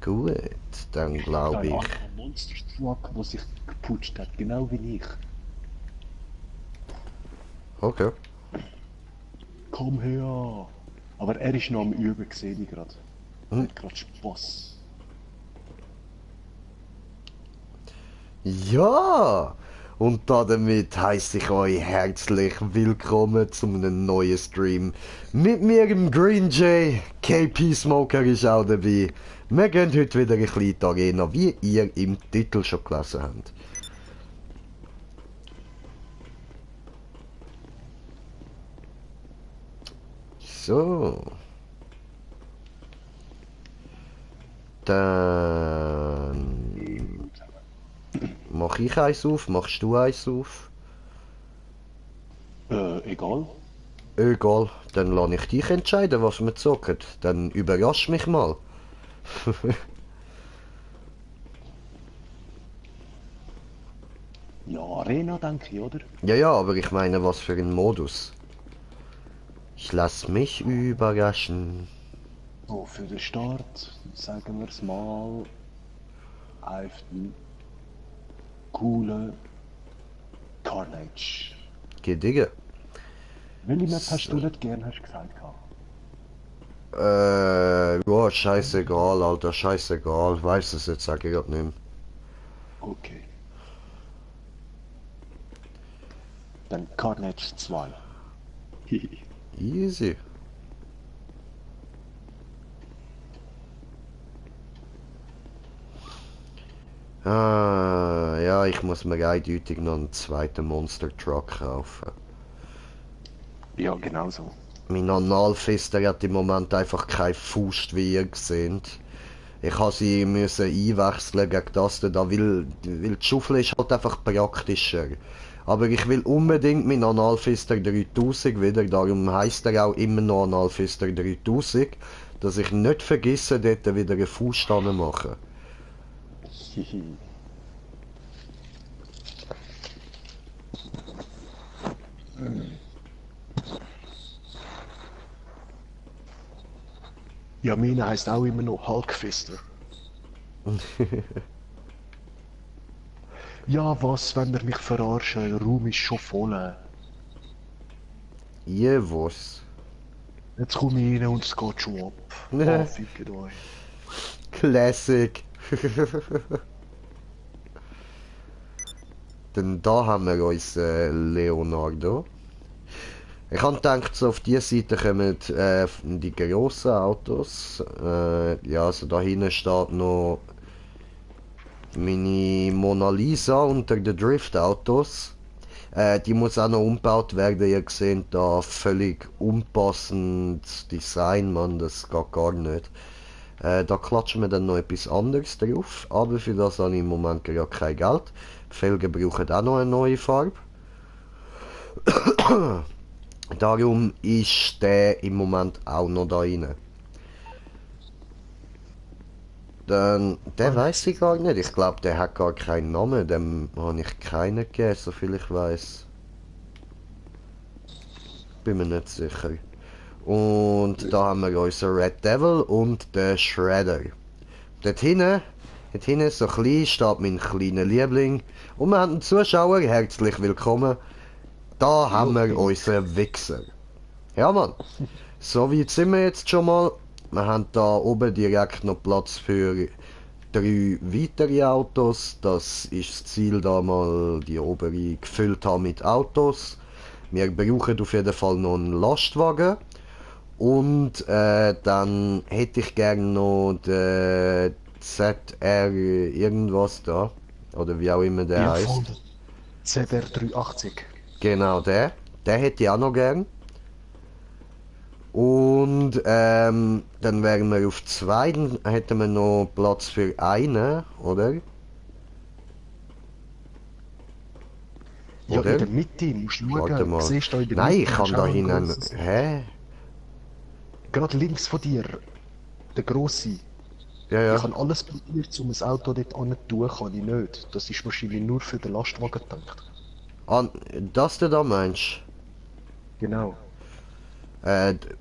Gut, dann glaube ich. Ein Monster Truck, der sich geputscht hat, genau wie ich. Okay. Komm her! Aber er ist noch am Üben, sehe ich gerade. Er Hm. hat gerade Spass. Ja! Und damit heiße ich euch herzlich willkommen zu einem neuen Stream. Mit mir im Green Jay, KP Smoker ist auch dabei. Wir gehen heute wieder ein bisschen in die Arena, wie ihr im Titel schon gelesen habt. So. Dann mach ich eins auf, machst du eins auf? Egal. Egal, dann lasse ich dich entscheiden, was wir zocken. Dann überrasch mich mal. Ja, Arena denke ich, oder? Ja, ja, aber ich meine, was für ein Modus. Ich lass mich überraschen. So, für den Start, sagen wir es mal, einfach einen coolen Carnage. Gedigge. Welche Map hast du nicht gern, hast du gesagt? Ja, scheißegal, Alter, scheißegal. Weiß es jetzt, sag ich grad nicht mehr. Okay. Dann Carnage 2. Easy. Ja, ich muss mir eindeutig noch einen zweiten Monster Truck kaufen. Ja, genau so. Mein Analfister hat im Moment einfach keine Faust, wie ihr seht. Ich habe sie müssen einwechseln gegen das da, weil die Schaufel ist halt einfach praktischer. Aber ich will unbedingt meinen Analfister 3000 wieder, darum heisst er auch immer noch Analfister 3000, dass ich nicht vergesse, dort wieder einen Faust machen. Ja, meine heisst auch immer noch Hulkfister. Ja, was, wenn ihr mich verarschen? Der Raum ist schon voll. Jewos. Jetzt komme ich rein und es geht schon ab. Oh, fickt euch. Classic. Denn da haben wir uns Leonardo. Ich habe gedacht, so auf dieser Seite kommen die grossen Autos. Ja, also da hinten steht noch meine Mona Lisa unter den Drift-Autos. Die muss auch noch umgebaut werden. Ihr seht da völlig unpassendes Design, man, das geht gar nicht. Da klatschen wir dann noch etwas anderes drauf, aber für das habe ich im Moment gerade kein Geld. Die Felgen brauchen auch noch eine neue Farbe. Darum ist der im Moment auch noch da rein. Dann, der weiß ich gar nicht. Ich glaube, der hat gar keinen Namen. Dem habe ich keinen gegeben, soviel ich weiß. Bin mir nicht sicher. Und da haben wir unseren Red Devil und den Shredder. Dort hinten so klein steht mein kleiner Liebling. Und wir haben einen Zuschauer, herzlich willkommen. Da haben wir unseren Wichser. Ja, Mann. So weit sind wir jetzt schon mal. Wir haben da oben direkt noch Platz für 3 weitere Autos. Das ist das Ziel, da mal die obere gefüllt haben mit Autos. Wir brauchen auf jeden Fall noch einen Lastwagen. Und dann hätte ich gerne noch den ZR irgendwas da. Oder wie auch immer der Ja, heißt. voll. ZR 380. Genau, der. Der hätte ich auch noch gern. Und dann wären wir auf 2, dann hätten wir noch Platz für einen, oder? Ja, Oder? in der Mitte musst du Warte schauen. mal. Siehst du, in der Nein, Mitte ich kann hast du da auch ein hinten. grosses. Hä? Gerade links von dir, der grosse. Ja, Ich ja. habe alles probiert, um ein Auto dort an zu tun, kann ich nicht. Das ist wahrscheinlich nur für den Lastwagen gedacht. Ah, das du da meinst? Genau.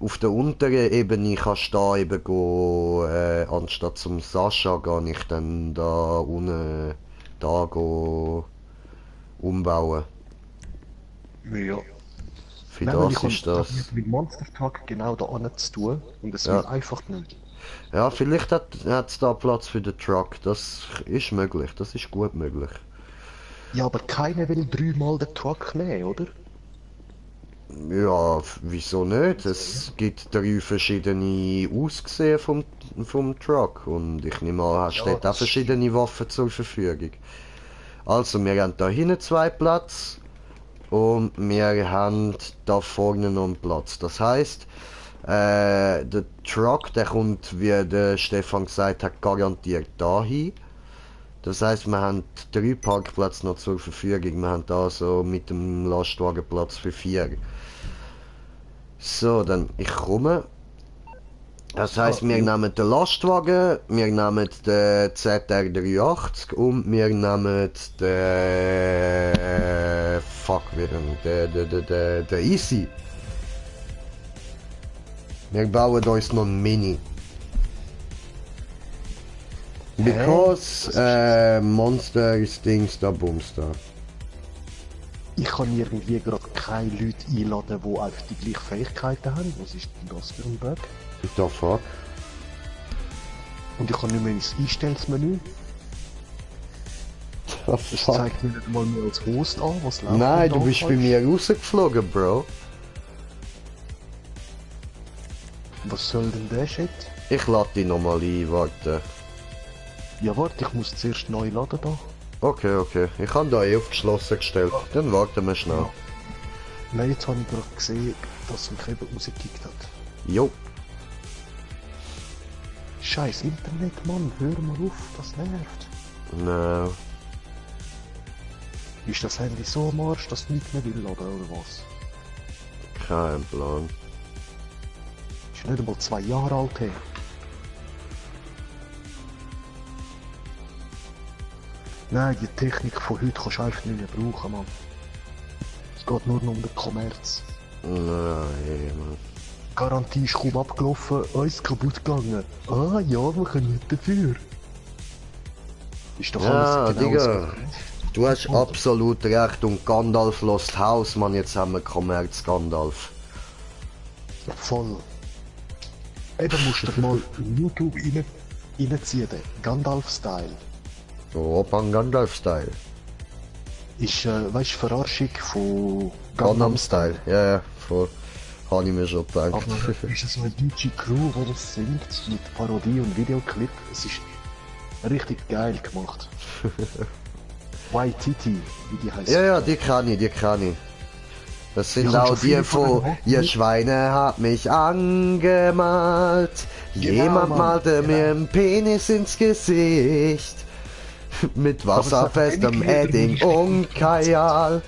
Auf der unteren Ebene kannst du da eben go, anstatt zum Sascha gehe ich dann da unten da go umbauen. Ja. Für Nein, weil das ist das. mit Monster Truck genau da unten zu tun und es Ja. will einfach nicht. Ja, vielleicht hat es da Platz für den Truck. Das ist möglich, das ist gut möglich. Ja, aber keiner will 3-mal den Truck nehmen, oder? Ja, wieso nicht? Es gibt 3 verschiedene Aussehen vom Truck und ich nehme an, hast Ja, dort auch das verschiedene Waffen zur Verfügung. Also, wir haben da hinten 2 Platz und wir haben da vorne noch einen Platz. Das heisst, der Truck, der kommt, wie der Stefan gesagt hat, garantiert dahin. Das heisst, wir haben 3 Parkplätze noch zur Verfügung. Wir haben da so mit dem Lastwagen Platz für 4. So, dann ich komme. Das heisst, wir nehmen den Lastwagen, wir nehmen den ZR380 und wir nehmen den... Fuck, wieder, den Easy. Wir bauen uns noch einen Mini. Because Monster is Dings da Bumster. Ich kann irgendwie gerade keine Leute einladen, die einfach die gleichen Fähigkeiten haben. Was ist denn das für ein Bug? What the fuck? Und ich kann nicht mehr ins Einstellungsmenü. The Das fuck? zeigt mir nicht mal mehr als Host an, was läuft. Nein, denn du da bist bei falsch? mir rausgeflogen, Bro. Was soll denn der Shit? Ich lade dich nochmal ein, warte. Ja, warte, ich muss zuerst neu laden da. Okay, okay. Ich habe da auf geschlossen gestellt. Dann warten wir schnell. Nein, jetzt habe ich gerade gesehen, dass es mich eben rausgekickt hat. Jo. Scheiß Internet, Mann, hör mal auf, das nervt. Nein. Ist das Handy so am Arsch, dass es nicht mehr will laden, oder was? Kein Plan. Ist nicht einmal 2 Jahre alt, hey. Nein, die Technik von heute kannst du einfach nicht mehr brauchen, Mann. Es geht nur noch um den Kommerz. Nein, Mann. Garantie ist kaum abgelaufen, alles kaputt gegangen. Ah ja, wir können nicht dafür. Ist doch Ja, alles genau Digga. Du hast absolut recht und Gandalf lost House, Mann, jetzt haben wir Kommerz Gandalf. Voll. Eben musst du mal in YouTube reinziehen, Gandalf-Style. So, Opan Gandalf-Style. Ist, weißt du, Verarschung von Gangnam Style, ja, ja, voll. Habe ich mir schon gedacht. Aber ist es so eine deutsche Crew, die das singt, mit Parodie und Videoclip? Es ist richtig geil gemacht. YTT, wie die heißt. Ja, ja, die kann ich, die kann ich. Das sind Ich hab auch schon die viele von von denen Ihr gehört. Schweine hat mich angemalt. Jemand Mann, malte genau. mir einen Penis ins Gesicht. Mit Aber es hat wasserfestem wenig Lieder, die Edding ich und richtig Kajal.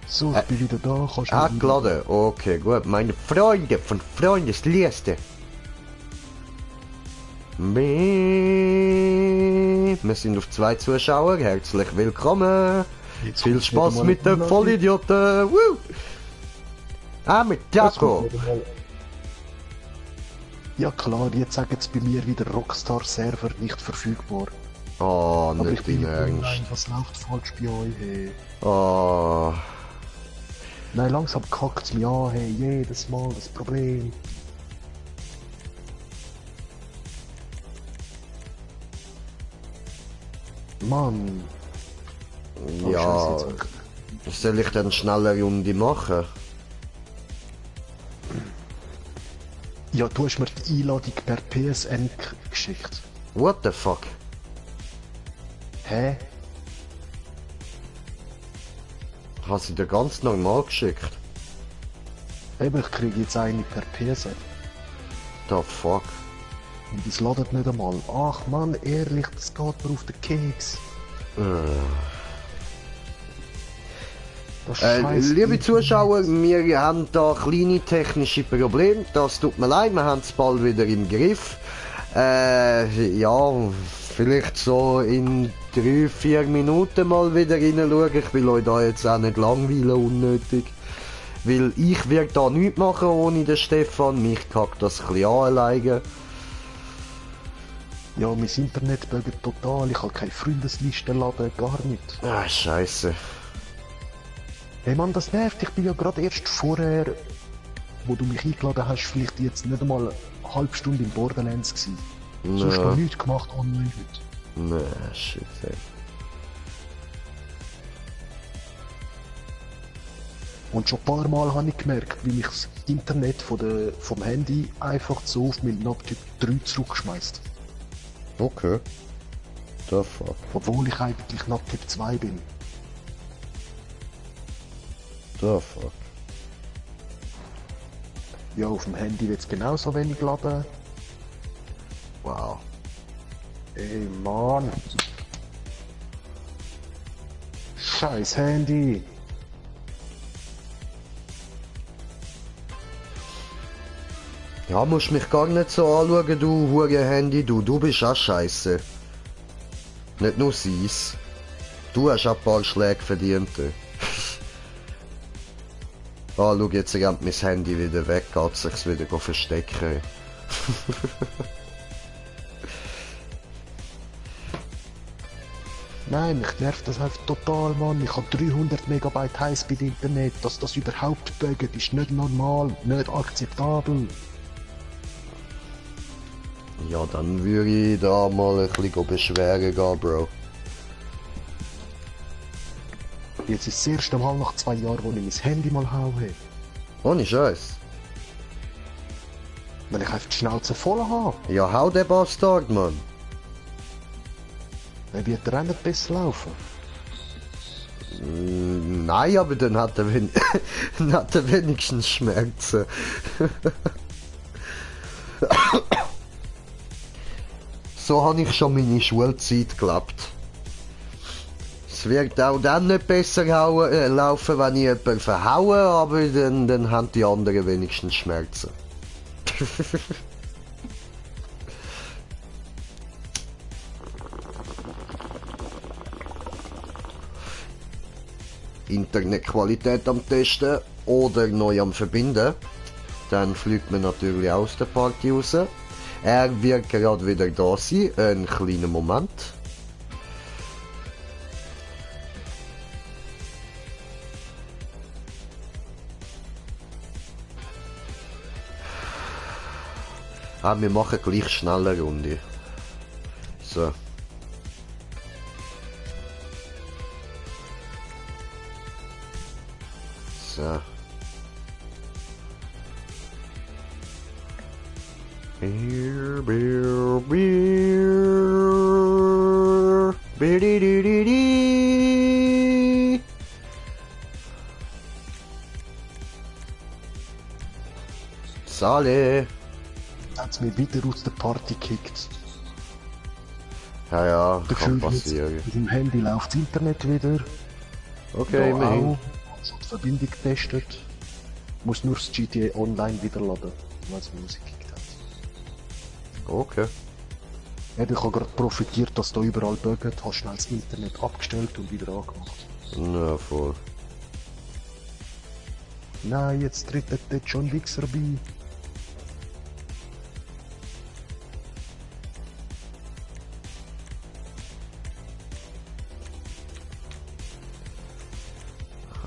So, ich bin wieder da, kannst du Ah, mal geladen. Okay, gut. Meine Freunde von Freundesliste. Wir sind auf 2 Zuschauer. Herzlich willkommen. Jetzt Viel kommt Spaß wieder mal mit den eine Vollidioten. Woo! Ah, mit Jetzt Jaco. kommt wieder mal- Ja klar, jetzt sagen sie bei mir wieder Rockstar-Server nicht verfügbar. Oh, Aber ich nicht bin in nicht online, Ernst. was läuft falsch bei euch, hey. Oh. Nein, langsam kackt's mich an, hey, jedes Mal das Problem. Mann. Oh, Ja, Scheiße, jetzt soll ich dann schneller Runde machen? ja, du hast mir die Einladung per PSN geschickt. What the fuck? Hä? Hast sie dir ganz normal geschickt? Eben, ich kriege jetzt eine per PSN. The fuck? Und das ladet nicht einmal. Ach Mann, ehrlich, das geht mir auf den Keks. Das scheiß Liebe Zuschauer, wir haben da kleine technische Probleme. Das tut mir leid, wir haben es bald wieder im Griff. Ja, vielleicht so in 3-4 Minuten mal wieder reinschauen. Ich will euch da jetzt auch nicht langweilen, unnötig. Weil ich werde da nichts machen ohne den Stefan. Mich kackt das ein bisschen an alleine. Ja, mein Internet buggt total, ich kann keine Freundesliste laden, gar nicht. Ah, Scheiße. Hey Mann, das nervt, ich bin ja gerade erst vorher, wo du mich eingeladen hast, vielleicht jetzt nicht einmal eine halbe Stunde in Borderlands gewesen. Sonst noch nichts gemacht online heute. Nee, shit, ey. Und schon ein paar Mal habe ich gemerkt, wie mich das Internet vom Handy einfach so auf meinen Laptop 3 zurückschmeißt. Okay. The fuck. Obwohl ich eigentlich Laptop 2 bin. The fuck. Ja, auf dem Handy wird es genauso wenig laden. Wow. Ey Mann. Scheiß Handy. Ja, musst mich gar nicht so anschauen, du hure Handy, du bist auch scheiße. Nicht nur sie's. Du hast auch ein paar Schläge verdient. Ah, schau, jetzt rennt mein Handy wieder weg, geht sich's wieder verstecken. Nein, mich nervt das einfach total, Mann. Ich habe 300 Megabyte Highspeed Internet. Dass das überhaupt buggt, ist nicht normal, nicht akzeptabel. Ja, dann würde ich da mal ein bisschen beschweren gehen, Bro. Jetzt ist das erste Mal nach 2 Jahren, wo ich mein Handy mal haue. Ohne Scheiß. Weil ich einfach die Schnauze voll habe. Ja, hau den Bastard, Mann. Dann wird er auch nicht besser laufen. Nein, aber dann hat er, dann hat er wenigstens Schmerzen. So habe ich schon meine Schulzeit gelebt. Es wird auch dann nicht besser laufen, wenn ich jemanden verhaue, aber dann haben die anderen wenigstens Schmerzen. Internetqualität am Testen oder neu am Verbinden. Dann fliegt man natürlich aus der Party raus. Er wird gerade wieder da sein, einen kleinen Moment. Ah, wir machen gleich schnell eine Runde. So. So. Beer, beer, beer. Bididididi. Sale. Hat's mich wieder aus der Party gekickt. Ja, ja, kann Dafür jetzt passieren. Auf dem Handy läuft das Internet wieder. Okay, Da immerhin. auch. Also die Verbindung getestet. Muss nur das GTA Online wieder laden, weil es mich rausgekickt hat. Okay. Ja, ich habe gerade profitiert, dass da überall buggt, habe schnell das Internet abgestellt und wieder angemacht. Na, voll. Nein, jetzt tritt der John Wichser bei.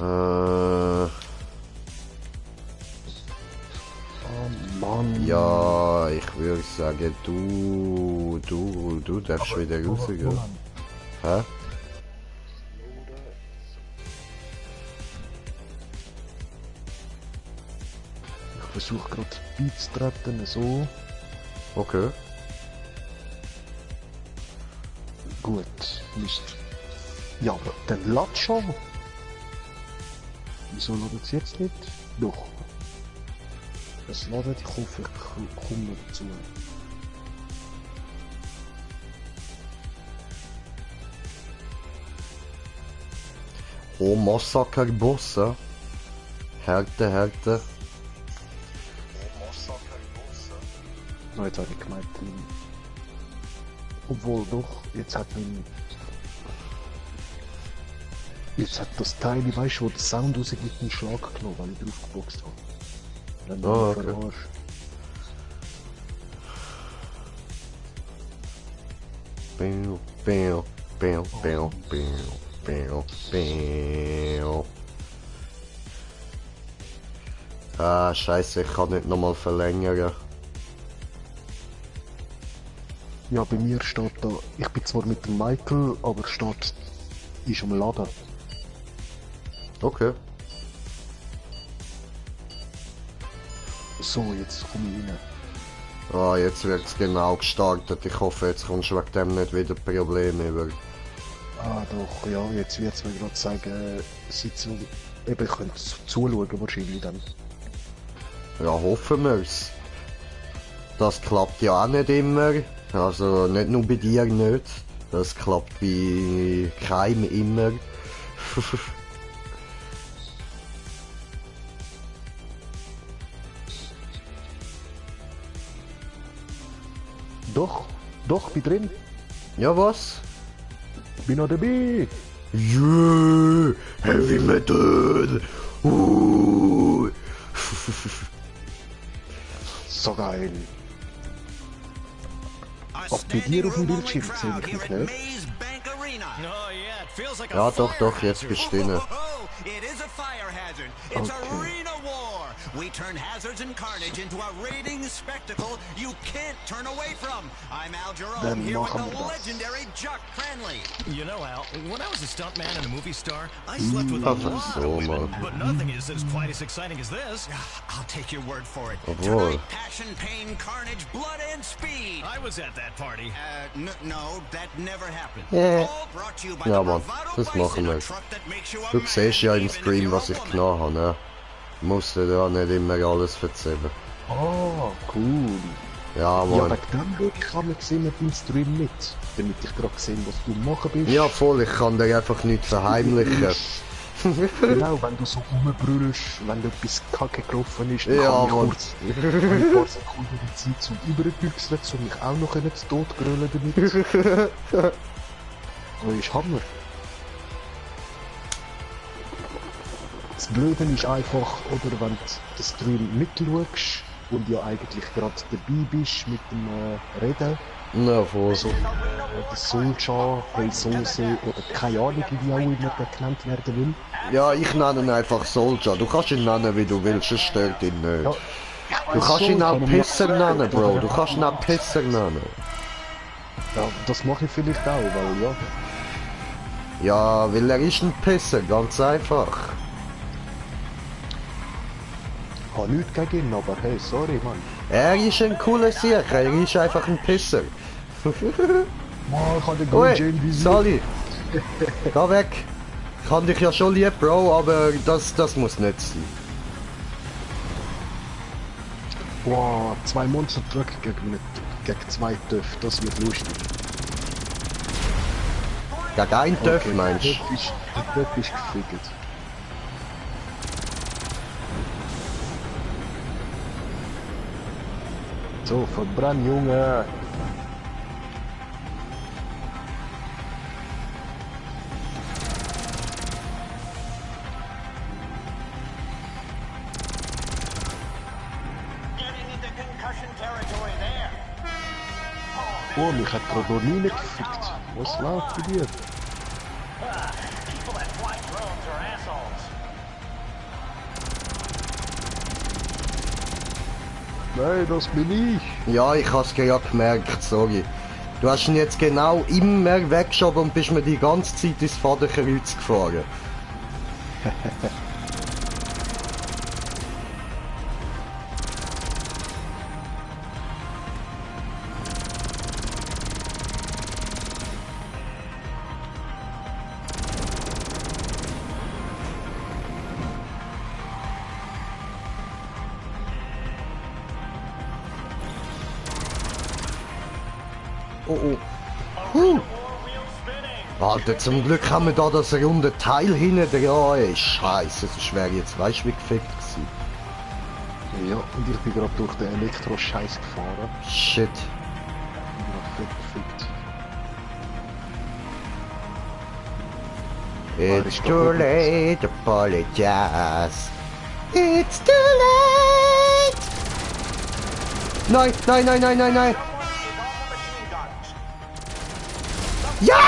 Äh, Oh Mann. ja, ich würde sagen, du darfst wieder rausgehen. Hä? Ich versuche gerade beizutreten, so. Okay. Gut, müsst. Ja, aber dann lad schon. Wieso ladet es jetzt nicht? Doch. Es ladet, ich hoffe, ich komme noch dazu. Oh, Massaker Bosse. Härte, Härte. Oh, jetzt habe ich gemeint, obwohl doch, jetzt hat Jetzt hat das Teil, weißt du, wo der Sound rausgeht, einen Schlag genommen, weil ich drauf geboxt habe. Dann bin ich okay. verarscht. Bäu, bäu, bäu, bäu, bäu, bäu, bäu. Ah, scheiße, ich kann nicht nochmal verlängern. Ja, bei mir steht da, ich bin zwar mit dem Michael, aber steht, ist am Laden. Okay. So, jetzt komme ich rein. Ah, jetzt wird's genau gestartet. Ich hoffe, jetzt kommst du wegen dem nicht wieder Probleme über. Ah, doch, ja, jetzt wird's mir gerade sagen, Sitzung, eben, ich könnte zuschauen wahrscheinlich dann. Ja, hoffen wir's. Das klappt ja auch nicht immer. Also nicht nur bei dir nicht. Das klappt bei keinem immer. Doch, bin drin, Ja, was? bin noch dabei. Yeah, Heavy Metal. So geil. Auch bei dir auf dem Bildschirm sehe ich mich nicht. Ja, doch, jetzt bist du drin. It is a fire hazard. It's arena war. We turn hazards and carnage into a rating spectacle you can't turn away from. I'm Al Jerome here with the legendary Chuck Cranley. You know, Al, when I was a stuntman and a movie star, I slept with a lot of women, but nothing is as quite as exciting as this. I'll take your word for it. Jawohl. Tonight, passion, pain, carnage, blood, and speed. I was at that party. No, that never happened. Ja. All brought to you by Ja, the Mann, Bravado das machen Bison, a wir. truck that makes you a Du man, siehst ja im even if Stream, you're a was ich woman. genommen habe, ne? Musst du da nicht immer alles erzählen. Ah, cool. Ja, Ja, Mann. wegen dem schaue ich einmal gesehen mit dem Stream mit, damit ich gerade gesehen, was du machen bist. Ja, voll, ich kann dir einfach nichts verheimlichen. Genau, wenn du so rumbrüllst, wenn etwas kacke gelaufen ist, dann Ja, kann ich Mann. kurz ein paar Sekunden die Zeit zum Überbüchseln, um mich auch noch zu totgrölen damit. Das ist Hammer. Das Blöde ist einfach, oder wenn du den Stream mitschaust und ja eigentlich gerade dabei bist mit dem Reden, Na, voll. so der Soulja, Hey Soße oder keine Ahnung, wie auch immer der genannt werden will. Ja, ich nenne ihn einfach Soulja. Du kannst ihn nennen, wie du willst, es stört ihn nicht. Ja, Du kannst ihn auch Pisser Pisser nennen, Bro. Du kannst ihn auch Pisser nennen. Ja, das mache ich vielleicht auch, weil ja. Ja, weil er ist ein Pisser, ganz einfach. Ich habe nichts gegen ihn, aber hey, sorry, Mann. Er ist ein cooler Sieg, er ist einfach ein Pisser. Mann, ich habe den Ui, Gold Jane visiert. Sally, geh weg. Ich hab dich ja schon lieb, Bro, aber das muss nicht sein. Wow, 2 Monster Truck gegen 2 Töpfe, das wird lustig. Gegen einen Töff, meinst du? Der Töpf ist gefickt. So, verbrenn, Junge! Getting into concussion territory there. Oh, mich hat gerade noch nie gefickt. Was läuft bei dir? People that fly drones are assholes. Nein, das bin ich! Ja, ich hab's gerade gemerkt, sorry. Du hast ihn jetzt genau immer weggeschoben und bist mir die ganze Zeit ins Vaterkreuz gefahren. Oh. Alter, zum Glück haben wir da das runde Teil hinten dran. Ey, Scheiße, sonst wäre jetzt weißt wie gefickt gewesen. Ja, und ich bin gerade durch den Elektro-Scheiß gefahren. Shit. Ich bin gerade fett gefickt. It's too late to apologize. It's too late! Nein, nein, nein, nein, nein, nein! Ja!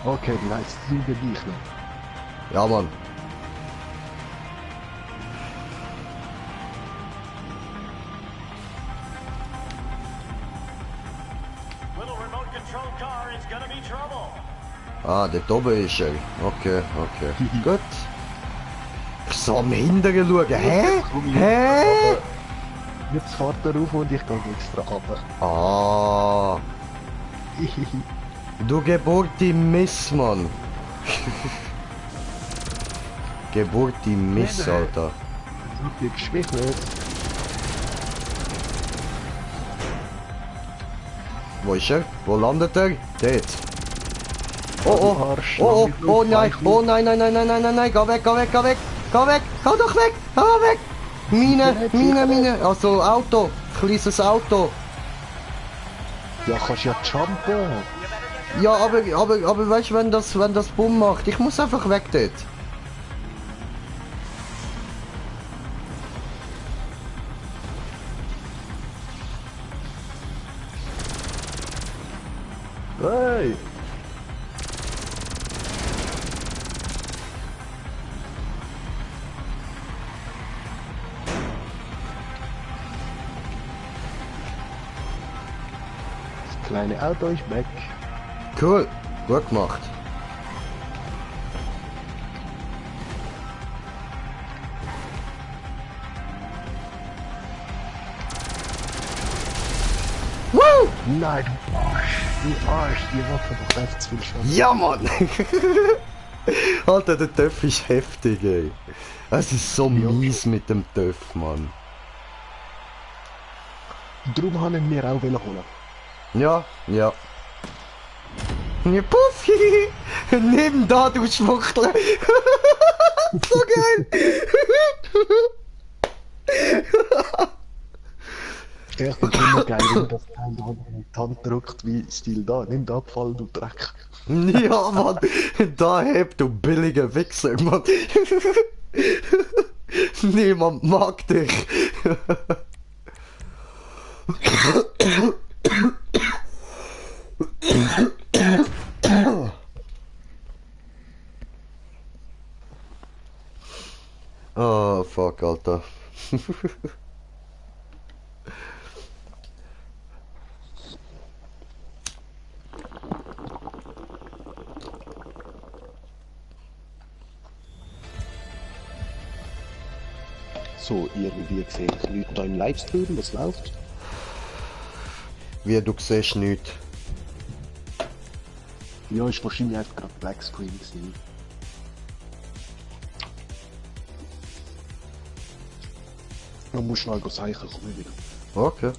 Okay, nice. Liebe dich noch. Ja, Mann. Ah, der oben ist er. Okay, okay. Gut. Ich soll am Hinteren schauen. Hä? Hä? Jetzt fährt er rauf und ich gehe extra runter. Ah. Du Geburti Miss, Mann. Geburti Miss, Alter. Du gibst mich nicht. Wo ist er? Wo landet er? Dort. Oh, oh, oh, oh, oh nein, oh nein, nein, nein, nein, nein, nein, nein, geh weg, geh weg, geh weg, geh weg, geh doch weg, geh weg. Mine, Mine, Mine, also Auto, kleines Auto. Ja, kannst ja jumpen. Ja, aber weißt du, wenn das Bumm macht, ich muss einfach weg dort. Hey! Das kleine Auto ist weg. Cool, gut gemacht. Woo! Nein, du Arsch! Du Arsch! Die Waffe doch einfach zu viel Schaden. Ja, Mann! Alter, der Töff ist heftig, ey. Es ist so mies mit dem Töff, Mann. Darum haben wir auch holen. Ja, ja. Ja, Puffi! Nimm da, du Schwuchtel! So geil! Ich finde immer geil, wenn das Teil da in die Hand drückt, wie Stil da. Nimm den Abfall, du Dreck. Ja, Mann! Da hebt du billige Wichser, Mann! Niemand mag dich! Oh, fuck, Alter. So, irgendwie sehe ich Leute da im Livestream, was läuft. Wie, du siehst nichts. Ja, ist wahrscheinlich einfach gerade Blackscreen gewesen. Man muss schnell zeichnen, komm ich wieder. Okay.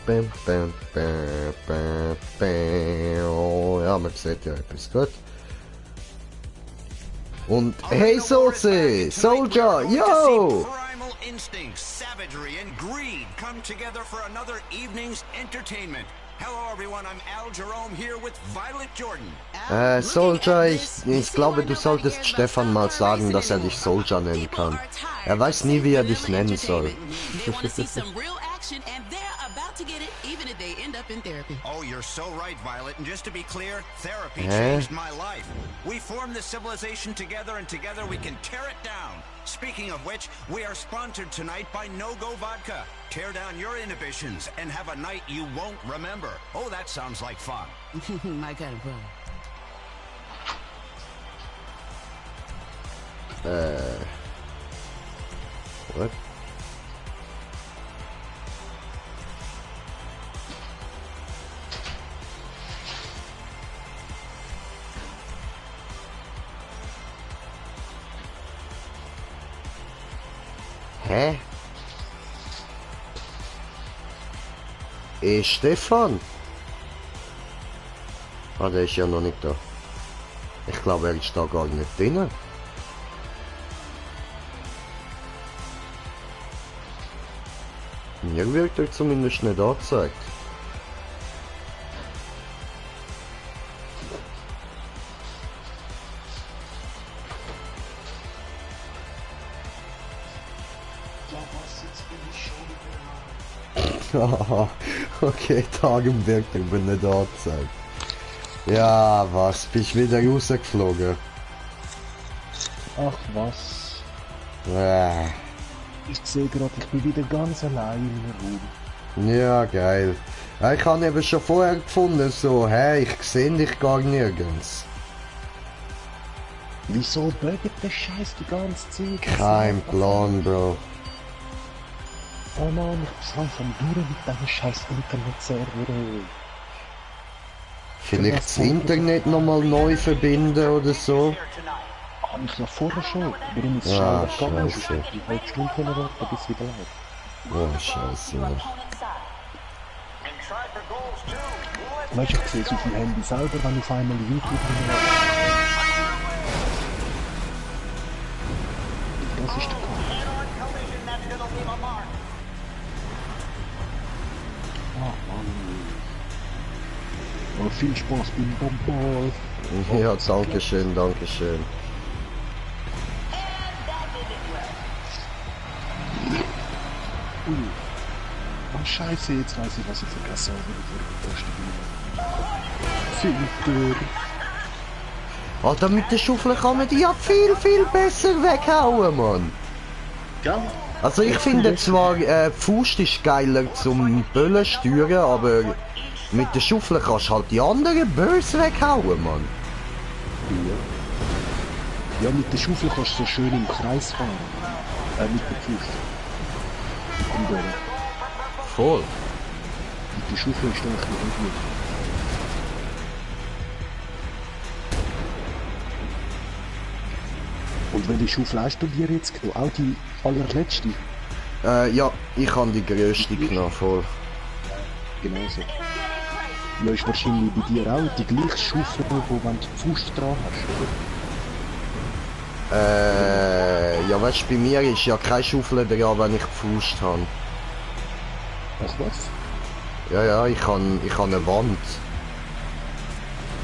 Bam, bam, bam, bam, bam. Ja, man sieht ja etwas. Gut. Und hey Soße! Soldier! Yo! Primal instincts, savagery, and greed come together for another evening's entertainment. Hello everyone, I'm Al Jerome here with Violet Jordan. Soldier, ich glaube, du solltest Stefan mal sagen, dass er dich Soldier nennen kann. Er weiß nie, wie er dich nennen soll. Oh, you're so right, Violet. And just to be clear, therapy changed my life. We formed this civilization together, and together we can tear it down. Speaking of which, we are sponsored tonight by No Go Vodka. Tear down your inhibitions and have a night you won't remember. Oh, that sounds like fun. My kind of fun. What? Hä? Stefan? Ah, der ist ja noch nicht da. Ich glaube, er ist da gar nicht drin. Mir wird er zumindest nicht angezeigt. Haha, okay, Tagen wirkt er bin nicht angezeigt. Ja, was? Bist wieder rausgeflogen? Ach was. Ah. Ich sehe gerade, ich bin wieder ganz allein im Raum. Ja, geil. Ja, ich habe eben schon vorher gefunden, so, hey, ich sehe dich gar nirgends. Wieso bögt der Scheiß die ganze Zeit? Kein Plan, Bro. Oh Mann, ich bin langsam durch mit diesem scheiß Internetserver. Vielleicht das Internet nochmal neu verbinden oder so? Habe ich ja vorher schon. Warum ist es Ah, schnell gegangen? scheiße. Ich habe Stunden können warten, bis es wieder läuft. Oh, scheiße. Mann. Weißt du, ich sehe es auf dem Handy selber, wenn ich auf einmal YouTube bin. Das ist der Kampf. Ach Mann. Oh, viel Spaß beim Bomball. Ja, danke schön, danke schön. Ui. Oh Scheiße, jetzt weiß ich, was ich vergessen habe, bevor ich Filter. Alter, mit der Schaufel kann man die ja viel, viel besser weghauen, Mann. Gell? Also ich finde zwar, die Faust ist geiler zum Böllen steuern, aber mit der Schaufel kannst du halt die anderen böse weghauen, Mann. Ja, mit der Schaufel kannst du so schön im Kreis fahren. Mit der Faust. Mit dem Böllen. Voll. Mit der Schaufel ist eigentlich nicht gut. Und welche Schaufel hast du dir jetzt genommen? Auch die allerletzte? Ja, ich habe die grösste genommen, voll. Genau so. Ja, ist wahrscheinlich bei dir auch die gleiche Schaufel, wo wenn du die Faust dran hast, oder? Ja, weißt du, bei mir ist ja keine Schaufel dran, wenn ich die Faust habe. Ach was? Ja, ich habe eine Wand.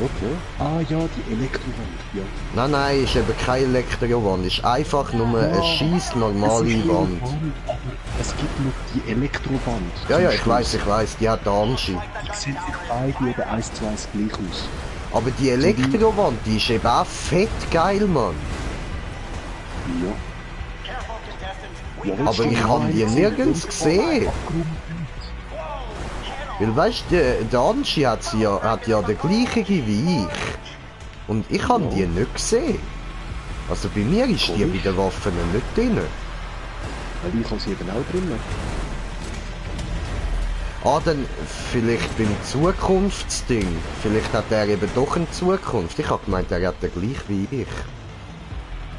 Okay. Ah ja, die Elektrowand, ja. Nein, ist eben keine Elektrowand, ist einfach nur eine scheiß normale Wand. Aber es gibt noch die Elektrowand. Ja, ich weiß, die hat der Anschi. Die sehen sich beide eben 1 zu 1 gleich aus. Aber die Elektrowand, die ist eben auch fett geil, Mann. Ja. Aber ich habe die nirgends gesehen. Weil weißt du, der Anschi hat ja der gleiche wie ich. Und ich habe die nicht gesehen. Also bei mir ist die bei den Waffen nicht drin. Weil ich habe sie eben auch drin. Ah, dann vielleicht beim Zukunftsding. Vielleicht hat er eben doch eine Zukunft. Ich habe gemeint, er hat den gleich wie ich.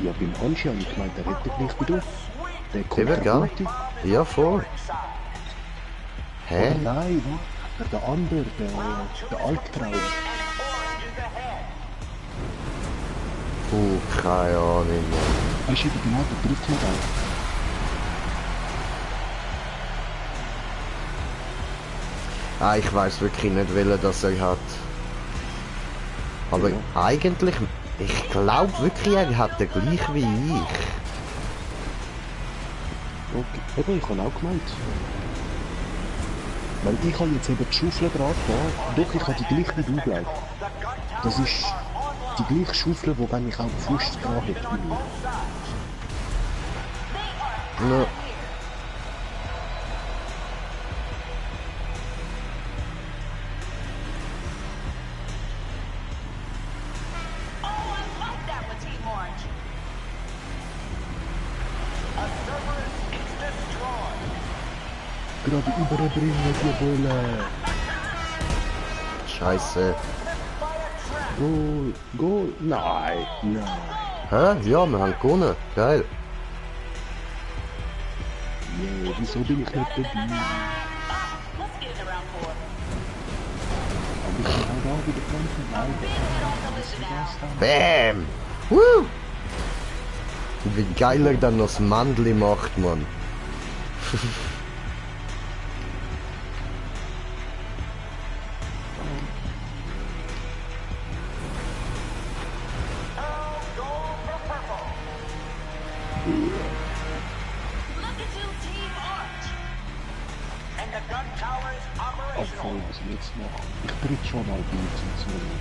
Ja, beim Anschi habe ich gemeint, er hätte gleich wie du. Der kommt Eben, gell? Ja, voll. Hä? Oder nein, der andere, der Albtraum. Keine Ahnung, Mann. Weißt du, genau, der Drittmodell. Ah, ich weiß wirklich nicht, welchen das er hat. Aber eigentlich, ich glaube wirklich, er hat den gleich wie ich. Okay, eben, ich habe auch gemeint. Weil ich habe jetzt eben die Schaufel dran da. Doch, ich habe die gleiche wie du, glaub. Das ist die gleiche Schaufel, wo wenn ich auch die Faust dran hätte wie mir. Ja. Gerade überbringen, die Bulle. Scheiße. Goal. Nein. Hä? Ja, wir haben gewonnen. Geil. Yeah, wieso bin ich nicht dabei? Aber ich bin auch da wieder dran. Bam! Woo! Wie geil er dann das Mandli macht, Mann. Abfallen, was ich jetzt mache. Ich tritt schon mal Bild zum Zuhören.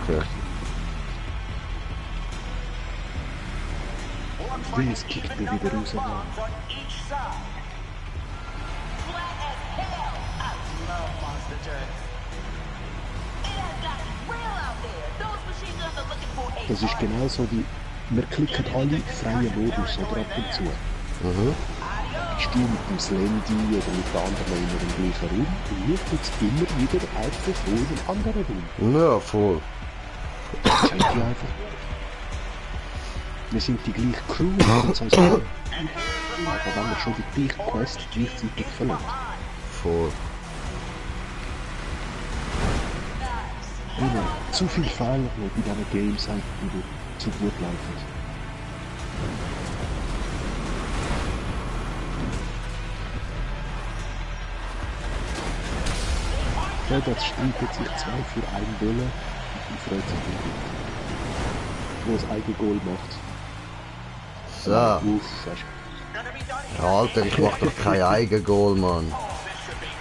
Okay. Wie es kickt mir wieder raus. Das ist genauso wie, wir klicken alle freie Modus oder ab und zu. Bist du mit dem Slendy oder mit den anderen immer im gleichen Raum und mir tut es immer wieder einfach vor in einem anderen Raum. Ja, voll. Seid ihr einfach. Wir sind die gleiche Crew, das heißt, aber wenn wir schon die gleiche Quest gleichzeitig verlangt. Voll. Immer zu viele Fehler noch bei diesen Games halt, die zu gut laufen. Ja, das streitet sich zwei für einen Böller und freut sich nicht, wo das eigene Goal macht. So. Uff, Ja, Alter, ich mach doch kein Eigengoal, Mann.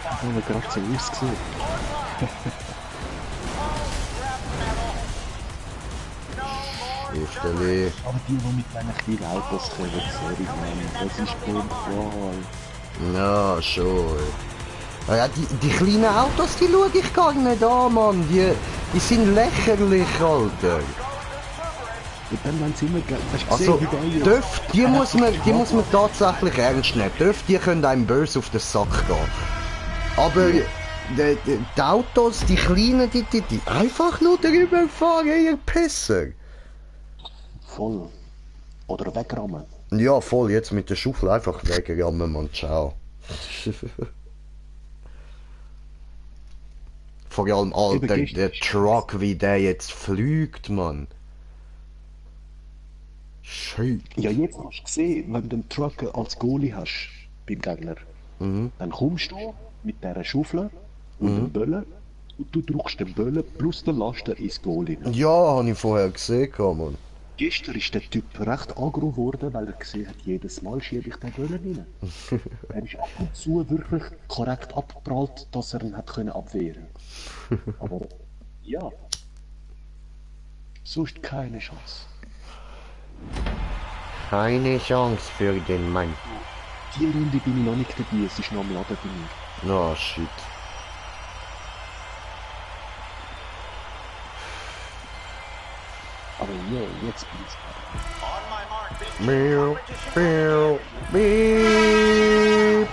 haben wir gerade so ausgesehen. Schrifteli. Aber die mit diesen kleinen Autos kommen, sorry, Mann, das ist brutal. Ja, schon. Ja, die kleinen Autos, die schaue ich gar nicht an, Mann. Die sind lächerlich, Alter. Und dann, wenn sie immer, hast du Also, gesehen, die muss man tatsächlich ernst nehmen. Die können einem böse auf den Sack gehen. Aber die Autos, die kleinen, die einfach nur drüber fahren, ihr Pisser. voll. Oder wegrammen. Ja, voll, jetzt mit der Schaufel einfach wegrammen, Mann, ciao. Vor allem, Alter, der Truck, wie der jetzt fliegt, Mann. Schön. Ja, jetzt hast du gesehen, wenn du den Truck als Goalie hast beim Gegner, dann kommst du mit dieser Schaufel und dem Böllen und du drückst den Böllen plus den Laster ins Goalie. Ja, habe ich vorher gesehen, Mann. Gestern ist der Typ recht aggro geworden, weil er gesehen hat, jedes Mal schiebe ich den Böllen rein. Er ist ab und zu wirklich korrekt abgeprallt, dass er ihn hat können abwehren. Aber ja, sonst keine Chance. Keine Chance für den Mann. Die Runde bin ich noch nicht dabei, es ist noch am Laden bei mir. Oh, shit. Aber ja, jetzt bin ich da. Miau, miau, miau.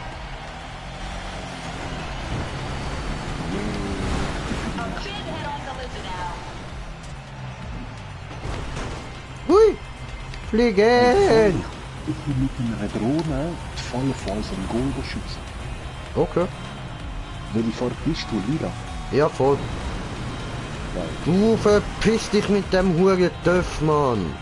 Hui! Fliegen! Ich bin mit einer Drohne die Falle von unserem Goal schützen. Okay. Welche Farbe bist du, lila? Ja, voll. Du verpiss dich mit dem Huren Töff, Mann.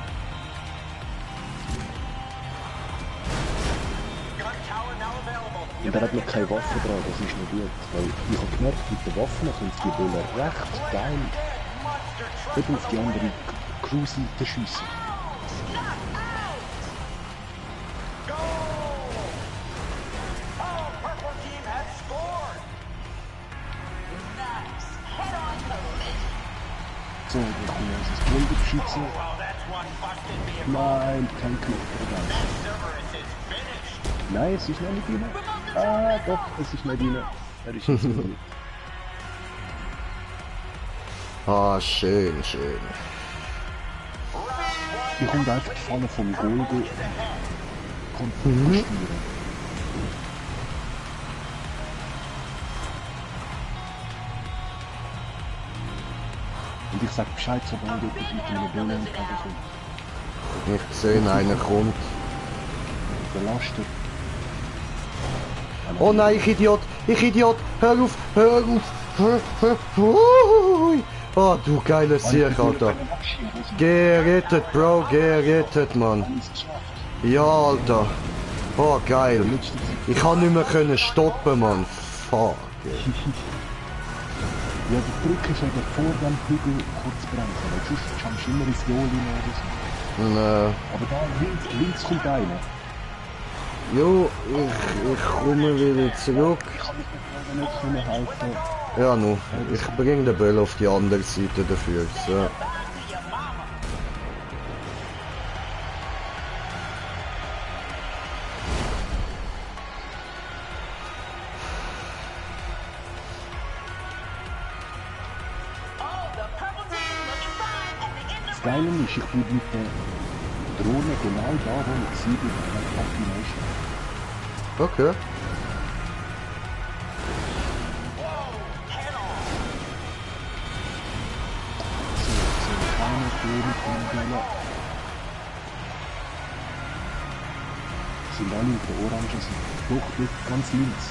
Und er hat noch keine Waffe dran, das ist nicht gut. Weil ich habe gemerkt, mit den Waffen kommt die Bälle recht geil eben auf die andere Crew-Seite schiessen. So, dann können wir uns das Gold beschützen. Nein, kein Knopf dabei. Nein, es ist noch nicht rein. Ah, doch, es ist nicht rein. Er ist jetzt nicht. Ah, schön, schön. Ich komme einfach die Falle vom Goal kontrollieren. Und ich sag Bescheid, sobald ich mit einer Bälle entgegenkomme. Ich sehe, einer kommt. Der Laster. Oh nein, ich Idiot! Ich Idiot! Hör auf! Hör auf! Hui. Oh, du geiler Sieg, Alter! Gerettet, Bro! Gerettet, Mann! Ja, Alter! Oh, geil! Ich kann nicht mehr können stoppen, Mann! Fuck! Ja, der Trick ist eben vor dem Hügel kurz bremsen, weil sonst kommst du immer ins Goal rein oder so. Aber da links kommt einer. Jo, ich komme wieder zurück. Ich kann mich nicht helfen. Ja, nu, ich bringe den Ball auf die andere Seite dafür. So. Das Geile ist, ich bin mit der Drohne genau da, wo ich sie bin, auf die Nation. Okay. So eine Drohne von der sind alle auf der Orange Seite. Doch, dort ganz links.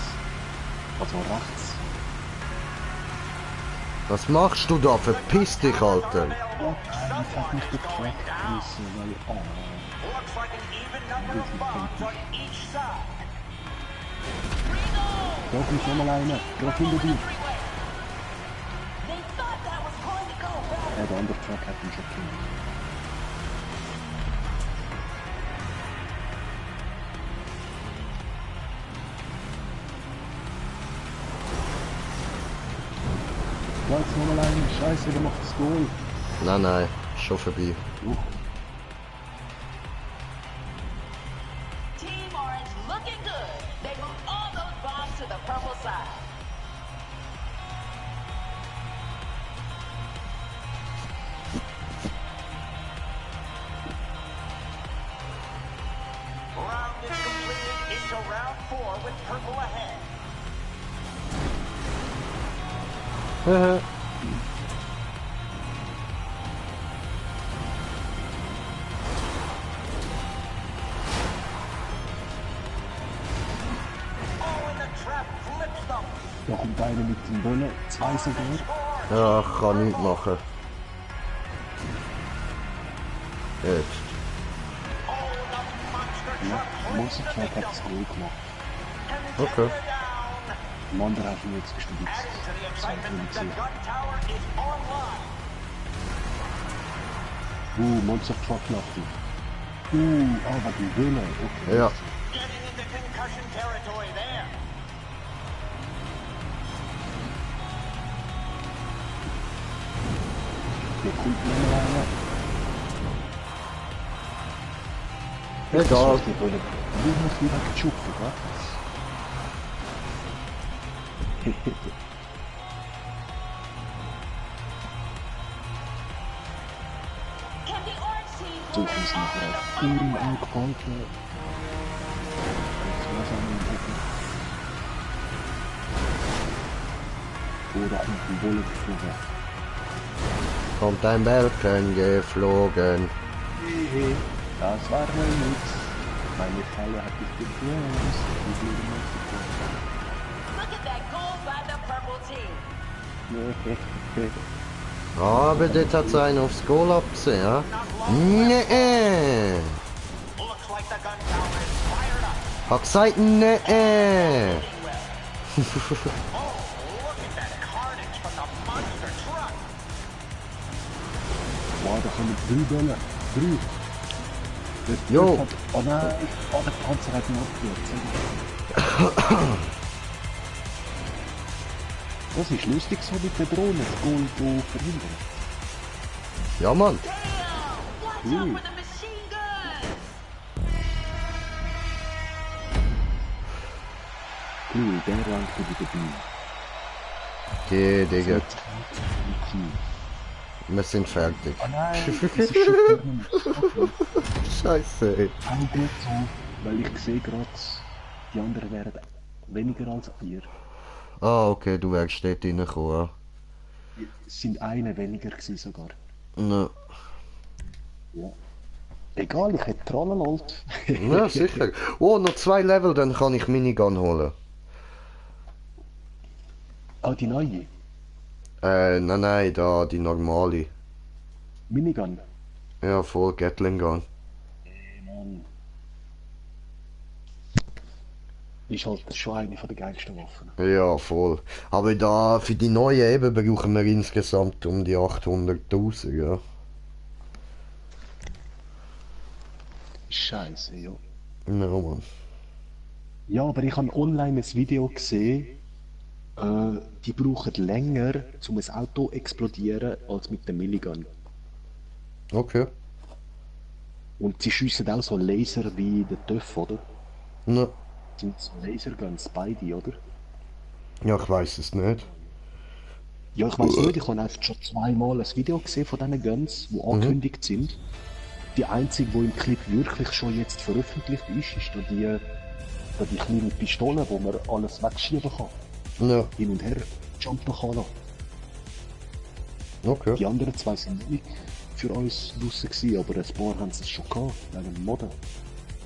Also rechts. Was machst du da? Verpiss dich, Alter! Ich hab mich den Track gerissen, weil... Oh. Da kommt nochmal einer. Gerade hinter dir. Ja, der andere Track hat mich schon gekillt. Da ist nochmal einer. Scheiße, der macht das Goal. Nein, schon vorbei. Team Orange looking good. They moved all those bombs to the purple side. Round is completed into round 4 with purple ahead. Oh, and the trap flips them. Da kommt einer mit dem Böllen. 2 sogar. Ja, ich kann nichts machen. Jetzt. Oh, the monster Ja, truck Monster Truck hat das Goal gemacht. Okay. down. Im anderen hat ihn jetzt gestürzt. Adding to the Das war excitement, the cool. gun tower is online. Monster Truck macht ihn. Aber die Böllen. Okay. Ja. Getting into concussion territory there. Der kommt nochmal einer. Egal. Die Böllen. Du musst wieder geschupft, wa? Can the Orange team So pull ist es it noch off in drauf. the final round? Angehalten. Jetzt was an den Rücken. Da kommt ein Bulle geflogen. Kommt ein Balken geflogen. Das war mal nichts. Meine Falle hat dich gebremst. Die blöde Monster. Look at that goal by the purple team. Aber dort hat es einen aufs Goal abgesehen, ja? Nee. Looks like the gun tower is fired up. Hab gesagt, nee. Oh, look at that carnage from the monster truck. Wow, da kommen 3 Bälle. 3. Der Jo. Typ hat... Oh nein, der Panzer hat ihn abgewehrt. Das ist lustig so mit der Drohne, das Goal hier verhindern. Ja, Mann. Damn! Watch out for the machine guns! Cool, der Rang für die dabei. Geh, Digga. Wir sind fertig. Oh nein, das ist schon Scheiße, ey. Hau gut zu, weil ich sehe gerade, die anderen wären weniger als 4. Ah, okay, du wärst dort reingekommen. Es sind eine weniger gewesen sogar. Ja. Ja. Egal, ich hätte Trollenholt. Ja, sicher. Oh, noch 2 Level, dann kann ich Minigun holen. Ah, die neue. Nein, da, die normale. Minigun. Ja, voll Gatling Gun. Mann. ist halt schon eine von der geilsten Waffen. Ja, voll. Aber da, für die neue eben brauchen wir insgesamt um die 800.000, ja. Scheiße, ja. Ja, Mann. Ja, aber ich habe online ein Video gesehen, die brauchen länger, um ein Auto zu explodieren, als mit dem Milligun. Okay. Und sie schiessen auch so Laser wie der TÜV, oder? Ja. Sind so Laserguns, beide, oder? Ja, ich weiß es nicht. Ja, ich weiß nicht, ich habe einfach schon zweimal ein Video gesehen von diesen Guns, die angekündigt sind. Die einzige, die im Clip wirklich schon jetzt veröffentlicht ist da die kleine Pistole, wo man alles wegschieben kann. Ja. Hin und her jumpen kann. Okay. Die anderen zwei sind nicht für uns draussen gewesen, aber ein paar haben es schon gehabt, wegen dem Modden.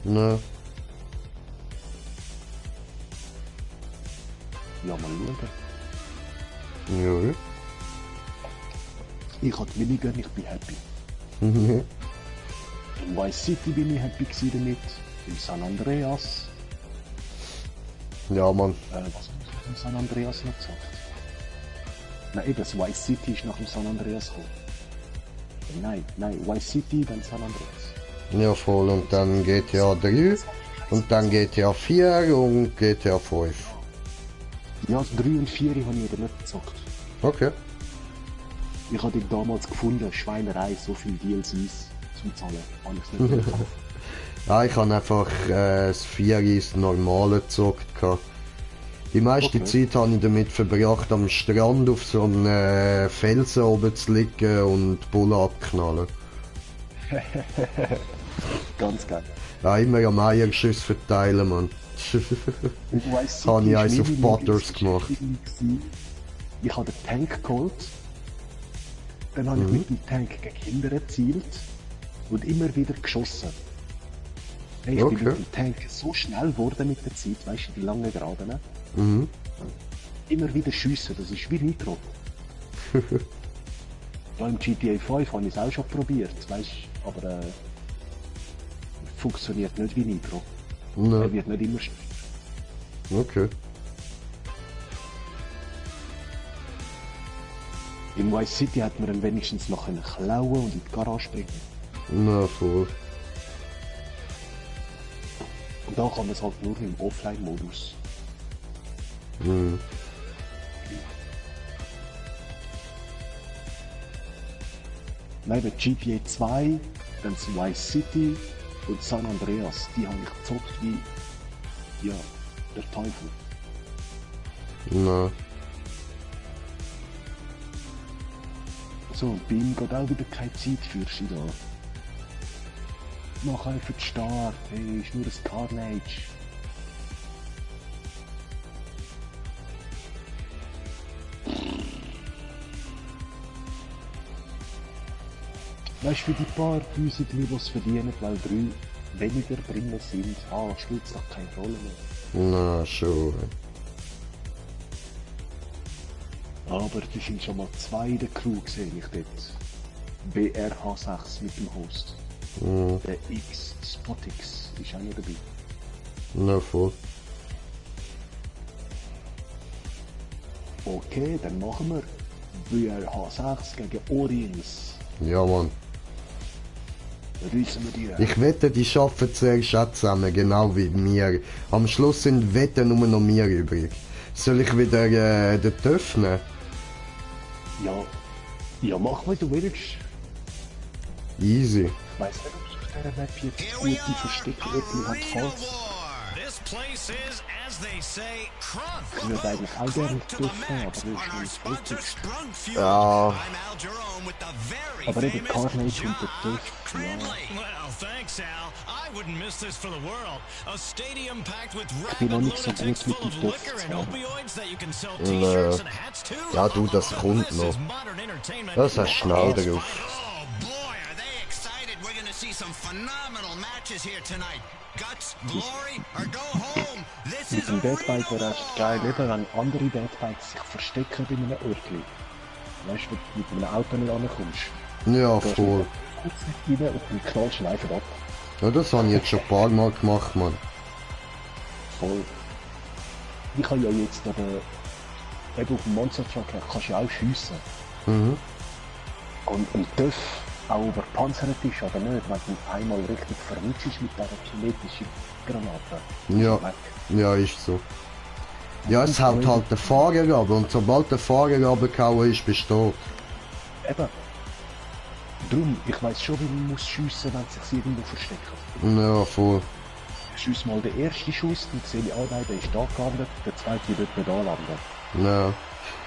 Ja. Ja, mal schauen. Ja. Ich habe die Minigun, ich bin happy. Mhm. In Vice City bin ich happy gewesen damit. In San Andreas. Ja, Mann. Was habe ich in San Andreas noch gesagt? Nein, eben, das Vice City ist nach dem San Andreas gekommen. Nein, Vice City, dann San Andreas. Ja, voll. Und dann GTA 3. Und dann GTA 4 und GTA 5. Ja, 3 und 4 habe ich aber nicht gezockt. Okay. Ich habe die damals gefunden, Schweinerei, so viele DLCs zum Zahlen. Habe ich nicht gekauft. Ja, ich habe einfach das 4 das normale gezockt. Die meiste Zeit habe ich damit verbracht, am Strand auf so einem Felsen oben zu liegen und Bullen abknallen. Ganz geil. Ja, immer am Eierschuss verteilen, Mann. Habe ich eins auf Butters gemacht. Ich habe den Tank geholt, dann habe ich mit dem Tank gegen Kinder erzielt und immer wieder geschossen. Hey, ich bin mit dem Tank so schnell geworden mit der Zeit, weißt du, die langen Geraden. Mhm. Immer wieder schiessen, das ist wie Nitro. Da im GTA 5 habe ich es auch schon probiert, weißt du, aber funktioniert nicht wie Nitro. Ja. Er wird nicht immer schneller. Okay. In Vice City hat man dann wenigstens noch einen klauen und in die Garage bringen. Na, voll. Und da kann man es halt nur im Offline-Modus. Mhm. Nein, bei GTA 2, dann Vice City und San Andreas, die habe ich gezockt wie, ja, der Teufel. Na. So, und bei ihm geht auch wieder keine Zeit für sie da. Mach einfach den Start, hey, ist nur ein Carnage. Weißt du, für die paar Tausend, die es verdienen, weil 3 weniger drinnen sind, spielt es doch keine Rolle mehr. Na, schon. Aber die sind schon mal 2 in der Crew gesehen, ich dort. BRH6 mit dem Host. Mhm. Der Spotix ist auch noch dabei. Na, voll. Okay, dann machen wir BRH6 gegen Oriens. Ja, Mann. Rüssen wir die. Ich wette, die schaffen zuerst auch zusammen, genau wie mir. Am Schluss sind Wetten nur noch mir übrig. Soll ich wieder den TÜV nehmen? Ja, mach, was du willst. Easy. Ich weiss nicht, ob sich dieser Map jetzt gute Versteckörtchen hat, falls. This place is, as they say, crunk. Ich würde eigentlich auch gerne TÜV nehmen, aber das ist schon ein Spotix. Ja. Aber eben Carnage und der TÜV, ja. Well, thanks, Al. I wouldn't miss this for the world. A stadium packed with bin noch rabid nicht so gut lunatics mit full dem of TÜV liquor and zusammen. opioids that you can sell t-shirts and hats to. Ja, du, das kommt This noch. is modern entertainment. Das hast du schnell drauf. Oh boy, are they excited. We're gonna see some phenomenal matches here tonight. Guts, glory, or go home. This Mit is dem Deadbike wäre Arena echt geil, eben wenn andere Deadbikes sich verstecken bei einem Örtli. Weißt du, wenn du mit einem Auto nicht ankommst. Ja, Da voll. kurz nicht rein und dann knallst du einfach ab. Ja, das habe ich jetzt schon ein paar Mal gemacht, Mann. Voll. ich habe ja jetzt eben auf dem Monster Truck kannst du ja auch schiessen. Mhm. Und darf auch überpanzert ist oder nicht, wenn du einmal richtig verwutschst mit dieser kinetischen Granate. Ja, ja, ist so. Ja, es haut halt der Fahrer ab und sobald der Fahrer abgehauen ist, bist du tot. Eben. Darum, ich weiss schon, wie man muss schiessen, wenn es sich irgendwo versteckt. Ja, voll. Ich schiesse mal den ersten Schuss, dann sehe ich, oh nein, der ist da gelandet, der zweite wird nicht da landen. Ja.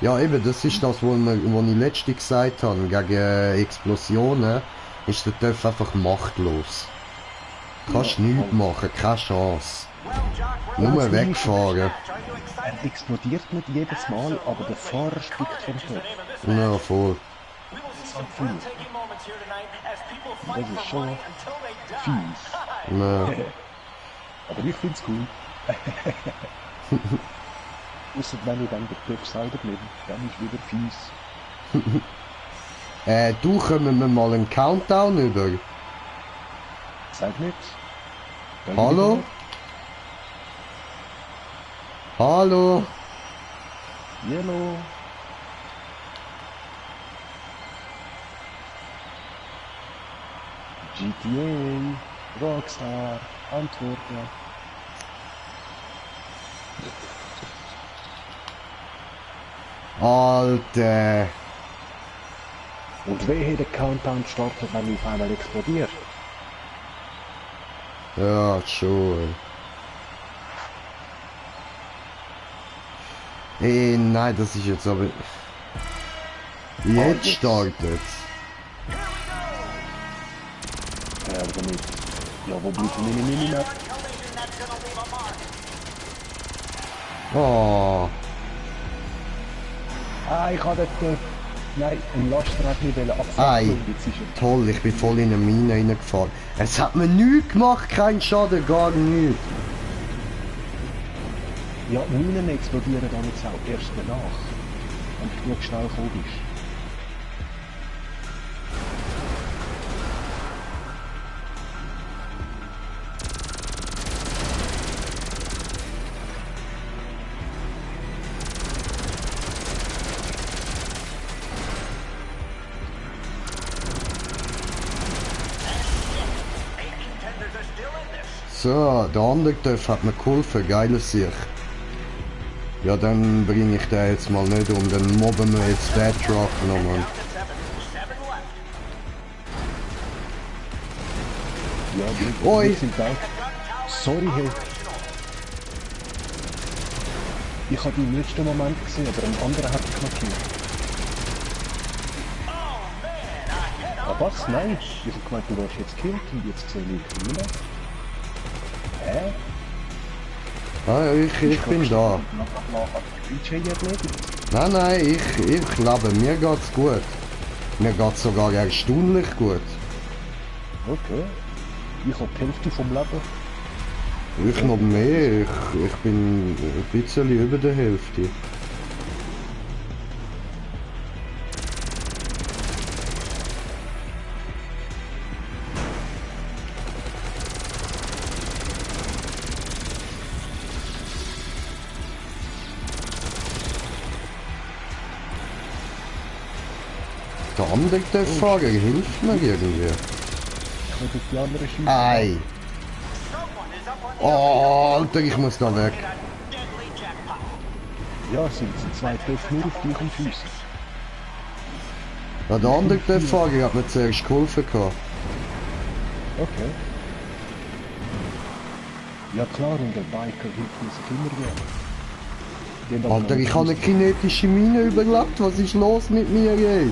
Ja, eben, das ist das, was ich letztens gesagt habe, gegen Explosionen ist der Töpf einfach machtlos. Kannst nichts machen, keine Chance. Nur wegfahren. Er explodiert nicht jedes Mal, aber der Fahrer stickt vom Töpf. Ja, voll. Das ist schon fies. Ja. Aber ich find's cool. Ausser wenn ich dann den Töpf selber nehme, dann ist wieder fies. Du, kommen wir mal einen Countdown über. Sag nichts. Hallo? Hallo? Yellow. GTA, Rockstar, Antworten. Alter. Und wehe, der Countdown startet, wenn auf einmal explodiert. Ja, schon. Ey, nein, das ist jetzt aber... Jetzt startet's. Ja, damit. Ja, wo bleibt meine Minimap? Oh. Ah, ich habe dort... Nein, ein Laster hat nicht abfangen. Ei, toll, ich bin voll in eine Mine reingefahren. Es hat mir nichts gemacht, kein Schaden, gar nichts. Ja, Minen explodieren dann jetzt auch erst danach. Wenn du genug schnell gekommen bist. So, der andere Töpf hat mir geholfen, geiles Sicht. Ja, dann bringe ich den jetzt mal nicht um, dann mobben wir jetzt den Truck nochmal. Ja, Oi. wir sind da. Sorry, hey. Ich habe ihn im letzten Moment gesehen, aber ein anderer hat mich markiert. Ah, was? Nein. Ich habe gemeint, du warst jetzt gekillt und jetzt sehe ich ihn nicht. Hä? Ah, ja, ich bin da. Nein, nein, ich lebe, mir geht's gut. Mir geht's sogar erstaunlich gut. Okay. Ich habe die Hälfte vom Leben. Ich noch mehr, ich bin ein bisschen über der Hälfte. Der andere Fahrer hilft mir irgendwie. Ich will die andere schießen. Ei! Oh, Alter, ich muss da weg. Ja, sind zwei Töpfe nur auf dich und schießen. Ja, der andere Fahrer hat mir zuerst geholfen. Okay. Ja klar, und der Biker hilft mir sich immer wieder. Alter, ich habe eine kinetische Mine überlebt. Was ist los mit mir, ey?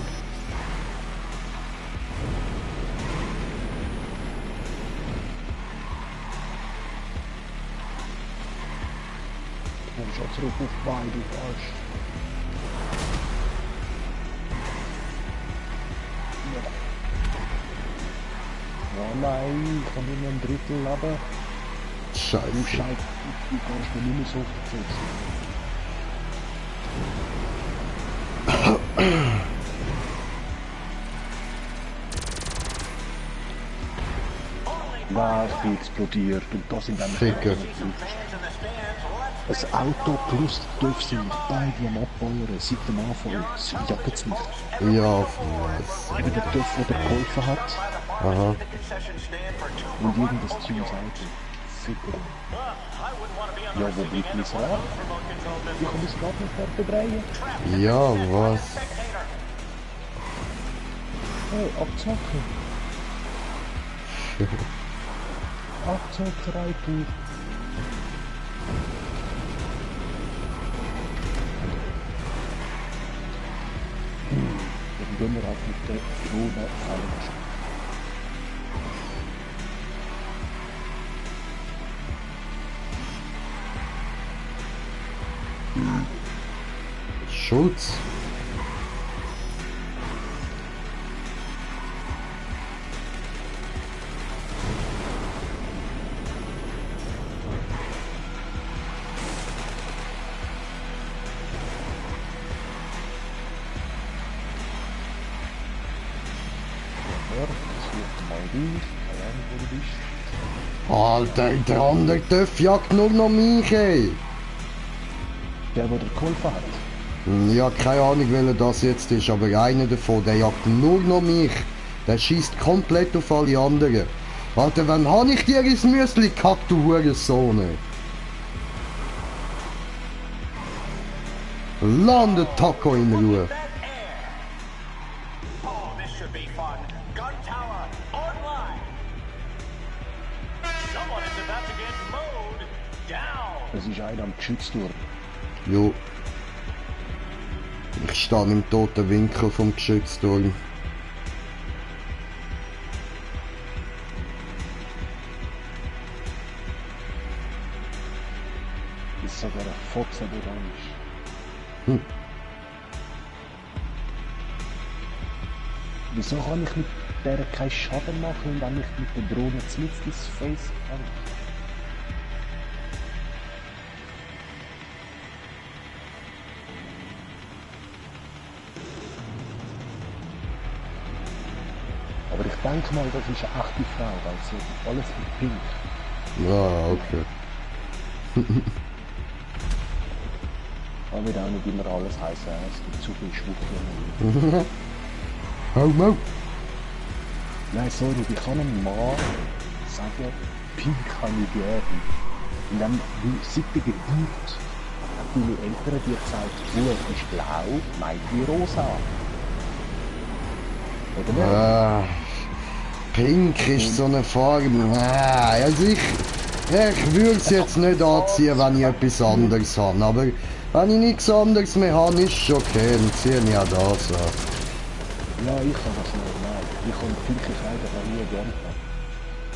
Komm schon zurück auf Bein, du Arsch. Ja, nein, ich habe nur ein Drittel Leben. Du Scheiße. Scheiße, du kannst mir nicht mehr so versetzen. Nein, ich bin explodiert und da sind dann Ficker. das Auto plus die TÜV sind beide am Abbauern seit dem Anfang. Sie jagen es nicht. Ja, was? Eben der TÜV, der geholfen hat Aha. und irgendwas Teams Auto. Ficker. Ja, wo bleibt mein Rad? Ich kann das Rad nicht mehr drehen. Ja, was? Hey, abzocken. Abzockerei, du. Dann gehen wir halt mit der Drohne falsch. Schulz. Alter, der andere TÜV jagt nur noch mich, ey. Der dir geholfen hat. Ja, keine Ahnung, welcher das jetzt ist, aber einer davon, der jagt nur noch mich. Der schießt komplett auf alle anderen. Alter, wann habe ich dir ins Müsli gekackt, du Hurensohn, ey? Lande Taco in Ruhe. Oh, this should be fun. Gun Tower online. Someone is about to get mowed down. Es ist einer am Geschützturm. Jo. Ich stehe im toten Winkel vom Geschützturm. Ist sogar ein Fox aber orange. Hm. Wieso kann ich mit der keinen Schaden machen und dann nicht mit der Drohne mit ins Face kann? Aber ich denke mal, das ist eine echte Frau, weil sie hat alles mit Pink. Ah, okay. Aber wird auch nicht immer alles heißen, es gibt zu viele Schwuchteln. Homo. Nein, sorry, ich kann einem Mann sagen, Pink kann ich gerne. Und dann, seit der Geburt, hat meine Eltern dir gesagt, Blut ist blau, meint wie rosa. Oder nicht? Ah, Pink ist so eine Farbe. Ah, also ich würde es jetzt nicht anziehen, wenn ich etwas anderes habe. Aber wenn ich nichts anderes mehr habe, ist es okay, dann ziehe ich auch das an. Ja, ich kann das nicht, nein. Ich kann pinkige Kleider noch nie gerne haben.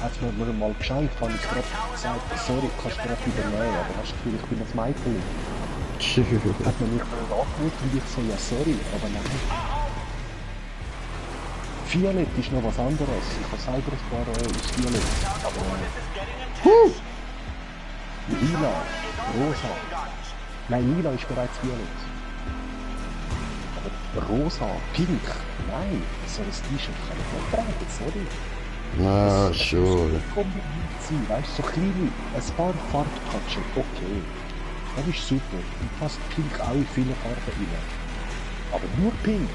Hat mir mal geschenkt, habe ich gerade gesagt, sorry, kannst du gerade übernehmen, aber hast du das Gefühl, ich bin das Mädchen? Hat man mich angerufen und ich so, ja sorry, aber nein. Violett ist noch was anderes. Ich habe selber ein paar aus Violett. Aber Lila, rosa. Nein, lila ist bereits Violett. Aber rosa, pink, nein. So ein T-Shirt kann ich nicht tragen, sorry. Na, schon. Kombiniert sein, weißt du, so kleine, ein paar Farbpatschen, okay. Das ist super. Und passt pink auch in viele Farben rein. Aber nur pink.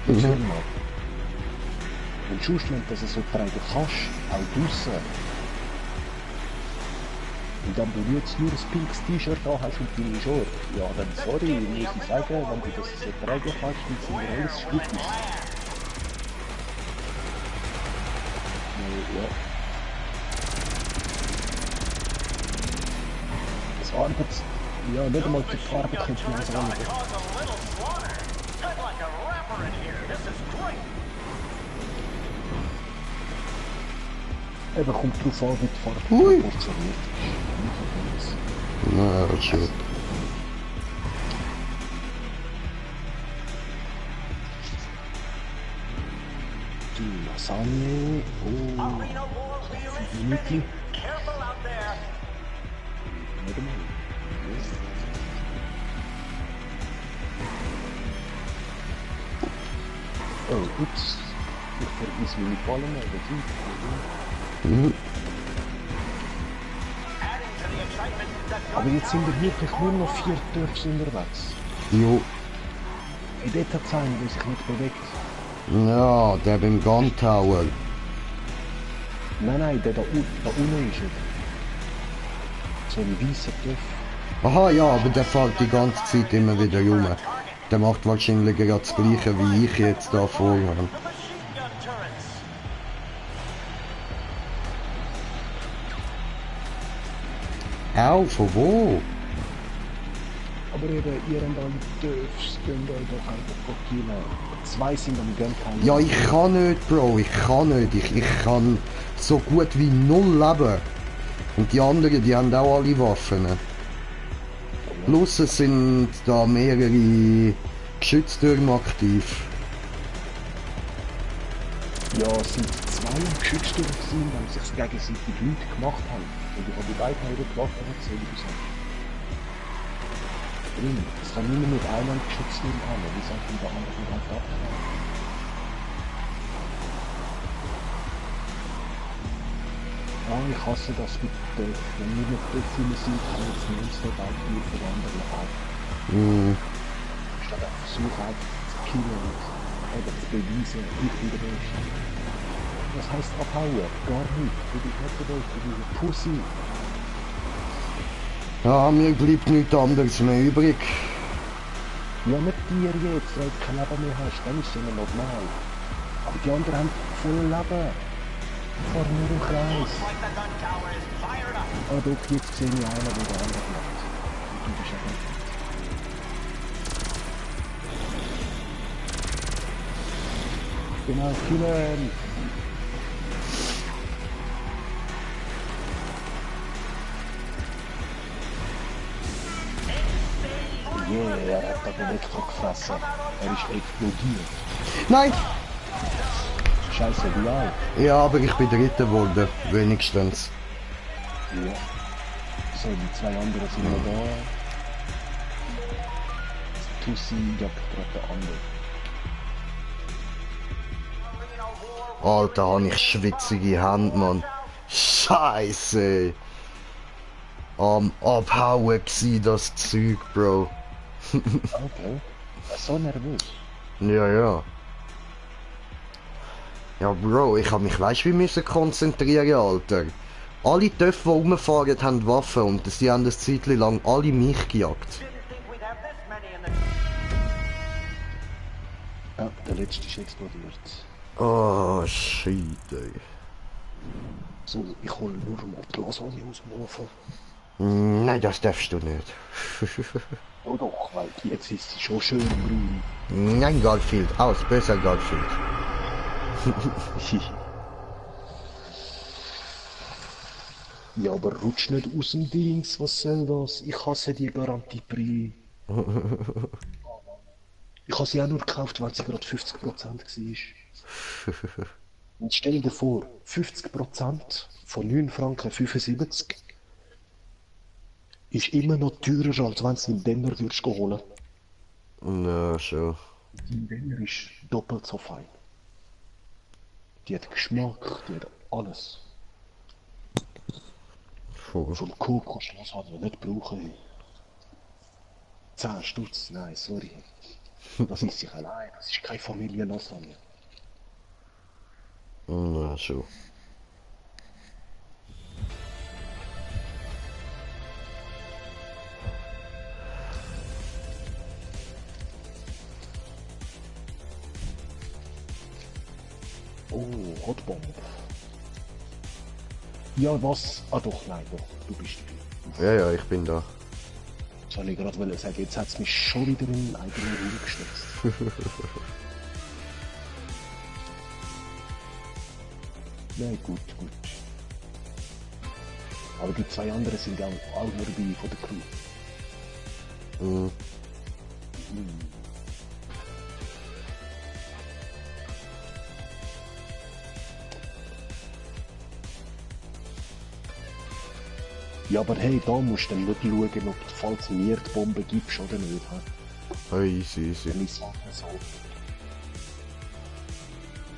Jetzt hör mal. Und sonst, wenn du das so tragen kannst, auch draussen. Und dann du jetzt nur ein pinkes T-Shirt an hast und deine Short. Ja, dann sorry, muss ich sagen, wenn du das so tragen kannst, dann sind wir alles schwierig. Ja. Das Arbeit, ja, nicht einmal für die Arbeit könnte man so annehmen. Eben kommt drauf an, wie die Farbe proportioniert ist. Na, schon. Die Lasagne, oh, 5 Minuten. Nicht einmal. Oh, ups. Ich ist wie mit Ballen, oder Mhm. aber jetzt sind wir wirklich nur noch 4 Dörfs unterwegs. Jo. In dort hat es einen, der sich nicht bewegt. Ja, der beim Gun Tower. Nein, der da unten ist er. So ein weißer Dörf. Aha, ja, aber der fährt die ganze Zeit immer wieder rum. Der macht wahrscheinlich gerade das gleiche wie ich jetzt da vorne. Au, von wo? Aber eben, ihr habt alle Dörfs, könnt euch doch einfach killen. 2 sind am Guntower. Ja, ich kann nicht, Bro, ich kann nicht. Ich kann so gut wie 0 leben. Und die anderen, die haben auch alle Waffen. Plus es sind da mehrere Geschütztürme aktiv. Ja, es sind 2 am Geschützturm gewesen, weil sich gegenseitig Leute gemacht haben. Und ich habe die beiden ihre Waffen erzählt gesagt. Es kann niemand mit einem Geschützturm haben, wie sagt der andere einfach abfahren. Ja, ich hasse das mit Dörf. Wenn wir mit Dörfern sind, kann ich das Monster bald viel für andere haben. Statt einfach so zu killen oder zu beweisen, ich bin der Beste. Was heisst abhauen? Gar nicht. Du bist nicht der Beste, du bist ein Pussy. Ja, mir bleibt nichts anderes mehr übrig. Ja, nicht dir jetzt, weil du kein Leben mehr hast, dann ist es immer normal. Aber die anderen haben voll Leben. Fahren nur im Kreis. Ah, doch, jetzt sehe ich einen, der der andere macht. Und du bist einfach nicht. Genau, killen! Yeah, er hat den Elektro gefressen. Er ist explodiert. Nein! Scheiße, wie alt? Ja, aber ich bin Dritter geworden, wenigstens. Ja. So, die 2 anderen sind noch da. Tussi jagt gerade den anderen. Alter, habe ich schwitzige Hände, Mann. Scheiße! Am Abhauen gsi das Zeug, Bro. Okay. So nervös. Ja. Ja, Bro, ich hab mich weißt wie müssen konzentrieren, Alter. Alle Töpfe, die rumfahren, haben Waffen und sie haben eine Zeit lang alle mich gejagt. Ja, der letzte ist explodiert. Oh, shit, ey. So, ich hol nur mal die Lasagne aus dem Ofen. Nein, das darfst du nicht. Oh doch, weil jetzt ist sie schon schön grün. Nein, Garfield, aus, besser Garfield. Ja, aber rutsch nicht aus dem Dings, was soll das? Ich hasse die Garantiebrille. Ich habe sie auch nur gekauft, weil sie gerade 50% war. Und stell dir vor, 50% von 9,75 Franken ist immer noch teurer, als wenn du sie im Denner würdest holen. Na, schon. Die Denner ist doppelt so fein. Die hat Geschmack, die hat alles. Voll. Vom Kokosnuss hat man nicht brauchen. 10 Stutz, nein, sorry. Das ist sich allein, das ist keine Familienlasagne. Na, schon. Oh, Hotbomb. Ja, was? Ah doch, nein, doch, du bist dabei. Ja, ich bin da. Das wollte ich gerade sagen, jetzt hat es mich schon wieder in eigene Ruhe gestürzt. Nein, gut. Aber die 2 anderen sind ja auch nur dabei von der Crew. Mhm. Ja, aber hey, da musst du dann nicht schauen, ob du falls mir die Bombe gibst oder nicht. Oh, easy. Wenn ich sage so.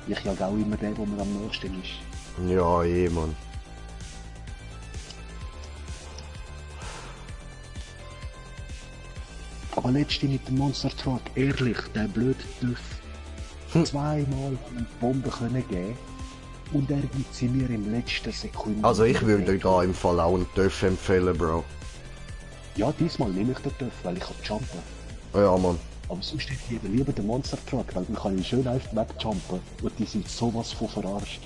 Ich jag auch immer den, der mir am nächsten ist. Ja, Mann. Aber letzte mit dem Monster Truck, ehrlich, der blöde Töff. Zweimal eine Bombe können geben und er gibt sie mir im letzten Sekunde. Also ich würde da im Fall auch einen Töff empfehlen, Bro. Ja, diesmal nehme ich den Töff, weil ich kann jumpen. Ja, Mann. Aber sonst hätte ich lieber den Monster Truck, weil dann kann ich schön einfach wegjumpen und die sind sowas von verarscht.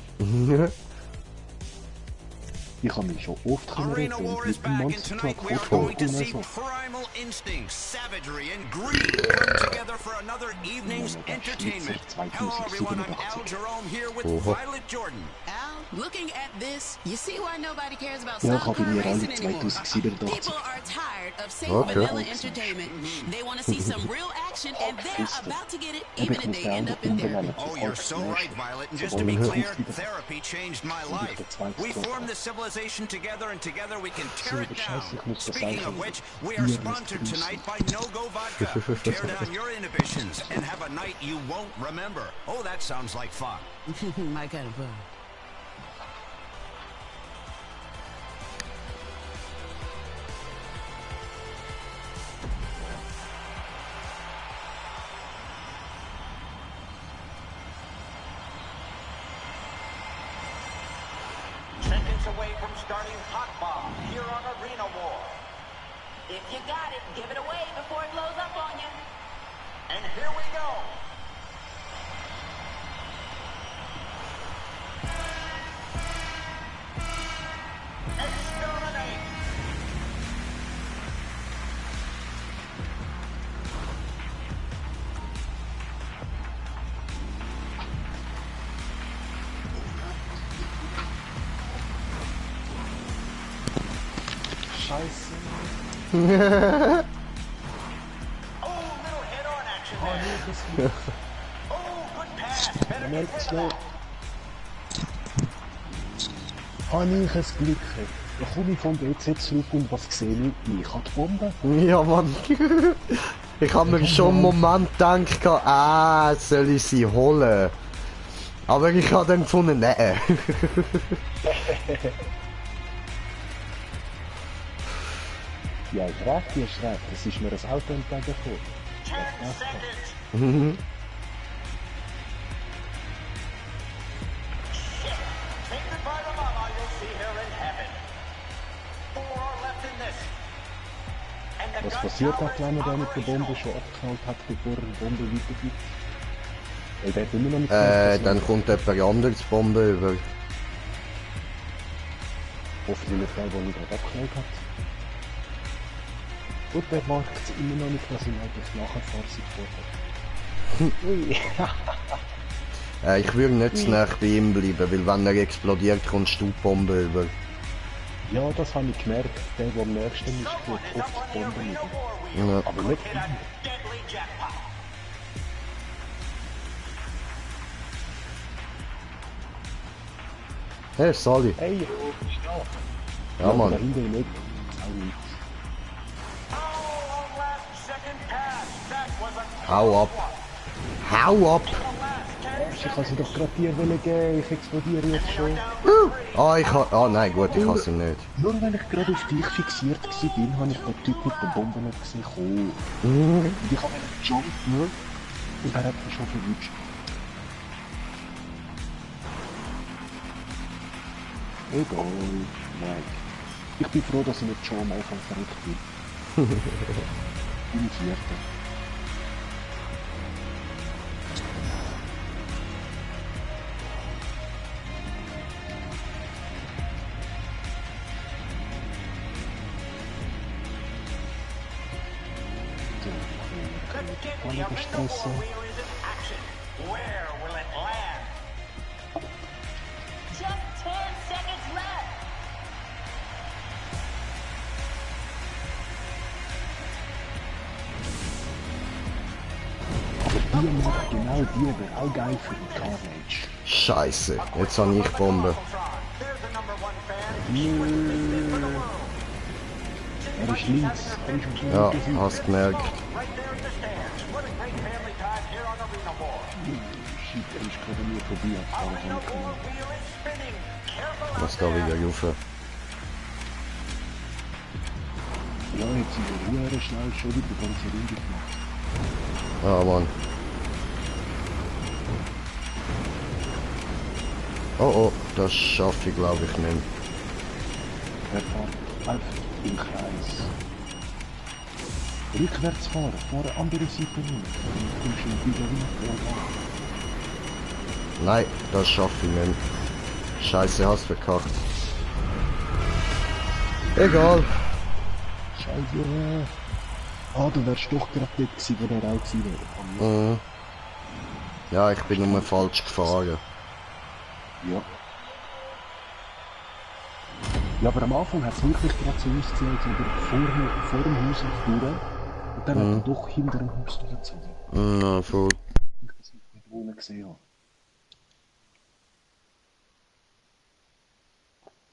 Ich habe mich schon oft Arena reden War is mit dem back, and Monster tonight Truck we are von going to see so. primal instincts, savagery, and greed come together for another evening's entertainment. Hello, everyone. I'm Al Jerome here with Violet Jordan. Al, looking at this, you see why nobody cares about Ja, stock ich habe car mir alle racing anymore. 2087. People are tired of safe Okay. vanilla entertainment. They want to see some real action, and they're about to get it, even if they end up in therapy. Oh, you're so right, Violet. And just to be clear, therapy changed my life. We formed this civilization together, and together we can tear it down. Speaking of which, we are sponsored tonight by No Go Vodka. Tear down your inhibitions and have a night you won't remember. Oh, that sounds like fun. My kind of fun. Seconds away from starting Hot Bomb here on Arena War. If you got it, give it away before it blows up on you. And here we go. Exterminate. Scheiße. Oh, little head-on action there. Oh, good pass. Better Moment, get schnell. that. Habe ich ein Glück. Da komme ich vom BZ zurück und was sehe ich? Ich habe die Bombe. Ja, Mann. Ich habe mir schon einen Moment gedacht, soll ich sie holen? Aber ich habe dann gefunden, nein. Ja, ich recht, die ist recht. Es ist mir ein Auto entgegengekommen. 10 seconds. Take goodbye to Mama. You'll see her in heaven. 4 are left in this. And the Was gun passiert tower hat, wenn er is da mit der Bombe operational. schon abgeknallt hat, bevor er die Bombe weitergibt? Weil der hat immer noch nicht Dann kommt jemand anderes die Bombe über. Hoffentlich nicht der, der ihn gerade abgeknallt hat. Und der merkt immer noch nicht, dass ihm eigentlich nachher Fahrzeug vorhat. Ui. Ich würde nicht zu nah bei ihm bleiben, weil wenn er explodiert, kommt die Bombe über. Ja, das habe ich gemerkt. Der, der am nächsten ist, Someone wird is oft up die on the Bombe Arena mit. War wheel. Ja. Aber nicht Hit a deadly jackpot. Hey, Sally. Hey, ist da. Ja, Mann. Da hinten nicht. Auch nicht. Oh, a last-second pass. That was a Hau ab. Hau ab! the last 10 Ich kann sie doch gerade dir geben. Ich explodiere jetzt schon. Nein, gut, ich hasse ihn nicht. Nur wenn ich gerade auf dich fixiert war, habe ich den Typ mit der Bombe nicht gesehen. Und ich habe einen Jump und er hat mich schon verwünscht. Egal, nein. Ich bin froh, dass ich nicht schon am Anfang verrückt bin. Bin Vierter. The deadly up in the war wheel is in action. Where will it land? Just 10 seconds left. Aber die macht genau die wäre auch geil für den Carnage. Scheiße, jetzt habe ich Bombe. There's the number 1 fan. He was missing for the world. Er ist links, er ist auf Ja, der Seite. hast gemerkt. Right there in the stands. What a great family time here on Arena War. Shit, ist gerade an mir vorbei. Was da wieder rauf? Ja, jetzt sind wir höher schnell schon wieder die ganze Runde gemacht. Ah, Mann. Oh, oh, das schaffe ich glaube ich nicht. Er fährt einfach im Kreis. Rückwärts fahren, fahren andere Seite hin. Dann kommst du wieder rein. Nein, das schaffe ich nicht. Scheiße, hast verkackt. Egal. Scheiße. Ah, du wärst doch gerade dort gewesen, wo der auch gewesen wäre. Mhm. Ja, ich bin nur falsch gefahren. Ja. Ja, aber am Anfang hat es wirklich gerade so ausgesehen, als ob er vor dem Haus durch und dann hat er doch hinter dem Haus durchgezogen. Na, voll. Ich das nicht wo ich gesehen habe.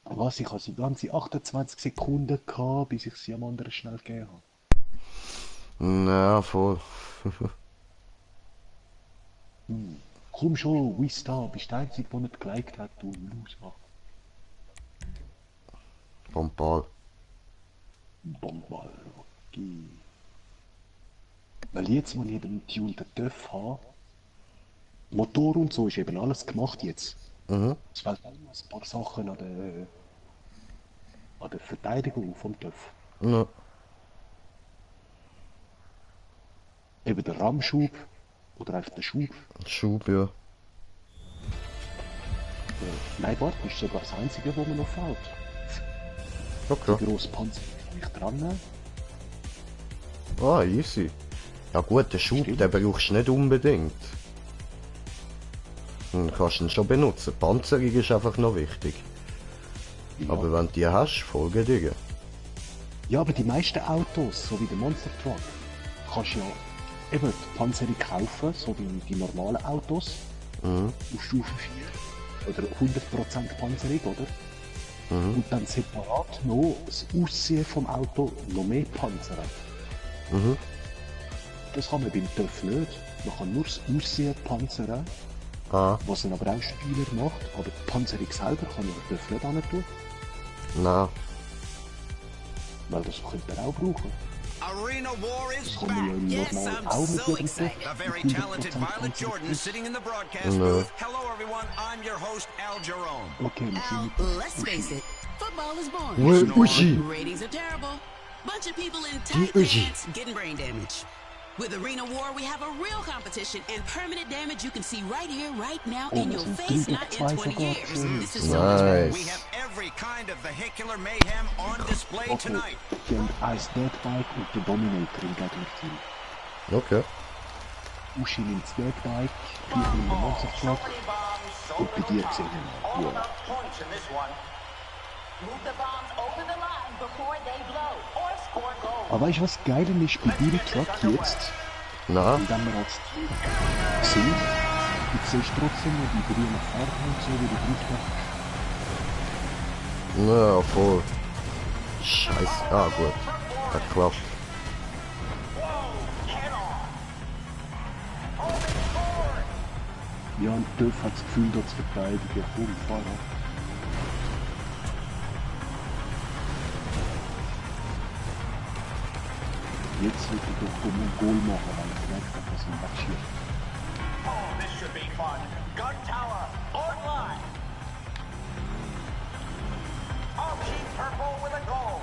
Was, ich hatte so ganze 28 Sekunden gehabt, bis ich sie am anderen schnell gegeben habe. Na, voll. Komm schon, Wista, bist der Einzige, der nicht geliked hat, du Loser. Bombal. Bombal, okay. Weil jetzt, wenn ich den tunten TÜV habe, Motor und so ist eben alles gemacht jetzt. Mhm. Es fehlt auch noch ein paar Sachen an der Verteidigung vom TÜV. Ja. Eben der Rahmenschub oder einfach der Schub. Schub, ja. Nein, warte, das ist sogar das Einzige, wo mir noch fehlt. Okay. Die grosse Panzer kann ich dran nehmen. Ah, easy. Ja gut, den Schub, Stimmt. den brauchst du nicht unbedingt. Dann kannst du ihn schon benutzen. Panzerung ist einfach noch wichtig. Ja. Aber wenn du die hast, folge dir. Ja, aber die meisten Autos, so wie der Monster Truck, kannst du ja eben die Panzerung kaufen, so wie die normalen Autos. Auf Stufe 4. Oder 100% Panzerung, oder? Und dann separat noch das Aussehen vom Auto noch mehr panzern. Das kann man beim TÜV nicht. Man kann nur das Aussehen panzern, Ah, was ihn aber auch Spieler macht. Aber die Panzerung selber kann ich den TÜV nicht hin tun, na. weil das könnte er auch brauchen. Arena War is Das kann man ja back. im Yes, normalen I'm auch mit so jedem TÜV. excited. A very mit talented 100% Violet Panzerung Jordan plus. sitting in the broadcast booth. Hello, everyone. I'm your host, Al Jerome. Okay, wir sind Al, mit let's face it, football is boring. Uschi. Ratings are terrible. Bunch of people in Die tight Uschi. pants getting brain damage. With Arena War, we have a real competition and permanent damage you can see right here, right now, in your face, not in 20 years. This is so much fun. We Nice. have every kind of vehicular mayhem on display Okay, tonight. die haben Ice Deadbike und den Dominator im Gegnerteam. Okay. Uschi nimmt das Deadbike, ich nehme den Monster Truck und bei dir gesehen wir ja. Move the bombs over the line before they blow or score goals. Aber weißt du, was geil ist bei deinem Truck jetzt? Na, Wenn wir als Team sind, du siehst trotzdem noch die grünen Farben und so, wie du drauf hast. na, voll. Scheiße. Ah, gut. Hat geklappt. Ja, und TÜV hat das Gefühl, da zu verteidigen. Komm, fahr ab. Jetzt wird er doch ein Goal machen, weil er gemerkt hat, dass man wegschießt. Oh, this should be fun. Gun Tower online. Oh, Team Purple with a goal.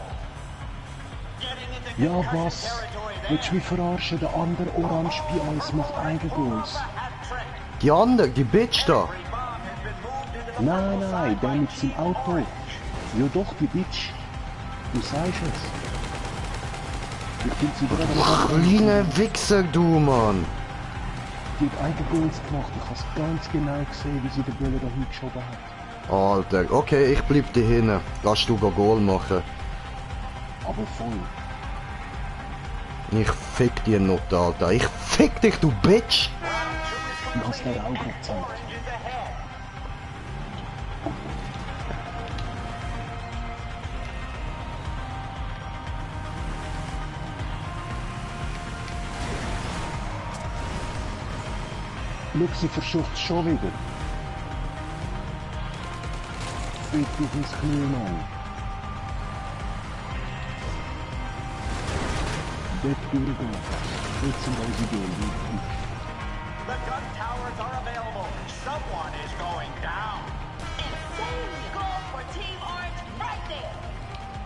Getting into Ja, concussion was? territory Willst du mich verarschen? Der andere Orange bei uns macht Eigengoals. hat-trick. Die andere, die Bitch da. Every bomb has been moved into the Nein, nein, der mit seinem Auto. Ja doch, die Bitch. Du sagst es. Ich finde sie gerade noch Kleine Wichser, du, Mann. Die hat Eigengoals gemacht. Ich habe es ganz genau gesehen, wie sie den Böller da hingeschoben hat. Alter, okay, ich bleib da hinten. Lass du Goal machen. Aber voll. Ich fick die Nutte, Alter. Ich fick dich, du Bitch. Ich habe es dir auch gerade gezeigt. schau, sie versucht es schon wieder. Fick dich ins Knie, Mann. Dort durchgehen. Jetzt sind unsere Gehen. The gun towers are available. Someone is going down. Insane goal for Team Orange right there.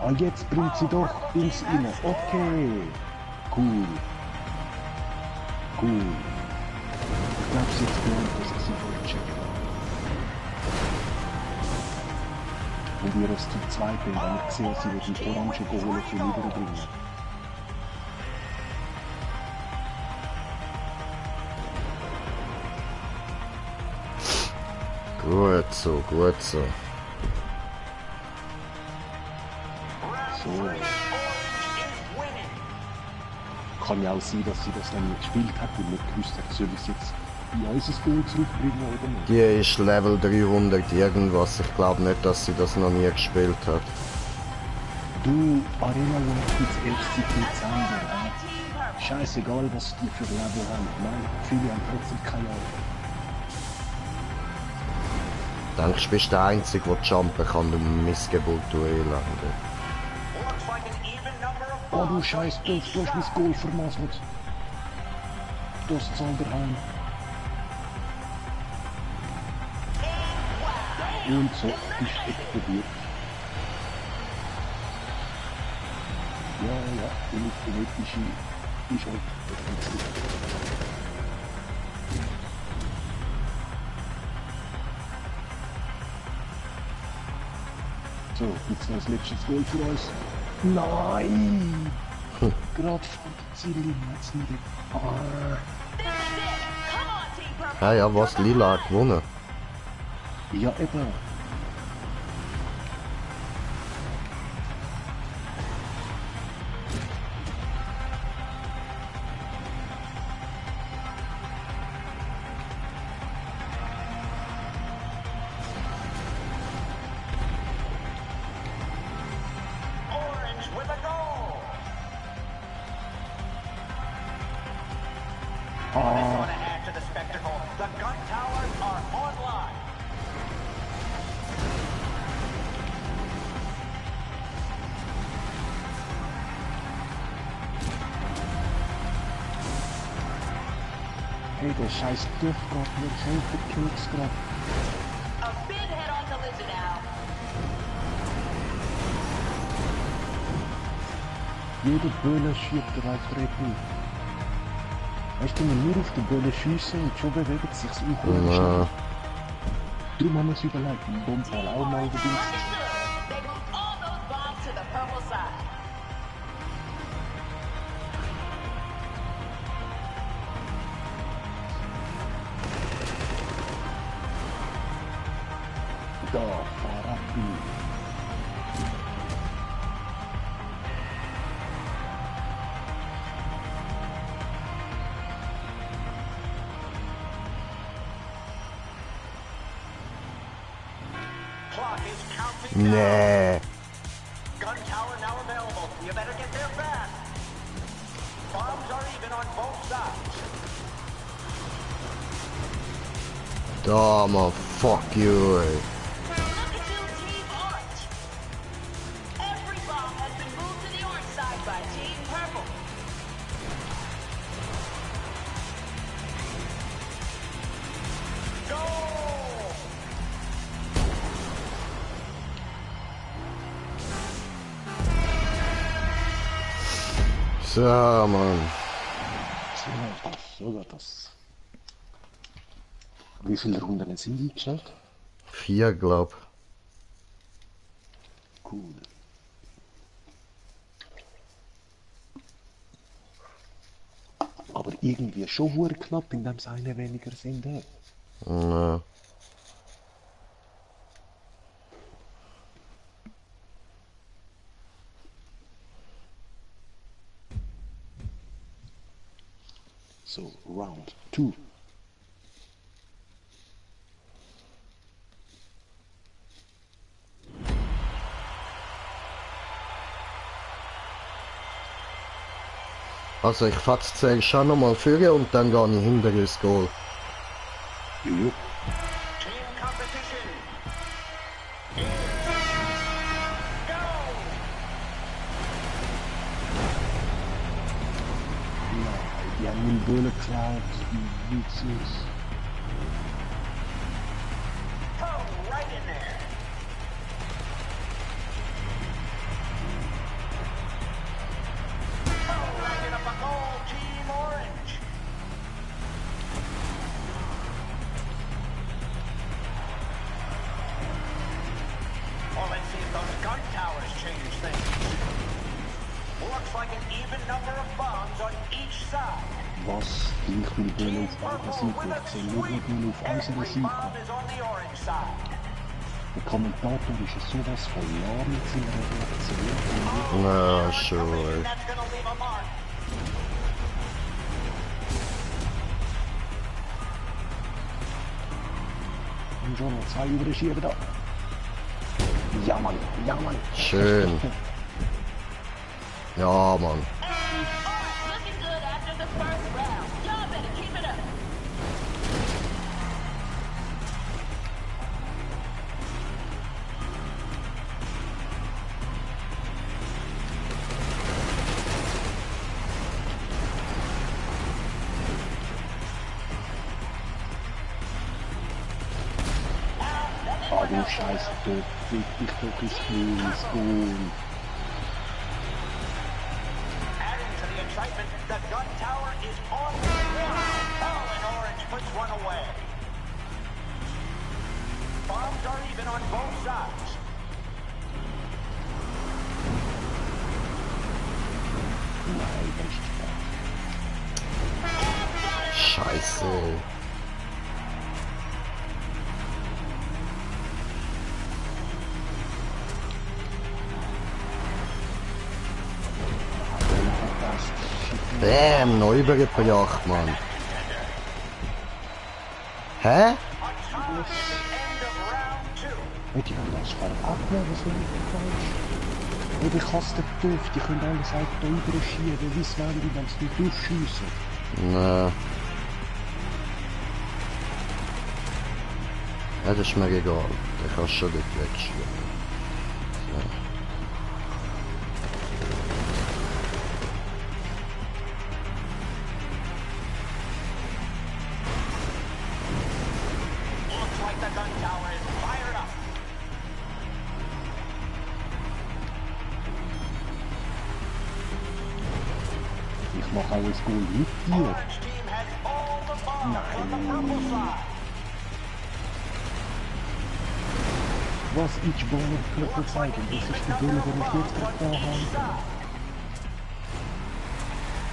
Ah, jetzt bringt sie doch Dings rein. Okay. Cool. Cool. Ich glaube, sie jetzt gelernt, dass ich sie vorcheckt habe. Und ihr es zum Zweiten, wenn ich sehe, sie wird die Orange geholt für überbringen. Gut so, gut so. So. Kann ja auch sein, dass sie das noch nie gespielt hat und nicht gewusst hat, soll ich es jetzt in unser Goal zurückbringen oder nicht. Die ist Level 300 irgendwas. Ich glaube nicht, dass sie das noch nie gespielt hat. Du, Arena World jetzt 11 Dezember. Scheißegal, was die für Level haben. Nein, viele haben trotzdem keine Ahnung. Denkst du, bist der Einzige, der jumpen kann um Missgeburt-Duell landen? Oh du Scheiß, du hast mein Goal vermasselt. Das zahlt er heim. Und so ist explodiert. Ja, die Luftgenetische ist halt definitiv. So, jetzt noch das letzte Goal für uns. Nein! Gerade vor der Ziellinie hat's nicht. Ah ja, was? Lila hat gewonnen. Ja, eben. Orange with a goal. I just want to add to the spectacle. The gun towers are online. Hey, der scheiß Duft geht mir selber Keks grad. A big head-on collision now. Jeder Böller schiebt auf die Rettung. Weißt du, wenn wir nur auf den Böller schiessen und schon bewegt sich das Uhr Ja. Darum haben wir es überlegt, einen Bombfall auch mal gedingst. Understood. They moved all those bombs to the purple side. Da, Farabi. Clock is counting down. Nee. Gun tower now available. You better get there fast. Bombs are even on both sides. Da, man, fuck you, ey. Look at you, Team Orange. Every bomb has been moved to the orange side by Team Purple. Goal! So, Mann. So geht das. Wie viele Runden sind eingestellt? 4, glaub. Cool. Aber irgendwie schon hure knapp, indem es eine weniger sind. Ja. So, Round 2. Also ich fasse zuerst schon nochmal führen und dann gehe ich hinter ins Goal. Jo. Team competition. Die haben den Böhle geklaut, wie witzig. Oh, right in there. Oh, racking up a goal, Team Orange. Well, let's see if those gun towers change things. Looks like an even number of bombs on each side. Was? Ich will Böhle auf einer Seite, ich sehe nur Böhle auf unserer Every Seite. bomb is on the orange side. Der Kommentator ist ja sowas von lahm mit seiner Reaktion. Na, sure. That's gonna leave a mark. Und schon noch 2 Überschieben da. Ja Mann, ja Mann. Schön. Ja, Mann. Looking good after the first round. Y'all better keep it up. Ah, du Scheiß, du fick dich doch ins Knie, ins Goal. Adding to the excitement, the gun tower is on the ground. Oh, and Orange puts one away. Bombs are even on both sides. Nein, echt. Scheiße. Bäm, neu übergebracht, Mann. Hä? End of round 2. Und die haben das verabnehmen, was will ich falsch? Und ich hasse den Duft, die können alles halt da überschieben, wie es wollen die, wenn sie nicht durchschiessen. Na. Ja, das ist mir egal. Der kannst schon nicht wegschieben. Looks like the gun tower is fired up. Ich mache auch ein Goal mit dir. Orange team has all the bombs on the purple side. Was ich wollte Knöpfe zeigen, das ist die Bälle, die ich jetzt gerade da habe.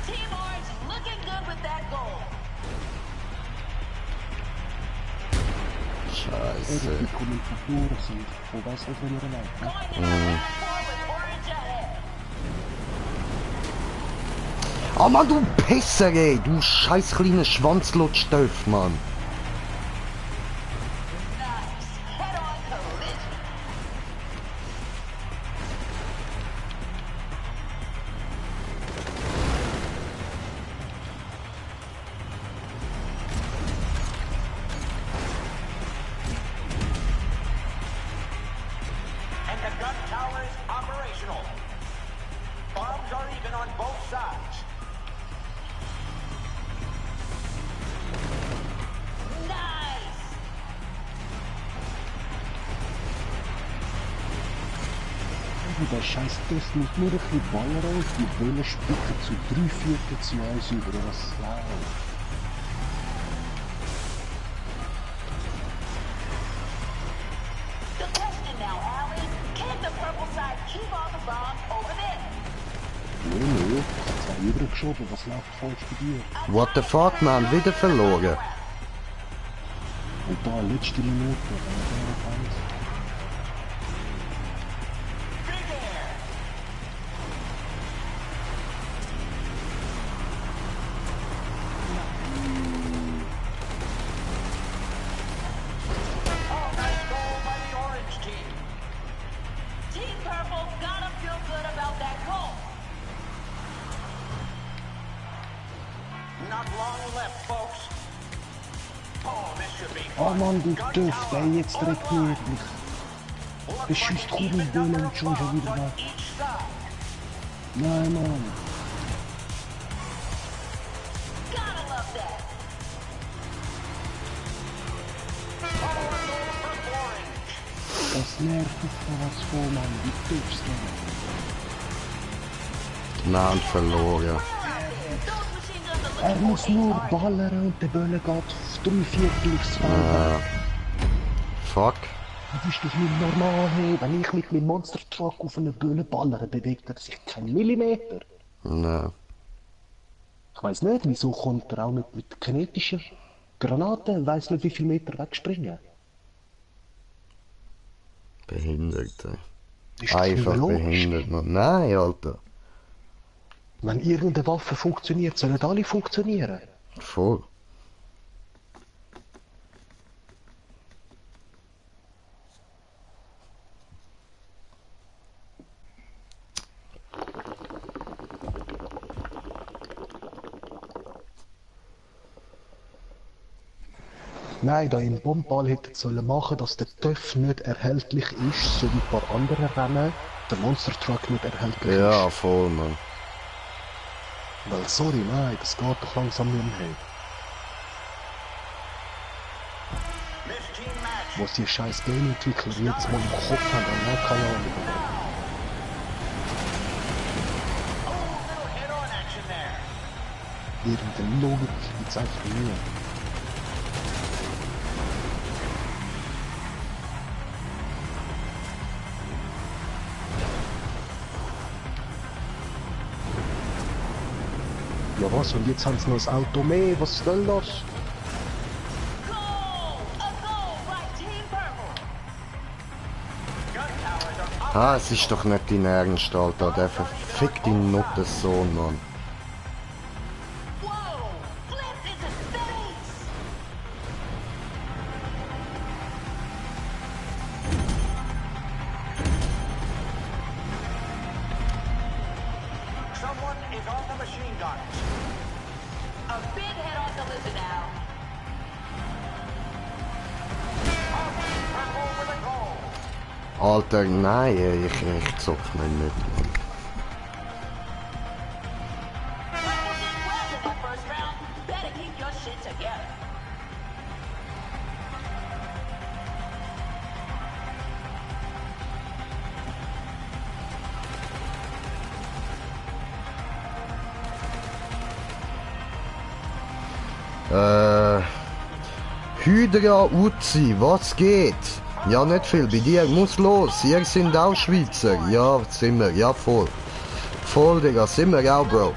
Team Orange looking good with that goal. Scheiße. Die Kommentatoren sind, wo weiß nicht, wenn ihr meint. Going into round 4 with Orange ahead. Oh Mann, du Pisser, ey! Du scheiß kleiner Schwanzlutschtöff, Mann! Nice. Head-on collision. And the gun tower is operational. Bombs are even on both sides. Nice. Der scheiß Test muss nur ein bisschen Baller auf, die Bälle spicken zu 3/4 zu 1 über das Wow. The question now, Allie. Can the purple side keep all the bombs over there? Nö, ich hab 2 übergeschoben, was läuft falsch bei dir? What the fuck, man? Wieder verloren. Und da, letzte Minute, wenn man da noch eins. Big air. Oh, nice goal by the Orange team. Team Purple gotta feel good about that goal. Not long left, folks. Oh Mann, du Dürft, ey, jetzt direkt wirklich. Beschüsst Kugelböhlen und schon wieder weg. Nein, Mann. Das nervt was vor, Mann, die Dürfst, Mann. Nein, verloren. Er muss nur ballern und der Böller geht auf 3/4 aufs Feld. Fuck. Das ist doch nicht normal, hey. Wenn ich mit meinem Monster Truck auf einen Böller ballere, bewegt er sich keinen Millimeter. Nein. Ich weiss nicht, wieso kommt er auch mit kinetischen Granaten, weiss nicht wie viel Meter wegspringen. Behinderte. Ist das Einfach nicht logisch? behindert, man. Nein, Alter. Wenn irgendeine Waffe funktioniert, sollen alle funktionieren. Voll. Nein, da im Bombball hätten sollen machen, dass der TÜV nicht erhältlich ist, so wie ein paar andere Rennen, der Monster Truck nicht erhältlich Ja, ist. voll, man. Weil, sorry, nein, das geht doch langsam nicht mehr. Was die scheiß Game-Entwickler jetzt mal im Kopf haben, dann auch keine Ahnung. Irgendeine Logik gibt's einfach nie. Ja was, und jetzt haben sie noch das Auto mehr, was soll das? Ah, es ist doch nicht dein Ernst, Alter. Der verfickt den Nuttensohn, Mann. Someone is on the machine guns. A big head on the lizard now. Travel with a goal. Alter, nein, ich zopf mich nicht, Mann. Rebel did well in that first round. Better keep your shit together. Hydra Uzi, was geht? Ja, nicht viel, bei dir muss los. Ihr sind auch Schweizer. Ja, sind wir, ja voll. Voll, Digga, sind wir auch, Bro.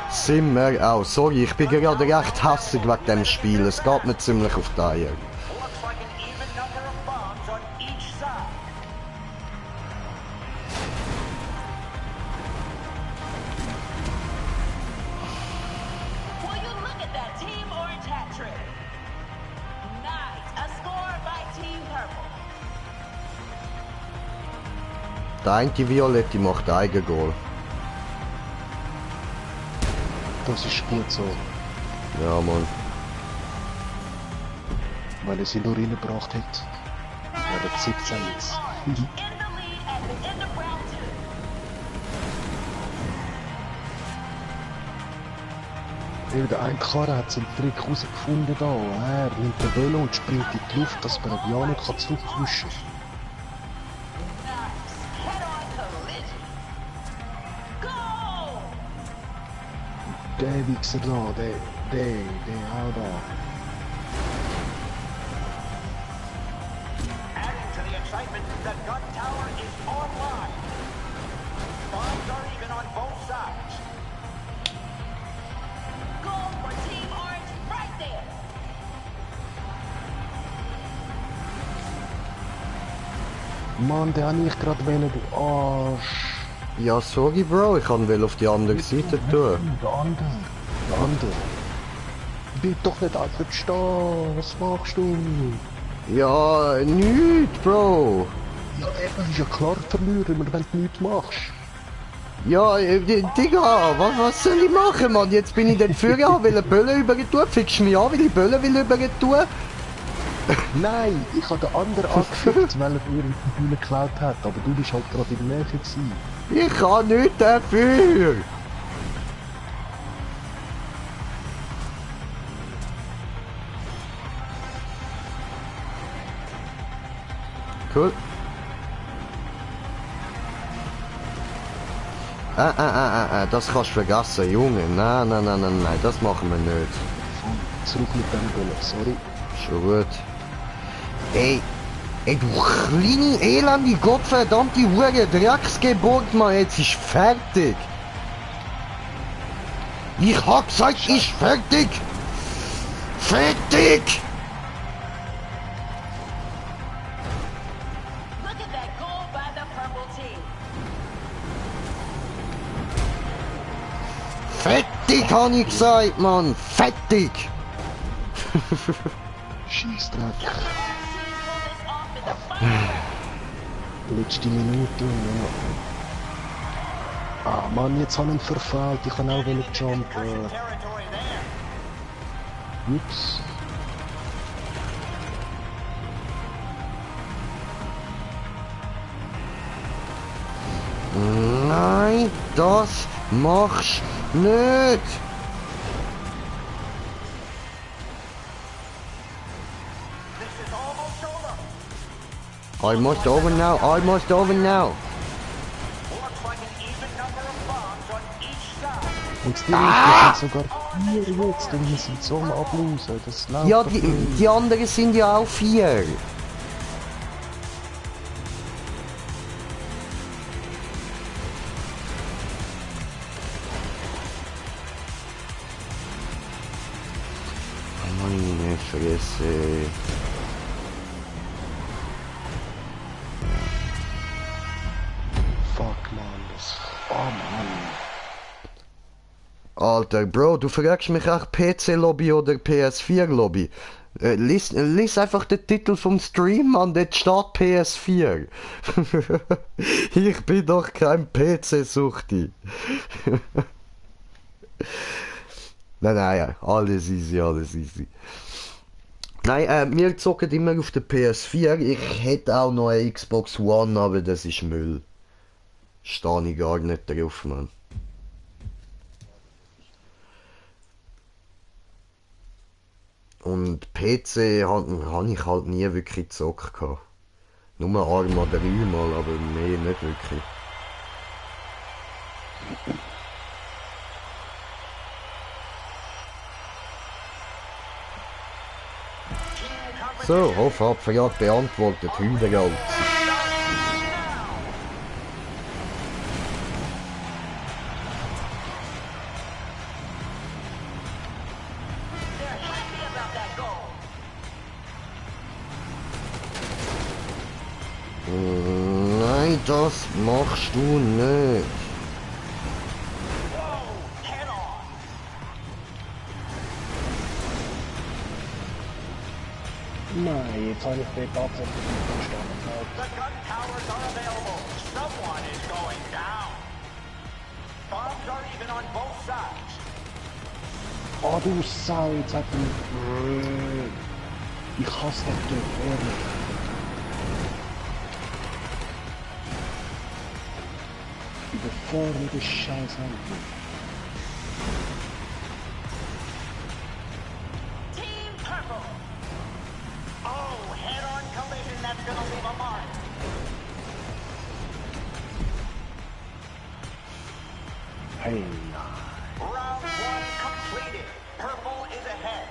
Sind wir auch. Sorry, ich bin gerade recht hassig wegen dem Spiel. Es geht mir ziemlich auf die Eier. Looks like an even number of bombs on each side. Will you look at that Team Orange hat trick? Nice. A score by Team Purple. Der eine Violette macht Eigengoal. Das ist gut so, Ja, Mann. weil er sie nur reingebracht hat. Ja, der 17 jetzt. In the lead at the end of round 2. Eben, der eine Karre hat seinen Trick herausgefunden da. Er nimmt den Velo und springt in die Luft, dass man ihn ja nicht zurückwischen kann. Nice. Head-on collision. Go! Der Wichser da, der auch da. Adding to the excitement, the gun tower is online. Bombs are even on both sides. Goal for Team Orange right there. Mann, der habe ich gerade wählen, du Arsch. Ja, sorry, Bro, ich kann auf die andere Seite tun. Der andere. Bleib doch nicht einfach stehen, was machst du? Ja, nichts, Bro. Ja, eben, ist ja klar verlieren, wenn du nichts machst. Ja, Digga, was soll ich machen, Mann? Jetzt bin ich dort für, will eine Bölle über tun, fickst mich an, will ich Bölle will über tun. Nein, ich habe den anderen angefickt, weil er mir die Bühne geklaut hat, aber du bist halt gerade in der Nähe gewesen. Ich kann nichts dafür! Cool. Das kannst du vergessen, Junge. Nein, das machen wir nicht. Zurück mit dem Böller, sorry. Schon gut. Ey, du kleine, elende, gottverdammte Hure Drecksgeburt, Mann, jetzt ist fertig. Ich hab gesagt, ist fertig. Fertig! Look at that goal by the purple team. Fertig, hab ich gesagt, Mann. Fertig! Scheissdreck. Team pull this off in the final. Letzte Minute, ja. Ah Mann, jetzt habe ich ihn verfehlt. Ich kann auch jumpen. Territory there. Ups. Nein, das machst nicht! This is almost over. Almost over now, almost over now. Looks like an even number of bombs on each side. Und die sind sogar 4 jetzt und wir sind so am Ablausen. Das läuft Ja, doch die, nicht. die anderen sind ja auch 4. Meine Fresse. Fuck, Mann. Das... Oh, Mann. Alter, Bro, du fragst mich auch PC-Lobby oder PS4-Lobby. Lies einfach den Titel vom Stream an, dort steht PS4. Ich bin doch kein PC-Suchti. Nein, alles easy, alles easy. Nein, wir zocken immer auf der PS4. Ich hätte auch noch eine Xbox One, aber das ist Müll. Stehe ich gar nicht drauf, Mann. Und PC habe ich halt nie wirklich gezockt gehabt. Nur Arma 3 mal, aber mehr nicht wirklich. So, Hofabfahrt beantwortet, Hühnergalt. They're happy about that goal. Nein, das machst du nicht. Whoa, head on. Nein, jetzt habe ich den tatsächlich nicht verstanden. The gun towers are available. Someone is going down. Bombs are even on both sides. Oh, du Sau, jetzt hat mich... Ich hasse den Typ, ehrlich. Überfahren das scheiß Auto. Team purple. Oh, head-on collision that's gonna leave a mark. Hey, nein. Round 1 completed. Purple is ahead.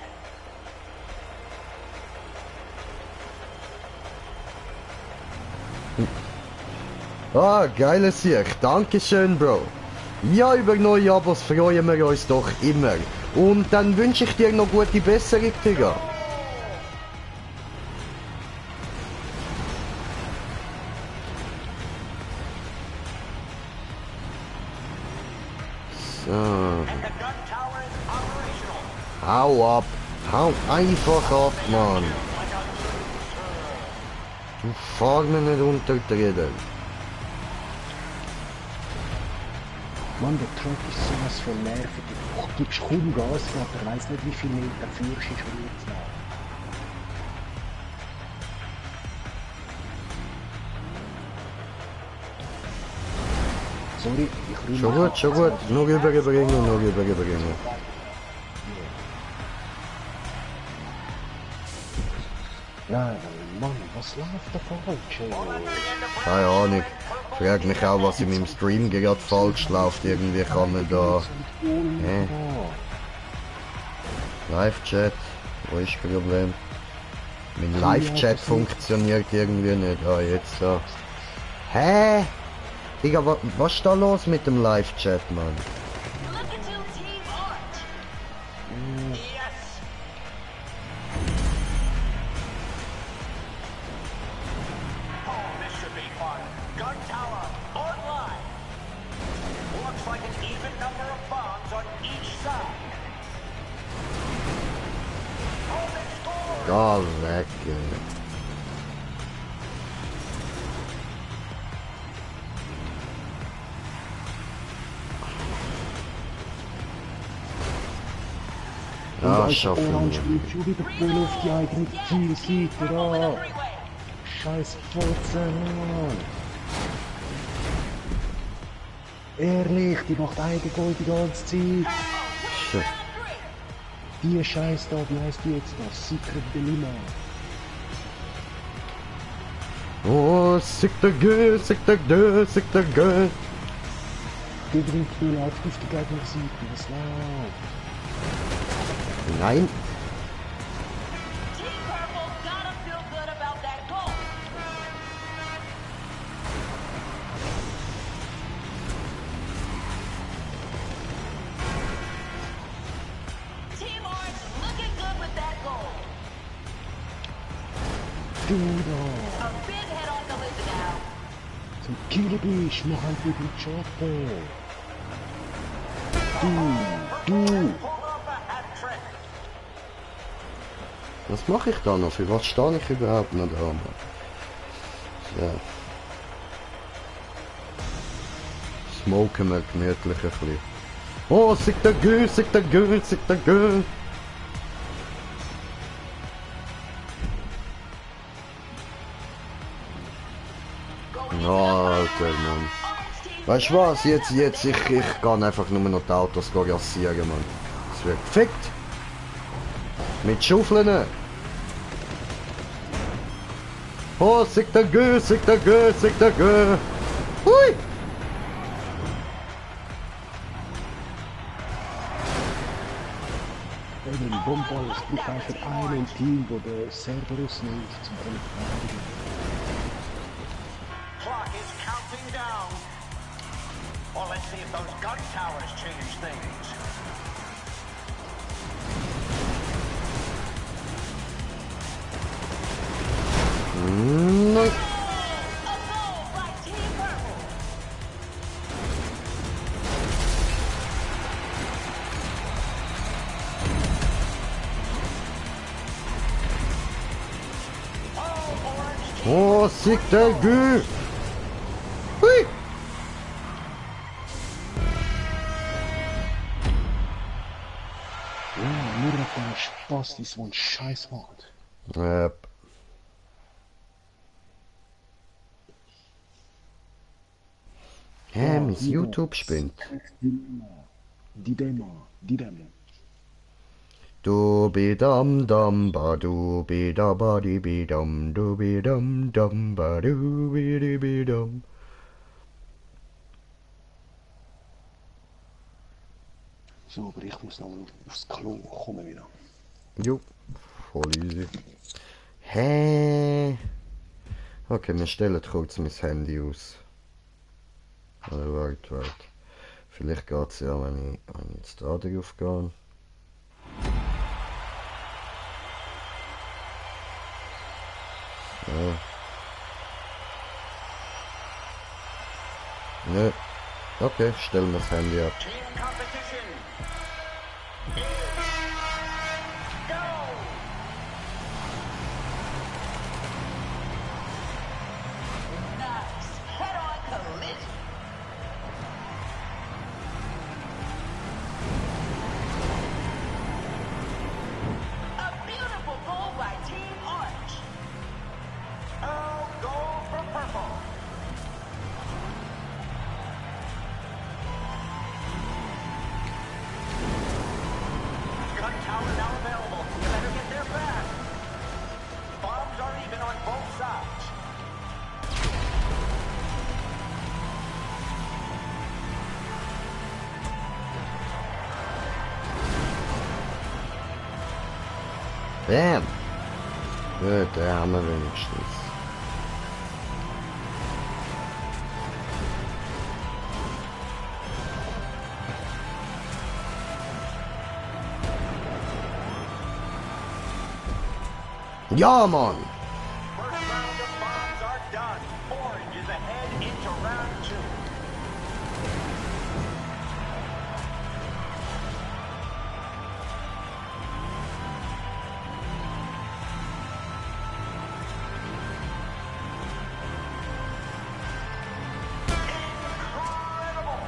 Ah, geiles Sieg. Dankeschön, Bro. Ja, über neue Abos freuen wir uns doch immer. Und dann wünsche ich dir noch gute Besserung, Digga. So. And the gun tower is operational. Hau ab. Hau einfach ab, Mann. Du fahr mir nicht untertreten. Mann, der Truck ist sowas von nervig. Du gibst kaum Gas, aber er weiss nicht, wie viel Meter führst du schon jetzt nach. Sorry, ich rühre Schon gut, schon gut. Nur überbringen, nur überbringen. Nein, Mann, was läuft da falsch? Keine Ahnung. Ich frage mich auch, was in meinem Stream gerade falsch läuft. Irgendwie kann man da... Live-Chat? Wo ist das Problem? Mein Live-Chat funktioniert irgendwie nicht. Ah, jetzt da. Hä? Digga, was ist da los mit dem Live-Chat, Mann? Look at you, Team Arch. Yes. Oh, this should be fun. Gun tower online. Looks like an even number of bombs on each side. Oh, they scored! Gar weg, ey. Ja, schaffen Orange wir. bleibt schon wieder voll auf die eigene Zielseite da. Scheiß Fotzen, Mann. Ehrlich, die macht Eigengoal die ganze Zeit. Shit. Die Scheiß da, wie heißt die jetzt noch? Secret Dilemma. Oh, sick the girl, sick the girl, sick the girl. Gegen die läuft auf die Gegnerseite, was läuft? Nein. Team Purple gotta feel good about that goal. Team Orange looking good with that goal. Du da. A big head on collision now. Zum Killebisch, mach halt wieder den Job. Du. Was mache ich da noch? Für was stehe ich überhaupt noch da, Mann? Ja. Smoken wir gemütlich ein bisschen. Oh, sick the girl, sick the girl, sick the girl. Alter, Mann. Weißt du was? Jetzt, ich kann einfach nur noch die Autos rasieren, Mann. Es wird gefickt. Mit Schaufeln. Oh, sick the girl, sick the girl, sick the girl. Hui! Eben, Bombball, es braucht einfach einen Team, der den Server rausnimmt, zum verteidigen. Clock is counting down. Well, let's see if those gun towers change things. Nein. A goal by Team Purple. Oh, sick the girl. Hui! Ja, nur noch der Spaß, die so einen Scheiß macht. Yep. Hä, mein YouTube spinnt. Dilemma. Du bi dum dum ba du bi da ba di bi dum du bi dum dum ba du bi di bi dum. So, aber ich muss noch aufs Klo kommen wieder. Jo, voll easy. Hä? Okay, wir stellen kurz mein Handy aus. Warte. Vielleicht geht's ja, wenn ich jetzt da drauf gehe. Ja. Nö. Okay, stellen wir das Handy ab. Team competition is go! Nice. Head-on collision. A beautiful goal by Team Orange. Oh, goal for purple. Bam! Gut, den haben wir wenigstens. Ja, Mann! First round of bombs are done. Orange is ahead into round 2. Incredible!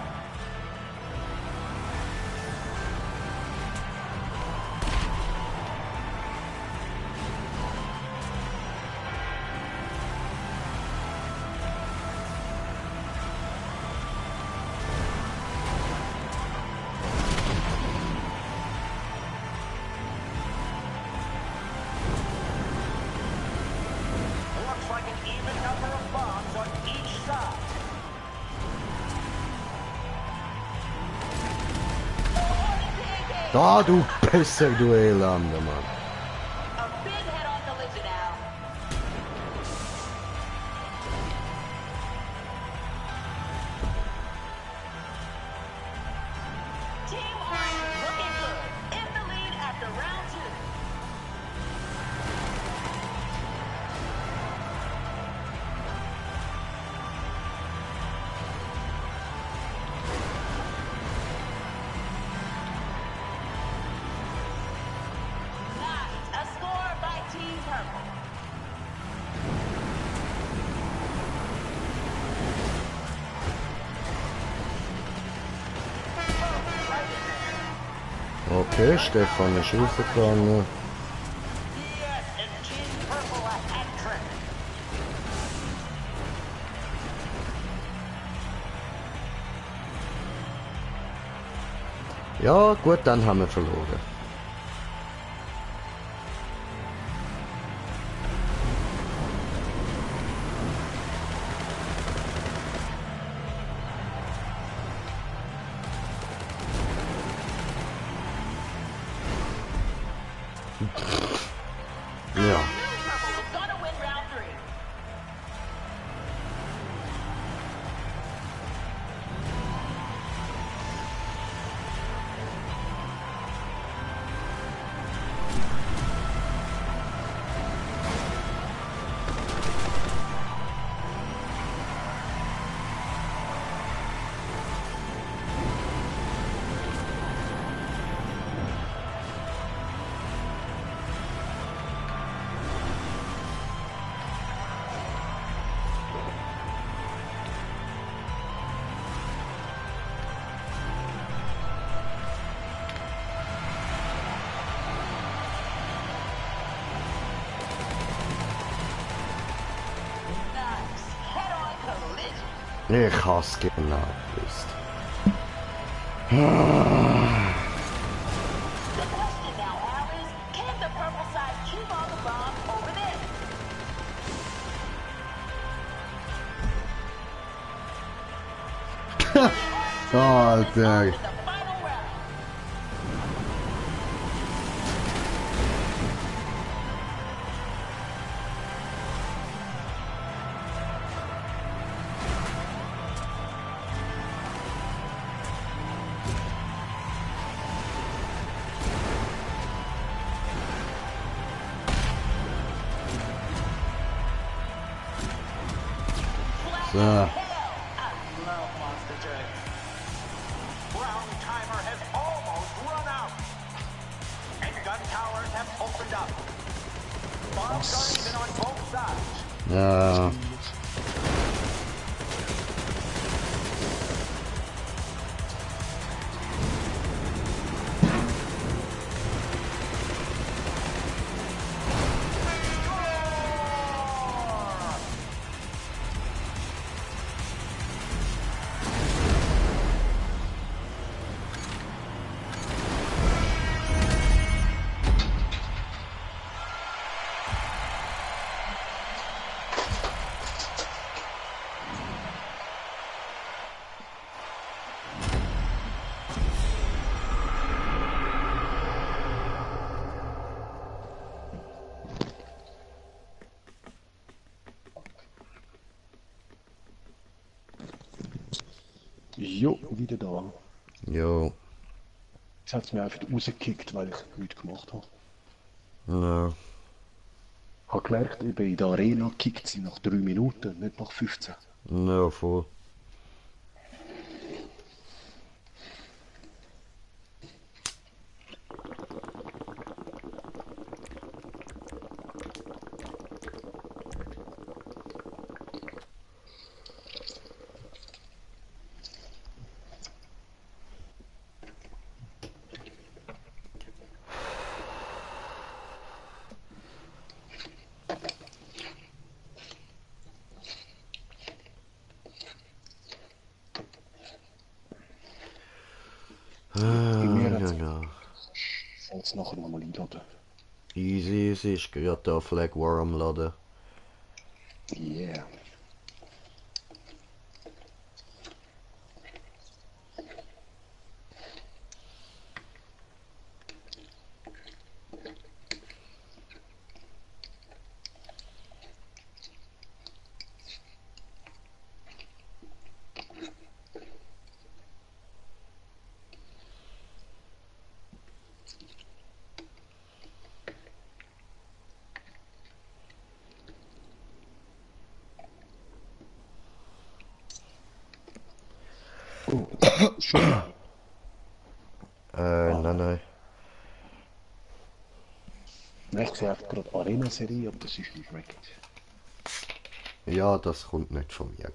Looks like an even number of bombs on each side. Da, du Pisser, du Elende, Mann. A big head-on collision now. Team Orange looking good. In the lead after round 2. Nice. A score by Team Purple. Okay, Stefan ist rausgegangen. Yes, and Team Purple a hat trick. Ja, gut, dann haben wir verloren. Ja. Purple is gonna win round 3. Nice. Head-on collision. Ich hasse genau gewusst. The question now, Al, is can the purple side keep all the bombs over there? Alter. In the final round. So. Hell, I love monster trucks. Ground timer has almost run out. And gun towers have opened up. Bombs are even on both sides. Ja. Jo, wieder da. Jo. Jetzt hat es mir einfach rausgekickt, weil ich nichts gemacht habe. Ja. Ich habe gemerkt, eben in der Arena kickt sie nach 3 Minuten, nicht nach 15. Ja, voll. Ja. Ich soll es nachher nochmal einladen. Easy, ist gerade der Flag War am Laden. Yeah. Oh, schon. Nein. Ich sehe einfach gerade Arena-Serie, aber das ist nicht weg. Ja, das kommt nicht von mir.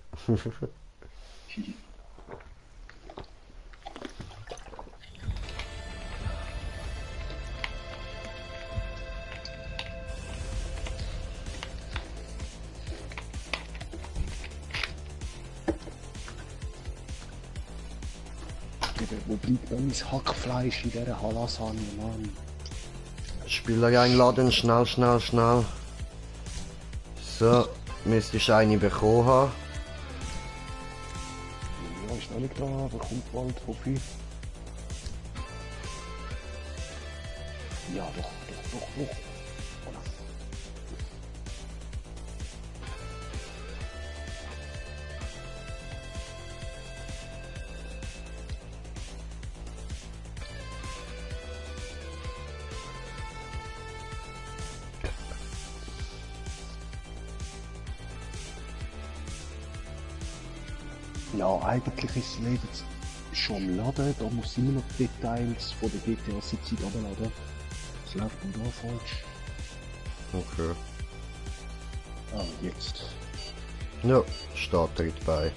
Wo bleibt noch mein Hackfleisch in dieser Halasagne, Mann? Spieler einladen, schnell. So, müsstest eine bekommen haben. Ja, ist noch nicht da, aber kommt bald, hoffe ich. Ja, doch. Voilà. Ja, eigentlich ist das Leben schon am Laden, da muss immer noch Details von der GTA-Sitzung abladen. Das läuft dann da falsch. Okay. Ah, jetzt. Ja, steht direkt bei.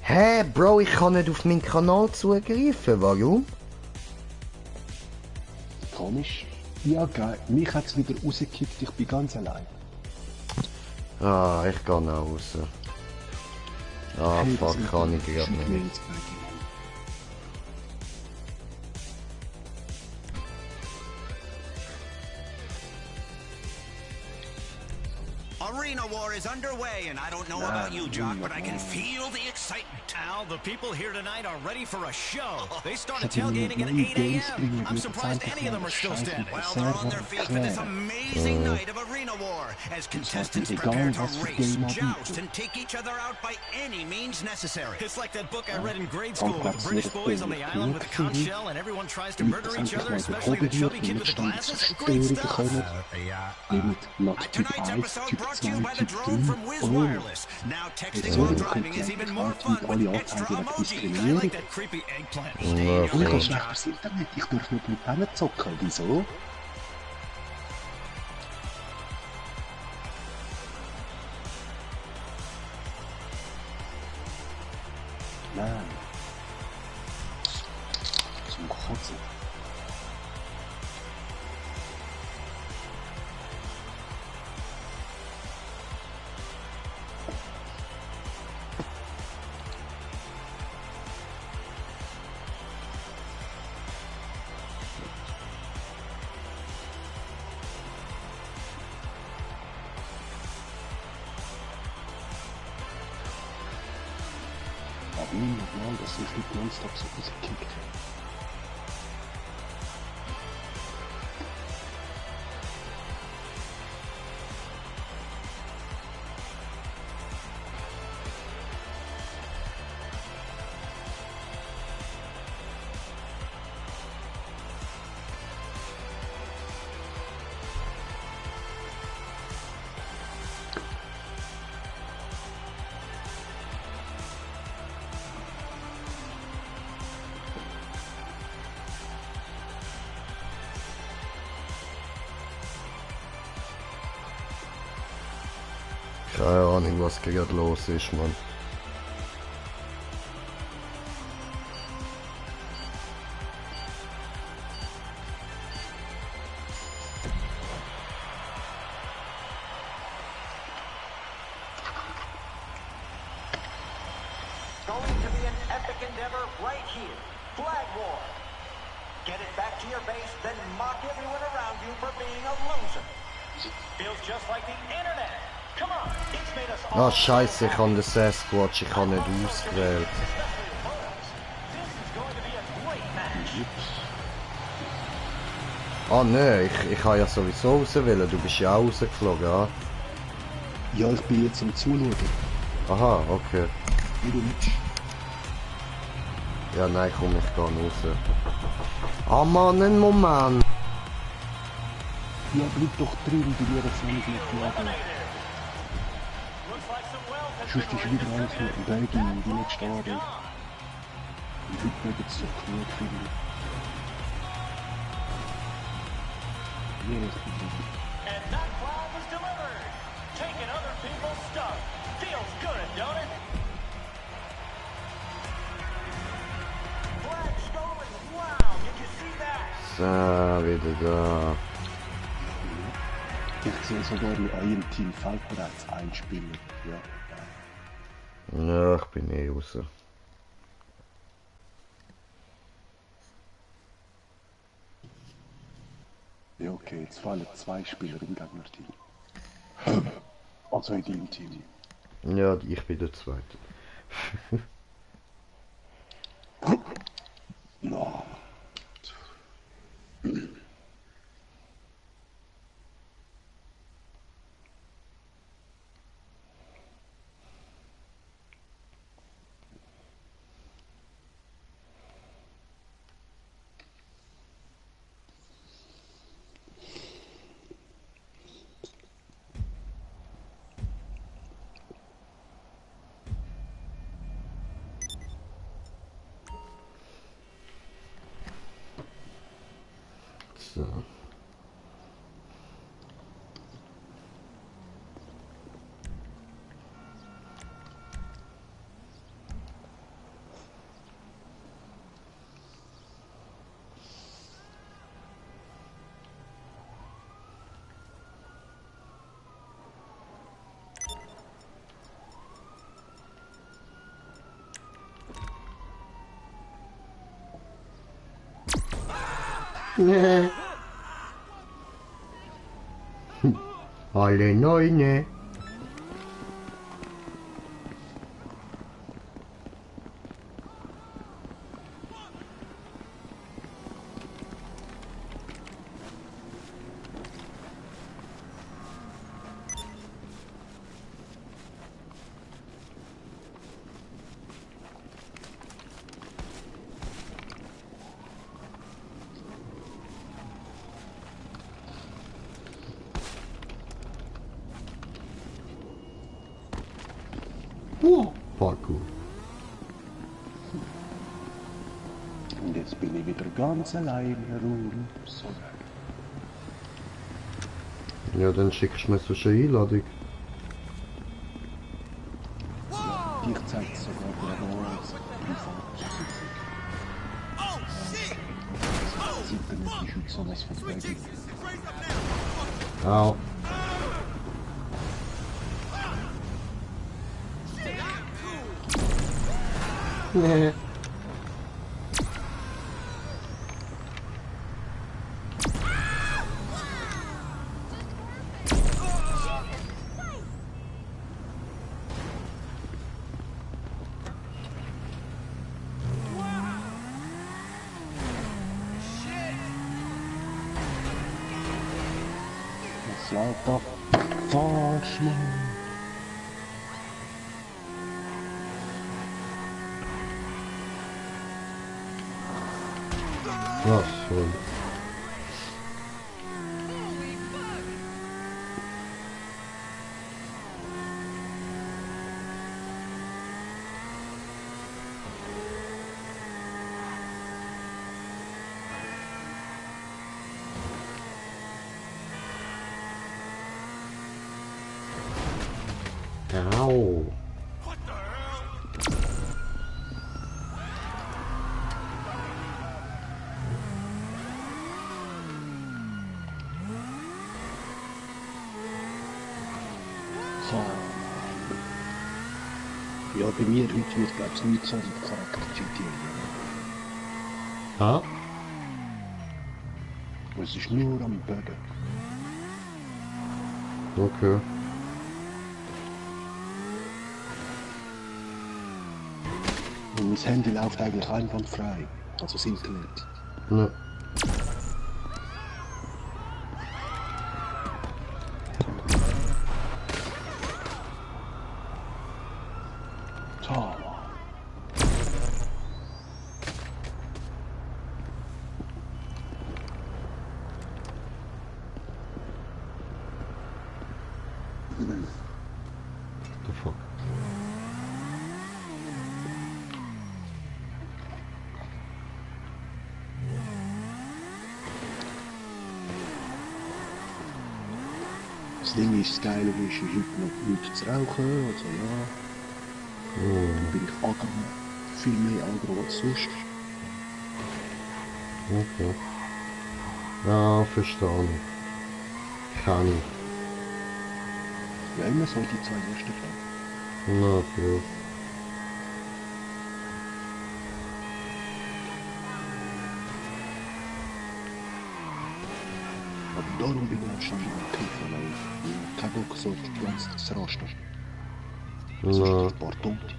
Hä, Bro, ich kann nicht auf meinen Kanal zugreifen. Warum? Komisch. Ja, geil. Mich hat es wieder rausgekickt, ich bin ganz allein. Ah, ich gehe nach Hause. Ah, Hey, das fuck, ist kann ich gerade schon nicht. jetzt bei dir. Arena War is underway, and I don't know about you, Jock, but I can feel the excitement. Al, the people here tonight are ready for a show. They started tailgating at 8 a.m. I'm surprised any of them are still standing. Well, they're on their feet for this amazing night of Arena War as contestants prepare to race, joust, and take each other out by any means necessary. It's like that book I read in grade school with the British boys on the island with a conch shell and everyone tries to murder each other, especially the chubby kid with the glasses. Great stuff. Tonight's episode brought to you by the drone from Wiz Wireless. Now texting while driving is even more fun with extra emojis. I like that creepy eggplant. Ich habe schlechtes Internet, ich darf nicht mit denen zocken, wieso? Nein. Zum Kotzen. Normal, dass ich nicht nonstop so rauskicke. Keine Ahnung, was gerade los ist, Mann. Going to be an epic endeavor right here. Flag War. Get it back to your base, then mock everyone around you for being a loser. Feels just like the internet. Come on, it's made us all. Ah, scheiße, ich habe den Sasquatch, ich habe nicht ausgewählt. This is going to be a great match. Ah, ne, ich habe ja sowieso rauswählen, du bist ja auch rausgeflogen, ja? Ja, ich bin jetzt am Zuschauen. Aha, okay. Wie du willst. Ja, nein, komm, ich gehe raus. Ah, Mann, einen Moment. Ja, bleib doch drin, du wirst es nicht mitjagen. Sonst ist wieder alles mit dem Baby, die nicht stehen. Und heute mögen es doch genug finden. Ja, das bin ich. And that flag was delivered. Taking other people's stuff. Feels good, don't it? Flag stolen. Wow, did you see that? So, wieder da. Ich sehe sogar in eurem Team fällt bereits ein Spieler. Ja. Ja, ich bin eh raus. Ja, okay, jetzt fallen 2 Spieler im Gegnerteam. Also in deinem Team. Ja, ich bin der Zweite. No. So. Nee. Alle Neune. Parkour. Und jetzt bin ich wieder ganz allein herum. So. Ja, dann schickst du mir so eine Einladung. Dich zeigt sogar der als Privatbesitzung. Das Internet ist heute sowas von Baby. Au. Nee. Das läuft doch falsch, Mann. Was schon. Au. Ja, bei mir heute wird, glaube ich, nicht so mit Charakter-GT. Ha? Es ist nur am Bögen. Okay. Und mein Handy läuft eigentlich einwandfrei. Also das Internet. Ne. Toll. The fuck. Das Ding ist, das Geile ist heute noch nichts zu rauchen, also ja. Dann bin ich agro, viel mehr agro als sonst. Okay. Ja, verstanden. Kann ich. Ja, immer so die zwei ersten Fälle. Na, okay. Aber darum bin ich auch schon wieder kiffen, weil ich keinen Bock so die ganze Zeit zu rasten. Sonst Na, ein paar Tote.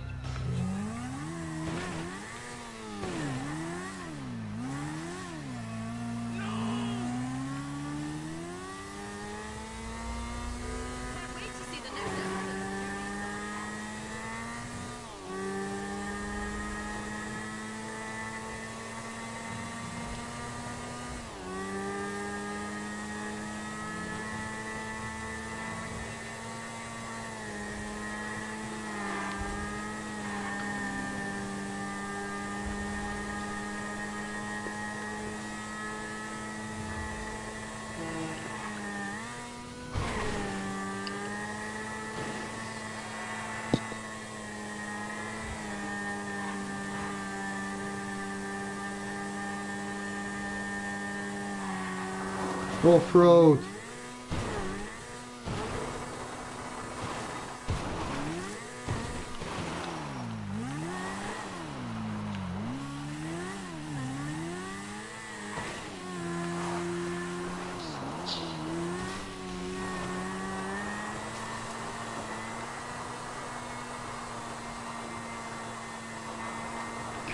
Off-road!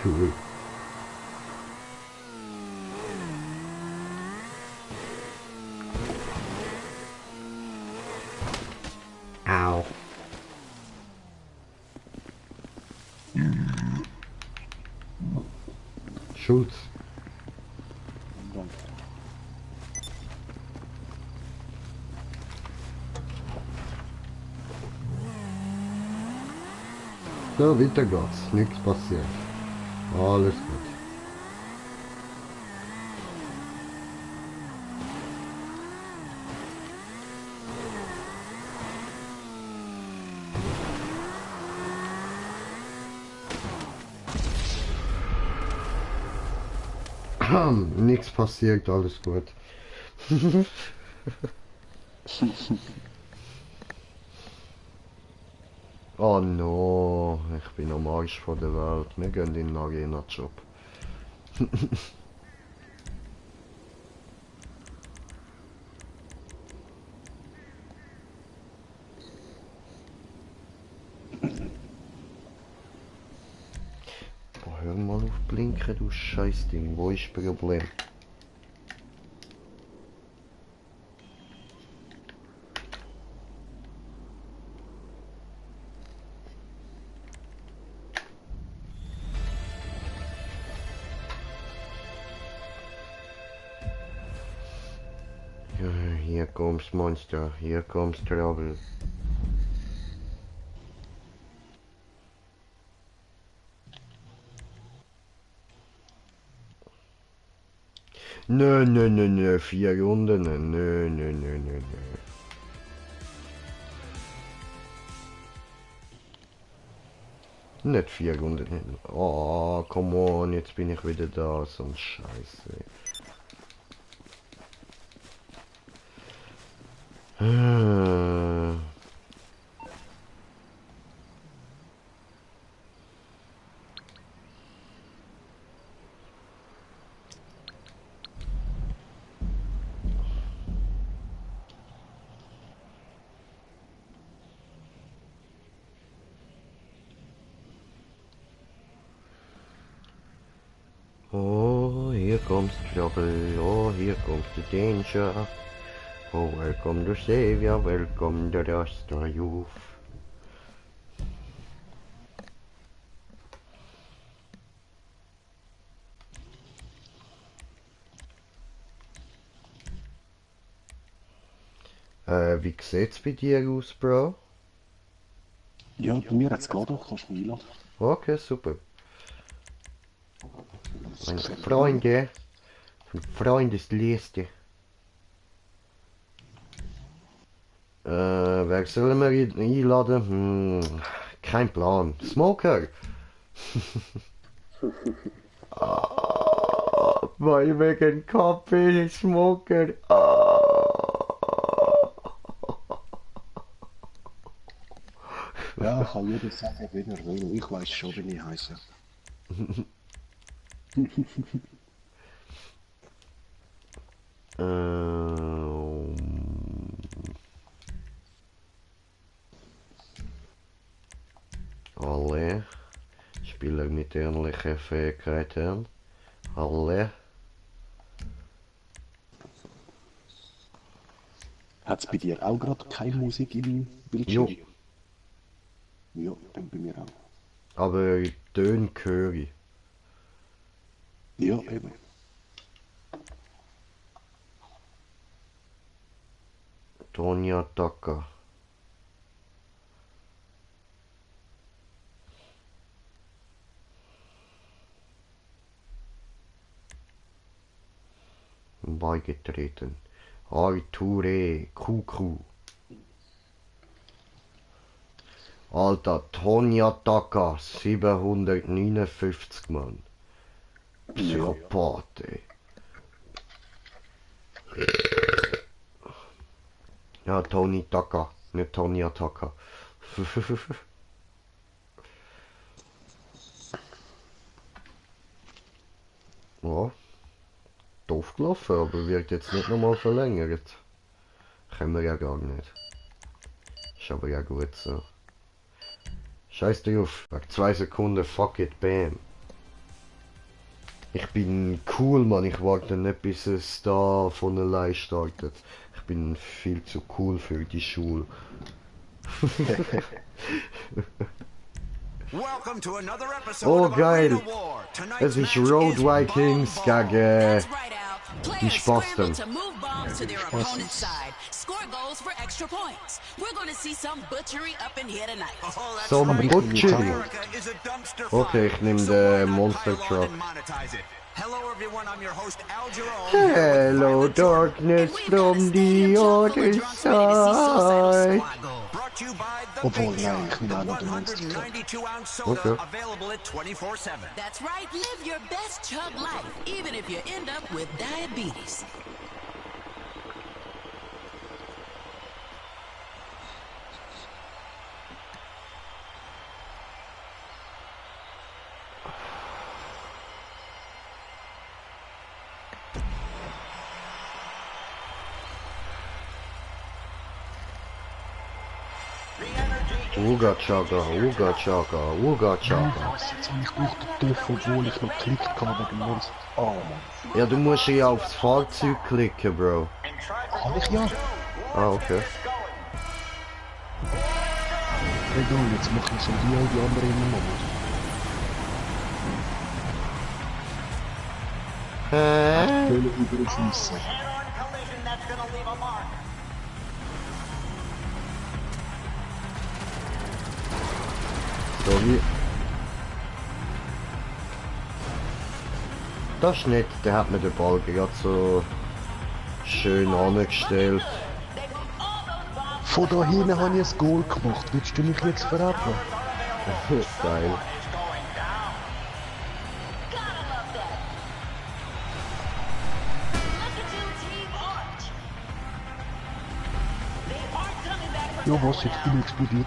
Cool. Ow. Schulz. So, weiter geht's. Nichts passiert. Alles gut. Nichts passiert, alles gut. Oh no, ich bin am Arsch von der Welt. Wir gehen in den Arena-Job. Boah, hör mal auf blinken, du Scheißding. Wo ist das Problem? Here comes Monster, here comes Trouble. Nö, 4 Runden, nö. Nicht 4 Runden hin. Oh, come on, jetzt bin ich wieder da, so ein Scheiße. Oh, here comes trouble. Oh, here comes the danger. Oh, welcome the savior, welcome the Rasta youth. Wie sieht's bei dir aus, Bro? Ja, bei mir hat's geladen, kannst du mich einladen. Okay, super. Meine Freunde, Freundesliste. Wer soll wir einladen? Kein Plan. Smoker! Weil wegen Kaffee, Smoker. Ja, kann jeder sagen, wie er will. Ich weiß schon, wie ich heiße. Alle Spieler mit ähnlichen Fähigkeiten. Alle. Hat's bei dir auch gerade keine Musik im Bildschirm? Jo. Ja, dann bei mir auch. Aber Töne höre ich. Ja, eben. Tonya Taka. Beigetreten. Arture Kuku. Alter, Tonya Taka, 759 Mann. Psychopath, ey. Ja, Tony Taka, nicht Tonya Taka. Ja, doof gelaufen, aber wird jetzt nicht nochmal verlängert. Können wir ja gar nicht. Ist aber ja gut so. Scheiß drauf. Nach 2 Sekunden, fuck it, bam. Ich bin cool, Mann. Ich warte nicht, bis es da von allein startet. Ich bin viel zu cool für die Schule. Oh geil. Es ist Road Vikings gegen die Spasten. Some Butchery. Okay, ich nehme den Monster Truck. Hello darkness from the other side. Obwohl, nein, ich nehme auch noch den Monster Truck. Okay. That's right, live your best chug life, even if you end up with diabetes. Uga Chaka, Uga Chaka, Uga Chaka. Jetzt habe ich durch den TÜV, obwohl ich noch geklickt habe wegen dem Monster. Oh Mann. Ja, du musst ja aufs Fahrzeug klicken, Bro. Kann ich ja? Ah, okay. Egal, jetzt machen so die all die anderen immer noch. Hä? Völlig überschiessen. Sorry. Das ist nett, der hat mir den Ball gerade so schön angestellt. Von da hinten habe ich ein Goal gemacht. Willst du mich jetzt verraten? Geil. Ja, was? Jetzt bin ich explodiert.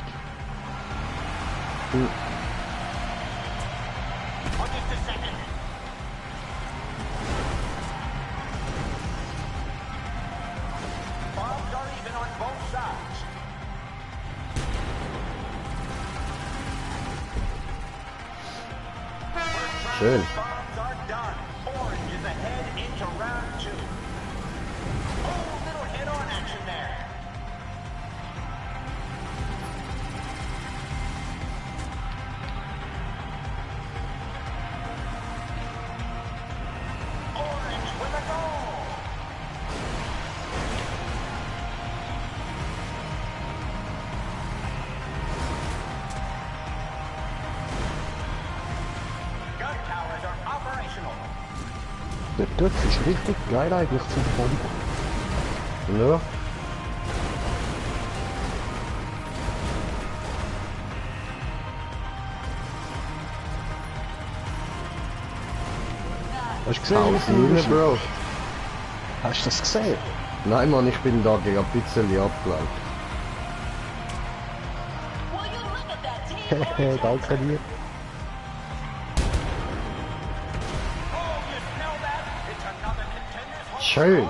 Schön. Der Töpf ist richtig geil eigentlich zum Volleyball. Ja. Hast du gesehen? Pause, Bro. Hast du das gesehen? Nein, Mann, ich bin da gegen ein bisschen abgelenkt. Hehe, danke dir. Schön.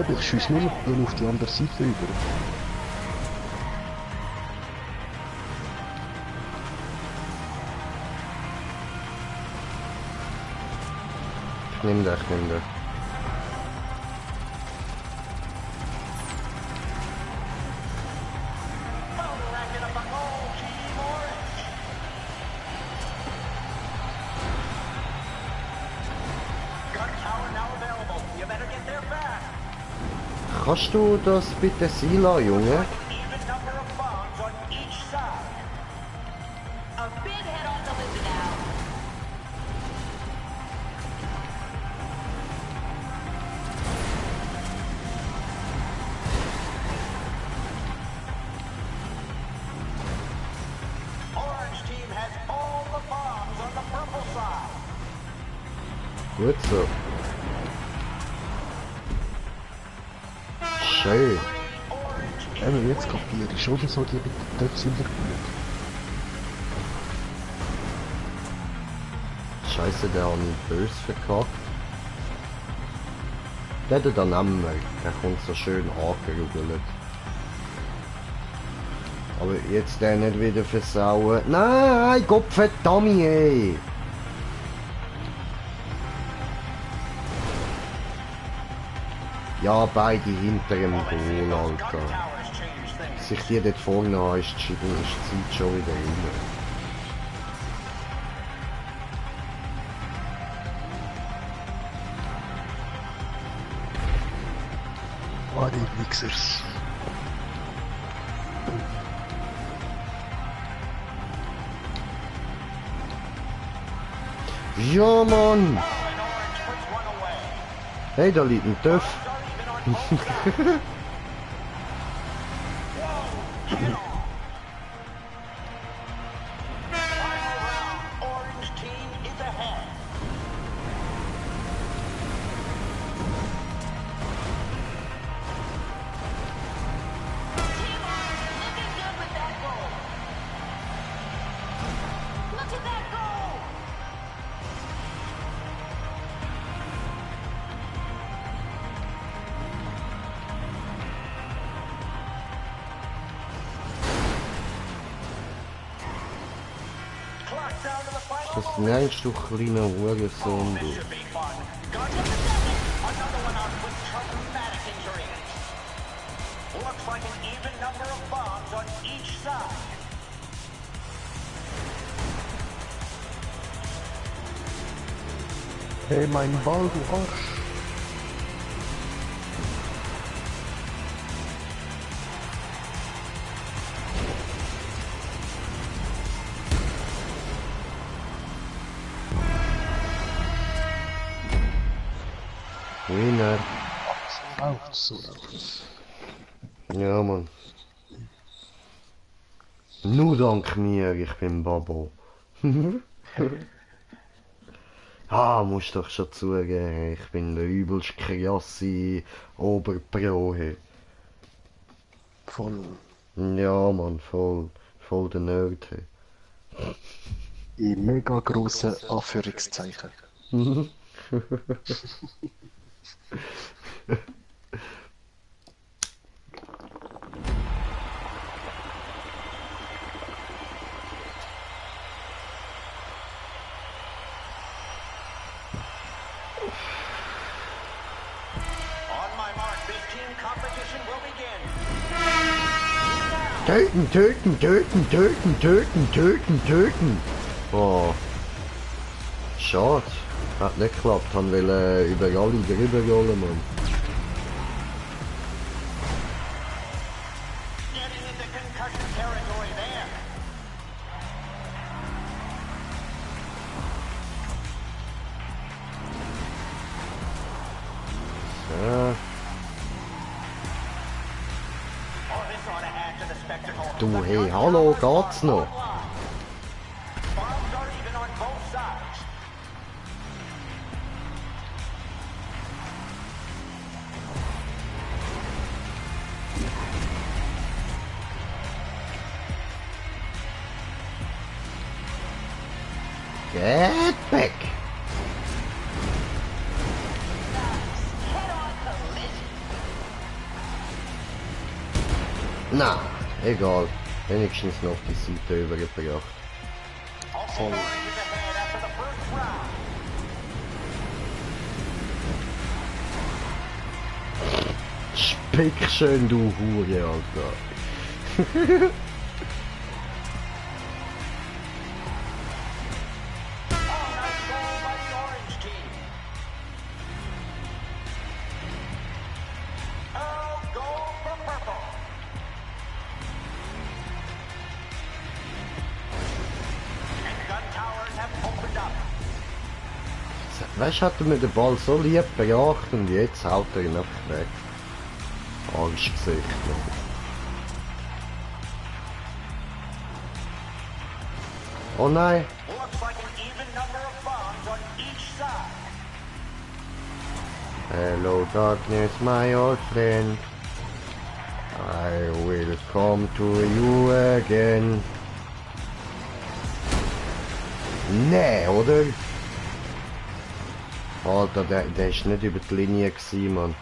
Ich schieße nur noch auf die andere Seite rüber. Ich nehm das, ich nehm das. Kannst du das bitte sein lassen, Junge? Gut so. Schön. Wenn wir jetzt kapieren, ist schon so, die Töpfe sind gut. Scheiße, der hat einen böse verkackt. Der hat dann einmal, der kommt so schön angerugelt. Aber jetzt der nicht wieder versauen. Nein, Gott verdammt, ey! Ja, beide hinter dem Goal, Alter. Sich die dort vorne haben, ist die Zeit schon wieder rum. Ah, die Mixers. Ja, Mann! Hey, da liegt ein Töff. Das nennst du kleiner Hurensohn, du. Hey, mein Ball, du Arsch. Winner. So läuft's. Ja, Mann. Nur dank mir, ich bin Babo. Musst doch schon zugeben, ich bin der übelst krasse Oberpro. Hey. Voll. Ja, Mann, voll der Nerd. Hey. In mega grossen Anführungszeichen. Töten. Oh. Schade. Hat nicht geklappt. Han will über alle drüber rollen, Mann. So. Du, hey, hallo, geht's noch? Get back! Na, egal. Wenigstens noch die Seite übergebracht. Voll. Spick schön, du Hure, Alter. Weißt du, hat er mir den Ball so lieb bejaht und jetzt haut er ihn einfach weg. Arschgesicht. Oh nein! Hello darkness, my old friend. I will come to you again. Nee, oder? Alter, der ist nicht über die Linie gewesen, Mann.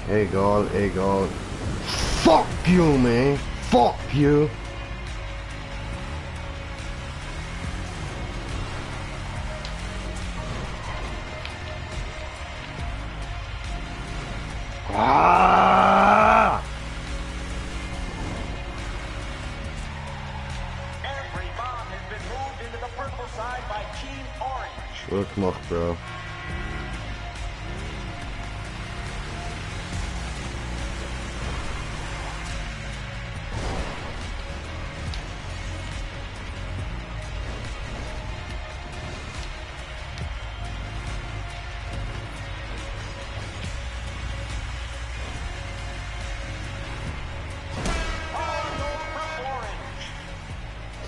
Egal. Fuck you, man! Fuck you! Ah! Gut gemacht, Bro.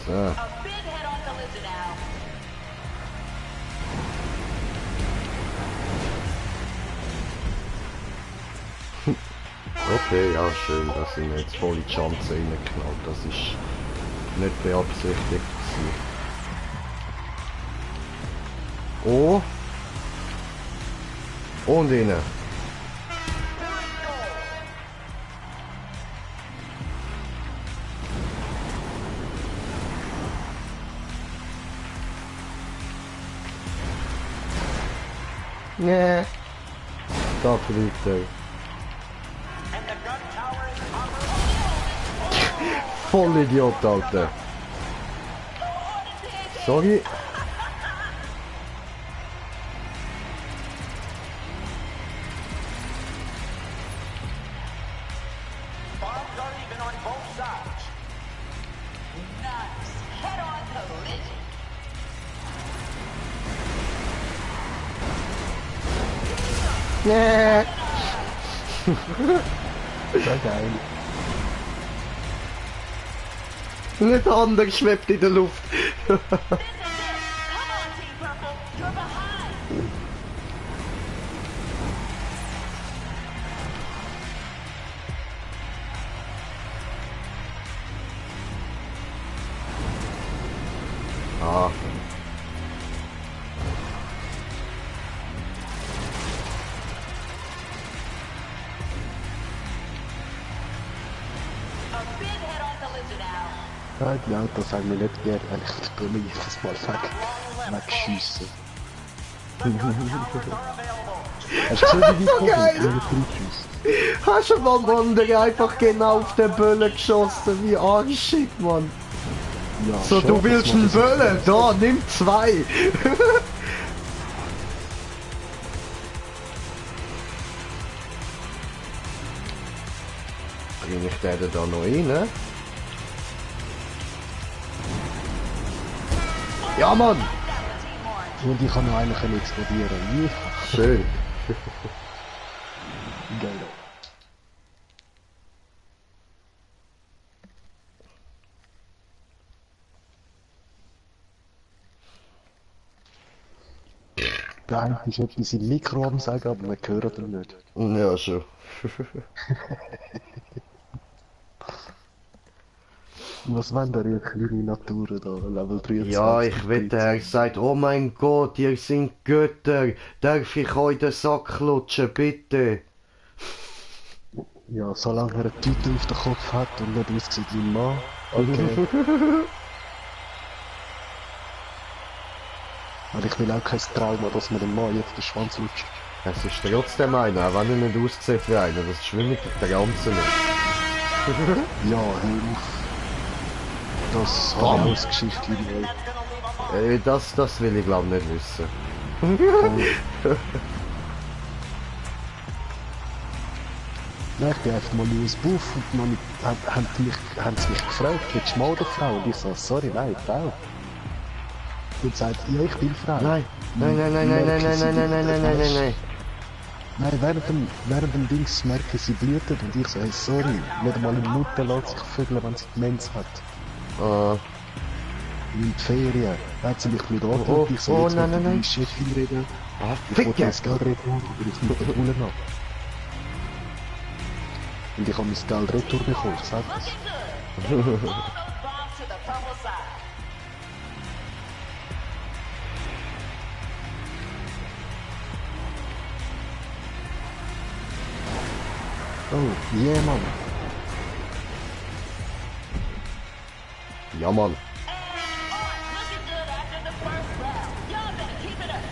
So. A big head-on collision now. Okay, ja schön, dass ich mir jetzt voll in die Chance reingeknallt. Das ist nicht beabsichtigt gewesen. Oh! Und innen! Nee! Da fliegt er. Voll Idiot, Alter. Sorry. Nee. Sehr geil. Nicht anders schwebt in der Luft. This is it. Come on, Team Purple. You're behind. Ah. A big head-on collision now. Ja, die Autos haben mich nicht gern, wenn ich die Bulle jedes Mal wegschiessen. Hast du gesehen, wie So geil. ich Hast du mal Wander einfach genau auf den Böllen geschossen? Wie arschig, Mann. Ja, So, schön, du willst dass man einen das Böllen? Da, nimm 2. Bring ich den da noch rein, ne? Ja, Mann! Und ich kann noch einen explodieren. Ja, Schön. geil. Der eine ist etwas im Mikro am sagen, aber wir hören ihn nicht. Ja, schon. Was wollen da ihr kleine Naturen da, Level 23? Ja, ich wette, er sagt, oh mein Gott, ihr seid Götter, darf ich euch den Sack lutschen, bitte? Ja, solange er einen Titel auf den Kopf hat und nicht aussieht wie ein Mann. Okay. Aber ich will auch kein Trauma, dass mir dem Mann jetzt den Schwanz lutscht. Es ist trotzdem einer, auch wenn er nicht aussieht wie einer, das schwimmt der Ganze nicht. Ja, hör auf. Das habe ich als Geschichte neu. Das will ich glaube nicht wissen. Nein, ich bin einfach mal aus Buff und dann haben sie mich gefragt, willst du Mann oder Frau? Und ich so, sorry, nein, Frau. Und sagt, ja, ich bin Frau. Nein, nein, nein, nein, nein, nein, nein, nein, nein, nein, nein, nein, nein, nein. Nein, während dem Dings merken sie blutet und ich so, hey, sorry, nicht einmal eine Mutter lässt sich vögeln, wenn sie Demenz hat. In die Ferien, da hat sie mich mit angeschaut, ich so, jetzt nein, mit nein, der Chefin reden. Ah, Ich wollte Ficker! das Geld retour, aber ich mit der Bulle noch. Und ich habe mein Geld retour bekommen, ich sag das. Looking good. All those bombs to the purple side. Oh, yeah, Mann. Ja, Mann. Looking good after the first round. Y'all better keep it up.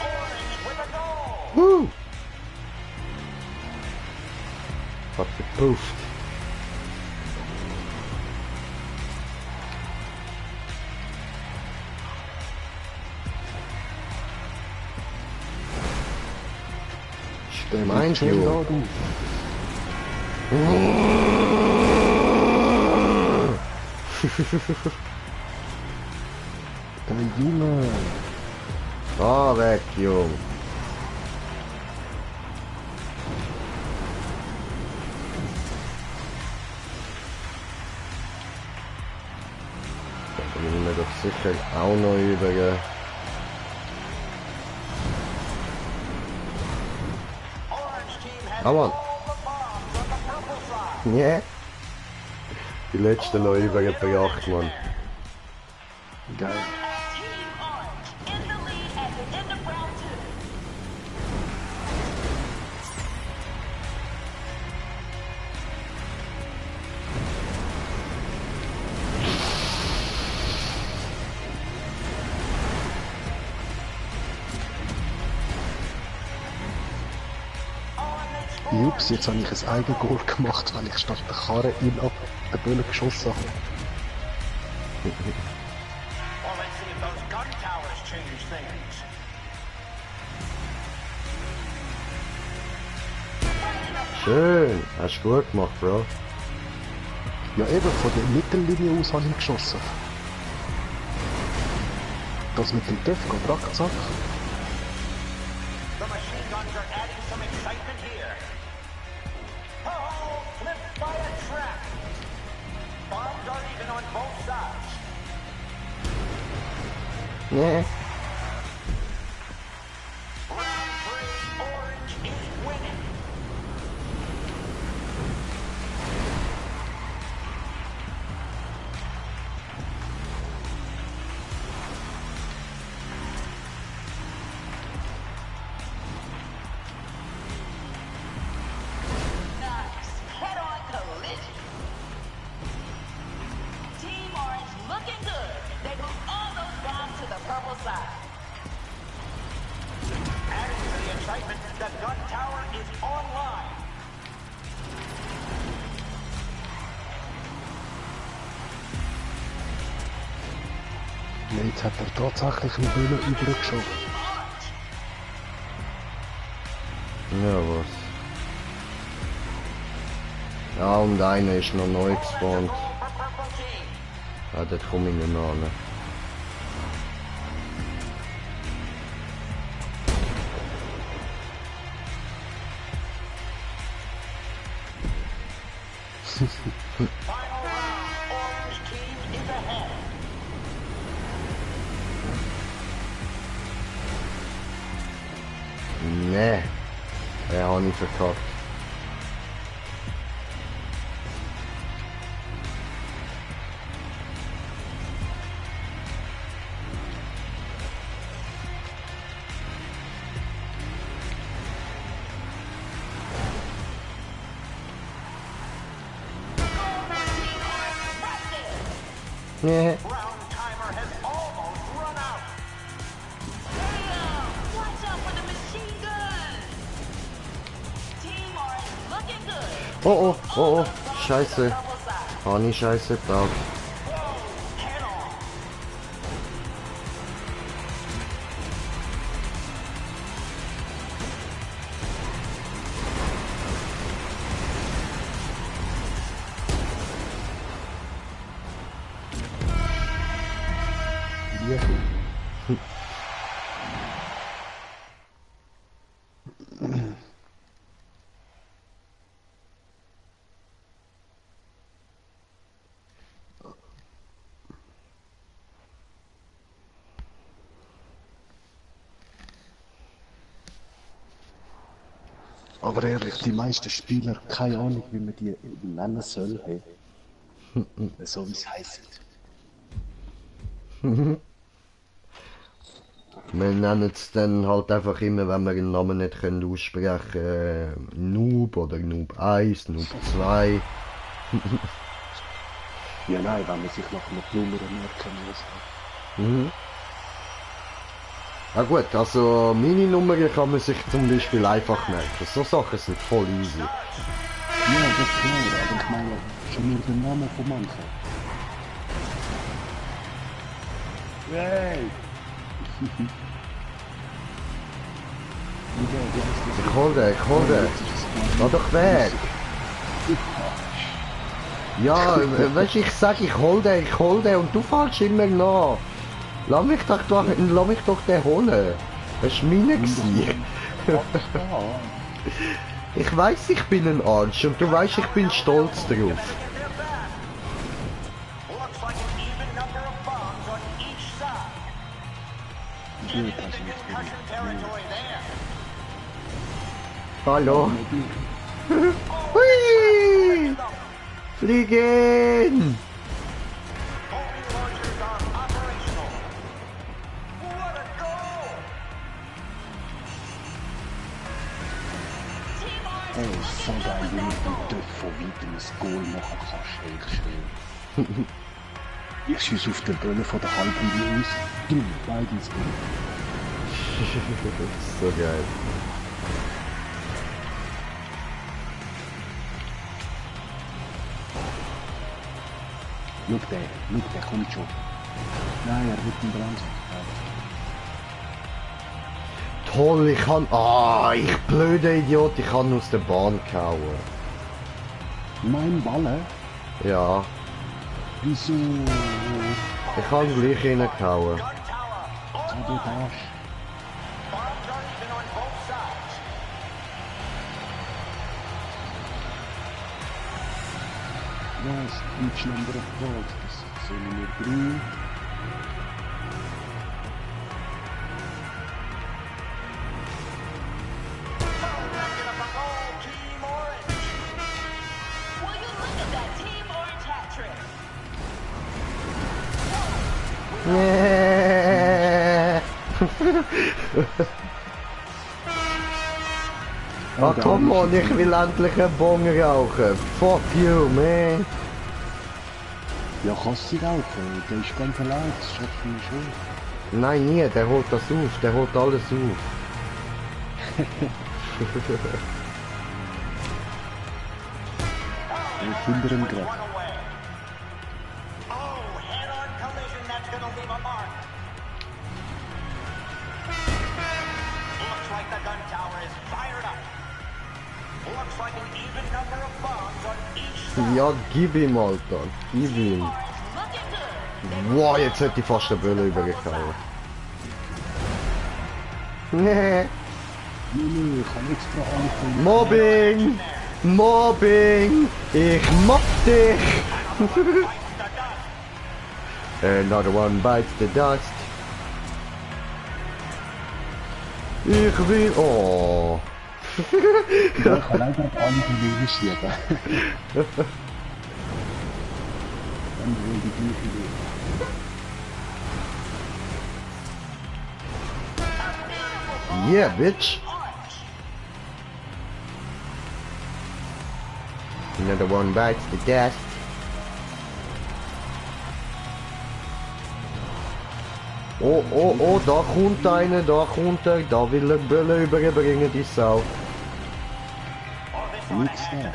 Orange with a goal. Woo! Hat gepufft. Meint Schön ihr? da, du. Der Junge. Ah, weg, Jung. Da bin ich mir doch sicher auch noch über. Ah, Mann. Yeah. Die letzte noch übergebracht, Mann. Geil. Team Orange in the lead at the end of round 2. Jups, jetzt habe ich ein Eigengoal gemacht, weil ich statt der Karre ihn ab der Bölle geschossen habe. Well, let's see if those gun towers change things. Schön. Hast du gut gemacht, Bro. Ja eben, von der Mittellinie aus habe ich geschossen. Das mit dem TÜV geht zack. The machine guns are adding some excitement here. Oh, flipped by a trap. Bombs are even on both sides. Nee. Round 3, Orange is winning. Nice. Head-on collision. Team Orange looking good. They moved all those bombs to the purple side. Adding to the excitement, the gun tower is online. Jetzt hat er tatsächlich einen Böllen übergeschoben. Ja, was? Ja, und einer ist noch neu gespawnt. For purple team. Ja, dort komme ich nicht mehr an. Final round, Orange team is ahead. Nee. Ja, habe ich verkackt. Nee. Round timer has almost run out. Damn! Watch out for the machine gun! Team Orange looking good. Oh, oh, oh, oh. Scheiße. Purple side. Habe ich Scheiße gebaut. Head on. Ja. Aber ehrlich, die meisten Spieler, keine Ahnung, wie man die nennen soll. Hey. So wie es heisst. Wir nennen es dann halt einfach immer, wenn wir den Namen nicht können aussprechen, Noob oder Noob 1, Noob 2. Ja, nein, wenn man sich nach einer Nummer merken muss. Mhm. Ja gut, also meine Nummer kann man sich zum Beispiel einfach merken. So Sachen sind voll easy. Ja, das ist klar, aber ich meine, schon nur den Namen von manchen. Hey! Ich hol den. Geh doch weg. Ja, weißt du, ich sag, ich hol den und du fährst immer nach. Lass mich doch den holen. Das war meine gewesen. Ich weiss, ich bin ein Arsch und du weißt, ich bin stolz drauf. Looks like an even number of bombs on each side. Get into concussion territory there. Hallo. Hui! Fliegen! Homing launchers are operational. What a goal! Team Orange Hey, looking so good geil, with wie that du goal. dort von weitem ein Goal machen kannst, echt schön. Ich schieße auf den Böllen von der halben aus, beide ins Goal. So geil. Schau der kommt schon. Nein, er wird ihn bremsen. Toll, ich kann... Ah, ich blöder Idiot, ich kann aus der Bahn gehauen. Mein Balle? Ja, Wieso? ich kann gleich reingehauen. Gun tower Sabotage. Bombs are even on both sides. Ja, Speech number of balls. Das sind Nummer 3. Will you look at that Team Orange hat trick? Ah, komm on, ich will endlich einen Bon rauchen. Fuck you, man. Ja, kannst du rauchen, der ist ganz allein, das schafft ihn schon. Nein, nie, der holt das auf, der holt alles auf. Ich finde ihn gerade. Oh, head-on collision, that's gonna leave a mark. Looks like the gun tower is fired up. Looks like an even number of bombs on each side. Ja, gib ihm, Alter. Gib ihm. Looking good. Wow, jetzt hätte ich fast eine Bölle übergehauen. Nee. Nee, ich kann extra anfangen. Mobbing! Mobbing! Ich mobb dich! Another one bites the dust. Ich will... Oh! Ich kann leider alle realisieren. Dann will die gleiche Idee. Yeah, bitch! Another one bites the dust. Oh, oh, oh, da kommt einer, da kommt er, da will er Bölle überbringen, die Sau. Nichts da.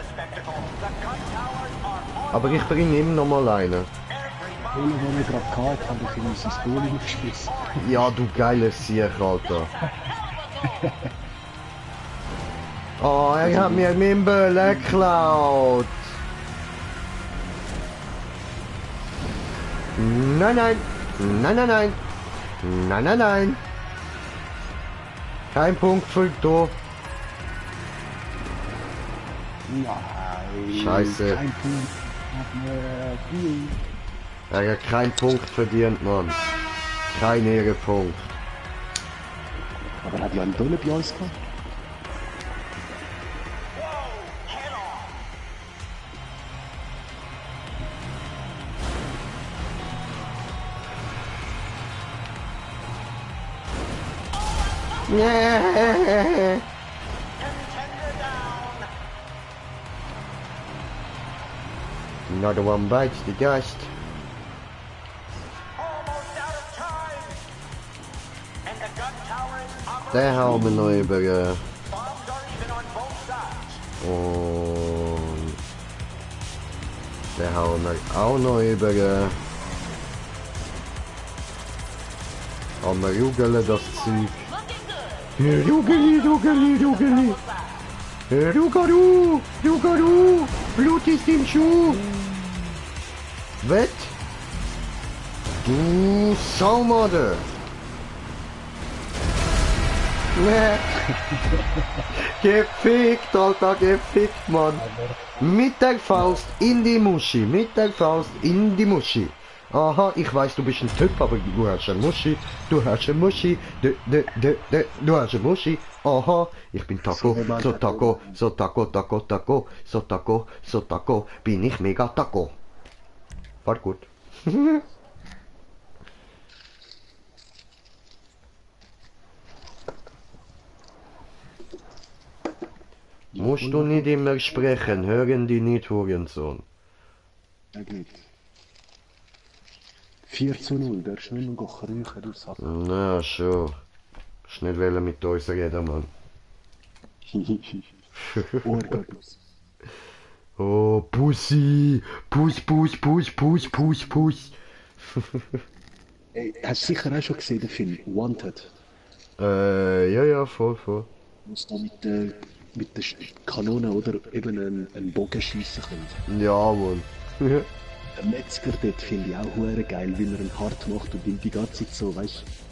Aber ich bringe ihm noch mal einen. Ohne wo wir gerade gehabt haben, ich in mein Pistole aufgeschmissen. Ja, du geiles Sieg, Alter. Oh, er hat mir meinen Bölle geklaut. Nein, nein. Nein, nein, nein. Nein, nein, nein. Kein Punkt für du. Nein. Scheiße. Kein Punkt. Er hat keinen Punkt verdient, Mann. Kein Ehrenpunkt. Aber er hat ja einen Bölle bei uns gehabt. Yeah. Another one bites the dust. Der hauen wir noch über. Und der hauen wir auch noch über. Aber rugeln das Zeug. Rugeli, Rugeli, Rugeli. Rugaru, Rugaru. Blut ist im Schuh. Was? Du Saumode. Nee. Gefickt, Alter, gefickt, Mann. Mit der Faust in die Muschi, mit der Faust in die Muschi. Aha, ich weiß, du bist ein Typ, aber du hast eine Muschi, du hast eine Muschi, du hast eine Muschi. Aha, ich bin Taco, so Taco, so Taco, Taco, Taco, so Taco, so Taco, bin ich mega Taco. War gut. Musst du nicht immer sprechen, hören die nicht, Hurensohn. Ja, gut. 4:0, der ist nur noch kriechen, du Sack. Na, schon. Ist nicht wollen mit uns reden, Mann. Orgadus. Oh, Pussy! Puss, Puss, Puss, Puss, Puss, Puss. Ey, hast du sicher auch schon gesehen, den Film Wanted? Ja, voll. Wo es da mit der Kanone oder eben einen Bogen schiessen können. Ja, Mann. Der Metzger dort finde ich auch hure geil, wie er ihn hart macht und ihm die ganze Zeit so, weißt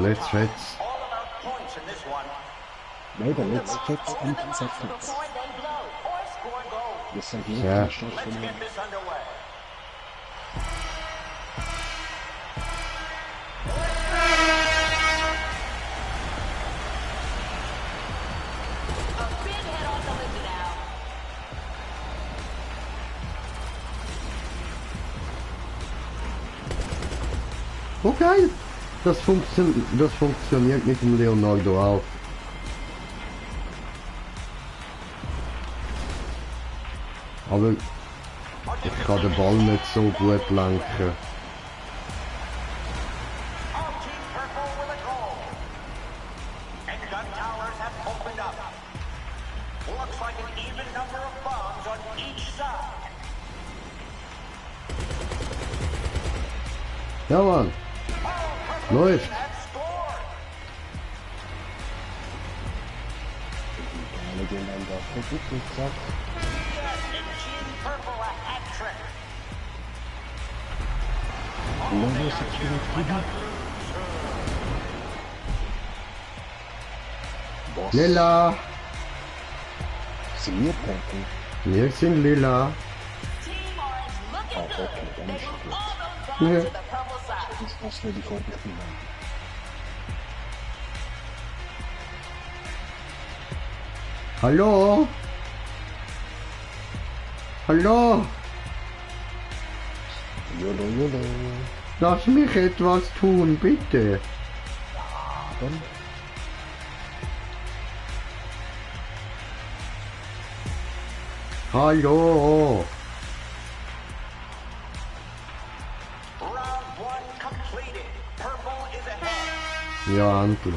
let's fetz. Maybe let's fetz and seconds. Das sind die Ja. Oh geil! Das funktioniert mit dem Leonardo auch. Aber ich kann den Ball nicht so gut lenken. Ja, Mann. Läuft. Lila. Sind wir Purple? Wir sind lila. Ah, okay, dann ist es gut. Ja. Das ist nur die Farbe, ich bin. Hallo? Hallo? Jolo, jolo. Lass mich etwas tun, bitte. Dann Hallo? Ja, endlich.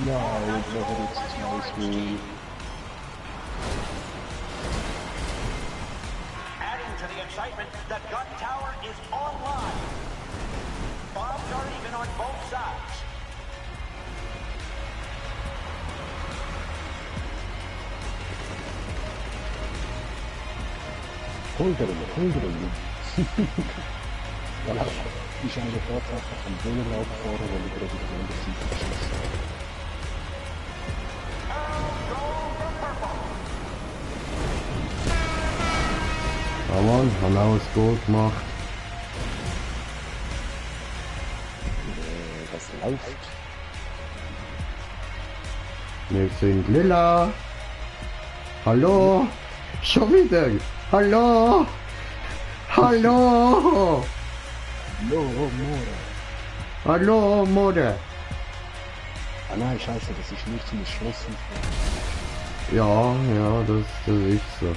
ja, ich glaube, jetzt ist nice Goal. Adding to the excitement, the gun tower is online. Bombs are even on both sides. Holderung. Voilà. Ich habe gerade einfach vom Bodenlauf gefahren, weil ich gerade auf der anderen Seite geschossen habe. Ja, Mann, haben auch ein Goal gemacht. Das läuft. Wir sind lila. Hallo? Schon wieder? Hallo? Hallo? Hallo, Mora. Hallo, Mutter. Ah nein, scheiße, das ist nur zum Schlossen. Ja, das ist so.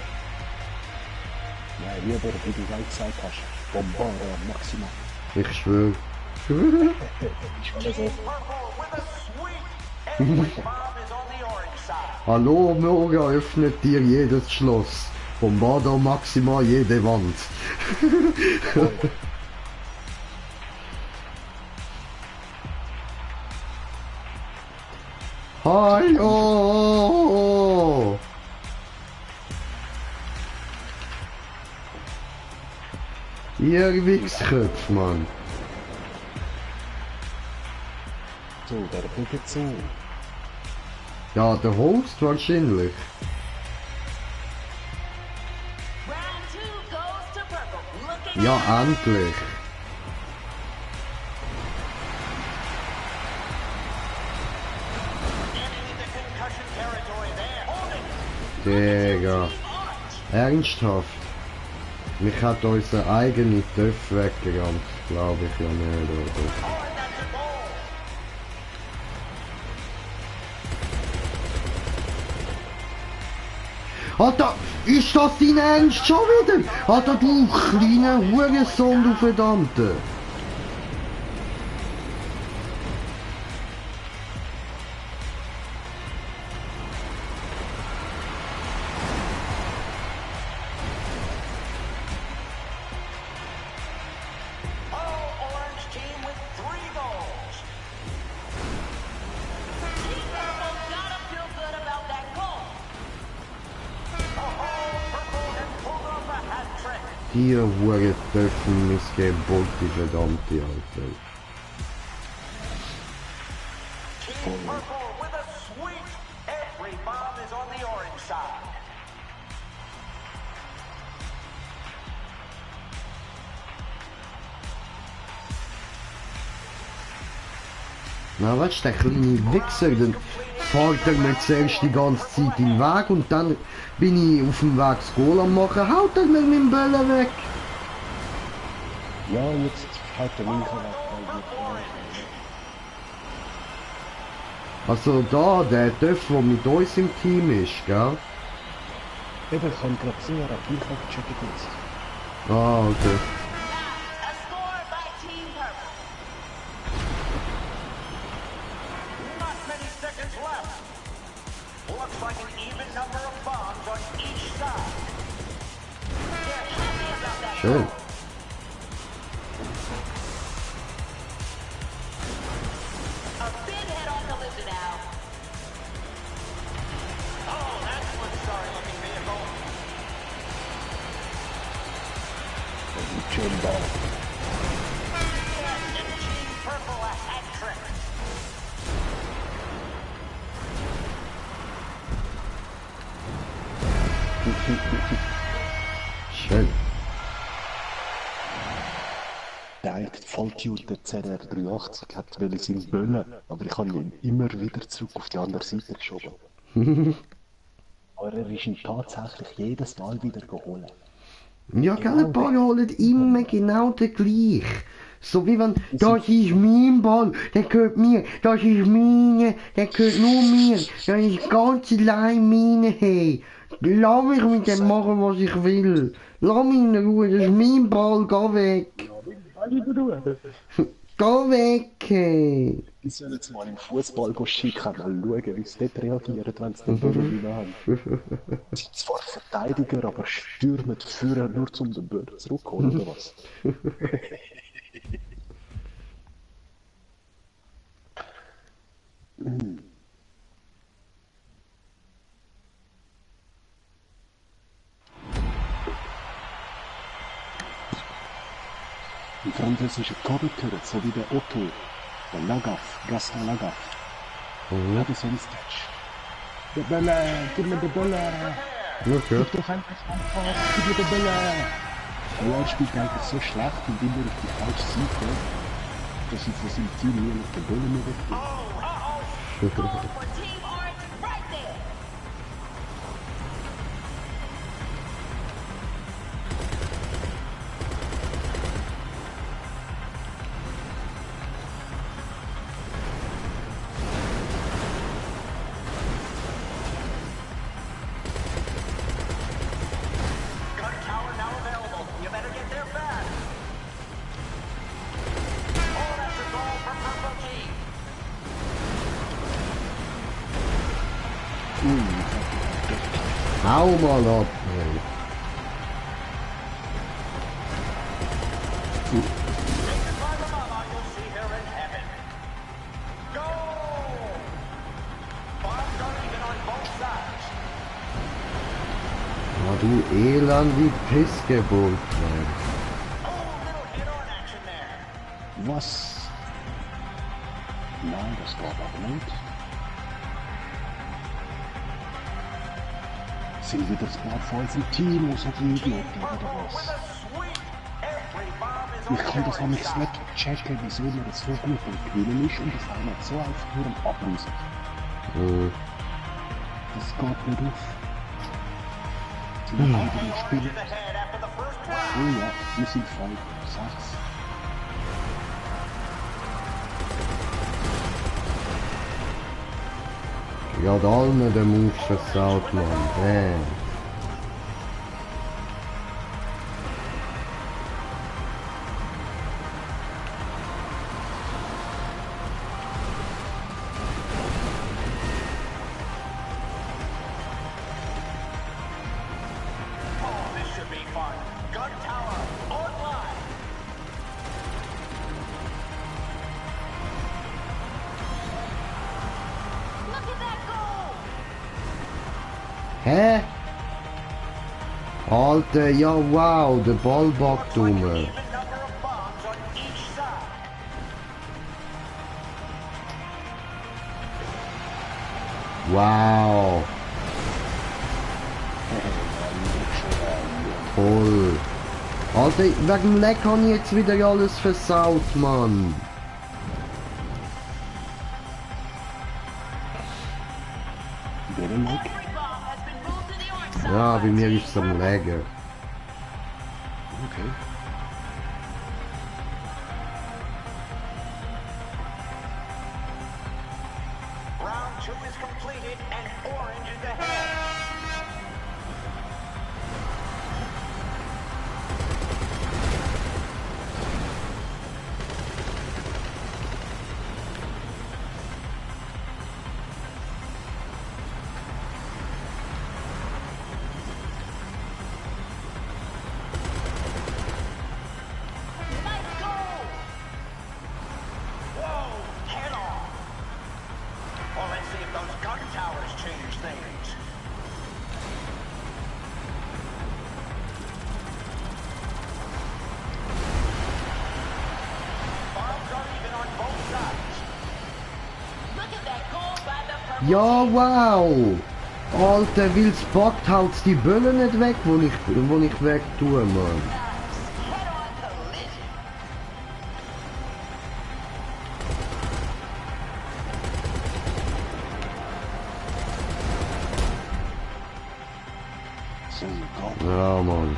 Nein, lieber, wie du gleich gesagt hast, Bombara maximal. Ich schwöre. Ich kann das auch. Hallo, Morgen öffnet dir jedes Schloss. Bombardo maximal jede Wand. Hallo! Ihr Wichsköpf, Mann. So, der guckt zu. Ja, der Host wahrscheinlich. Round 2 goes to purple. Looking Ja, endlich. Digga. Ernsthaft. Mich hat unser eigener Töpf weggerannt. Glaube ich ja nicht, oder? Alter, ist das dein Ernst schon wieder? Alter, du kleiner Hurensohn, du Verdammte! Die Hure dürfen missgebot, die verdammte Alter. Na, weißt du, der kleine Wichser, dann fährt er mir zuerst die ganze Zeit in den Weg und dann bin ich auf dem Weg das Goal am machen, haut er mir meinen Böllen weg. Ja, jetzt haut der linke weg. Also da, der Döff, der mit uns im Team ist, gell? Eben, ich kann gerade sehen, er hat mich abgecheckt jetzt. Ah, okay. A score by Team Purple. Not many seconds left. Looks like an even number of bombs on each side. They're happy about that. Schön. A big head on the lizard now. Oh, that's one sorry-looking vehicle. Schön Ball. Yes, and Team Purple a hat trick. Schön. Der eine Volltute ZR380 hat will seinen Böllen, aber ich habe ihn immer wieder zurück auf die andere Seite geschoben. Aber er ist ihn tatsächlich jedes Mal wieder geholt. Ja, gell, ein paar holen immer genau den gleich. So wie wenn, das ist mein Ball, der gehört mir, das ist meine, der gehört nur mir, das ist ganz allein meine, hey. Lass mich mit dem machen, was ich will. Lass mich in Ruhe, das ist mein Ball, geh weg. Geh weg, hey. Ich soll jetzt mal im Fußball schicken, mal schauen, wie sie dort reagieren, wenn sie den Ball wieder haben. Sie sind zwar Verteidiger, aber stürmen führen nur zum den Ball zurückholen, oder was? Im französischen Kabelkörper, so wie der Otto, der Lagaf, Gaston Lagaf. Ja, das ist ein Sketch. Der Böller, gib mir den Böller. Okay. Gib doch einfach, gib mir den Böller. Und er spielt eigentlich so schlecht und immer auf die falsche Seite, dass ich von seinem Team hier noch den Böller mehr wegbringe. Goal for Team Orange right there. Gun tower now available. You better get there fast. Oh, that's a goal for Purple Team. Hau mal ab, hey. By the mama you'll see her in heaven. Go! Bombs are even on both sides. Ja, du Elend wie Pissgeburt, Mann. Oh, little hit-on action there. Was? Nein, das gab aber nicht. Sind wieder ein paar von unserem Team, die so fliegen oder was? Sweet! Every bomb is on Ich kann das nämlich nicht checken, wieso man das so gut am Gewinnen ist und das auch nicht so einfach nur am Ablösen. Das geht nicht auf. Die eigenen Spieler. ahead after the first round. Oh ja, wir sind voll. 6. Ja, da allen den Move versaut, Mann. Damn. Oh, this should be fun. Gun tower online. Look at that goal. Hä? Alter, ja wow, der Ball backt um. Even number of bombs on each side. Wow. Voll. Alter, wegen dem Leck habe ich jetzt wieder alles versaut, Mann. Ja, bei mir ist es am Legen. Okay. Round 2 is completed and orange is ahead. Nice goal! Whoa, head on. Well, let's see if those gun towers change things. Bombs are even on both sides. Look at that goal by the purple Ja, team. wow! Alter, weil's packt, halt's die Böllen nicht weg, wo ich weg tue, Mann. Nice. Head-on collision. So, Gott. Ja, Mann.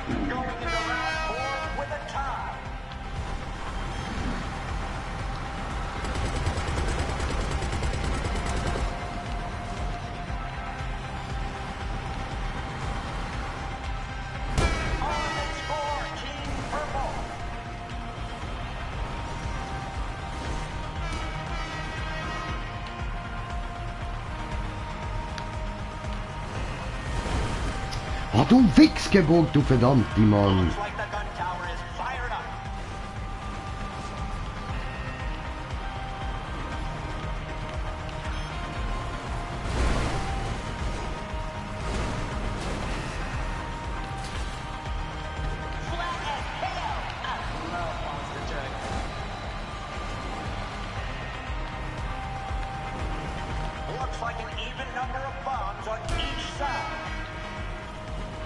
Going into round 4 with a tie. On the score, Team Purple. Ah, du Wichsgeburt, du verdammte Mann. Looks like the gun tower is fired up. Flat as hell. I love monster trucks. Looks like an even number of bombs on each side.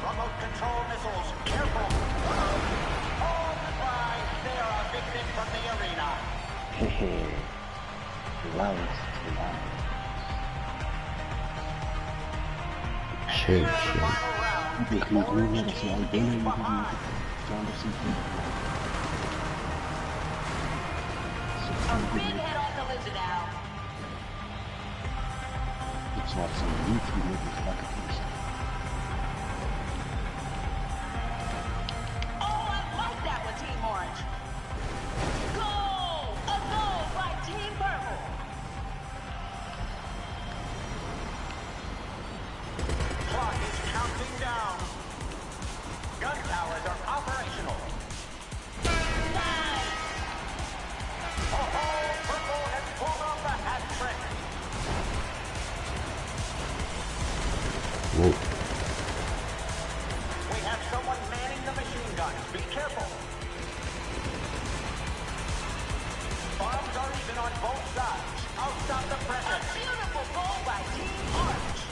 Remote control missiles, careful. Oh, goodbye. They are evicted from the arena. Hehe. Relax, relax. Schön, schön. Final round. Ich krieg nur, Orange dass sie team alle is Bälle behind. woanders sind. A big head-on collision now. Jetzt war es ein Lied, wie möglich weitergehst. Oh, I like that one, Team Orange. Goal! A goal by Team Purple. Clock is counting down. Gun towers are operational. Nice. Oh, Purple has pulled off a hat trick. Wow. We have someone manning the machine guns. Be careful. Bombs are even on both sides. I'll stop the A pressure. beautiful goal by Team Orange.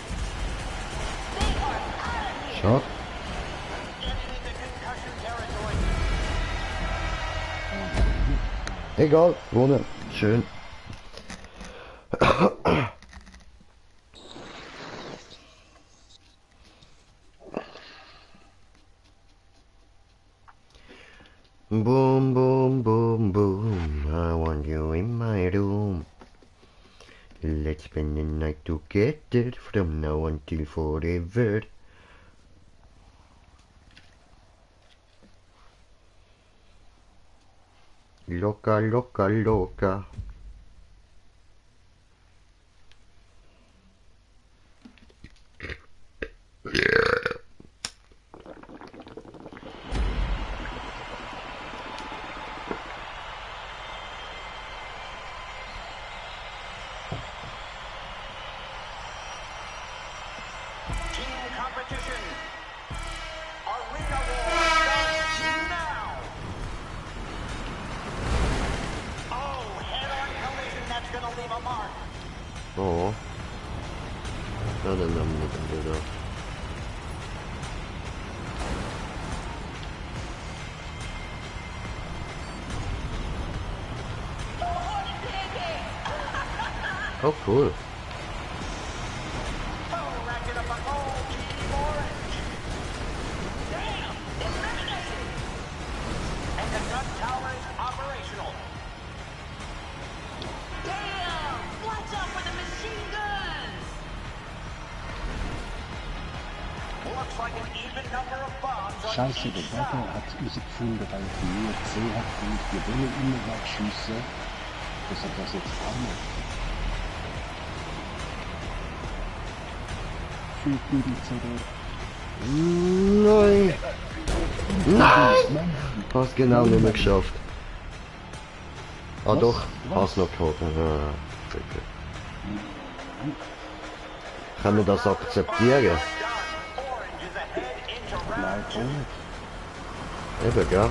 They are out of here. Schade. Getting into concussion territory. Egal, gewonnen. Schön. Boom, boom, boom, boom. I want you in my room. Let's spend the night together from now until forever. Loca, loca, loca. Team competition. Arena war starts now. Oh, head-on collision. That's gonna leave a mark. Ja. Ja, den nämner den där. Oh, cool. Oh, Racket Scheiße, der Bagger hat herausgefunden, weil ich nie gesehen habe, wie ich die Welle immer wegschieße, dass er das jetzt kann. Nein! Nein! Hast genau nicht mehr geschafft. Ah doch, hast noch gehabt. Ah, bitte. Kann man das akzeptieren? Nein, kann nicht. Eben, gell?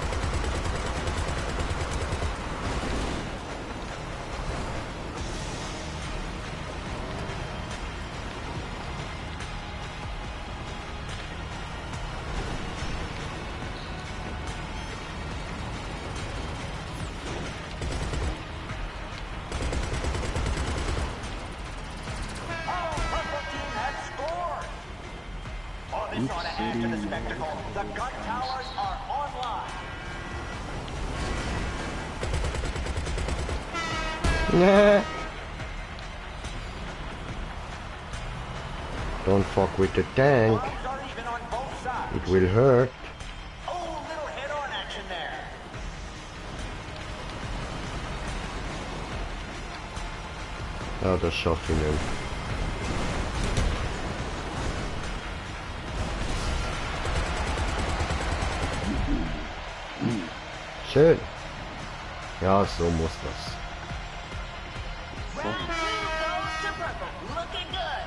Nah. Don't fuck with the tank. It will hurt. Ja, das schaffe ich nicht. Schön. Ja, so muss das. Round 2 goes to purple. Looking good.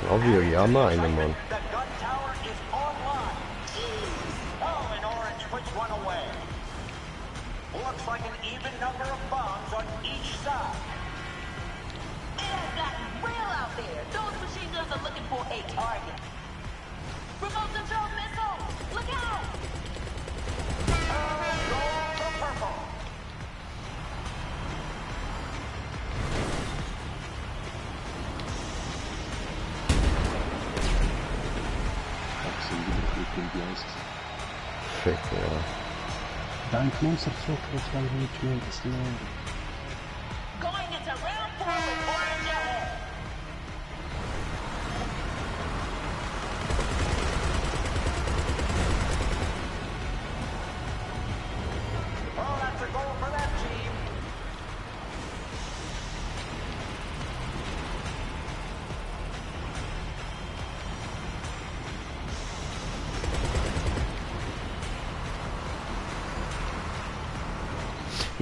Obvio, ja, meine Mann. The gun tower is online. Oh, and Orange puts one away. Looks like an even number of bombs on each side. It has gotten real out there. Those machine guns are looking for a target. Remote control missile. Look out! Goal for purple. Fick, ja. Dein Monsterflug ist leider nicht mehr das Leben. Going into round 4 with Orange ahead. Oh, that's a goal for that team.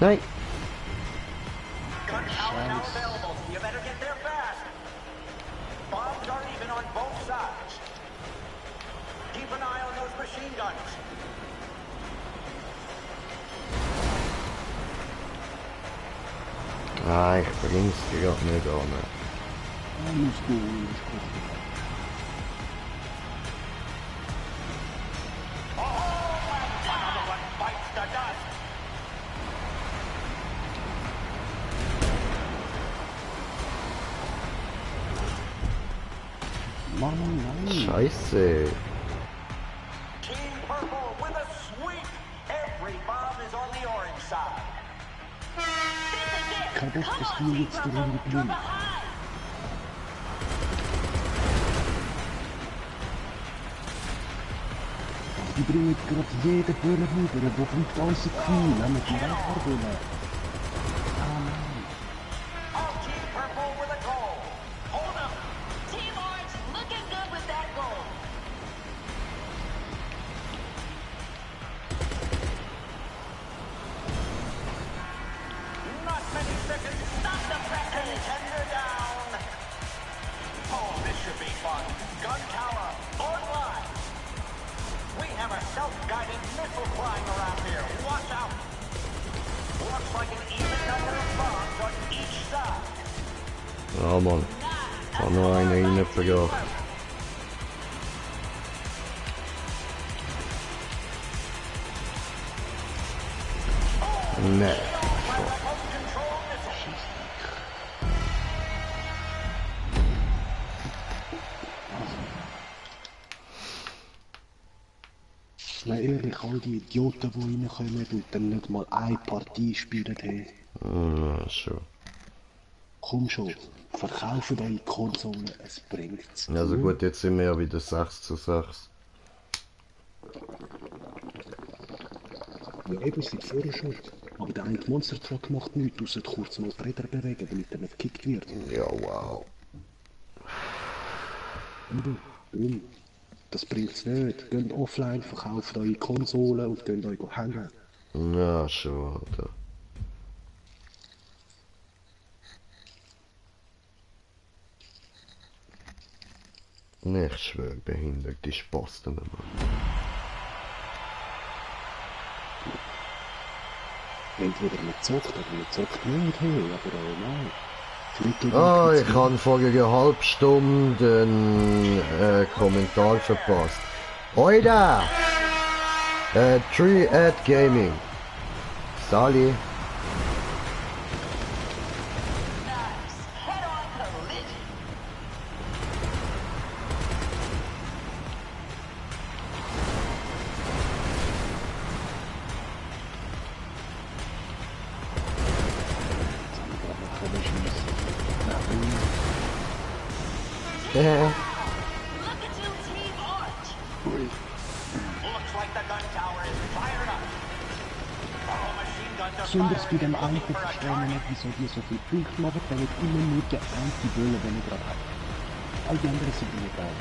Nein. Gun tower now available. You better get there fast. Bombs are even on both sides. Keep an eye on those machine guns. Ah, ich bring's dir grad nicht an. Alles gut, alles gut. Another one bites the dust. Mann, nein. Scheiße. Team Purple with a sweep. Every bomb is on the orange side. This is it. Kein Bock, Come dass on, du Team jetzt Purple. darin You're geblieben. behind. Die bringen gerade jede Böhle rüber. Wo bleibt unser Gefühl? Haben wir die Raucherböhle? Ah nein. Oh, Team Purple with a goal. Hold up. Team Orange looking good with that goal. Not many seconds. Stop the pressing. Contender down. Oh, this should be fun. Gun tower online. We have a self-guided missile flying around here. Watch out. Looks like an even number of bombs on each side. Ja, Mann. Hab noch eine reingebracht. Nee. Nein, ehrlich, all die Idioten, die reinkommen und dann nicht mal eine Partie spielen haben. Schon. Komm schon, verkaufen eure Konsolen, es bringt's. Also gut, jetzt sind wir ja wieder 6:6. Ja, eben, seit vorher schon. Aber der eine Monster Truck macht nichts, außer kurz mal die Räder bewegen, damit er nicht gekickt wird. Ja, wow. Darum, das bringt's nicht. Geht offline, verkauft eure Konsolen und geht euch hängen. Ja, schon, Alter. Nee, ich schwöre, behinderte Spasten, Mann. Entweder man zockt oder man zockt nicht, hey, aber nein. Ah, ich habe vor einer halben Stunde einen Kommentar verpasst. Hoi da! Triad Gaming. Sali. Nice. Head-on collision. Look at you, Team Arch. Looks like the gun tower is fired up. All machine guns are Besonders bei firing dem and einen looking for a verstehe ich nicht, target. wieso die so viele Punkte machen, weil ich immer nur die eine Bölle, wenn ich gerade habe. All die anderen sind mir egal.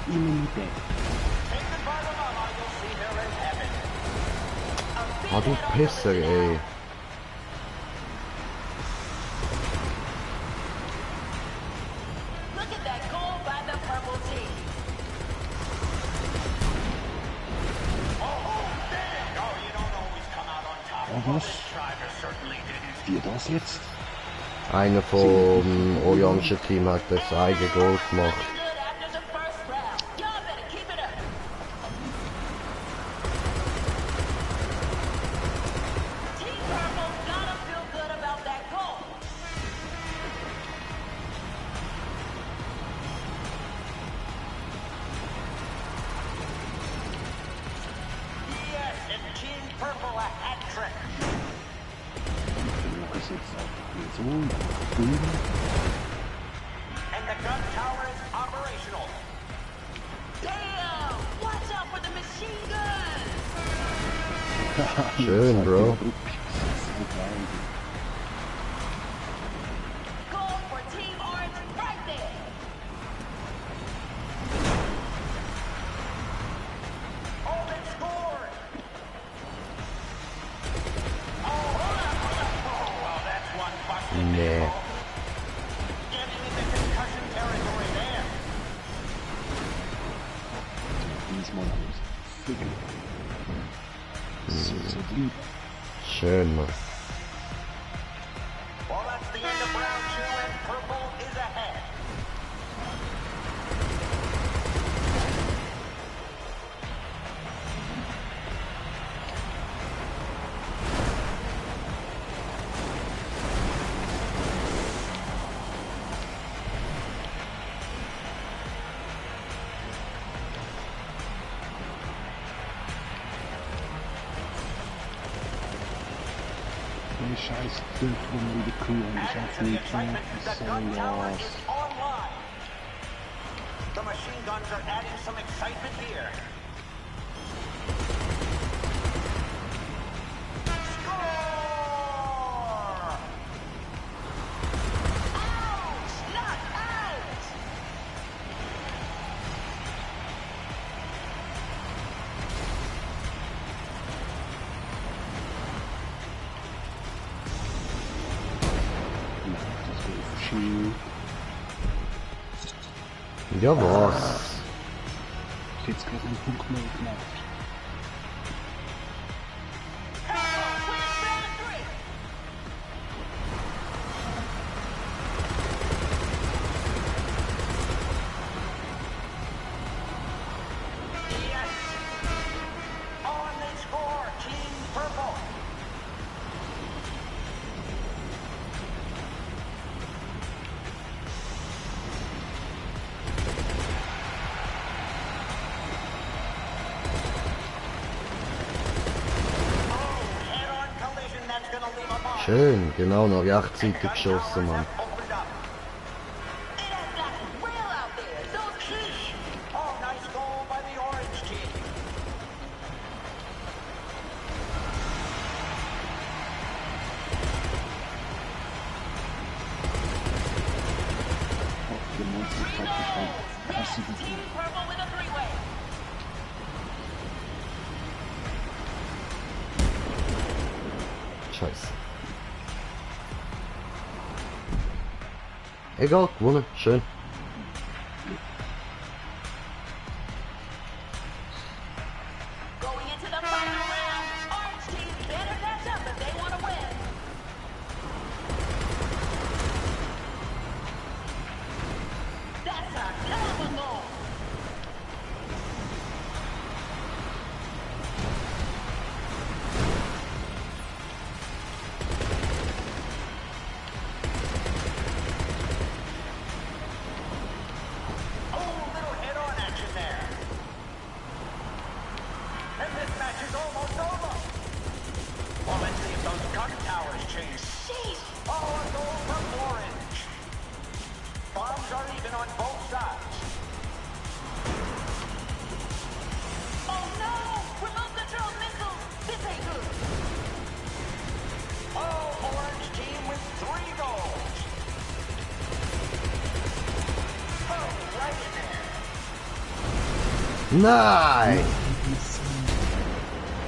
Immer nur der. Take the bar of Allah, you'll see there in heaven. Ah, du Pisser, ey. Look at that goal by the purple team. Oh, you don't always come out on top. Ja, was? Driver certainly didn't. Wie das jetzt? Einer vom orangen Team hat das eigene Goal gemacht. Good after the first round. Y'all better keep it up. Team Purple gotta feel good about that goal. Yes, and Team Purple a hat trick. Ja, das jetzt so, Bögen. And the gun tower is operational. Damn! Watch out for the machine guns. Schön, Bro. Goal for Team Orange right there. Oh, they scored. Well, that's one busted. Nee. Getting into concussion territory there. Diesmal alles. Ficken. So lieb. Schön, Mann. Well, that's the end of round 2, and Purple is ahead. Der scheiß Bild, wo man die Crew und ich hab's The nicht excitement, the so gun tower los. is online. The machine guns are adding some excitement here. Score! Ouch! Knock out! Das geht verschieden. Ja, was? Jetzt gerade einen Punkt mehr gemacht. Purple wins round 3. Yes! On they score, Team Purple. Schön, genau noch rechtzeitig geschossen, Mann. Scheiße. Egal, gewonnen, schön. Going into the final round, Orange team better catch up if they want to win. That's a hell of a goal. Nein!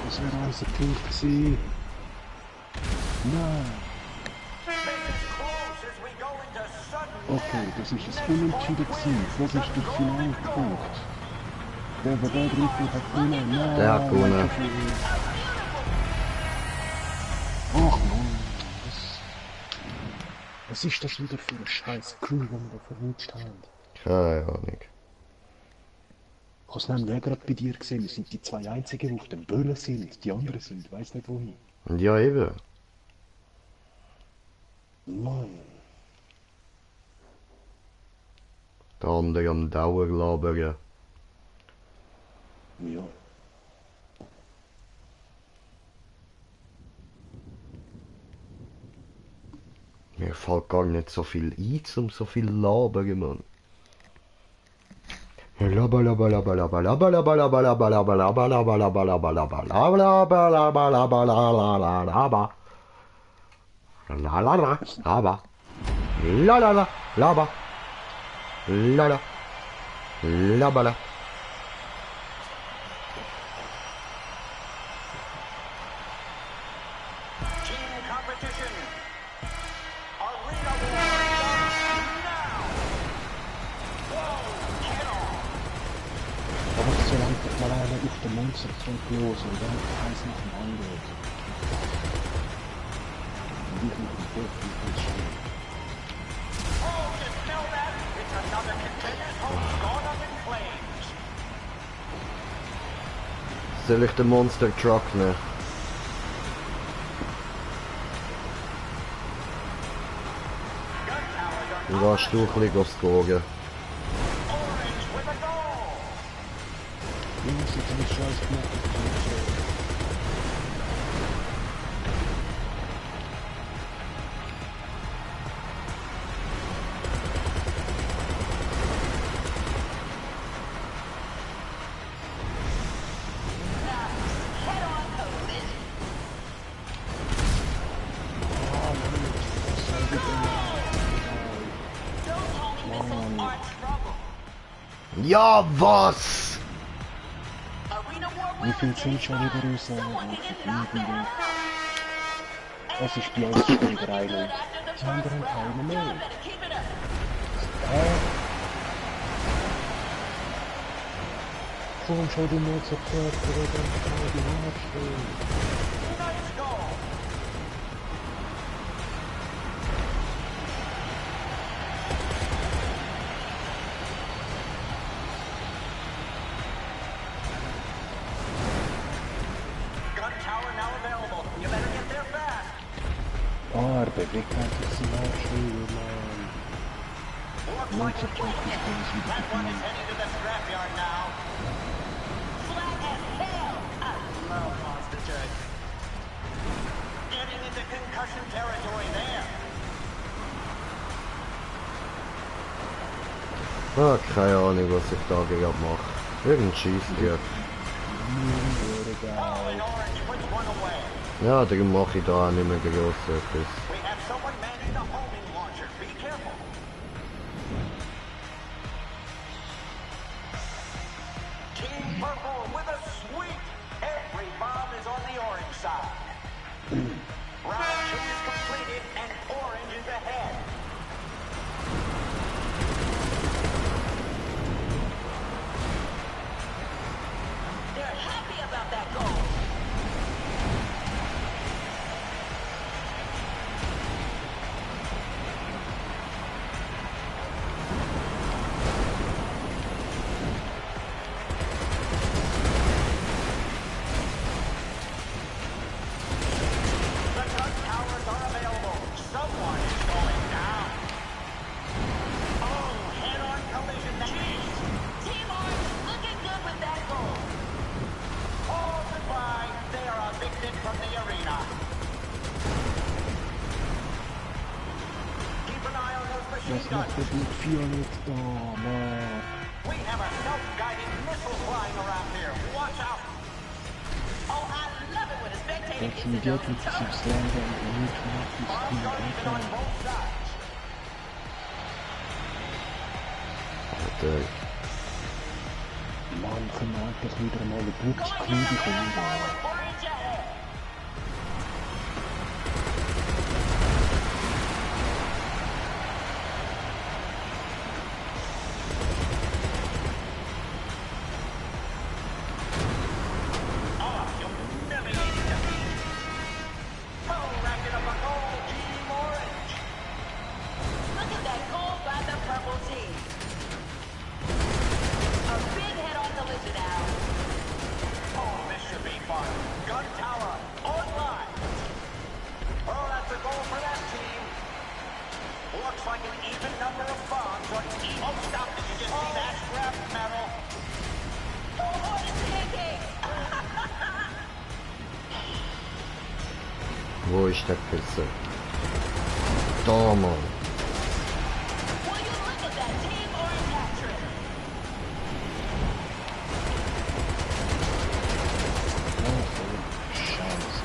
Das wäre unser Punkt gewesen. Nein! Okay, das ist das Unentschieden gewesen. Was ist der Finalpunkt? Der Griffel hat gewonnen. Nein! Der hat gewonnen. Ach Mann, was ist das wieder für ein scheiß Crew, den wir da verwünscht haben? Keine Ahnung. Ich habe es nämlich gerade bei dir gesehen, wir sind die zwei einzigen, die auf dem Böllen sind. Die anderen sind, weiss nicht wohin. Ja, eben. Mann. Der andere am Dauerlabern. Ja. Mir fällt gar nicht so viel ein, um so viel labern, Mann. Laber, laber, laber, laber, laber, laber, laber, laber, laber, laber, laber, laber, laber, laber, laber, laber, laber, laber, laber, laber. La la la, laber. La la la, laber. La la. Laber la. Mal einer auf den Monster los und dann eins nach dem anderen. Und ich mit dem Boot nicht schauen. Soll ich den Monster Truck nehmen? Du gehst du ein bisschen scoren. Jungs, jetzt habe ich Scheiß gemacht. Ja, was? Wie viel sind schon wieder raus? Es ist bloß Spielerei, Leute. Die anderen keine mehr. Komm, schau dir mal zur Körper, oder dann kann man die Haare stehen. Oh, er bewegt einfach so schön, Mann. Monster Truck ist ganz wieder gekommen. Martian territory there. Ah, keine Ahnung, was ich da gerade mache. Irgendein Scheißdreck. Oh, and Orange puts one away. Ja, darum mache ich da auch nicht mehr groß etwas. We have someone manning the homing launcher. Be careful. Team Purple with a sweep. Every bomb is on the orange side. Round 2 is completed and Orange is ahead. They're happy about that goal. The gun towers are available. Someone is going down. Oh, head-on collision. Jeez. Team Orange looking good with that goal. Oh, goodbye. They are evicted from the arena. Keep an eye on those machine Was macht guns. der mit Violet da, Mann? We have a self-guiding missile flying around here. Watch out. Oh, I love it when a spectator Der gets zum in those Idiot mit tough. diesem Slender und der Mut macht das Bombs Team are even on einfach. both sides. Alter, Mann, können wir endlich wieder mal eine gute Going Kluge down kommen. there with Orange ahead. Oh, humiliating defeat. Oh, racking up a goal, Team Orange. Look at that goal by the purple team. A big head-on collision now. Oh, this should be fun. Gun tower online. Oh, that's a goal for that team. Looks like an even number of bombs on each. Oh, stop! Did you just see that scrap metal? Oh, Orange pancake. wo ist der Pisser? Da, Mann. Will you look at that Team Orange hat-trick? Scheiße.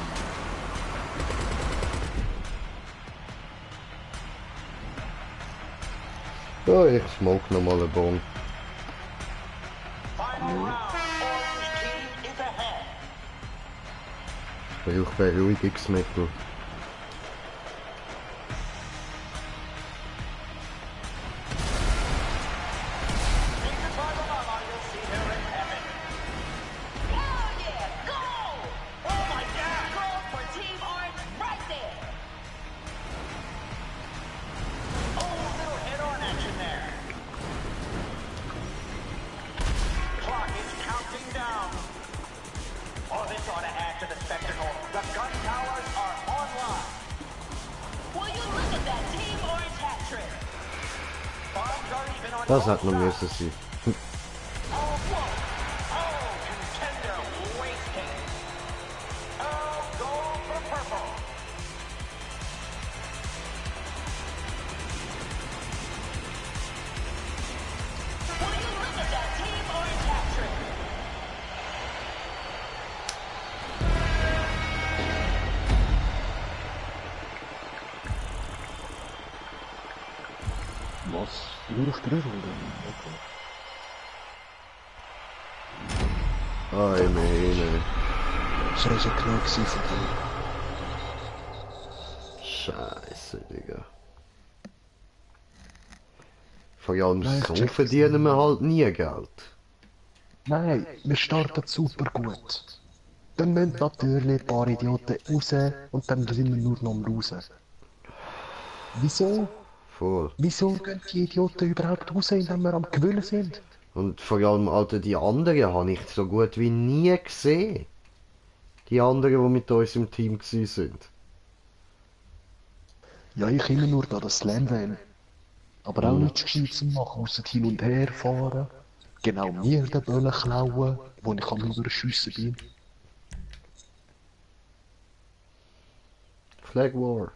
Ja, ich smoke nochmal eine Bombe. Final round. Orange team is ahead. Ich brauche Beruhigungsmittel. Say goodbye to Mama. You'll see her in heaven. Hell yeah, goal! Oh my God! Goal for Team Orange right there. Oh, little head-on action there. Clock is counting down. Oh, this ought to add to the spectacle. The gun towers are online. Will you look at that Team Orange hat-trick? Bombs are even on Das both hat noch sides. müssen sein. Oh, whoa. Oh, contender wasted. Oh, goal for purple. Will you look at that Team Orange hat-trick? Was? Nur 3 Runden? Okay. Ah, immerhin. Das war also knapp gewesen von dir. Scheiße, Digga. Vor allem Nein, ich so check's verdienen wir halt nie Geld. Nein, wir starten super gut. Dann müssen natürlich ein paar Idioten raus und dann sind wir nur noch am Losen. Wieso? Voll. Wieso gehen die Idioten überhaupt raus, indem wir am Gewinnen sind? Und vor allem, Alter, die anderen habe ich so gut wie nie gesehen. Die anderen, die mit uns im Team gewesen sind. Ja, ich immer nur da das Slam wählen. Aber auch nichts Gescheites machen, ausser hin und her fahren. Genau mir den Böllen klauen, wo ich am überschiessen bin. Flag War.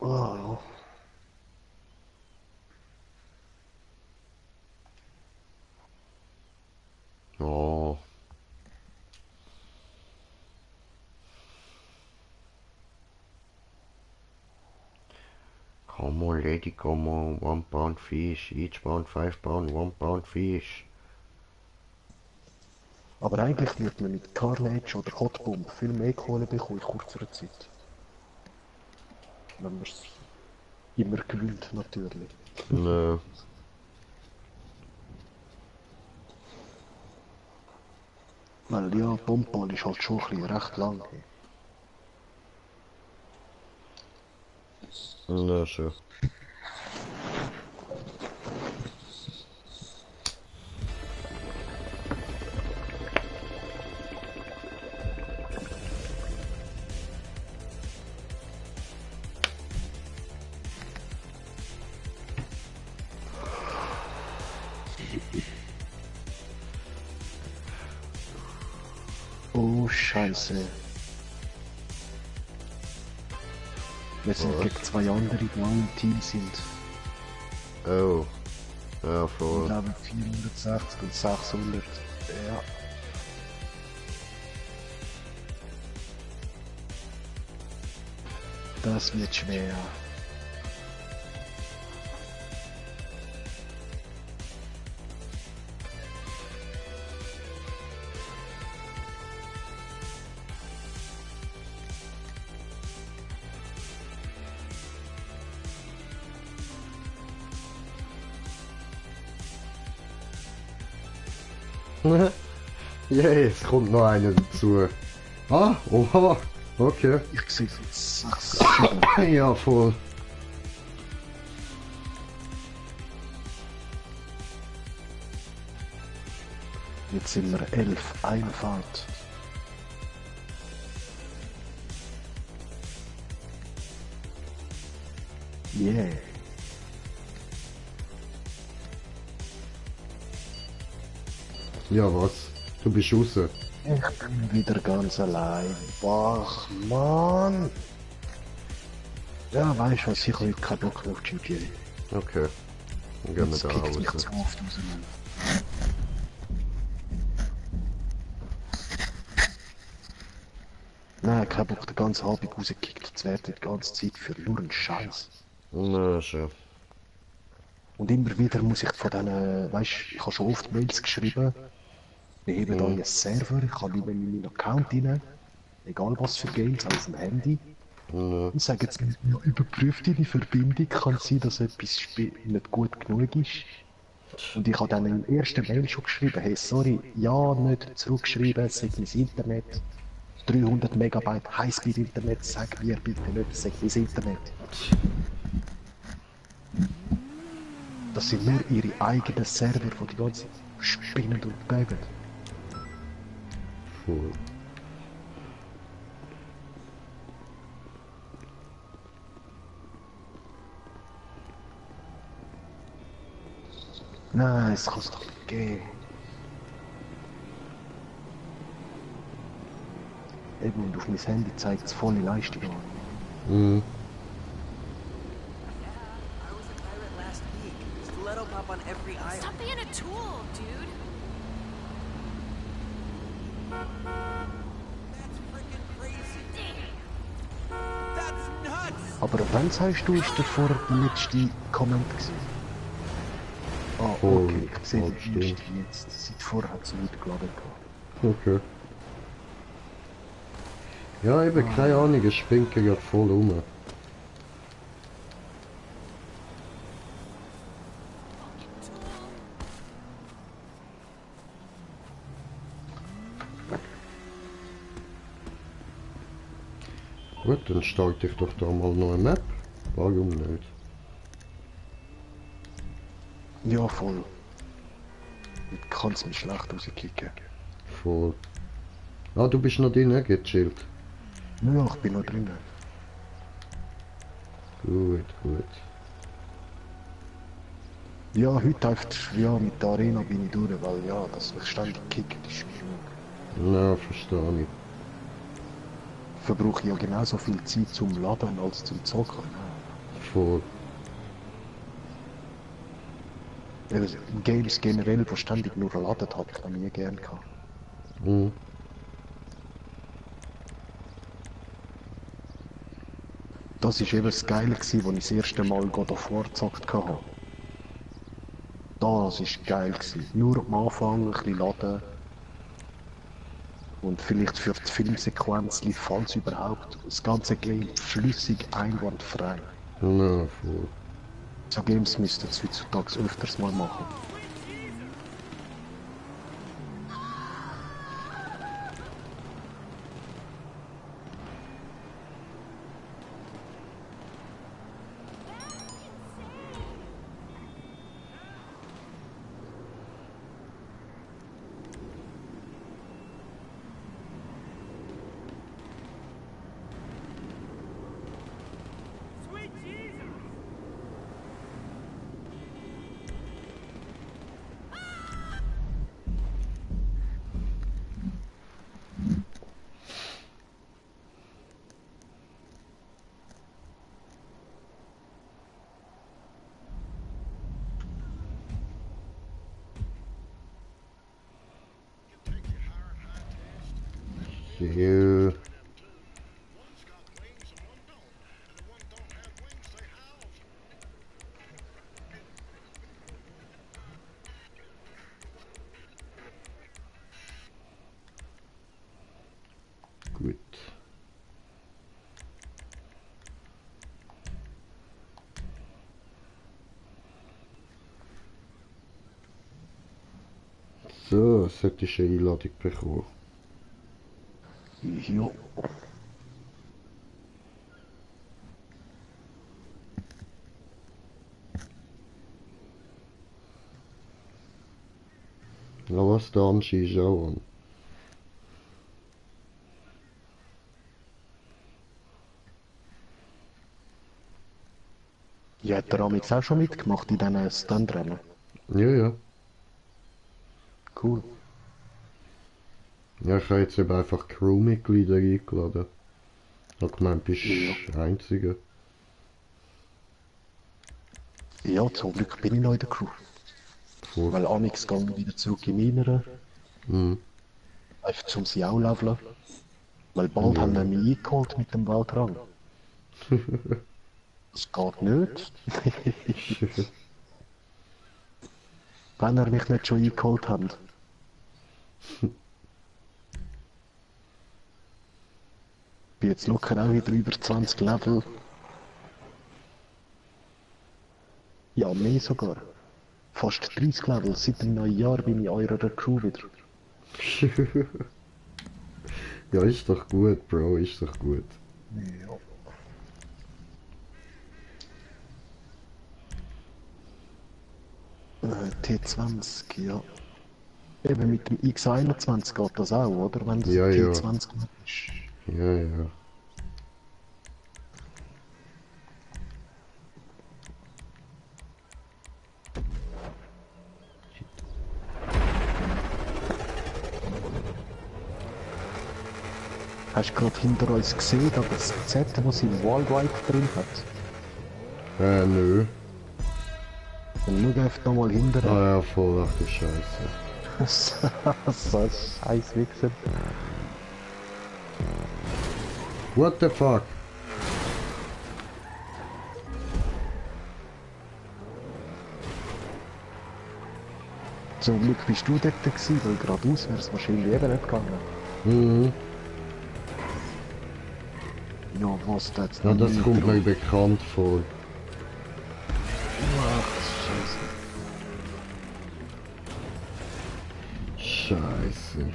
Oh. Oh. Come on, lady, come on. 1 pound fish, each pound 5 pound, 1 pound fish. Aber eigentlich wird man mit Carnage oder Hotbomb viel mehr Kohle bekommen in kurzer Zeit. Wenn man es immer gewöhnt, natürlich. Nö. Weil ja, Bombball ist halt schon ein bisschen recht lang. Na schon. Oh Scheiße. Wir sind gegen zwei andere, die auch im Team sind. Oh. Ja, voll. Ich glaube 460 und 600. Ja. Das wird schwer. Yay, es kommt noch einer dazu. Ah, oha, okay. Ich sehe jetzt 6. Ja, voll. Jetzt sind wir 11. Einfahrt. Yeah. Ja, was? Du bist raus. Ich bin wieder ganz allein. Ach, Mann. Ja, weißt du was, ich habe heute keinen Bock mehr auf GTA. Okay. Dann gehen wir Das da kickt mich raus. zu oft auseinander. Nein, kein Bock, den ganzen Abend rausgekickt zu werden, die ganze Zeit für nur einen Scheiß. Na schon. Und immer wieder muss ich von denen, weißt du, ich habe schon oft Mails geschrieben, beheben da einen Server, ich kann nicht mehr in meinen Account rein, egal was für Games, auf dem Handy. Und sagen jetzt, ja, überprüft deine Verbindung, kann sein, dass etwas nicht gut genug ist. Und ich habe dann im ersten Mail schon geschrieben, hey, sorry, ja, nicht zurückgeschrieben, sag mein Internet. 300 Megabyte Highspeed-Internet, sag mir bitte nicht, sag mein Internet. Das sind nur ihre eigenen Server, die die ganze Zeit spinnen und beben. Voll. Nein, es kann es doch nicht geben. Eben, und auf mein Handy zeigt es volle Leistung an. Mhm. Stop being a tool, dude. That's freaking crazy. That's nuts. Aber wann sagst du, ist der vorher der letzte Comment gewesen? Ah, Oh, okay, ich sehe oh, die stimmt. erste jetzt. Seit vorher hat es nicht geladen gehabt. Okay. Ja, eben, keine Ahnung, es spinnt gerade voll rum. Gut, dann starte ich doch da mal noch eine Map. Warum nicht? Ja, voll. Ich kann es mir schlecht rauskicken. Voll. Ah, du bist noch drin, gechillt. Ja, ich bin noch drinnen. Gut, gut. Ja, heute einfach, ja, mit der Arena bin ich durch, weil ja, dass mich ständig kickt, ist genug. Na, verstehe ich. verbrauche ich ja genauso viel Zeit zum Laden als zum Zocken. Voll. Games generell, die ständig nur laden, habe ich noch nie gern gehabt. Mhm. Das war eben das Geile, als ich das erste Mal God of War gezockt habe. Das war geil. Nur am Anfang ein bisschen laden. Und vielleicht für die Filmsequenz, falls überhaupt, das ganze Game flüssig, einwandfrei. Ja, voll. So Games müssten es heutzutage öfters mal machen. Ja. Gut. So, sollte ich eine Einladung bekommen. Jo. Ja, was da anscheinend auch an. Ja, hat der Amix auch schon mitgemacht in diesen Stuntrennen? Ja, ja. Cool. Ja, ich habe jetzt eben einfach Crewmitglieder eingeladen. Ich habe gemeint, du bist der Einzige. Ja, zum Glück bin ich noch in der Crew. Cool. Weil Amix geht wieder zurück in Minere. Mhm. Einfach um sie auch leveln. Weil bald haben wir mich eingeholt mit dem Weltrang. Das geht nicht. Wenn er mich nicht schon eingeholt hat. Bin jetzt locker auch wieder über 20 Level. Ja, mehr sogar. Fast 30 Level. Seit dem neuen Jahr bin ich in eurer Crew wieder. Ja, ist doch gut, Bro, ist doch gut. Ja. T20, ja. Eben mit dem X21 geht das auch, oder? Wenn das Ja, ja. T20 ist. Ja, ja. Hast du gerade hinter uns gesehen, dass das Z, das im Wallride drin hat? Nö. Dann schau einfach nochmal hinter. Ah ja, voll, ach du Scheiße. So ein scheiß Wichser. What the fuck? Zum Glück bist du dort gewesen, weil geradeaus wäre es wahrscheinlich eben nicht gegangen. Mhm. Ja, was da jetzt Ja, noch das nie kommt drauf? mir bekannt vor. Ach, scheiße. Scheiße.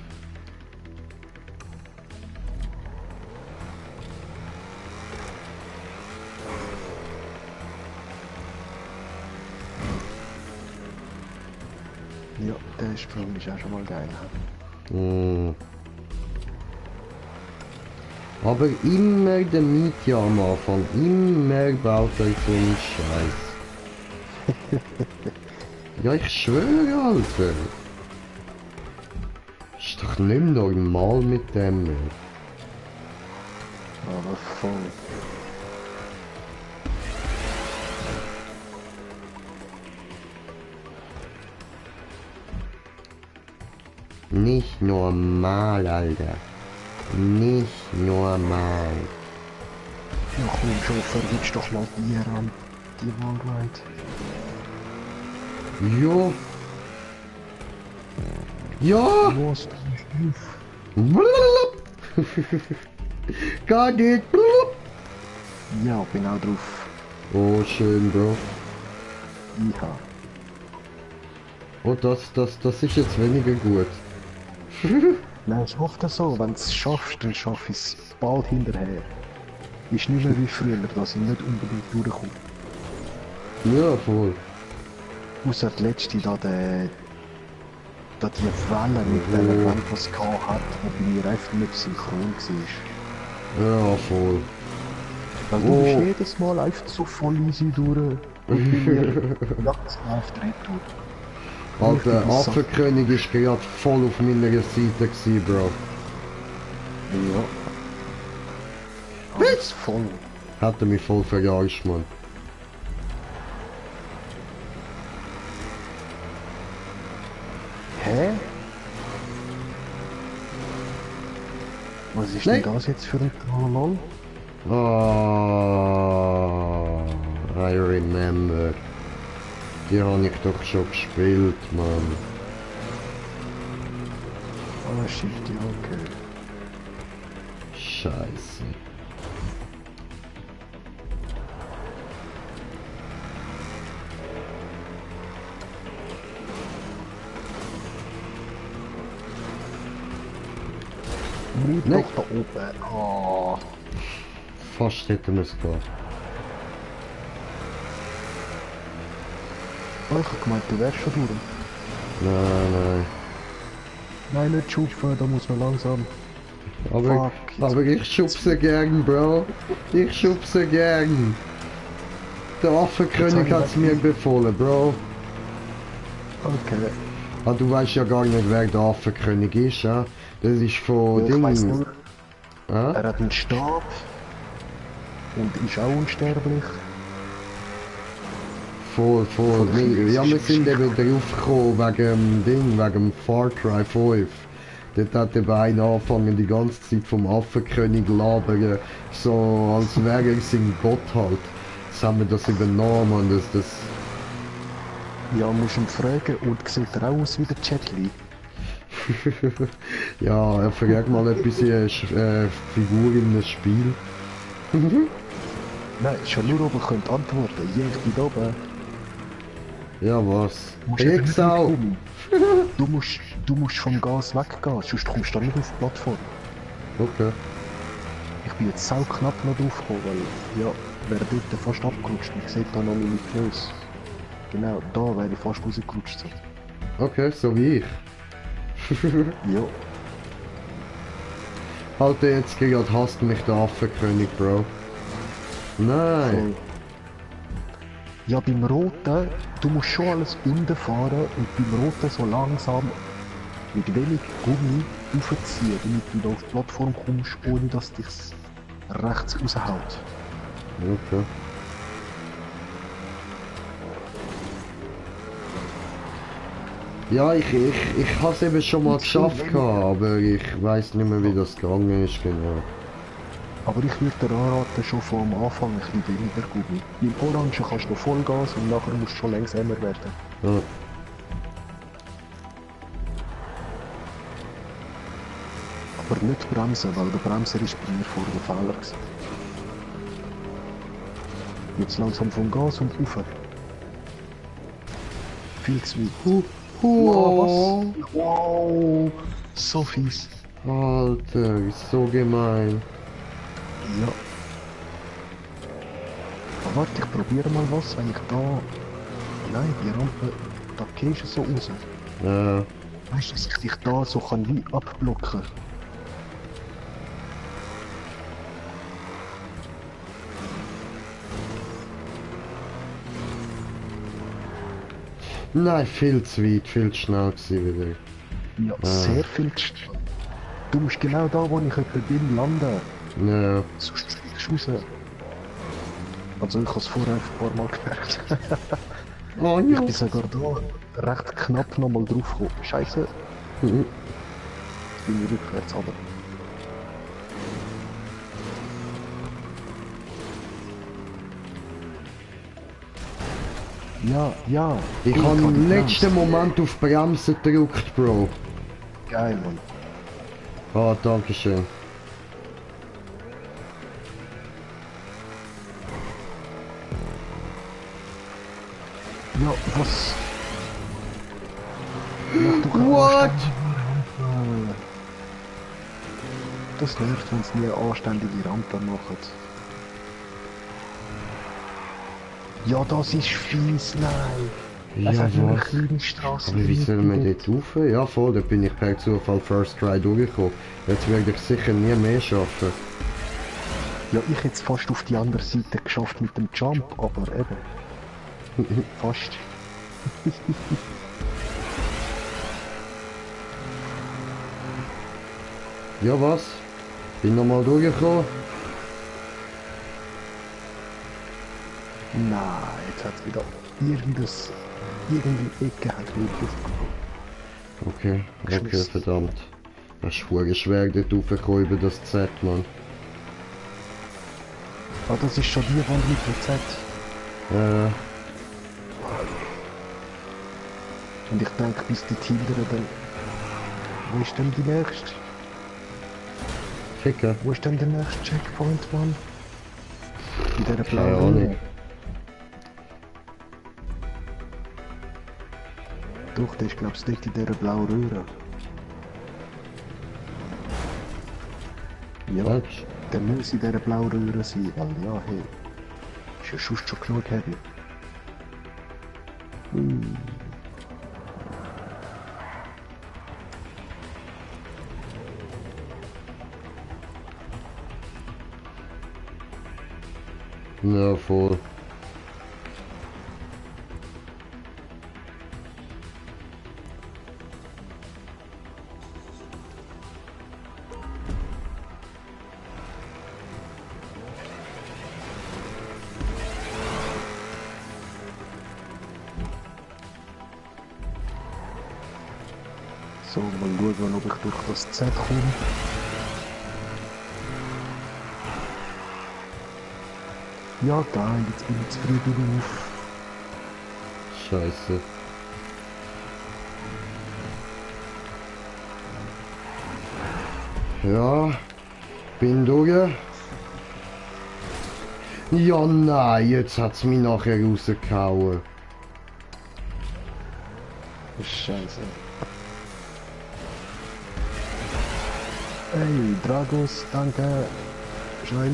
Ja, der Sprung ist auch schon mal geil. Mhm. Aber immer der Mietje am Anfang, immer baut er so einen Scheiß. Ja, ich schwöre, Alter. Ist doch nicht normal mit dem. Aber voll. Nicht normal, Alter. Nicht normal. Ja komm schon, verwitsch doch mal hier an die Wallride. Jo. Ja. Los, Got it. ja, bin auch drauf. Oh, schön, Bro. Ja. Oh, das ist jetzt weniger gut. Nein, ich hoffe das so, wenn du es schaffst, dann schaffe ich es bald hinterher. Ist nicht mehr wie früher, dass ich nicht unbedingt durchkomme. Ja, voll. Außer die letzte, da die Welle mit der Wand, die es gehabt hat, wo bei mir einfach nicht synchron war. Ja, voll. Weil du bist jedes Mal einfach so voll easy durch und bei mir jagt es auf die Retour. Alter, Affenkönig ist gerade voll auf meiner Seite gewesen, Bro. Ja. Alles voll. Hat er mich voll verarscht, Mann. Hä? Was ist denn das jetzt für ein Trollol? Oh, I remember. Die habe ich doch schon gespielt, Mann. Ah, shit, ja, okay. Scheiße. Bleib Nein. doch da oben. Oh. Fast hätten wir es gehabt. Oh, ich hab gemeint, du wärst schon durch. Nein. Nein, nicht schupfen, da muss man langsam. Aber ich schubse gern, Bro. Ich schubse gern. Der Affenkönig hat es mir befohlen, Bro. Okay. Ah, du weißt ja gar nicht, wer der Affenkönig ist, ja? Das ist von Ich weiss nur, Ah? er hat einen Stab und ist auch unsterblich. Voll. Ja, wir sind eben drauf gekommen wegen dem Ding, wegen dem Far Cry 5. Dort hat eben einer angefangen, die ganze Zeit vom Affenkönig labern, so als wäre er sein Gott halt. Jetzt haben wir das übernommen und das... Ja, musst ihn fragen und sieht er auch aus wie der Chatli. Ja, er fragt mal etwas Figur in einem Spiel. Nein, schon nur oben könnt antworten. Je, ich bin da oben. Ja, was? Musst eben nicht Drecksau! mitkommen. Du musst vom Gas weggehen, sonst kommst du nicht auf die Plattform. Okay. Ich bin jetzt sau knapp noch draufgekommen, weil, ja, wäre dort fast abgerutscht. Ich sehe da noch meine Knöse. Genau, da wäre ich fast rausgerutscht. So. Okay, so wie ich. Ja. Alter, jetzt gerade hasst mich der Affenkönig, Bro. Nein. Voll. Ja, beim Roten, du musst schon alles unten fahren und beim Roten so langsam mit wenig Gummi aufziehen, damit du da auf die Plattform kommst, ohne dass dich rechts raushaut. Okay. Ja, ich habe es eben schon mal geschafft, aber ich weiß nicht mehr, wie das gegangen ist, genau. Aber ich würde dir anraten, schon vom Anfang ein bisschen weniger Gummi. Beim Orangen kannst du noch Vollgas und nachher musst du schon langsamer werden. Ja. Aber nicht bremsen, weil der Bremser ist bei mir vor dem Fehler gewesen. Jetzt langsam vom Gas und rauf. Viel zu weit. Wow, was? Wow, so fies. Alter, ist so gemein. Ja. Aber warte, ich probiere mal was, wenn ich da... Nein, die Rampe, da gehst du so raus. Ja. Weißt du, dass ich dich da so kann wie abblocken? Nein, viel zu weit, viel zu schnell gewesen wieder. Ja, sehr viel. Du musst genau da, wo ich etwa bin, landen. Ja. Sonst fliegst du raus. Also ich habe es vorher ein paar Mal gemerkt. Oh Ich ja. bin sogar da recht knapp nochmal drauf gekommen. Scheiße. Mhm. Jetzt bin ich rückwärts, aber... Ja, ja. Ich Gut, habe die im Bremse. letzten Moment auf Bremse gedrückt, Bro. Geil, Mann. Ah, danke schön. Ja, was? Mach doch einen What? anständigen- Das nervt, wenn sie nie eine anständige Rampe machen. Ja, das ist fies, nein. Es Ja, hat nur eine was? kleine Straße. Aber wie sollen wir dort rauf? Ja, voll, da bin ich per Zufall First Try durchgekommen. Jetzt werde ich sicher nie mehr schaffen. Ja, ich hätte es fast auf die andere Seite geschafft mit dem Jump, aber eben. Fast. Ja, was? Bin nochmal durchgekommen. Nein, jetzt hat es wieder irgendwie Ecke hat wirklich. Okay, okay, Geschmissen. verdammt. Es ist verdammt schwer, dort raufzukommen über das Z, Mann. Ah, das ist schon die Wand mit dem Z. Und ich denke, bis die Hinderen dann... Wo ist denn die nächste? Ficken. Wo ist denn der nächste Checkpoint, Mann? In dieser Keine blauen Ahnung. Röhre. Doch, der ist glaube ich dort in dieser blauen Röhre. Ja, Falsch. der muss in dieser blauen Röhre sein, weil ja, hey. Ist ja sonst schon genug heavy. Ja, voll. So, mal schauen, ob ich durch das Z komme. Ja, geil, jetzt bin ich zufrieden auf. Scheiße. Ja, bin durch. Ja, nein, jetzt hat's mich nachher rausgehauen. Scheiße. Hey, Dragos, danke. Schnell.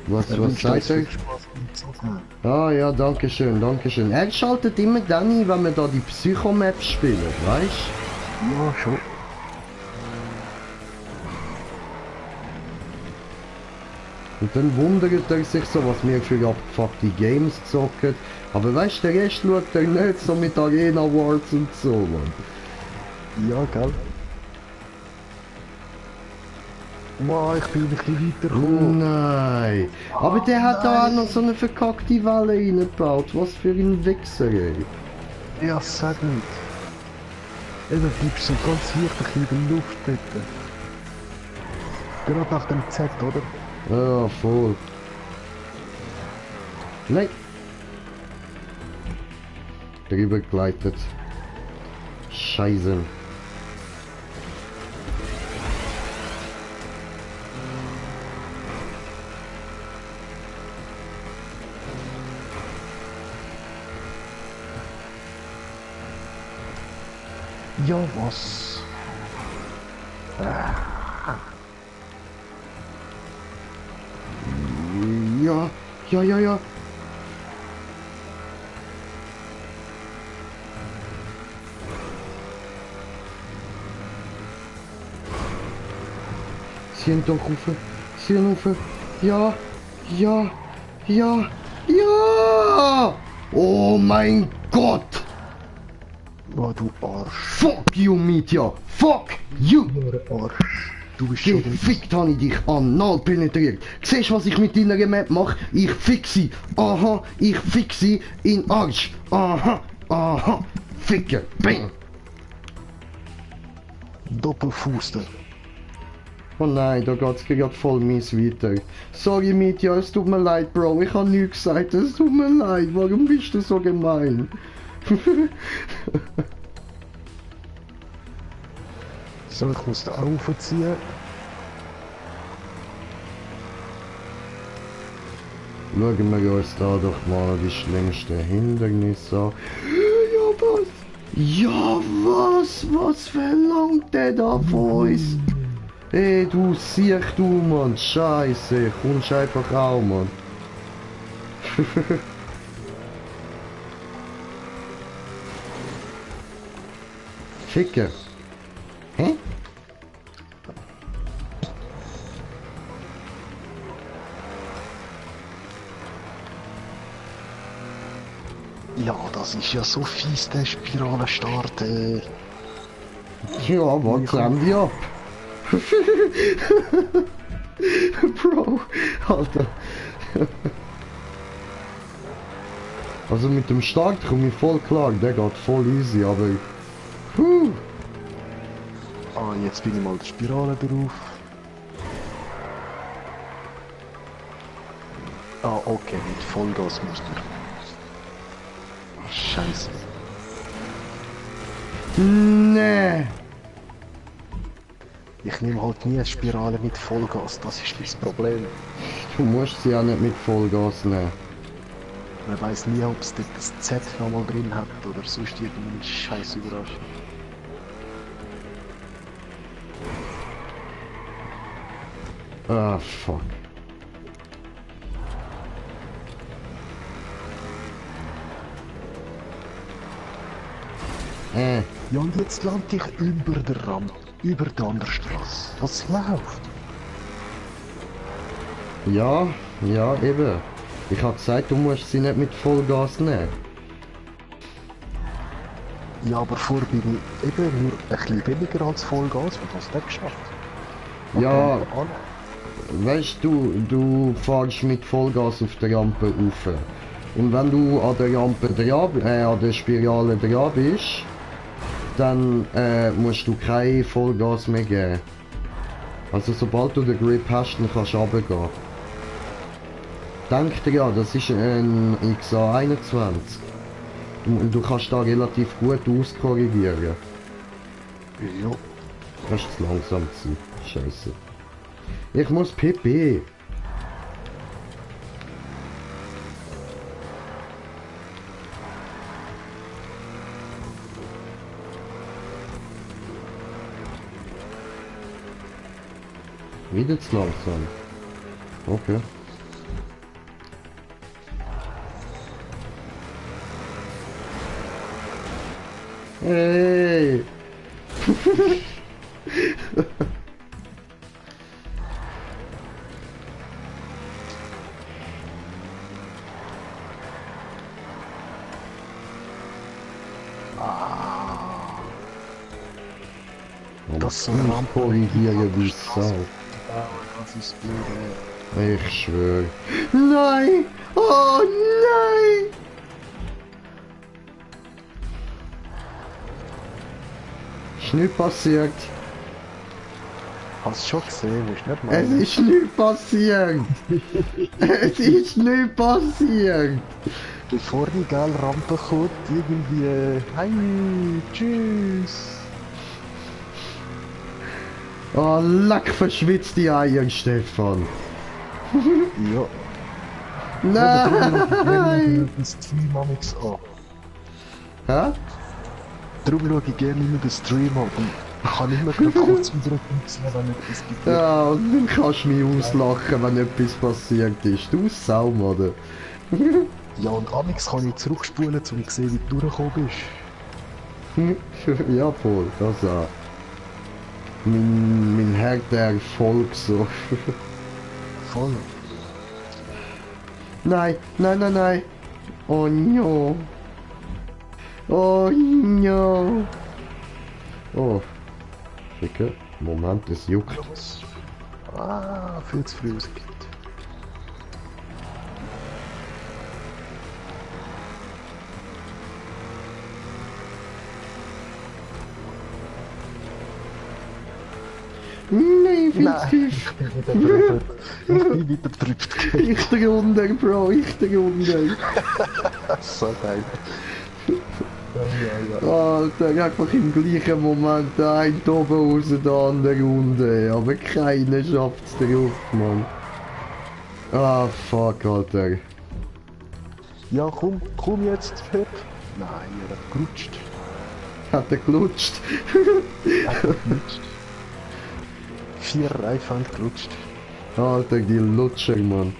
Was sagt er? Spaß beim Zocken. Ah ja, danke schön, danke schön. Er schaltet immer dann ein, wenn wir da die Psychomaps spielen, weißt? Ja, schon. Und dann wundert er sich so, was wir für abgefuckte Games zocken. Aber weißt du, der Rest schaut er nicht so mit Arena Awards und so, Mann. Ja, gell. Wow, ich bin ein bisschen weitergekommen. Nein. Aber der hat da auch noch so eine verkackte Welle reingebaut. Was für ein Wichser, ey. Ja, sag nicht. Eben, bleibst so ganz leicht in der Luft dort. Gerade nach dem Z, oder? Ja, voll. Nein. Drüber gleitet. Scheiße. Ja, was? Ja, ja, ja, ja. Sie haben doch rufen. Sie haben rufen. Ja, ja, ja, ja. Oh mein Gott. Oh, du Arsch. Fuck you, Mitya. Fuck you. Nur Arsch. Du bist schon Gefickt habe ich dich anal penetriert. Siehst du, was ich mit deiner Map mache? Ich fix sie. Aha, ich fix sie in Arsch. Aha, aha. Ficker. Bing. Doppelfuster. Oh nein, da geht's gerade voll mies weiter. Sorry Mitya, es tut mir leid, Bro. Ich habe nichts gesagt. Es tut mir leid. Warum bist du so gemein? So, ich muss da raufziehen. Schauen wir uns da doch mal die schlimmsten Hindernisse an. Ja, was? Ja, was? Was verlangt der da von uns? Ey, du siehst du, Mann. Scheiße. Kommst einfach auch, Mann. Ficker. Hä? Ja, das ist ja so fies, der Spiralenstart. Ja, was klemm die ab? Bro, Alter. Also mit dem Start komme ich voll klar, der geht voll easy, aber... Ah, jetzt bin ich mal die Spirale drauf. Ah, okay, mit Vollgas musst du. Scheiße. Nee. Ich nehme halt nie eine Spirale mit Vollgas, das ist das Problem. Du musst sie ja nicht mit Vollgas nehmen. Man weiß nie, ob es dort das Z nochmal drin hat oder sonst irgendeine scheiß Überraschung. Ah, fuck. Ja, und jetzt lande ich über der Rampe, über die andere Straße. Was läuft? Ja, ja, eben. Ich habe gesagt, du musst sie nicht mit Vollgas nehmen. Ja, aber vorher bin ich eben nur ein bisschen weniger als Vollgas. Was hast du denn geschafft? Ja, weißt du, du fährst mit Vollgas auf der Rampe rauf. Und wenn du an der Rampe dran, an der Spirale dran bist, dann musst du kein Vollgas mehr geben. Also sobald du den Grip hast, dann kannst du runtergehen. Denk dir, das ist ein XA21. Du kannst da relativ gut auskorrigieren. Ja. Das ist zu langsam gewesen. Scheiße. Ich muss Pipi. Wieder zu langsam. Okay. Hey! Das so Ramp korrigieren wie Sau. Das ist blöd. Ich schwöre. Nein! Oh nein! Ist nichts passiert. Hast du schon gesehen? Ist nicht mal. Es ist nichts passiert. Es ist nichts passiert. Bevor die geile Rampe kommt, irgendwie. Hi, tschüss. Oh, leck verschwitzt die Eier, Stefan. Ja. Nein! Den Stream an. Hä? Darum schaue ich gerne immer den Stream an. Ich kann immer kurz wieder etwas, wenn etwas gibt. Ja, und dann kannst du mich auslachen, wenn etwas passiert ist. Du Sau, Mann. Ja, und amix kann ich zurückspulen, um zu sehen, wie du durchgekommen bist. Ja, voll, das auch. Mein Herz, der Erfolg so. Voll. Nein, nein, nein, nein. Oh no. Oh no. Oh. Ficke. Moment, es juckt. Ah, viel zu früh ausgeht. Nein, viel zu tief. Ich bin wieder drüber. Ich drunter, Bro, ich drunter. So geil. Alter, einfach im gleichen Moment der eine oben raus, der andere unten. Aber keiner schafft's drauf, Mann. Ah, fuck, Alter. Ja, komm jetzt, Pep. Nein, er hat gerutscht. Hat er gelutscht? Er hat gerutscht. 4 Reifen haben gerutscht. Alter, die Lutscher, Mann.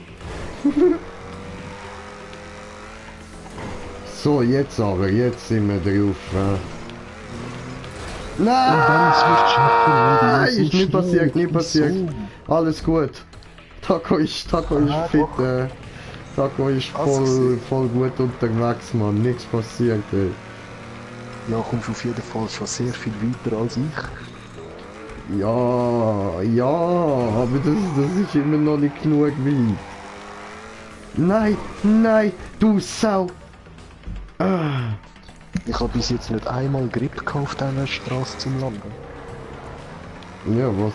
So, jetzt aber, jetzt sind wir drauf. Nein! Ist nicht passiert, nicht passiert. Alles gut. Taco ist fit. Taco ist voll gut unterwegs, Mann. Nichts passiert, ey. Ja, kommst auf jeden Fall schon sehr viel weiter als ich. Ja, aber das ist immer noch nicht genug weit. Nein, nein, du Sau! Ah. Ich habe bis jetzt nicht einmal Grip gekauft auf dieser Straße zum Landen. Ja, was?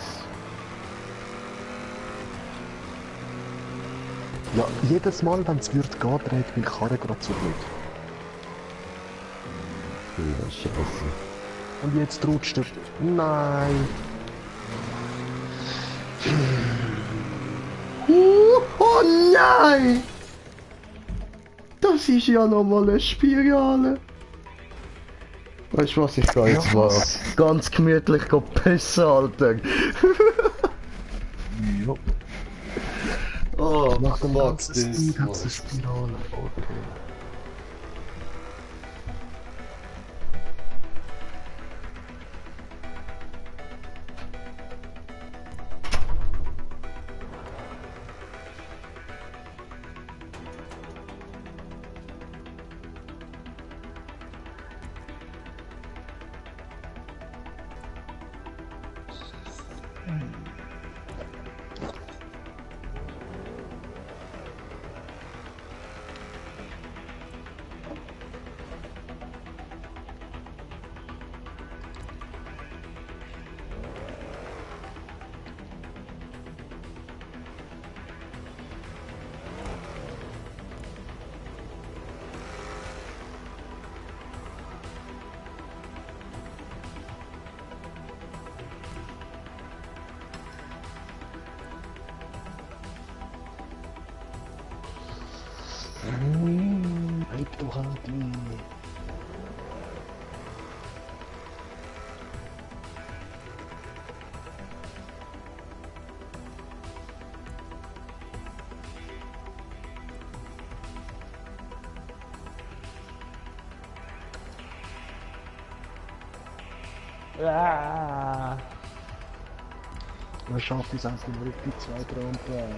Ja, jedes Mal, wenn es wird gehen, dreht meine Karre gerade so blöd. Ja, scheiße. Und jetzt rutscht er. Nein! Oh nein! Das ist ja nochmal eine Spirale. Weißt du was, ich gehe jetzt mal ganz gemütlich pissen, Alter. Ja. Oh, Nach dem fuck ganzen this, Speed hat es Mann. eine Spirale. Okay. Bleib doch an die. Man schafft es einfach nur auf die zweite Rampe.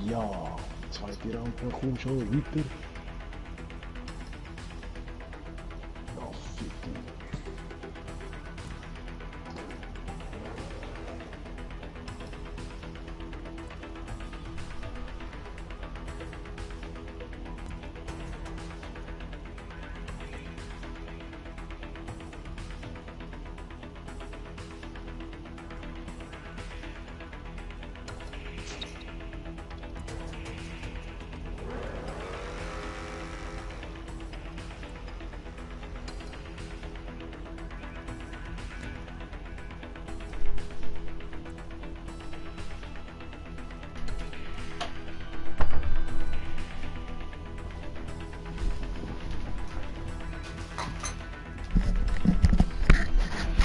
Ja, zweite Rampe, komm schon weiter. Ja, fitte.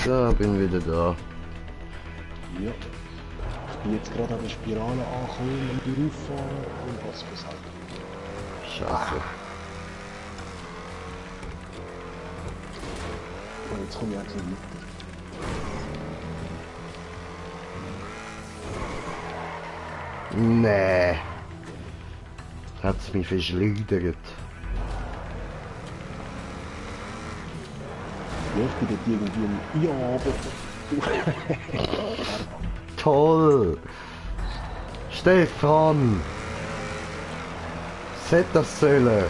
Ja, bin wieder da. Ja. Ich bin jetzt gerade an der Spirale angekommen und die rauffahren und was gesagt. Scheiße. Und jetzt komme ich eigentlich weiter. Nee. Hat's mich verschleudert. Läuft dir dort irgendwie ein... Ja, aber... Toll! Stefan! Es hätte das sollen!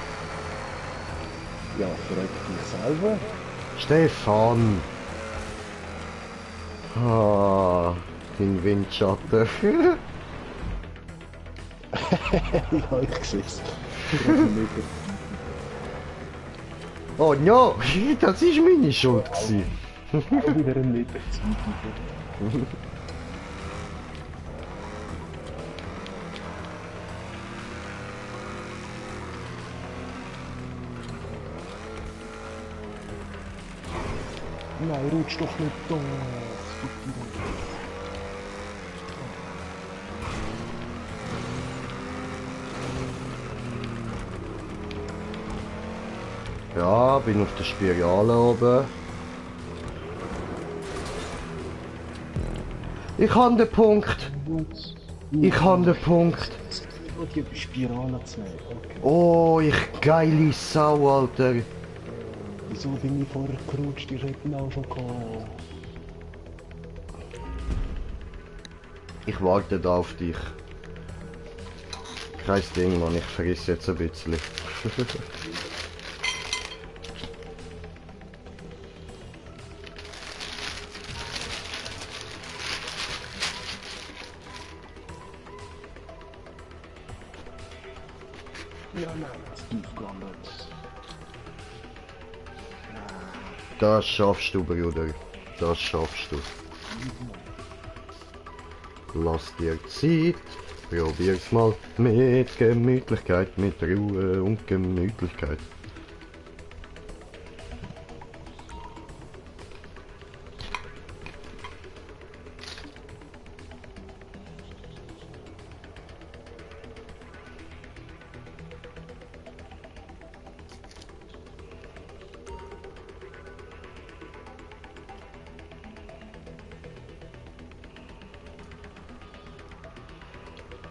Ja, verreck dich selber. Stefan! Ah, dein Windschatten. Ja, ich seh's. Oh no! Das ist meine Schuld gewesen. Auch wieder ein Meter Zeit. Nein, rutsch doch nicht da. Ja, bin auf der Spirale oben. Ich habe den Punkt. Ich habe den Punkt. Die Spirale zu nehmen. Okay. Oh, ich geile Sau, Alter. Wieso bin ich vorher gerutscht? Die hätten auch schon gehabt. Ich warte da auf dich. Kein Ding, Mann, ich vergiss jetzt ein bisschen. Ja, nein, das tief gelandet. Das schaffst du, Bruder. Das schaffst du. Lass dir Zeit. Probier's mal mit Gemütlichkeit, mit Ruhe und Gemütlichkeit.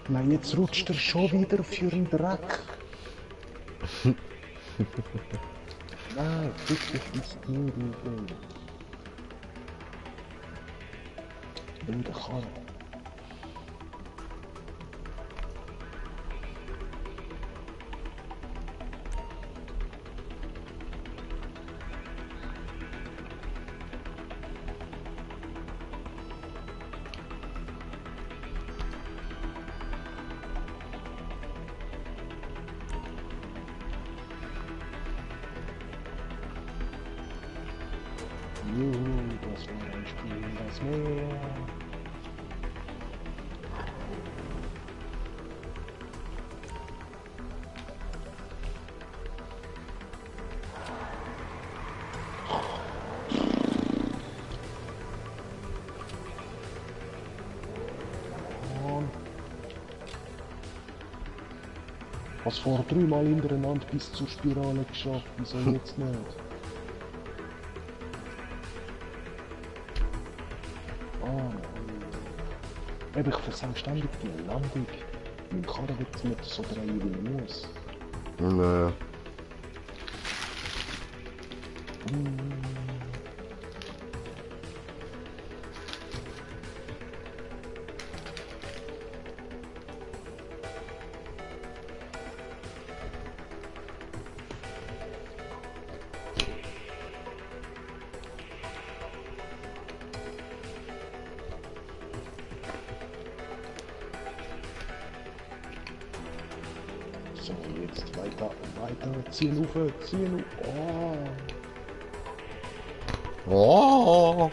Nein, jetzt rutscht er schon wieder für den Dreck. Nein, wirklich ist nicht gut. Blöde Karre. Das war ein Spiel, das Meer. Was vor 3 Mal hintereinander bis zur Spirale geschafft, wieso jetzt nicht? Ich versuche ständig die Landung. Mein Karren wird nicht so drehen, wie er muss. Nee. So, jetzt weiter, ziehen auf, ziehen auf. Oh!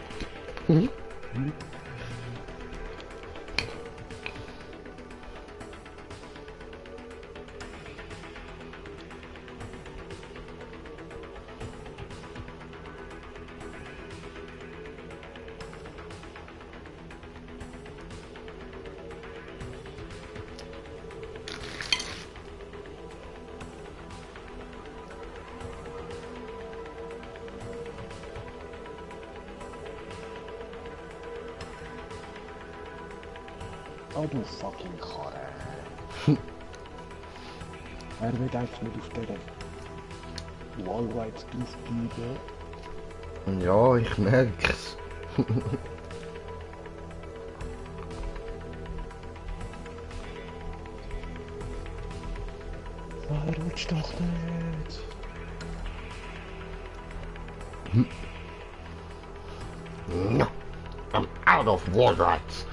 Oh du fucking Karre. Er wird einfach nicht auf dieser Wallride draufbleiben. Ja, ich merk's. Rutscht doch nicht. No, I'm out of wall rides.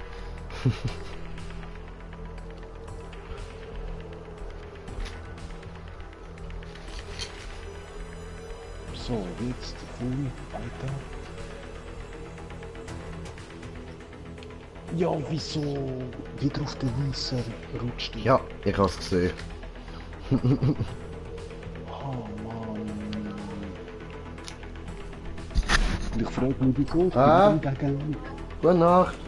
So, jetzt cool, weiter. Ja, wieso? Wieder auf den Weißen rutscht. Ja, ich hab's gesehen. Oh Mann. Und ich frage mich, wie groß Ah. ich bin gegen Gute Nacht.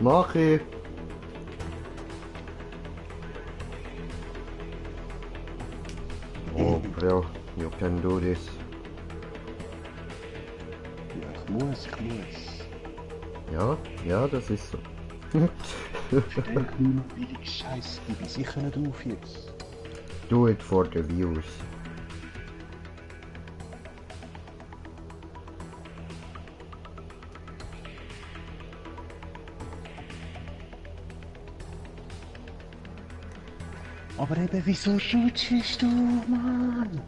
Mach ich. Oh, bro, you can do this. Ja, ich muss. Ja, ja, das ist so. Stell kleine billige Scheiße, ich bin sicher nicht auf jetzt. Do it for the views. Aber eben, wieso schutzt du, Mann?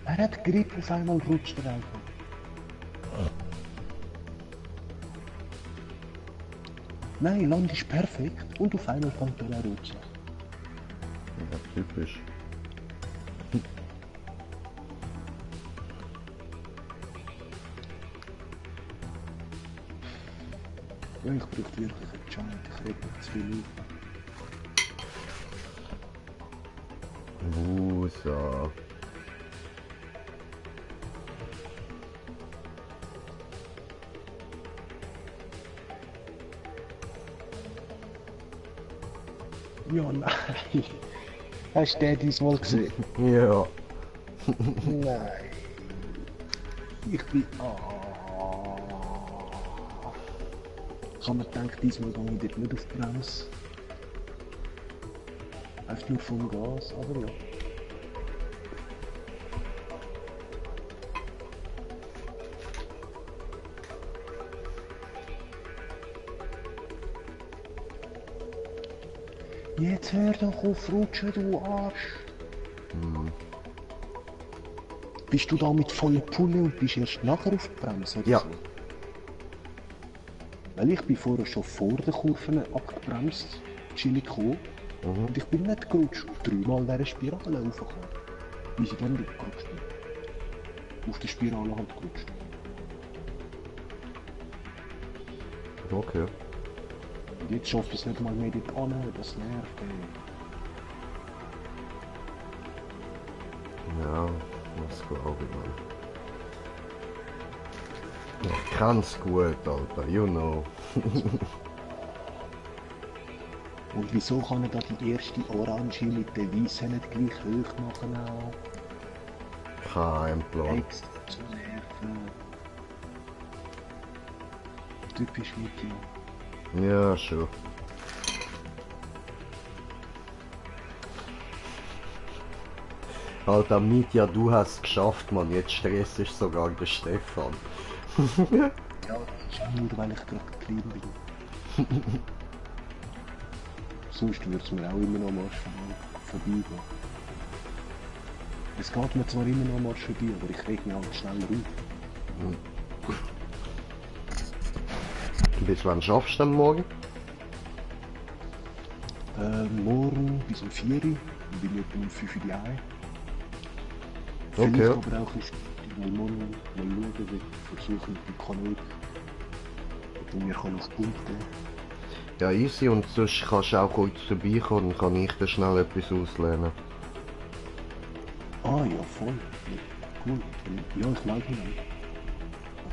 Er hat Grip, auf einmal rutscht er einfach. Nein, Land ist perfekt und auf einmal kommt er rutschen. Ja, typisch. Ja, ich brauche wirklich einen Giant, ich rede nicht zu viel auf. So. Ja, nein. Hast du den diesmal gesehen? Ja. Nein. Ich bin... Ich habe mir gedacht, diesmal gehe ich dort nicht auf die Bremse. Einfach nur vom Gas, aber ja. Jetzt hör doch auf rutschen, du Arsch! Bist du da mit voller Pulle und bist erst nachher auf die Bremse oder Ja. so? Weil ich bin vorher schon vor der Kurve abgebremst, chillig gekommen. Und ich bin nicht gerutscht und dreimal dieser Spirale raufgekommen. Bis ich dann nicht gerutscht bin. Auf der Spirale halt gerutscht. Okay. Und jetzt schafft es nicht mal mehr dort an, das nervt. Ja, was glaube ich, Mann. Ich kann's gut, Alter, you know. Und wieso kann er da die erste Orange mit der Weißen nicht gleich hoch machen auch? Kein Plan. Extra zu nerven. Typisch Mittel. Ja, schon. Alter, Mitya, du hast es geschafft, Mann. Jetzt stressst ist sogar der Stefan. Ja, das ist nur, weil ich gerade klein bin. Sonst würde es mir auch immer noch am Arsch vorbeigehen. Es geht mir zwar immer noch am Arsch vorbei, aber ich reg mich halt schneller auf. Bis wann schaffst du denn morgen? Morgen bis um 4 Uhr, dann bin ich etwa um 5 Uhr daheim. Okay. Vielleicht aber auch ein Stück, weil morgen mal schauen, wie ich versuche mit dem Kanal, ob ich mir auf die Punkte. Ja, easy. Und sonst kannst du auch kurz vorbeikommen, dann kann ich dir schnell etwas auslernen. Ah ja, voll. Ja, cool. Ja, ich melde mich dann.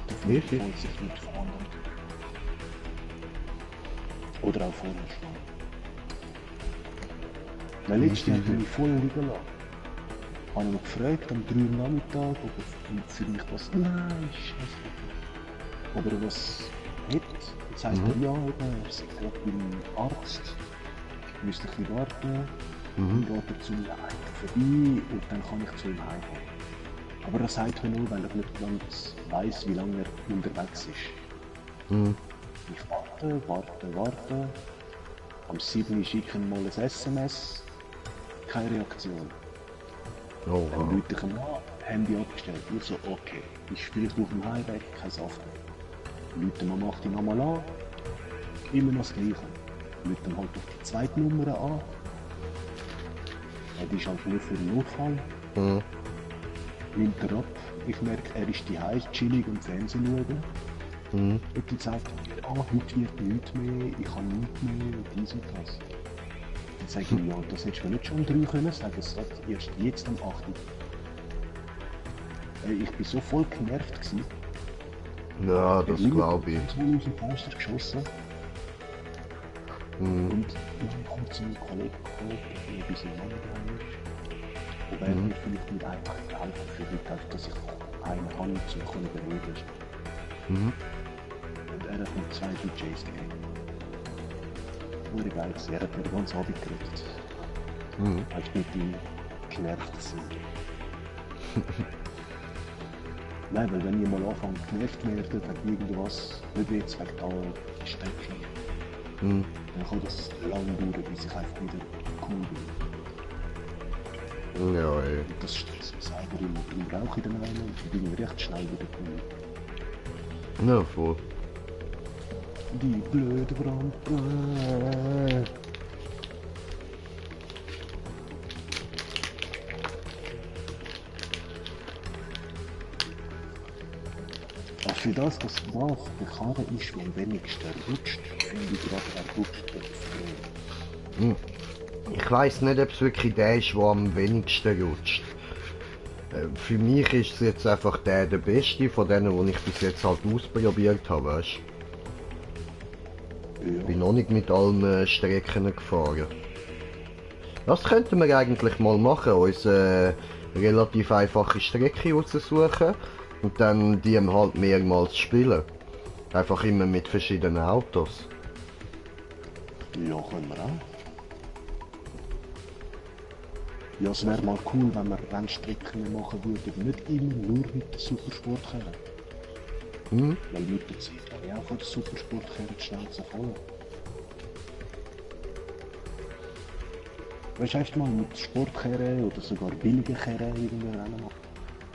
Dafür Easy. freut sich mit von anderen. Oder auch vorher schon. Weil letztes hat mich voll liegen lassen. Habe ich mich gefragt am 3 Uhr Nachmittag, ob für mich das... Nein, scheiße. Aber was hat. Dann sagt er, ja, er ist gerade beim Arzt, müsste ein bisschen warten, dann geht er zu mir vorbei und dann kann ich zu ihm heimgehen. Aber er sagt mir nur, weil er nicht ganz weiss, wie lange er unterwegs ist. Ich warte. Am 7. schicke ich ihm mal ein SMS, keine Reaktion. Oh, Dann rufe ich ihm an, Handy abgestellt. Ich so, okay, ist vielleicht auf dem Heimweg, keine Sache. Rufe ihm am 8. nochmal an, immer noch das Gleiche. Rufe ihm halt auf die zweite Nummer an. Die ist halt nur für den Notfall. Nimmt er ab. Ich merke, er ist daheim chillig und Fernsehen schauen. Und dann sagt er, heute wird nichts mehr, ich kann nichts mehr und dies und das. Dann sage ich, ja, das hättest du mir nicht schon 3 können sagen, es sagt erst jetzt am 8. Ich war so voll genervt gewesen. Ja, das glaube ich. Ich bin aus dem Fenster geschossen. Und dann kommt zu einem Kollegen gekommen, der ein bisschen länger dran ist. Und er mir vielleicht nicht einfach helfen für heute, dass ich einen habe, zum beruhigen. Und er hat mit 2 DJs gegeben. Nur geil, er hat mir den ganzen Abend geredet. Weil ich mit ihm genervt war. Nein, weil wenn ich mal anfange genervt werde, wegen irgendwas, nicht wie jetzt wegen da Steckchen, dann kann das lange dauern, bis ich einfach wieder cool bin. Ja, ey. Und das stresst mich selber im Rauch in den einen und dann bin ich recht schnell wieder cool. Ja, voll. Die blöde Brandwehr. Für das, dass was der Karre ist, der am wenigsten rutscht, finde ich gerade, er rutscht extrem. Ich weiss nicht, ob es wirklich der ist, der am wenigsten rutscht. Für mich ist es jetzt einfach der beste von denen, die ich bis jetzt halt ausprobiert habe, weißt du? Ich bin noch nicht mit allen Strecken gefahren. Das könnten wir eigentlich mal machen, uns relativ einfache Strecke raussuchen und dann die halt mehrmals spielen. Einfach immer mit verschiedenen Autos. Ja, können wir auch. Ja, es wäre mal cool, wenn wir Rennstrecken machen würden, nicht immer nur mit der Supersportkarre. Weil mit der Zeit habe ich auch von der Supersportkarre die Schnauze voll. Weißt du, erst mal mit Sportkarre oder sogar billigen Karre irgendein Rennen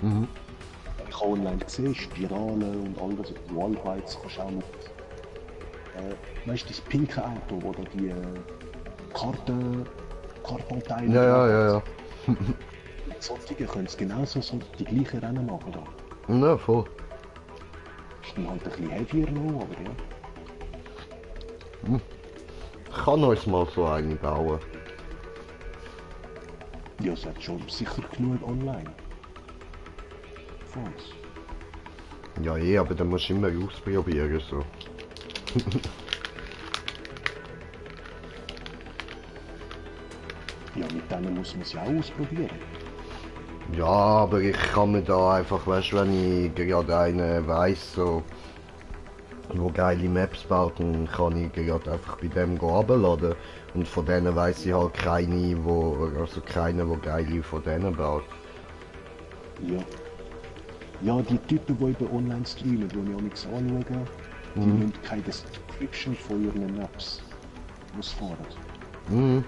machen. Ich habe online gesehen, Spirale und all das, Wallrides kannst du auch mit, weißt du, das pinke Auto, wo da die Kartenteile. Ja. Mit solchen können sie genauso so die gleichen Rennen machen. Da. Ja, voll. Ist dann halt ein bisschen heavier noch, aber ja. Ich kann uns mal so eine bauen. Ja, es hat schon sicher genug online. Falls. Ja, aber dann musst du immer ausprobieren, so. Ja, mit denen muss man es ja auch ausprobieren. Ja, aber ich kann mir da einfach, weißt du, wenn ich gerade einen weiss, so, wo geile Maps baut, dann kann ich gerade einfach bei dem runterladen. Und von denen weiss ich halt keine, wo geile von denen baut. Ja. Ja, die Typen, die eben online streamen, die ich auch nichts anschaue, die müssen keine Description von ihren Maps ausfahren. Nein,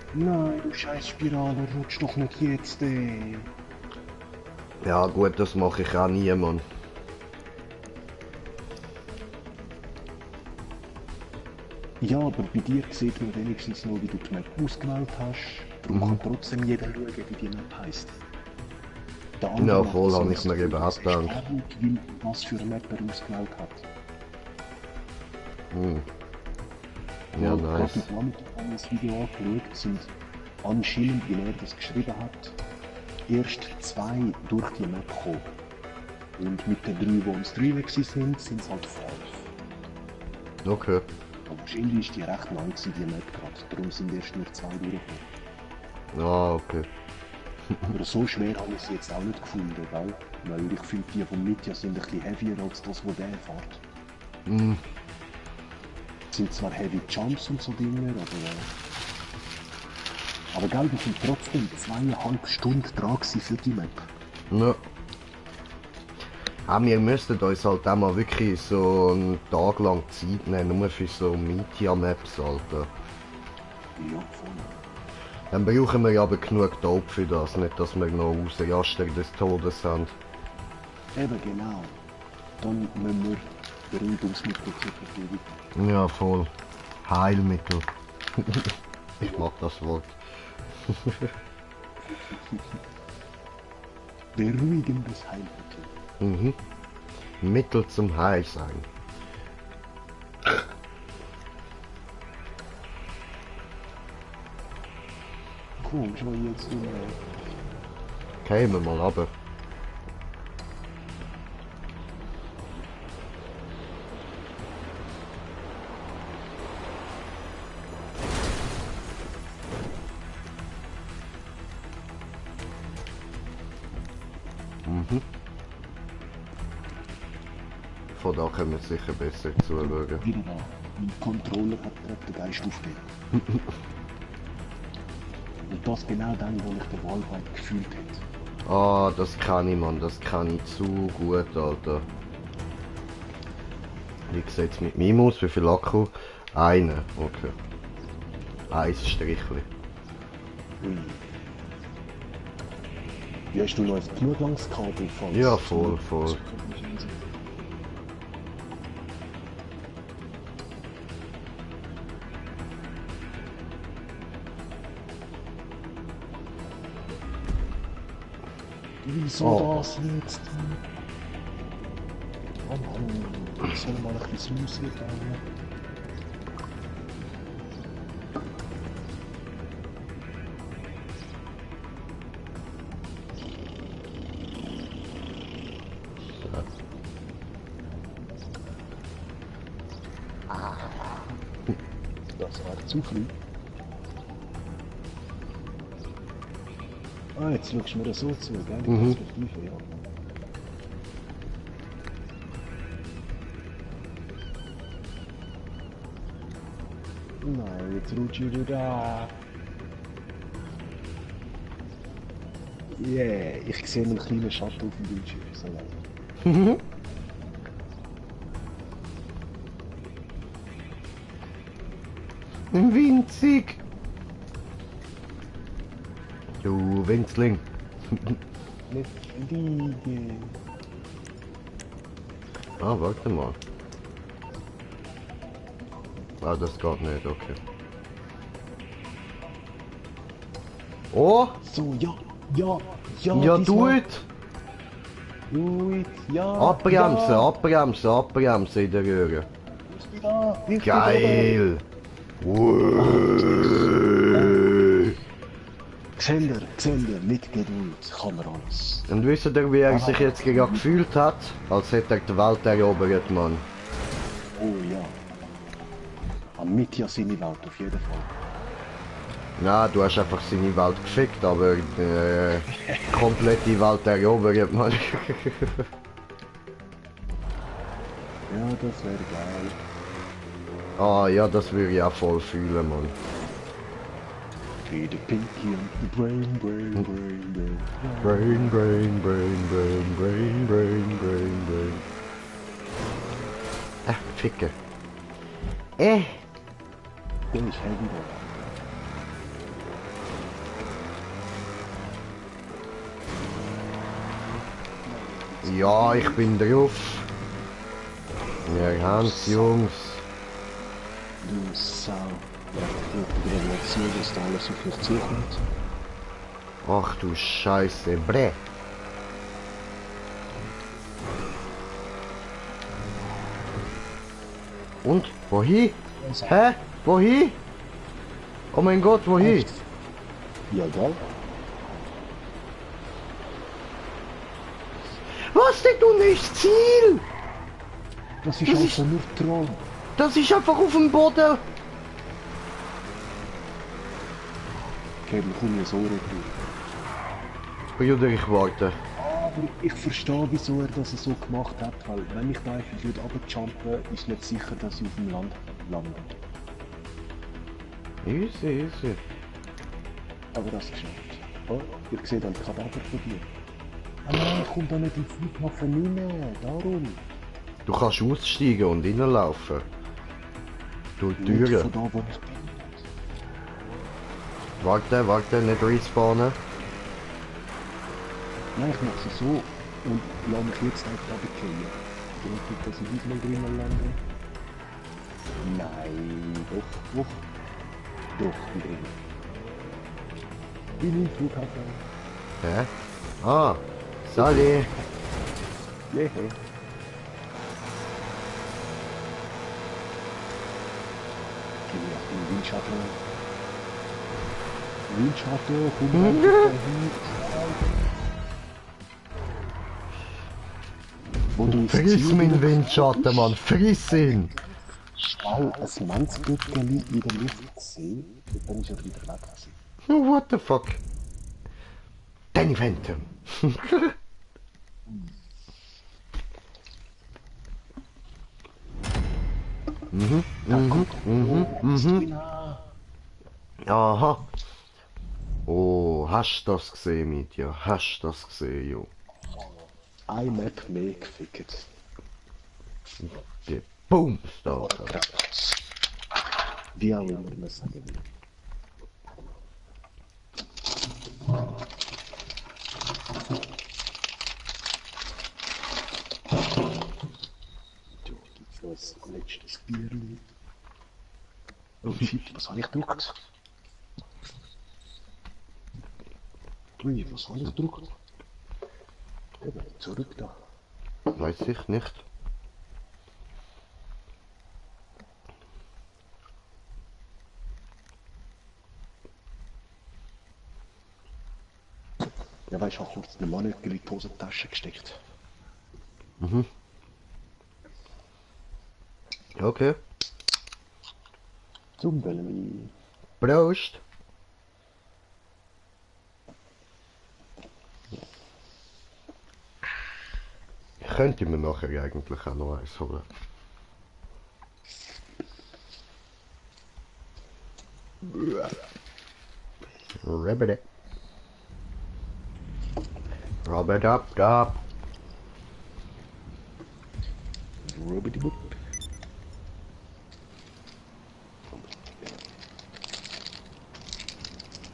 du scheiß Spirale, rutsch doch nicht jetzt, ey. Ja gut, das mache ich auch nie, Mann. Ja, aber bei dir sieht man wenigstens noch, wie du die Map ausgewählt hast. Darum kann trotzdem jeder schauen, wie die Map heisst. Ja, voll habe ich mir eben auch gedacht. Was für eine Map er ausgewählt hat. Ja, nice. Ich habe das Video angeschaut, sind anscheinend, wie er das geschrieben hat, erst 2 durch die Map gekommen. Und mit den 3, die am Streamen waren, sind es halt 5. Okay. Aber wahrscheinlich ist die recht lang gewesen, die Map gerade. Darum sind erst nur 2 durchgekommen. Ah, okay. Aber so schwer habe ich sie jetzt auch nicht gefunden, gell? Weil ich finde, die von Mitya sind ein bisschen heavier als das, was der fährt. sind zwar Heavy Jumps und so Dinge, aber gell, wir sind trotzdem 2,5 Stunden dran für die Map. Ja. Aber wir müssten uns halt auch mal wirklich so einen Tag lang Zeit nehmen, nur für so Media-Maps, Alter. Ja, voll. Dann brauchen wir aber genug Dope für das, nicht dass wir noch Ausraster des Todes haben. Eben genau. Dann müssen wir Beruhigungsmittel zur Verfügung. Ja, voll. Heilmittel. Ich mag das Wort. Beruhigendes Heilmittel. Mhm. Mittel zum Heilsein. Cool, schon jetzt Kämen wir mal runter. Mhm. Von da können wir sicher besser zuschauen. wieder da. Mein Controller hat gerade den Geist aufgegeben. Und das genau dann, wo ich den Wallride gefühlt hätte. Ah, das kann ich, Mann. Das kann ich zu gut, Alter. Wie sieht's mit mir aus? Wie viel Akku? Eine. Okay. Ein Strichli. Ui. Wie hast du noch ein genug langes Kabel? Ja, voll, voll. Wieso das jetzt? Oh Mann, ich soll mal ein bisschen Musik gehen. Das war zu früh. Ah, jetzt schaust du mir das so zu, gell? Die Perspektive, ja. Nein, jetzt rutscht du da. Yeah, ich sehe einen kleinen Schatten auf dem Bildschirm. So lang. Winzig! Du Winzling! Nicht liegen. Ah, warte mal. Ah, das geht nicht, okay. Oh! So, ja, Ja, do it! Do it, ja. Abbremsen, ja. abbremsen in der Röhre. Ich bin da, ich bin Geil! Xander, mit Geduld kann er alles. Und wisst ihr, wie er sich jetzt gerade gefühlt hat? Als hätte er die Welt erobert, Mann. Oh ja. Am Mitja seine Welt auf jeden Fall. Na, du hast einfach seine Welt gefickt, aber komplett die Welt erobert, Mann. Ja, das wäre geil. Ah ja, das würde ich auch voll fühlen, Mann. Be the pinky and the brain. Brain. Ficker. Der ist heavy da. Ja, ich bin drauf. Wir haben's, Jungs. Du Sau. Ja, ich würde mal zu, dass da alles auf mich zukommt. Ach du Scheiße, bre. Und? Wohin? Hä? Wohin? Oh mein Gott, wohin? Ja, gell? Was denn, du nicht Ziel? Das ist einfach nur Traum. Das ist einfach auf dem Boden. Okay, wir kommen so retour. Bruder, ich warte. Aber ich verstehe, wieso er das so gemacht hat, weil wenn ich da einfach runterjumpen, ist nicht sicher, dass ich auf dem Land bin. landen. Easy, easy. Aber das geschafft. Oh, ihr seht einen Kadaver von dir. Ah nein, ich komme da nicht in den Flughafen rein, darum. Du kannst aussteigen und reinlaufen. Durch die Nicht Türen. von da, wo ich bin. Warte, nicht respawnen. Nein, ich mache es so und lasse mich jetzt einfach runterfallen. Denke ich, dass ich diesmal drinnen lande? Nein, doch. Doch, ich bin drin. Bin im Flughafen. Hä? Ah, Sally. Jehe. Geh mir auf den Windschatten. Windschatten, komm rein, wo du ins Friss Ziel meinen wieder- Windschatten, Mann. Friss ihn. Schnell ein Mannsgürtchen in der Luft gesehen und dann ist er wieder weg gewesen. Oh, what the fuck? Danny Phantom. Aha. Oh, hast du das gesehen, Mitya? Hast du das gesehen, Jo? Ein Map mehr gefickt. Die Booms da. Wie auch immer man sagen will. Ja, gibt's noch ein letztes Bierli. Oh shit, was habe ich gedruckt? Ui, was habe ich gedruckt? Eben, zurück da. Weiß ich nicht. Ja, weißt du, ich habe kurz den Mann in die Hosentasche gesteckt. Okay. Zum Bellamy. Prost. Ich könnte mir nachher eigentlich auch noch eins holen. Rabbit. Rabbit up. Rubbidi-boop.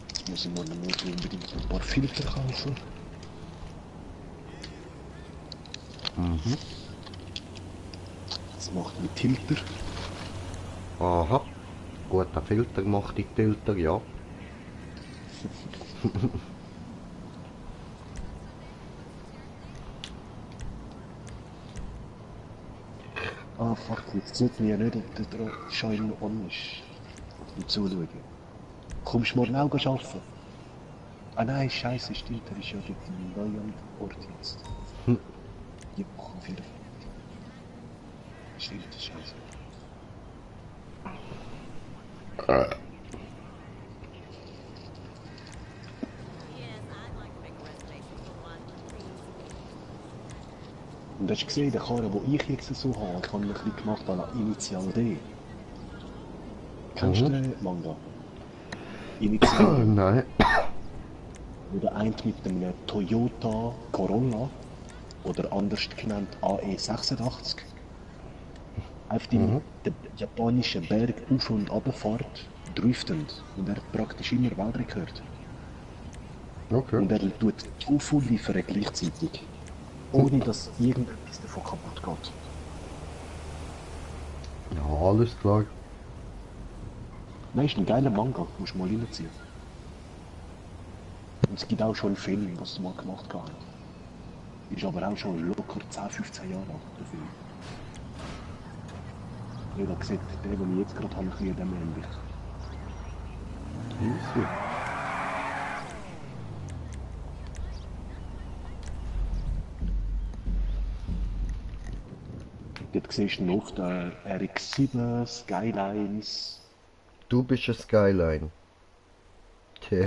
Jetzt muss ich mir unbedingt ein paar Filter kaufen. Das macht mit Tilter. Aha. Guter Filter macht die Filter, ja. Ah fuck, jetzt sieht man ja nicht, ob der Schein on ist. Und zuschauen. Kommst du morgen auch arbeiten? Ah nein, scheiße, stimmt, er ist ja dort im neuen Ort jetzt. Ja, auf jeden Fall. Stimmt, scheiße. Und hast du gesehen, der Karren, den ich jetzt so habe, ich habe ihn ein bisschen gemacht an Initial D. Kennst du den Manga? Initial D. Nein. Wo der eine mit einem Toyota Corolla, oder anders genannt AE86, auf dem der japanischen Berg auf- und runterfährt, driftend. Und er hat praktisch immer Weltrekord. Okay. Und er tut auf und liefern gleichzeitig. Ohne dass irgendetwas davon kaputt geht. Ja, alles klar. Nein, ist ein geiler Manga, musst du mal reinziehen. Und es gibt auch schon einen Film, was sie mal gemacht haben. Ist aber auch schon locker 10, 15 Jahre alt, der Film. Ja, da sieht der, den ich jetzt gerade habe, ein bisschen dem ähnlich. Easy. Dort siehst du noch den RX-7, Skylines. Du bist ein Skyline. Tja.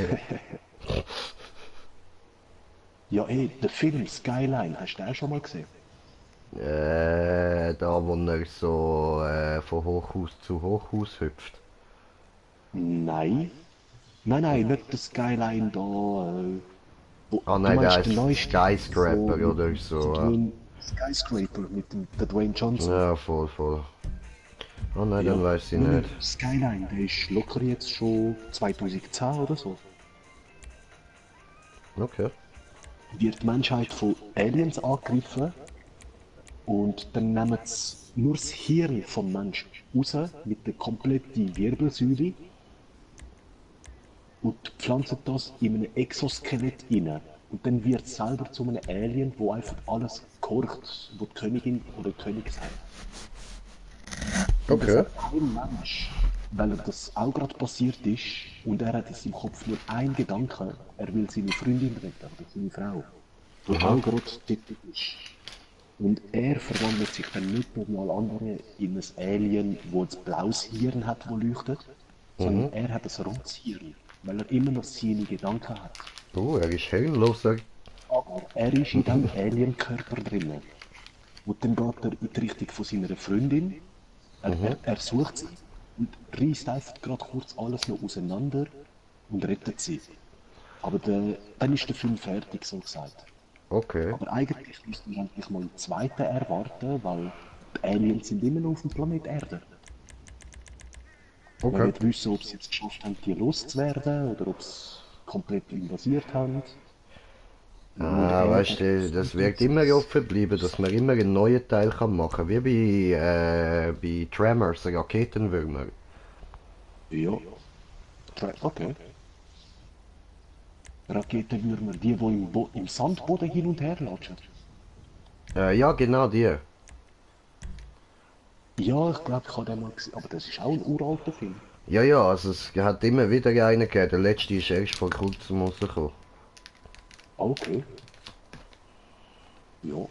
Ja, der Film Skyline, hast du den auch schon mal gesehen? Da wo er so von Hochhaus zu Hochhaus hüpft. Nein. Nein, nicht das Skyline da. Ah nein, der ist Skyscraper oder so. Skyscraper mit dem der Dwayne Johnson. Ja, voll. Ah nein, dann weiß ich nicht. Skyline, der ist locker jetzt schon 2010 oder so. Okay. Wird die Menschheit von Aliens angegriffen und dann nehmen sie nur das Hirn vom Menschen raus mit der kompletten Wirbelsäule und pflanzen das in einem Exoskelett rein. Und dann wird es selber zu einem Alien, wo einfach alles gehorcht, wo die Königin oder der König sagt. Und Okay. kein Mensch, weil das auch gerade passiert ist und er hat in seinem Kopf nur einen Gedanken, er will seine Freundin retten oder seine Frau, die auch gerade dort ist. Und er verwandelt sich dann nicht nur wie alle anderen in ein Alien, wo ein blaues Hirn hat, das leuchtet, sondern er hat ein rotes Hirn, weil er immer noch seine Gedanken hat. Oh, er ist hirnloser. Aber er ist in diesem Alien-Körper drin. Und dann geht er in die Richtung von seiner Freundin. Er sucht sie und reißt einfach gerade kurz alles noch auseinander und rettet sie. Aber dann ist der Film fertig, so gesagt. Okay. Aber eigentlich müssten wir endlich mal einen zweiten erwarten, weil die Aliens sind immer noch auf dem Planet Erde. Man Okay. wird wissen, ob sie jetzt geschafft haben, die loszuwerden oder ob sie komplett invasiert haben. Ah, weißt du, das wird immer offen bleiben, dass man immer einen neuen Teil kann machen, wie bei Tremors, Raketenwürmer. Ja. Okay. Raketenwürmer, die im Sandboden hin und her latschen. Ja, genau die. Ja, ich glaube, ich habe den mal gesehen. Aber das ist auch ein uralter Film. Ja, also es hat immer wieder einen gegeben, der letzte ist erst vor kurzem rausgekommen. Okay. Ja.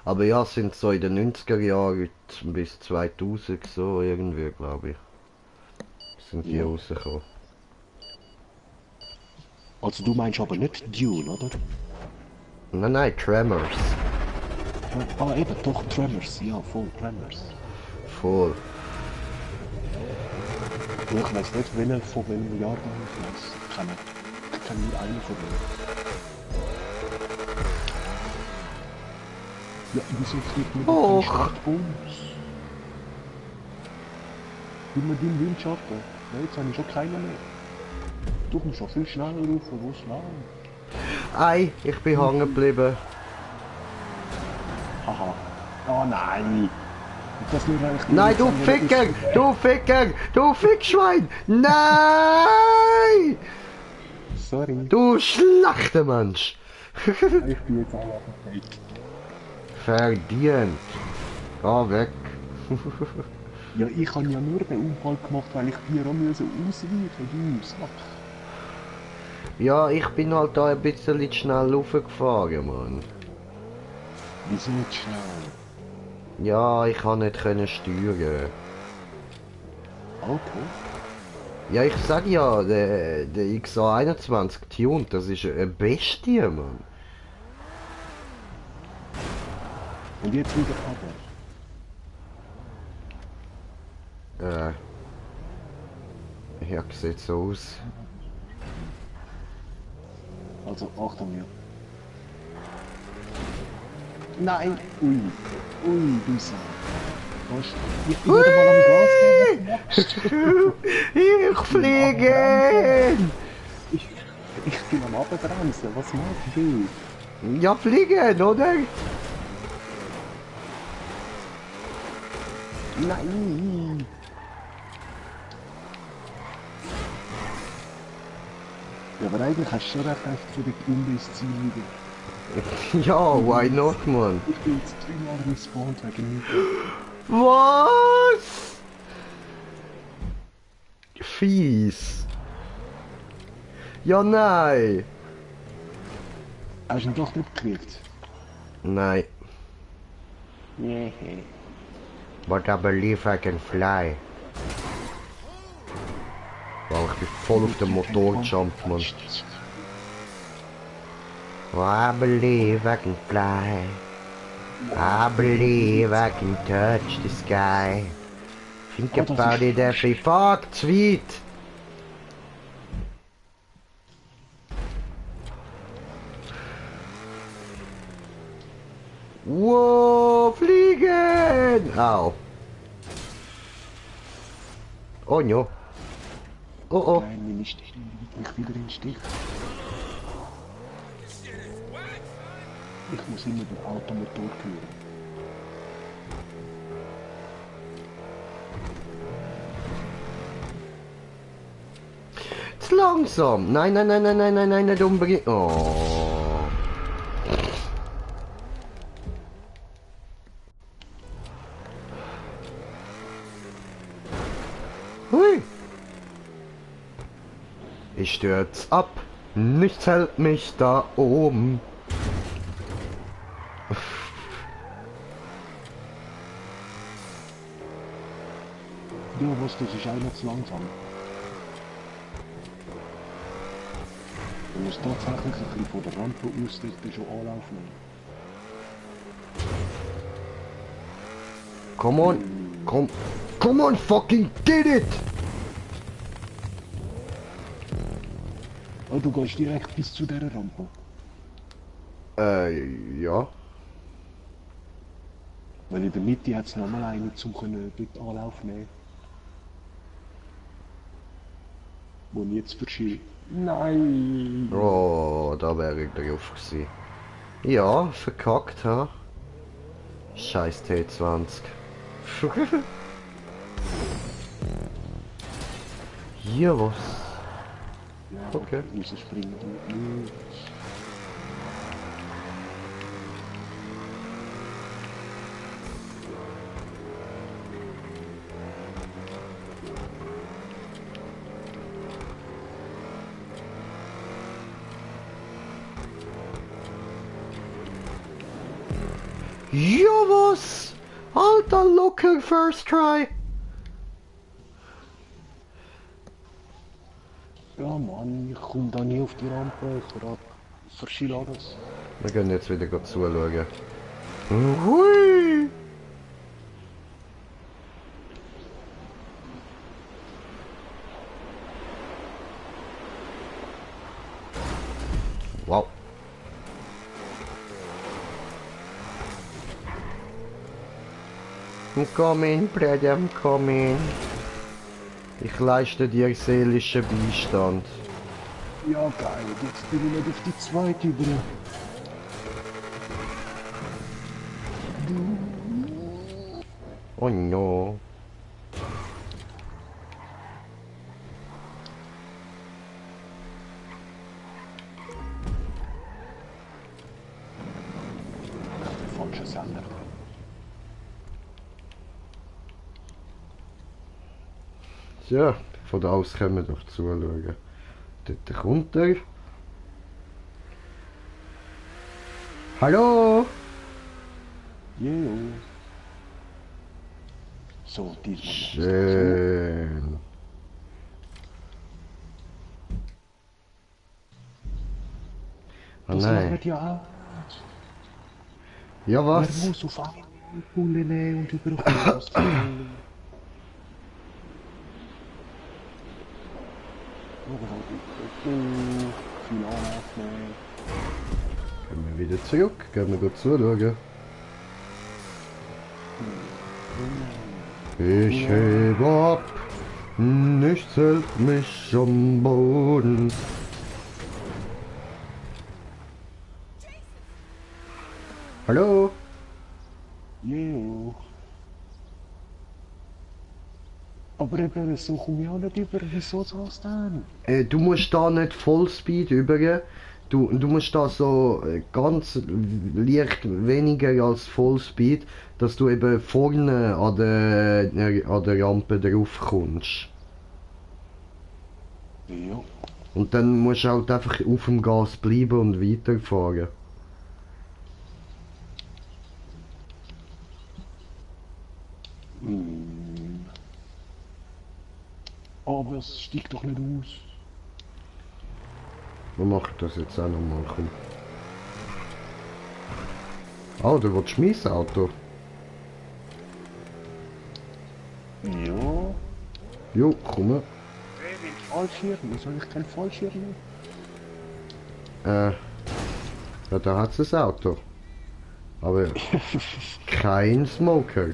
Aber ja, es sind so in den 90er Jahren bis 2000 so irgendwie, glaube ich. Sind die Ja. rausgekommen. Also du meinst aber nicht Dune, oder? Nein, Tremors. Ah, eben, doch, Tremors. Ja, voll, Tremors. Voll. Ja, ich weiß nicht, welcher von welchem Jahr ich weiß. Ich kenne nur einen von denen. Ja, wieso fliegt mir doch kein Startbums? Wie man den Windschatten? Ja, jetzt habe ich schon keinen mehr. Du musst schon viel schneller rufen, wo es lang. Ei, ich bin hängen geblieben. Haha. Oh nein! Das nur, weil ich Nein, du Ficker! Du Ficker! Du Fickschwein! Nein! Sorry. Du schlechter Mensch! Ich bin jetzt auch auf dem Fake. Verdient! Geh weg! Ja, ich habe ja nur den Unfall gemacht, weil ich dir auch ausweichen musste, du Sack. Ja, ich bin halt da ein bisschen zu schnell raufgefahren, Mann. Wieso nicht schnell? Ja, ich kann nicht können steuern. Okay. Ja, ich sag ja, der XA21 Tuned, das ist eine Bestie, Mann. Und jetzt wieder aber. Ja, sieht so aus. Also, Achtung, ja. Nein! Ui! Ui, du Sau! Ich bin wieder mal am Gas geben. Ich fliege! Ich bin am Abbremsen, was machst du? Ja, fliegen, oder? Nein! Ja, aber eigentlich hast du schon recht, einfach für die Kunde ins Ziel wieder. Ja, why not, Mann? Ich bin jetzt 3 Mal respawned wegen mir. Was? Fies. Ja, nein. Hast du ihn doch nicht gekriegt? Nein. Nee. But I believe I can fly. Wow, ich bin voll auf den Motor gejumpt, Mann. I believe I can fly. I believe I can touch the sky. Think about it every fuck tweet. Wow, fliegen! Au. Oh no. Oh oh. Nein, meine Stich mich wieder in den Stich. Ich muss immer den Automotor hören. Zu langsam. Nein, nein, nein, nein, nein, nein, nein, nicht unbedingt. Oh. Hui. Ich stürz ab. Nichts hält mich da oben. Ja, was, das ist einer zu langsam. Du musst tatsächlich ein bisschen von der Rampe aus schon Anlauf nehmen. Come on. Come on, fucking get it! Oh, du gehst direkt bis zu dieser Rampe. Ja. Weil in der Mitte hat es nochmal eine, um dort Anlauf zu nehmen. Wo ich jetzt verschiebe. Nein! Oh, da wäre ich drauf gewesen. Ja, verkackt, ha? Scheiß T20. Hier was? Ja, Okay. Rausspringen. Ja was? Alter, locker first try. Ja Mann, ich komme da nie auf die Rampe, ich verschiebe alles. Wir können jetzt wieder zuschauen. Hui! Wow. Komm in, Bruder, komm in. Ich leiste dir seelischen Beistand. Ja geil, jetzt bin ich nicht auf die zweite über. Oh no. Falscher Sender. Ja, von da aus können wir doch zuschauen. Dort kommt er. Hallo? Jo. So, diesmal. Schön. Oh Das nein. macht ja auch. Ja Er was? muss auf einmal Pulle nehmen und über auf die Post gehen. Viel Anlauf nehmen. Gehen wir wieder zurück, gehen wir gut zuschauen. Ich heb ab, nichts hält mich am Boden. Hallo? Jo. Aber eben, so komme ich auch nicht über, wieso soll es denn? Du musst da nicht Vollspeed über. Du musst da so ganz leicht weniger als Vollspeed, dass du eben vorne an der Rampe drauf kommst. Ja. Und dann musst du halt einfach auf dem Gas bleiben und weiterfahren. Aber es steigt doch nicht aus. Wir machen das jetzt auch nochmal. Komm. Oh, du willst mein Auto? Ja. Jo, komm. Fallschirm? Wieso habe ich keinen Fallschirm Ja, da hat's das Auto. Aber kein Smoker.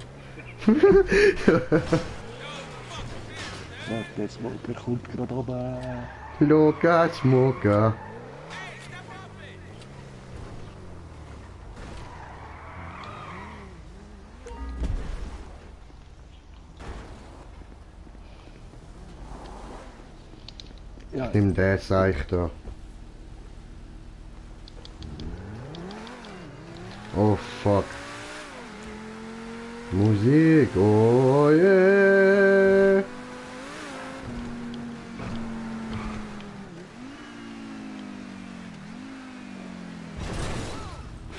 Ja, der Smoker kommt gerade oben. Loka Smoker. Ja, Nimm den Seich da. Oh fuck. Musik, oh yeah.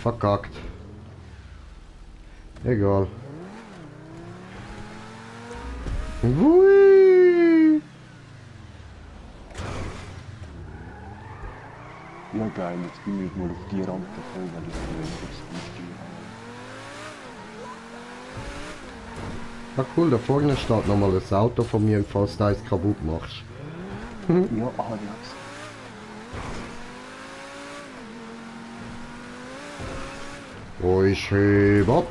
Verkackt. Egal. Hui. ja geil, jetzt bin ich mal auf die Rampe gekommen, weil ich das Speed Ah cool, da vorne steht nochmal das Auto von mir, falls du eins kaputt machst. Ja, aha, ja. Oh, ich heb ab.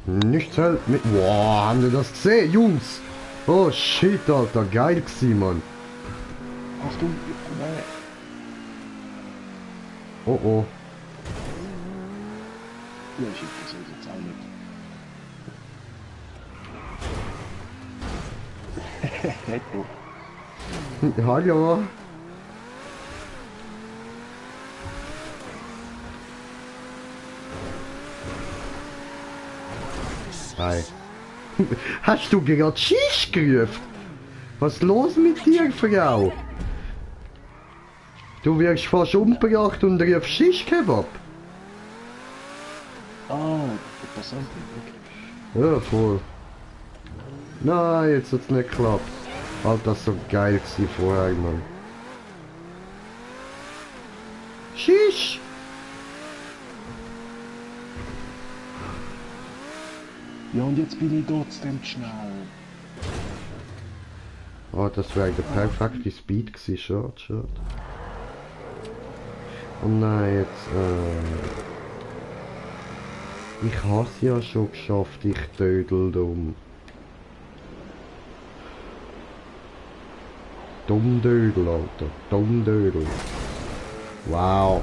Nichts hält mit. Boah, haben die das gesehen, Jungs? Oh shit, Alter, geil gewesen, Mann. Achtung, nein. Oh oh. Ja, ich das jetzt auch nicht. Netto. Hallo. Hi. Hast du gerade Schisch gerufen? Was ist los mit dir, Frau? Du wirst fast umgebracht und rufst Shish-Kebab. Ah, interessant. Okay. Ja, voll. Nein, jetzt hat's nicht geklappt. Alter, das so geil gewesen vorher, Mann. Shish! Ja, und jetzt bin ich trotzdem schnell. Oh, das wäre der perfekte Speed gewesen, schade. Oh nein, jetzt, ich habe es ja schon geschafft, ich Dödeldum. Dummdödel, Alter. Dummdödel. Wow.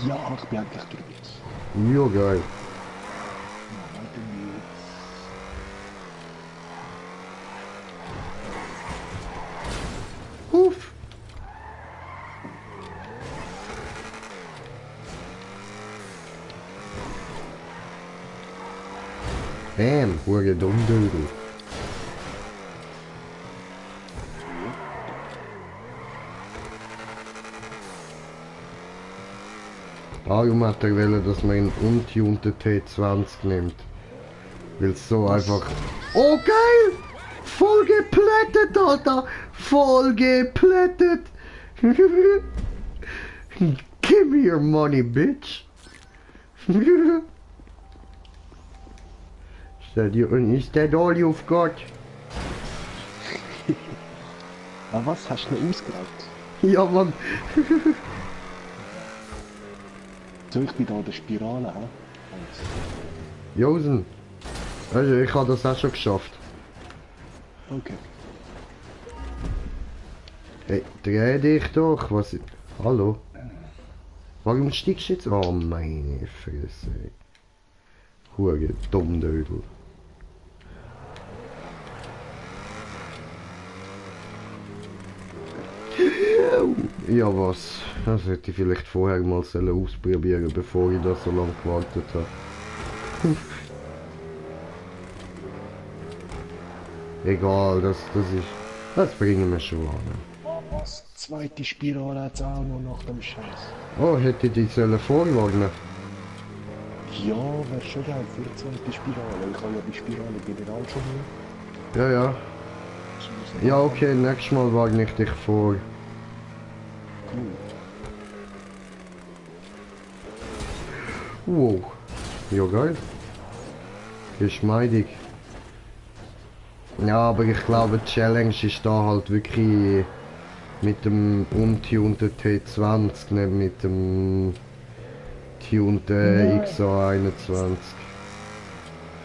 Ja, ich bin endlich drüber. Ja, geil. Uff. Bam, hure Dummdödel. Darum hat er wollen, dass man einen untunten T20 nimmt. Weil es so einfach... Oh geil! Voll geplättet, Alter! Voll geplättet! Give me your money, bitch! Is that all you've got? Ah, was? Hast du noch ausgeraubt? Ja, Mann! So, ich bin da an der Spirale, hä? Josen! Also, ich habe das auch schon geschafft. Okay. Hey, dreh dich doch, was... Hallo? Warum steigst du jetzt? Oh, meine Fresse. Hure Dummdödel. Ja, was? Das hätte ich vielleicht vorher mal ausprobieren, bevor ich da so lange gewartet habe. Egal, das ist... Das bringen wir schon an. Was? Zweite Spirale hat's auch noch nach dem Scheiß. Oh, hätte ich die vorwarnen. Ja, wäre schon geil für die zweite Spirale. Ich habe ja die Spirale general schon mal. Ja, ja. Ich muss Ja, okay, nächstes Mal wage ich dich vor. Wow. Ja, geil. Geschmeidig. Ja, aber ich glaube, die Challenge ist da halt wirklich mit dem untunten T20, nicht mit dem tunten XA21.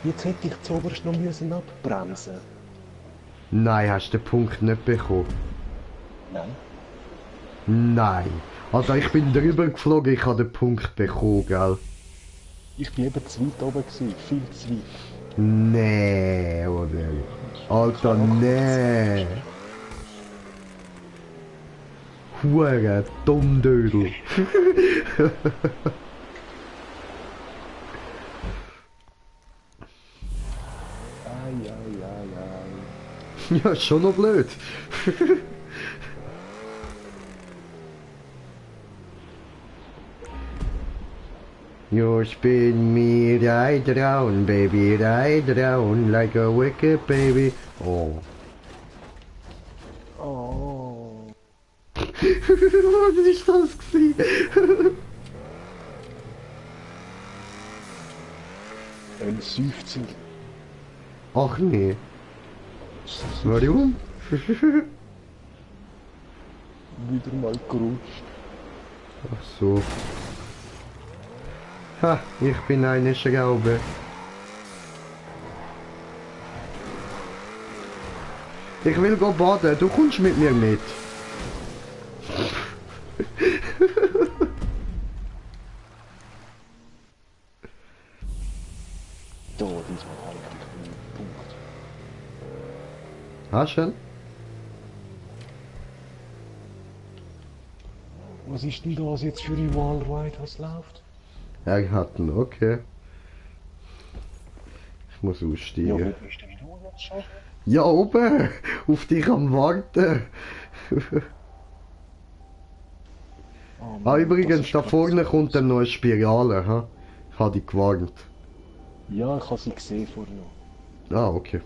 Jetzt hätte ich zuoberst noch müssen abbremsen. Nein, hast du den Punkt nicht bekommen? Nein. Nein. Also ich bin drüber geflogen, ich habe den Punkt bekommen, gell? Ich bin eben zu weit oben gewesen, viel zu weit. Nee, oder? Alter, nee. Hure Dummdödel. Ja, ist schon noch blöd. You spin me right round, baby, right round, like a wicked baby. Oh. Oh. Was ist das gewesen? Ein Seufzer. Ach nee. Warum? Wieder mal gerutscht. Ach so. Ha, ich bin eine Schraube. Ich will go baden, du kommst mit mir mit. Da, diesmal habe ich einen Punkt. Hast du? Was ist denn das jetzt für ein Wallride, was läuft? Er hat ihn, okay. Ich muss Ja, aussteigen. wo bist denn du jetzt schon? Ja, oben! Auf dich am Warten! Ah, übrigens, da vorne kommt dann noch eine Spirale, ha? Ich habe dich gewarnt. Ja, ich habe sie gesehen vorhin noch. Ah, okay.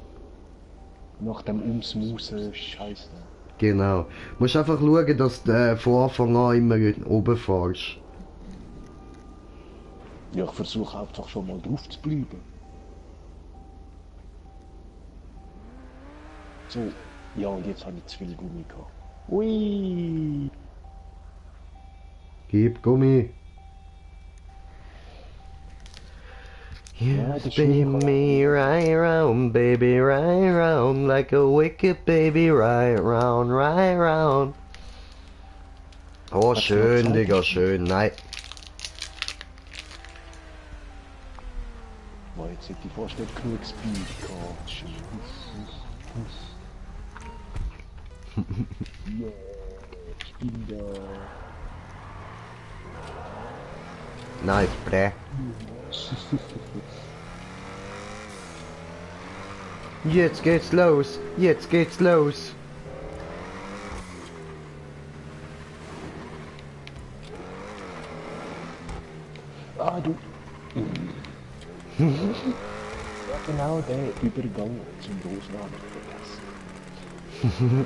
Nach dem Umsmusen, Scheiße. Genau. Du musst einfach schauen, dass du von Anfang an immer oben fährst. Ja, ich versuche einfach schon mal drauf zu bleiben. So, ja, und jetzt habe ich zu viel Gummi gehabt. Ui! Gib Gummi. Ja, You das spin schon me right round, baby, right round, like a wicked baby, right round. Oh, Hat's schön, noch Zeit? Digga, schön. Nein. Boah, jetzt hätte ich fast nicht genug Speed gehabt. Scheiße. Ja, ich bin da. Nice, bre. Jetzt geht's los, jetzt geht's los. Ah, du. Ja, genau, der Übergang zum Losladen vergessen.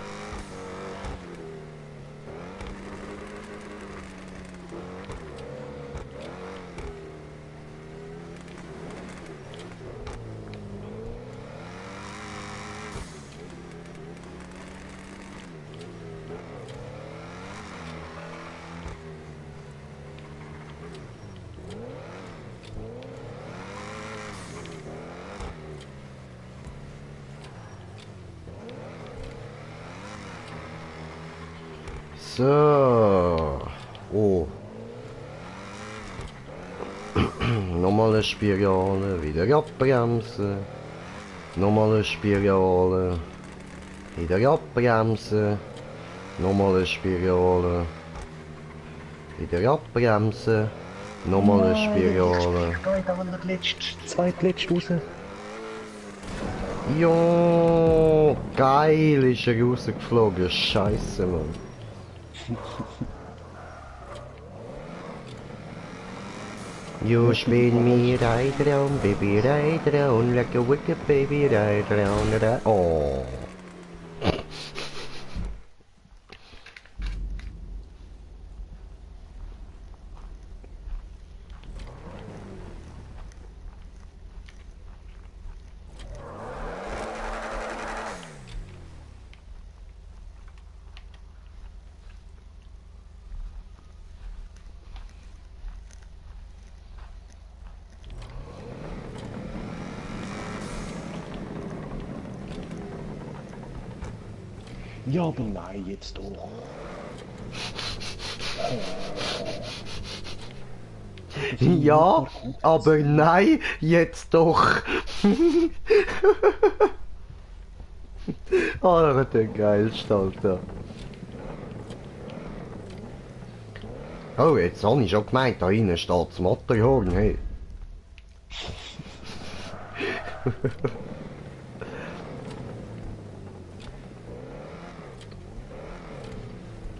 So. Oh. Nochmal eine Spirale, wieder abbremsen. Nochmal eine Spirale, wieder abbremsen. Nochmal eine Spirale, wieder abbremsen. Nochmal eine Spirale. Zweitletzt raus. Ja, geil ist er rausgeflogen. Scheiße, Mann. You spin me right round, baby, right round, like a wicked baby, right round, right. Oh. Ja, aber nein, jetzt doch. Ja, aber nein, jetzt doch. Oh, der geilste, Alter. Oh, jetzt habe ich schon gemeint, da hinten steht das Matterhorn, hey.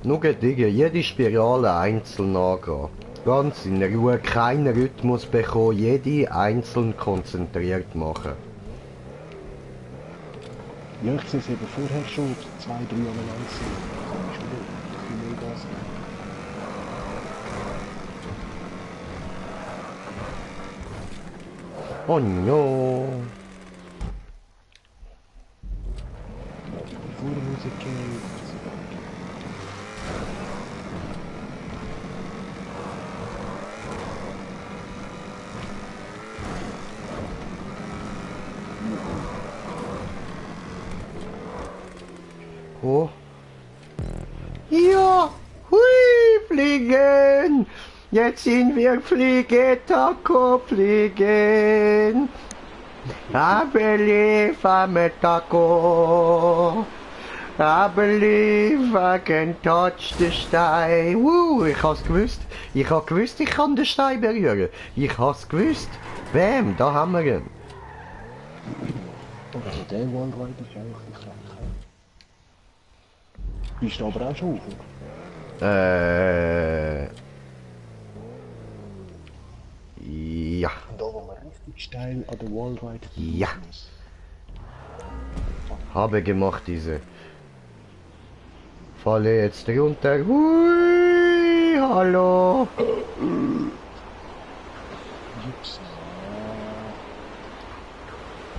Nur Dinge, jede Spirale einzeln angehen. Ganz in Ruhe, keinen Rhythmus bekommen, jede einzeln konzentriert machen. Ja, ich sehe es eben vorher schon, 2, 3 aneinander sind. Kann ich wieder ein bisschen mehr Gas geben. Oh no. Bevor die Musik geht. Oh. Ja, hui, fliegen! Jetzt sind wir Fliege-Taco fliegen. I believe I'm a taco. I believe I can touch the Stein. Ich hab's gewusst. Ich hab gewusst, ich kann den Stein berühren. Ich hab's gewusst. Bam, da haben wir ihn. Also der Wallride ist eigentlich die Krankheit. Bist du aber auch schon auf? Ja. Da wo man richtig steil an der Wallride Ja. muss. Habe gemacht diese. Falle jetzt runter. Hui, hallo. Ups.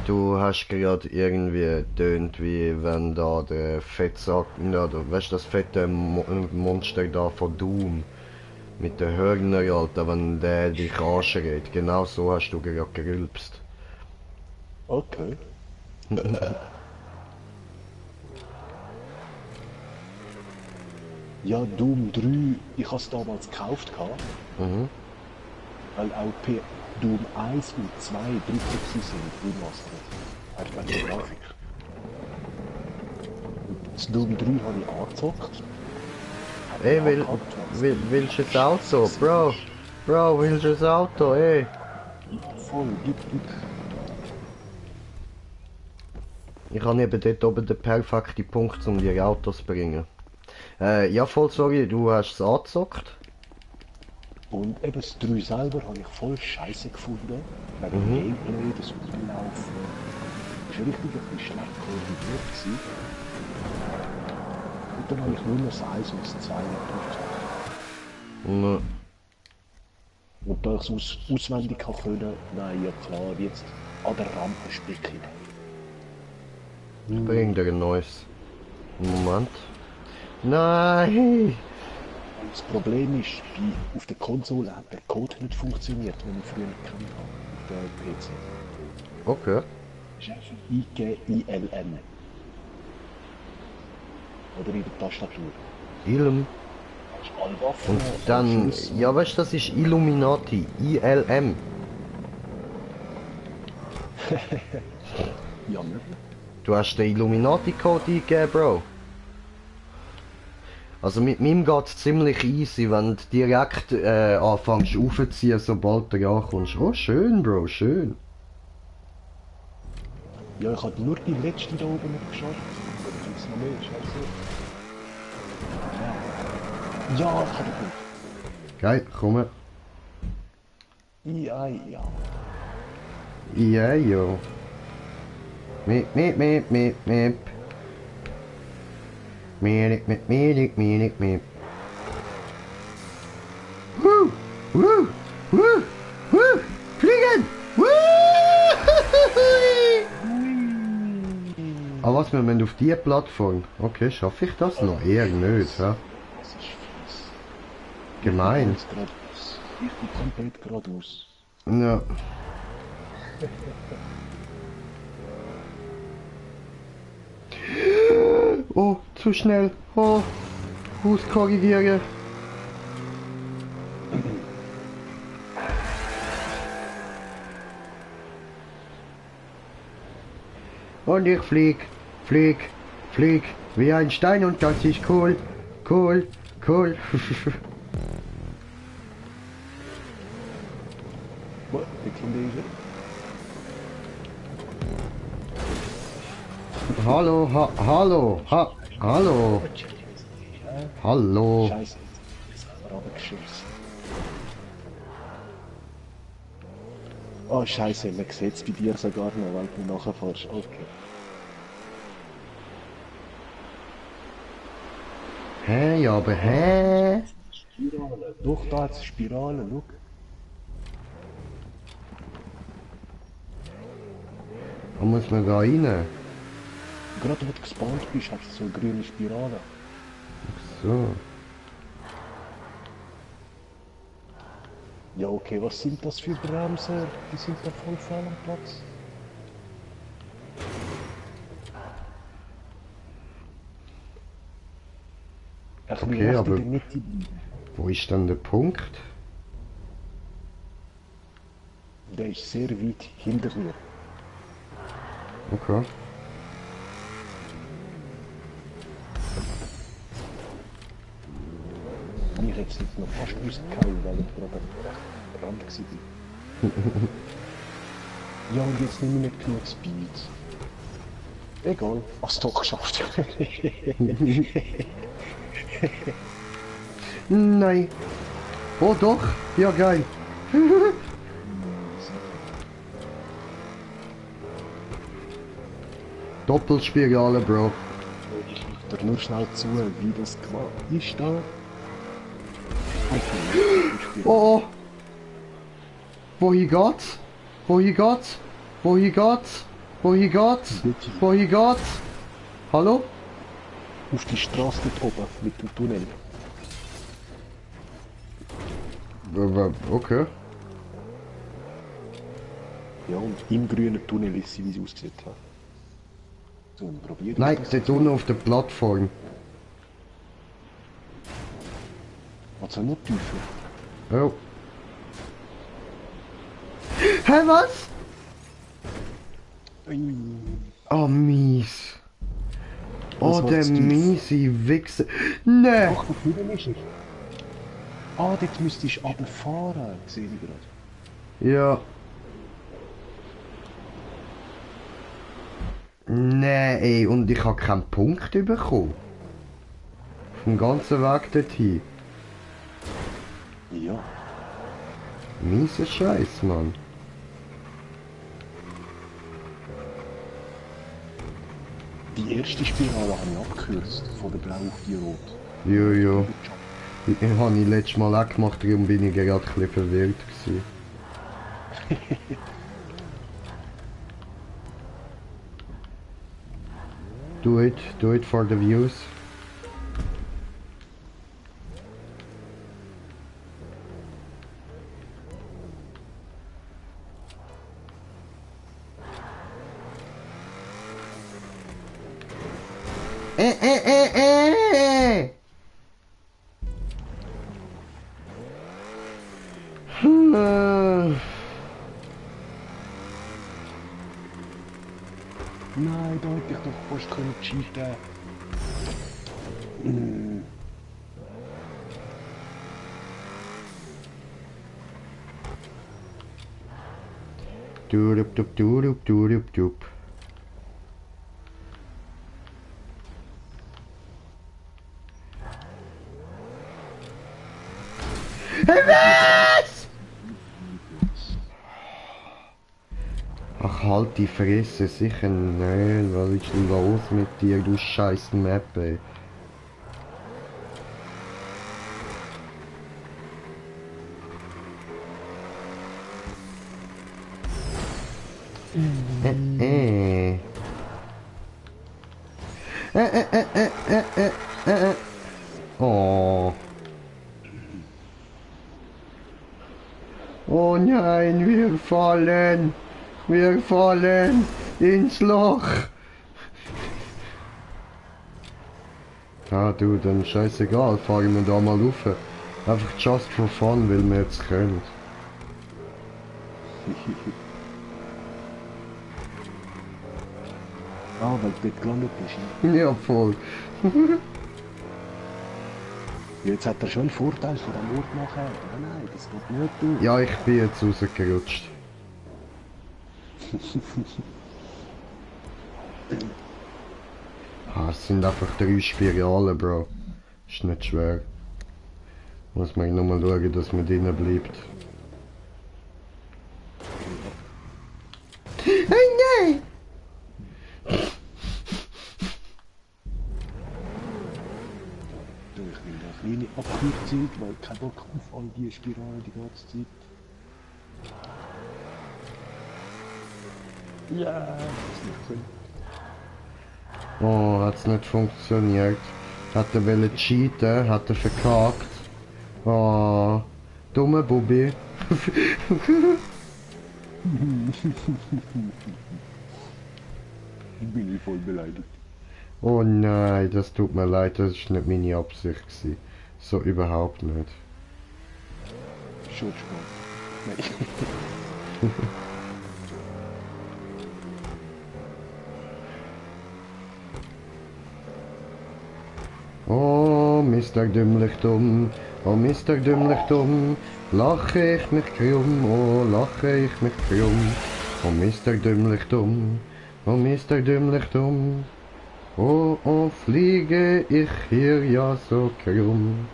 Du hast gerade irgendwie tönt, wie wenn da der Fettsack, ja, du weißt das fette Monster da von Doom mit den Hörner, Alter, wenn der dich anschreit. Genau so hast du gerade gerülpst. Okay. Ja, Doom 3, ich habe es damals gekauft, Mhm. weil auch Doom 1 und 2 Drucker sind remastert. Hat man die Grafik. Und das Doom 3 habe ich angezockt. Ey, willst du das Auto? Bro, willst du das Auto, ey? Voll, gib. Ich habe eben dort oben den perfekten Punkt, um die Autos zu bringen. Ja, voll sorry, du hast es angezockt. Und eben das 3 selber habe ich voll scheiße gefunden. Wegen dem Gameplay, das Rumlaufen. Das war richtig ein bisschen schlecht koordiniert gewesen. Und dann habe ich nur noch das 1 und das 2 durchgezockt. Und da ich es auswendig können, nein, ja klar, jetzt an der Rampe spicken. Ich bring dir ein neues. Moment. Nein! Das Problem ist, auf der Konsole hat der Code nicht funktioniert, den ich früher gekannt habe, auf der PC. Okay. Das ist einfach ILM. Oder in der Tastatur. Ilm. Und dann, ja weißt du, das ist Illuminati. ILM. Ja, möglich. Du hast den Illuminati-Code eingegeben, Bro. Also mit meinem geht's ziemlich easy, wenn du direkt anfängst aufzuziehen, sobald du ankommst. Oh, schön, Bro, schön. Ja, ich habe nur die letzte da oben noch geschafft. Oder gibt es noch mehr? Scheiße. Ja, ich habe gut. Geil, komm. Ja. Ja, jo. Miep. Miep. Woo! Fliegen! Aber was, wir müssen auf die Plattform? Okay, schaffe ich das noch? Eher nicht, ja? Das ist fies. Gemein. Ich bin komplett geradeaus. Ja. Oh, Zu schnell. Oh. Fuß korrigiere. Und ich flieg wie ein Stein und das ist cool. Cool. Hallo. Scheiße, oh Scheiße, man sieht es bei dir sogar noch, weil du nachfährst. Okay. Hä, ja, aber hä? Spirale. Doch, da hat es Spirale, schau. Wo muss man da rein? Gerade wo du gespawnt bist, hat es so eine grüne Spirale. So. Ja, okay, was sind das für Bremser? Die sind da voll fehl am Platz. Okay, aber wo ist dann der Punkt? Der ist sehr weit hinter mir. Okay. Ich hätte es jetzt noch fast rausgehauen, weil ich gerade am Rand war. Ja, und jetzt nehme ich nicht genug Speed. Egal, hast du doch geschafft. Nein. Oh doch, ja geil. Doppelspirale, Bro. Ich rufe dir nur schnell zu, wie das gemacht ist da. Oh. Wohin geht's? Wohin geht's? Wohin geht's? Wohin geht's? Wohin geht's? Hallo? Auf die Straße dort oben mit dem Tunnel. Okay. Ja, und im grünen Tunnel ist sie, wie sie ausgesehen hat. So, probier Nein, dort unten auf der Plattform. Also nur tiefer. Oh. Hä, was? Oh, mies. Oh, der miese Wichser. Nee. Ach, da hinten ist er. Ah, dort müsstest du runterfahren, sehe ich gerade. Ja. Nee, ey, und ich habe keinen Punkt bekommen. Vom ganzen Weg dorthin. Ja. Mieser Scheiß, Mann. Die erste Spirale habe ich abgekürzt, von der blau auf die rot. Jojo. Den habe ich letztes Mal auch gemacht, darum bin ich gerade ein bisschen verwirrt gewesen. do it for the views. Nein, da hätte ich doch fast können cheaten. Dup. Was? Ach, halt die Fresse, sicher nicht. Was ist denn los mit dir, du scheiß Map, ey? Oh. Oh nein, wir fallen. Wir fallen ins Loch. Ah du, dann scheißegal, fahren wir da mal rauf. Einfach just for fun, weil wir jetzt können. Ah, weil du dort gelandet bist. Ne? Ja, voll. Jetzt hat er schon einen Vorteil von dem Ort nachher. Nein, das geht nicht durch. Ja, ich bin jetzt rausgerutscht. Ah, es sind einfach 3 Spiralen, Bro. Ist nicht schwer. Muss man nur mal schauen, dass man drinnen bleibt. Hey, nein! Ich will eine kleine Abkürzung, weil ich keinen Bock auf all die Spiralen die ganze Zeit. Ja, das ist nicht cool. Oh, hat's nicht funktioniert. Hat er wollen cheaten, hat er verkackt. Oh, dumme Bubi. Bin ich voll beleidigt. Oh nein, das tut mir leid, das ist nicht meine Absicht gewesen. So überhaupt nicht. Schon Spaß. Nein. Oh, Mr. Dümmlich dumm, oh Mr. Dümmlich dumm, lache ich mich krumm, oh lache ich mich krumm, oh Mr. Dümmlich dumm, oh Mr. Dümmlich dumm, oh, oh fliege ich hier ja so krumm.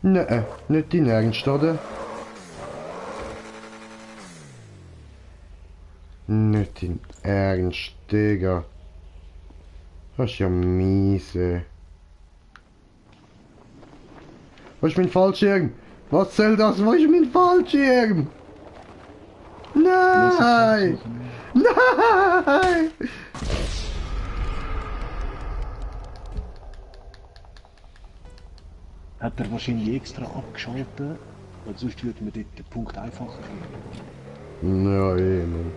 Nee, nicht in Ernst, oder? Nicht in Ernst, Digga. Das ist ja miese. Wo ist mein Fallschirm? Was soll das? Wo ist mein Fallschirm? Nein! Nein! Hat er wahrscheinlich extra abgeschaltet, weil sonst würde man dort den Punkt einfacher kriegen. Ja, eh, Mann.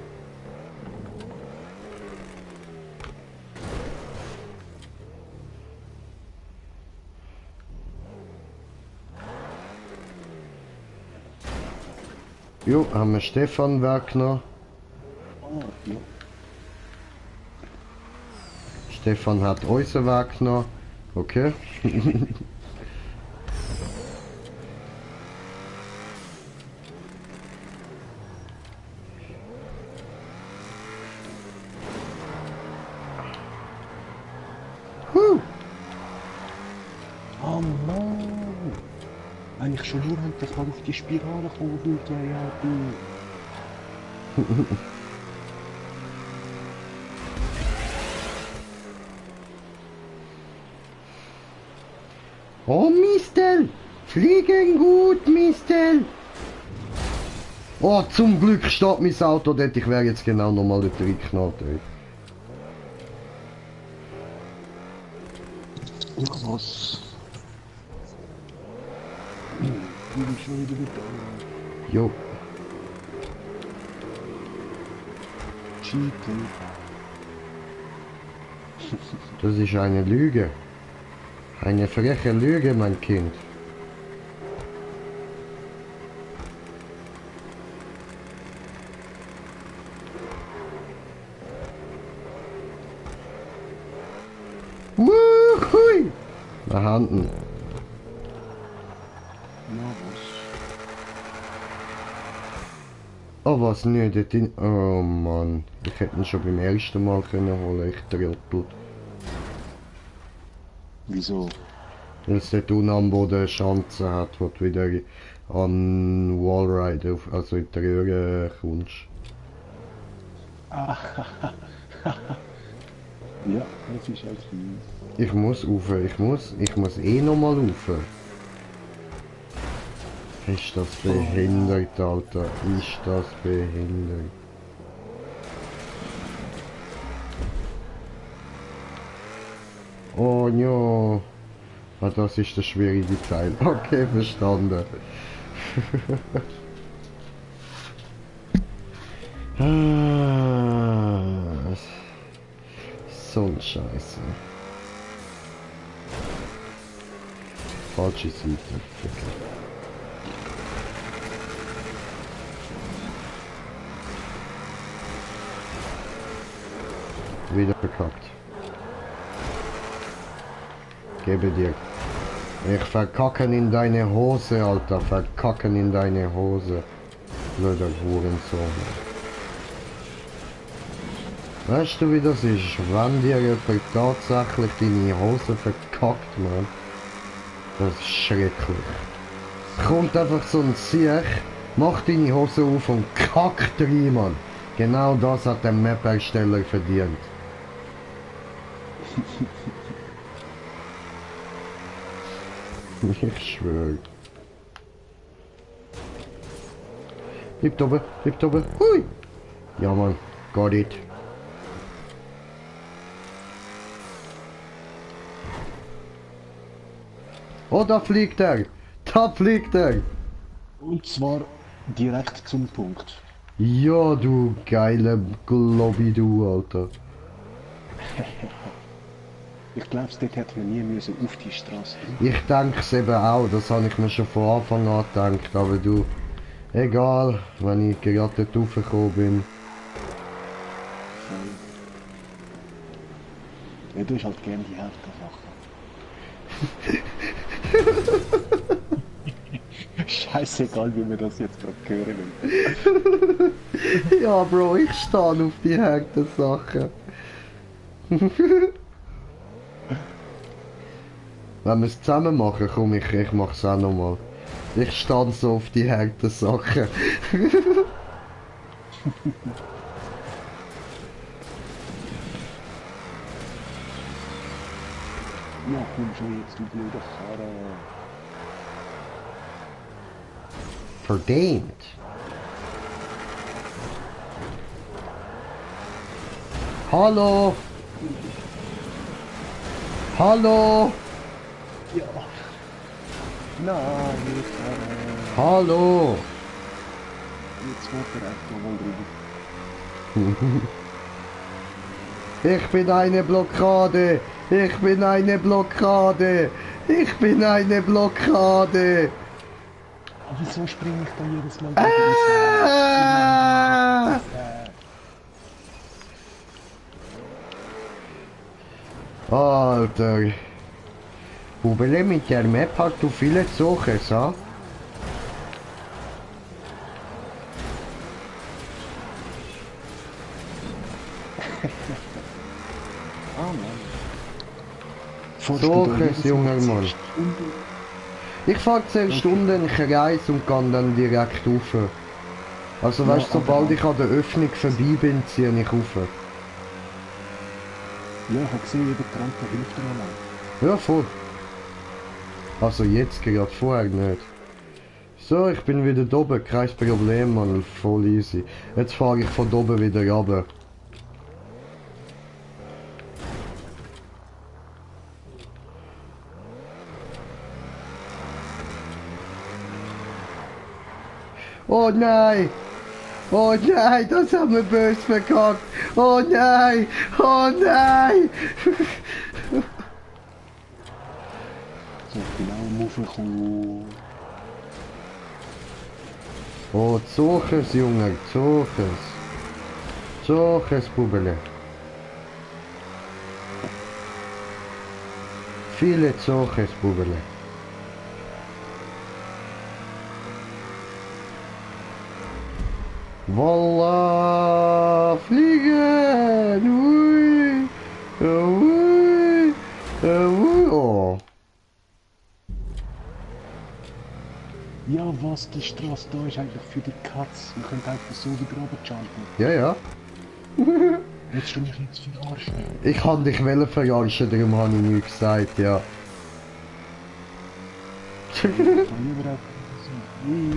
Jo, haben wir Stefan Wagner. Ah, ja. Stefan hat unseren Wagner. Okay. Oh Mann! Wenn ich schon nur endlich mal auf die Spirale komme, durch ja, ja, du. Oh, Mistel! Fliegen gut, Mistel! Oh, zum Glück steht mein Auto dort. Ich wäre jetzt genau nochmal dort reingeknallt, ey. Ach was. Ich bin schon wieder da. Jo. Cheaten. Das ist eine Lüge. Eine freche Lüge, mein Kind. Wuhui! Da hinten. Ja, was? Oh, was nicht? Dort in... Oh Mann. Ich hätte ihn schon beim ersten Mal können holen, ich Trottel. Wieso? Weil es dort unten am Boden eine Schanze hat, wo du wieder an Wallride, also in die Röhre kommst. Ah, ja, das ist halt viel. Ich muss rauf, ich muss eh nochmal rauf. Ist das behindert, Alter? Ist das behindert? Oh ja. Ah, das ist der schwierige Teil. Okay, verstanden. Ah, so ein Scheiße. Falsche Seite. Okay. Wieder verkackt. Gebe dir. Ich verkacken in deine Hose, Alter. Verkacken in deine Hose. Blöder Hurensohn. Weißt du, wie das ist? Wenn dir jemand tatsächlich deine Hose verkackt, man. Das ist schrecklich. Es kommt einfach so ein Siech, macht deine Hose auf und kackt rein, Mann. Genau das hat der Map-Ersteller verdient. Ich schwöre. Bleibt oben, bleibt oben. Hui! Ja, Mann, got it. Oh, da fliegt er! Da fliegt er! Und zwar direkt zum Punkt. Ja, du geile Globi, du, Alter. Ich glaube, dort hätte man nie müssen auf die Straße. Ich denke es eben auch, das habe ich mir schon von Anfang an gedacht, aber du, egal, wenn ich gerade dort raufgekommen bin. Ja, du hast halt gerne die Hälfte Sachen. Scheißegal, wie wir das jetzt gerade hören. Ja, Bro, ich stehe auf die harten Sachen. Wenn wir es zusammen machen, komm ich mach's auch nochmal. Ich stehe so auf die harten Sachen. Ja, komm schon jetzt, du blöde Karre. Verdammt. Hallo? Hallo? Ja. Nein, nicht Karre. Hallo? Jetzt wird er einfach mal drüber. Ich bin eine Blockade! Ich bin eine Blockade! Ich bin eine Blockade! Wieso springe ich da jedes Mal Alter! Bubele, mit der Map hast du viele Suches, ha? Suches, junger Mann. Ich fahre 10 Stunden einen Kreis und kann dann direkt rauf. Also weißt du, sobald ich an der Öffnung vorbei bin, ziehe ich rauf. Ja, ich habe gesehen, jeder Kranke hilft dir mal. Ja, voll. Also jetzt gerade, vorher nicht. So, ich bin wieder da oben, kein Problem, Mann, voll easy. Jetzt fahre ich von da oben wieder runter. Oh nein! Oh nein, das haben wir böse verkackt! Oh nein! Oh nein! So, genau am Aufkommen. Oh, Zuches, Junge, Zuches. Zuches, Bubele. Viele Zuches, Bubele. Voila, fliegen! Ui! Ui! Ui! Oh! Ja, was, die Straße da ist eigentlich für die Katz. Wir können einfach so wieder runterjumpen. Ja, ja. Jetzt stelle ich jetzt verarschen. Ich kann dich verarschen, darum habe ich nichts gesagt, ja. Ich kann überhaupt nicht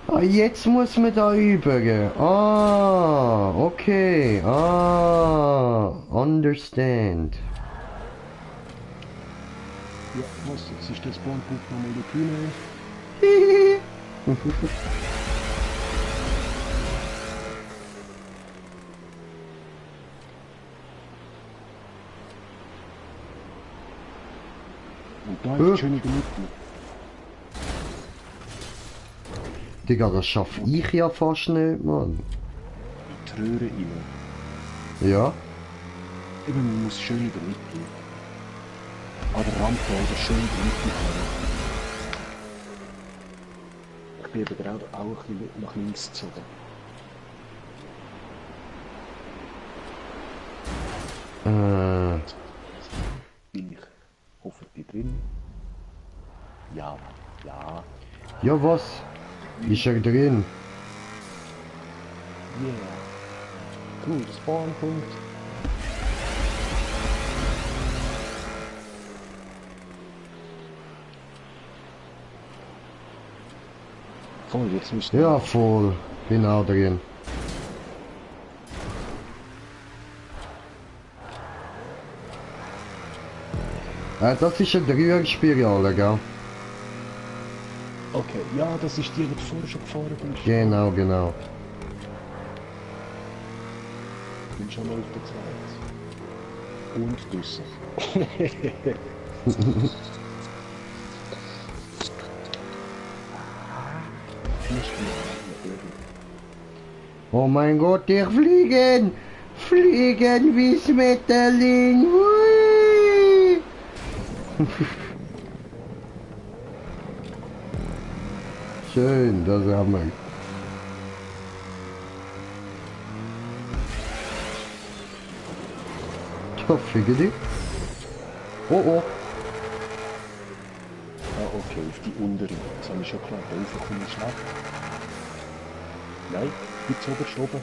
Ah, jetzt muss man da über. Ah, okay. Ah, understand. Ja, was, jetzt ist der Spawnpunkt nochmal der Kühne. Und da ist schön in der Mitte. Digga, das schaff ich ja fast nicht, Mann. Die Röhre rein. Ja? Eben, man muss schön in der Mitte. An der Rampe oder schön in der Mitte fahren. Ich bin eben gerade auch ein bisschen nach links gezogen. Bin ich hoffentlich drin? Ja, ja. Ja, was? Ist er drin? Yeah. Cool, Spawnpunkt. Voll, jetzt müsste Ja, voll. Bin auch drin. Das ist eine Dreierspirale, gell? Okay, ja, das ist die, die du vorher schon gefahren bist. Genau, genau. Ich bin schon mal auf der Zweite. Und draussen. Oh mein Gott, der fliegen! Fliegen wie Schmetterling! Hui! Schön, das haben wir. Ja, fiege dich. Oh oh. Ah, okay, auf die untere. Das habe ich schon klar. Da rauf komme ich schnell. Nein, jetzt oberst oben.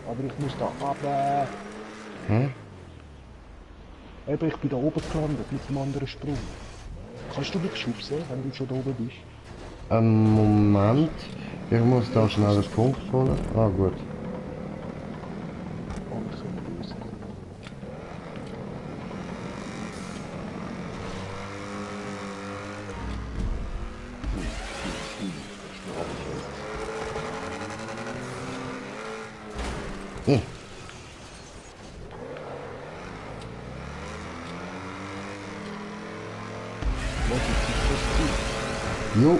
Aber ich muss da runter. Hä? Eben, ich bin da oben gelandet mit einem anderen Sprung. Kannst du mich schubsen, wenn du schon da oben bist? Moment. Ich muss da schnell einen Punkt holen. Ah, gut. Und können wir rauskommen. Eh. Jo.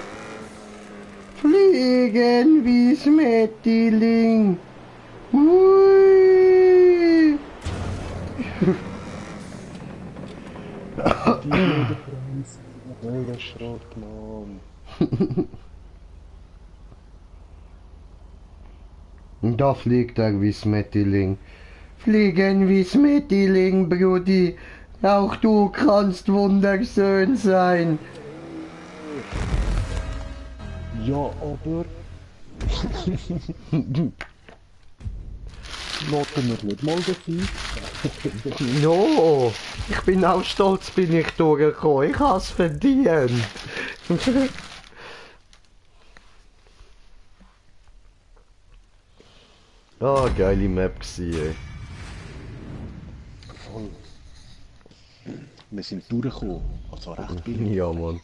Fliegen wie Schmetterling. Hui. Die blöde Preis. Blöder Schrott, Mann. Und da fliegt er wie Schmetterling. Fliegen wie Schmetterling, Brudi. Auch du kannst wunderschön sein. Ja, aber... Lassen wir nicht mal sein. No, ich bin auch stolz, bin ich durchgekommen. Ich hab's verdient. Ah, geile Map gsi, ey. Voll. Wir sind durchgekommen. Also recht billig. Ja, Mann.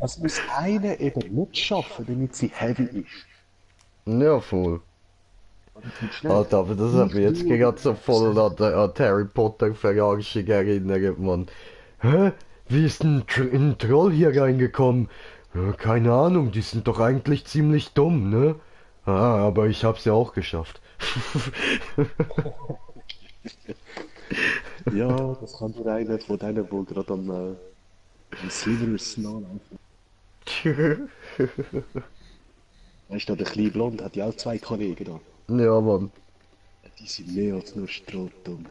Es muss einer eben nicht schaffen, damit sie heavy ist. Ja, voll. Alter, aber das hat mich jetzt gerade so voll an die Harry Potter Verarschung erinnert, Mann. Hä? Wie ist ein Troll hier reingekommen? Ja, keine Ahnung, die sind doch eigentlich ziemlich dumm, ne? Ah, aber ich hab's ja auch geschafft. Ja, das kann nur einer von denen, wo gerade am Silver Snow laufen. Weißt du, der kleine Blond hat ja auch zwei Kollegen da. Ja, Mann. Die sind mehr als nur strohdumm.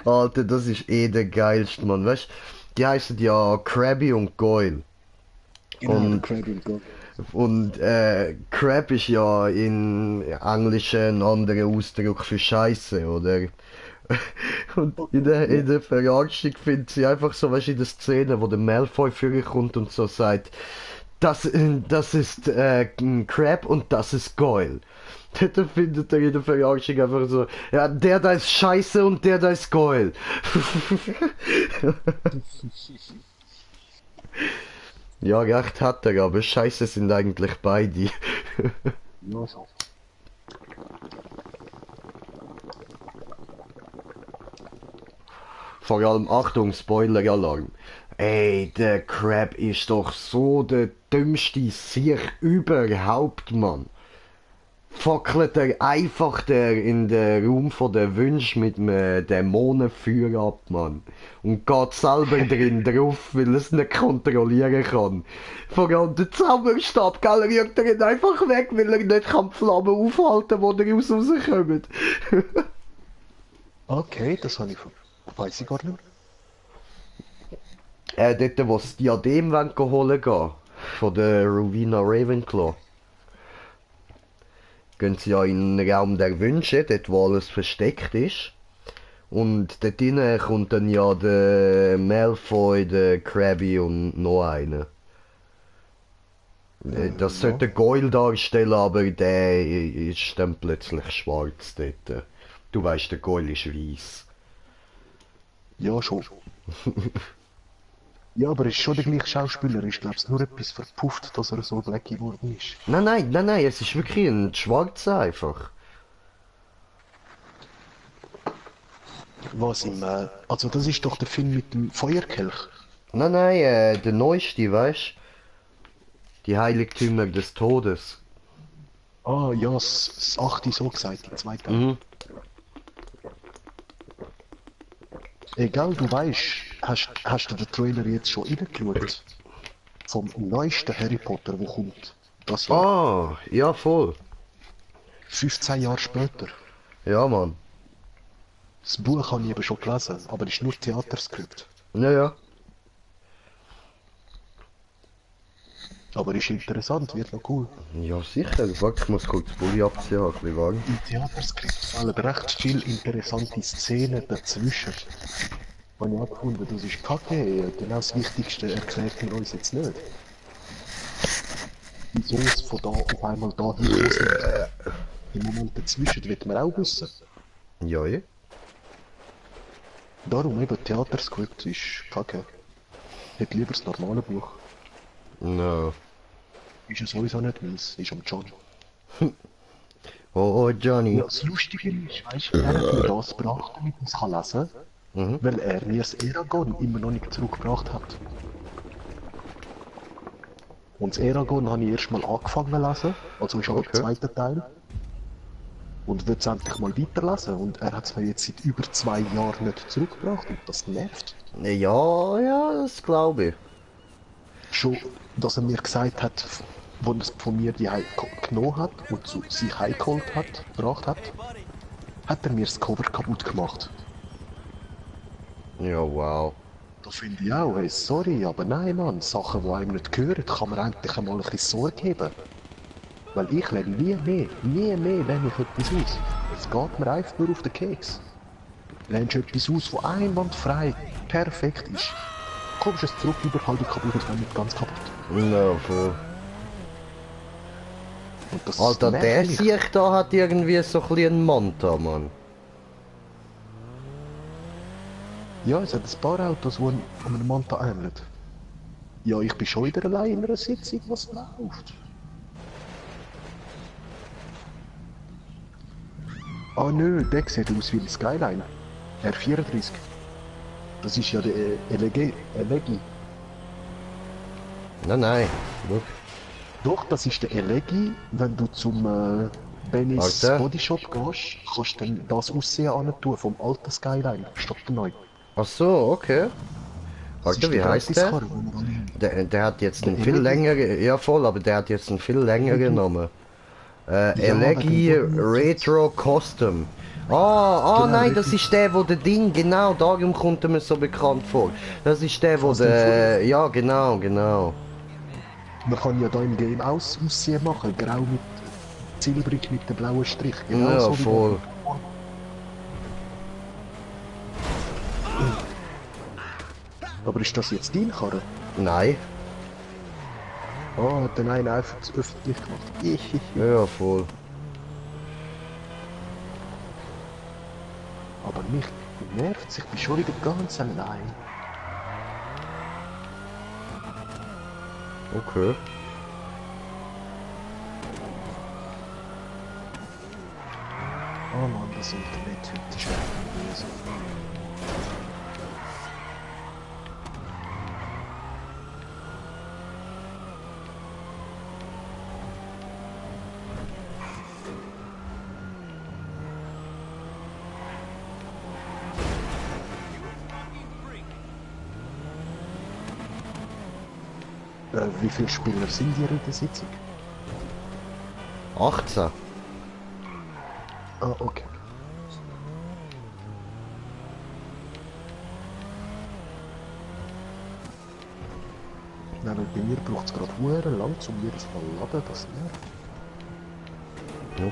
Alter, das ist eh der geilste, Mann, weißt du? Die heißen ja Krabby und Goyle. Genau, Und- der Krabby und Goyle. Und Crap ist ja in Englisch ein anderer Ausdruck für Scheiße, oder? Und in der Verarschung findet sie einfach so, weißt du, in der Szene, wo der Malfoy vorkommt und so sagt, das ist Crab und das ist Goyle. Dann findet er in der Verarschung einfach so, ja, der da ist Scheiße und der da ist Goyle. Ja, recht hat er, aber Scheiße sind eigentlich beide. Ja, so. Vor allem, Achtung, Spoiler-Alarm. Ey, der Crab ist doch so der dümmste Sieg überhaupt, Mann. Fackelt er einfach der in den Raum von der Wünsche mit einem Dämonenfeuer ab, Mann. Und geht selber drin drauf, weil er es nicht kontrollieren kann. Vor allem der Zauberstab, gell, rührt er ihn einfach weg, weil er nicht kann die Flammen aufhalten, wo daraus rauskommen. Okay, das habe ich weiß ich gar nicht. Dort, wo das Diadem holen gehen, von der Rowena Ravenclaw. Gehen sie ja in den Raum der Wünsche, dort wo alles versteckt ist. Und dort drinnen kommt dann ja der Malfoy, der Krabby und noch einer. Das sollte der Goyle darstellen, aber der ist dann plötzlich schwarz dort. Du weißt, der Goyle ist weiß. Ja, schon. Ja, aber er ist schon der gleiche Schauspieler. Ich glaube, es nur etwas verpufft, dass er so black geworden ist. Nein, es ist wirklich ein Schwarzer einfach. Was also das ist doch der Film mit dem Feuerkelch. Nein, der neueste, weißt du? Die Heiligtümer des Todes. Ah, ja, das 8. so gesagt, die 2. Mhm. Egal, du weißt, hast du den Trailer jetzt schon reingeschaut? Vom neuesten Harry Potter, der kommt. Das Jahr. Ah, ja, voll. 15 Jahre später. Ja, Mann. Das Buch habe ich eben schon gelesen, aber es ist nur Theaterskript. Ja. Aber ist interessant, wird noch cool. Ja, sicher. Warte, ich muss kurz Bulli abziehen, ein bisschen warm. Im Theaterskript fallen recht viele interessante Szenen dazwischen. Habe ich auch gefunden, das ist kacke, genau das Wichtigste erklärt mir uns jetzt nicht. Wieso es von da auf einmal da hin ist. Im Moment dazwischen wird man auch wissen. Ja. Darum eben Theaterskript ist kacke. Hätte lieber das normale Buch. No. Ist ja sowieso nicht meins, ist am John. Oh, Johnny. Ja, das Lustige ist, weißt du, er hat mir das gebracht, damit ich es lesen kann, weil er mir das Eragon immer noch nicht zurückgebracht hat. Und das Eragon habe ich erst mal angefangen zu lesen, also ist auch der zweite Teil. Und will es endlich mal weiterlesen. Und er hat es mir jetzt seit über 2 Jahren nicht zurückgebracht und das nervt. Ja, das glaube ich. Schon, dass er mir gesagt hat, wo er es von mir die genommen hat und zu sich heimgeholt hat, gebracht hat, hat er mir das Cover kaputt gemacht. Ja, wow. Da finde ich auch, hey, sorry, aber nein, Mann, Sachen, die einem nicht gehören, kann man endlich einmal ein bisschen Sorge haben. Weil ich lerne nie mehr lerne ich etwas aus. Es geht mir einfach nur auf den Keks. Lernst du etwas aus, das einwandfrei perfekt ist. Kommst du es zurück, über halb kaputt, wenn nicht ganz kaputt. Ja, voll. Und das Alter, der nervt mich. Sieg da hat irgendwie so ein bisschen einen Manta, Mann. Ja, es hat ein paar Autos, die einem Manta ähneln. Ja, ich bin schon wieder allein in einer Sitzung, was läuft. Ah nö, der sieht aus wie ein Skyline. R34. Das ist ja der Elegi. Nein. Look. Doch, das ist der Elegi. Wenn du zum Bennys Warte. Bodyshop gehst, kannst du dann das Aussehen an tun vom alten Skyline statt dem neuen. Ach so, okay. Das ist Warte, wie der heißt der? Gratiskarre, den wir alle haben. Der hat jetzt einen Der viel Elegi. längeren, ja voll, aber der hat jetzt einen viel längeren Namen. Elegi wegen dem Retro Custom. Ah, Genau, nein, das richtig. ist der, wo der Ding, genau, darum kommt er mir so bekannt vor. Das ist der, wo Fast and der, ja genau. Man kann ja da im Game Aussehen machen, grau mit silbrig mit dem blauen Strich. Genau Ja, so wie voll. Aber ist das jetzt dein Karre? Nein, Ah, hat den einen einfach öffentlich gemacht. ja voll. Aber mich nervt es, ich bin schon wieder ganz allein. Okay. Oh Mann, das Internet heute ist echt böse. Wie viele Spieler sind hier in der Sitzung? 18. Ah, okay. Nein, weil bei mir braucht es gerade Huren lang, um jedes Mal laden, das nervt.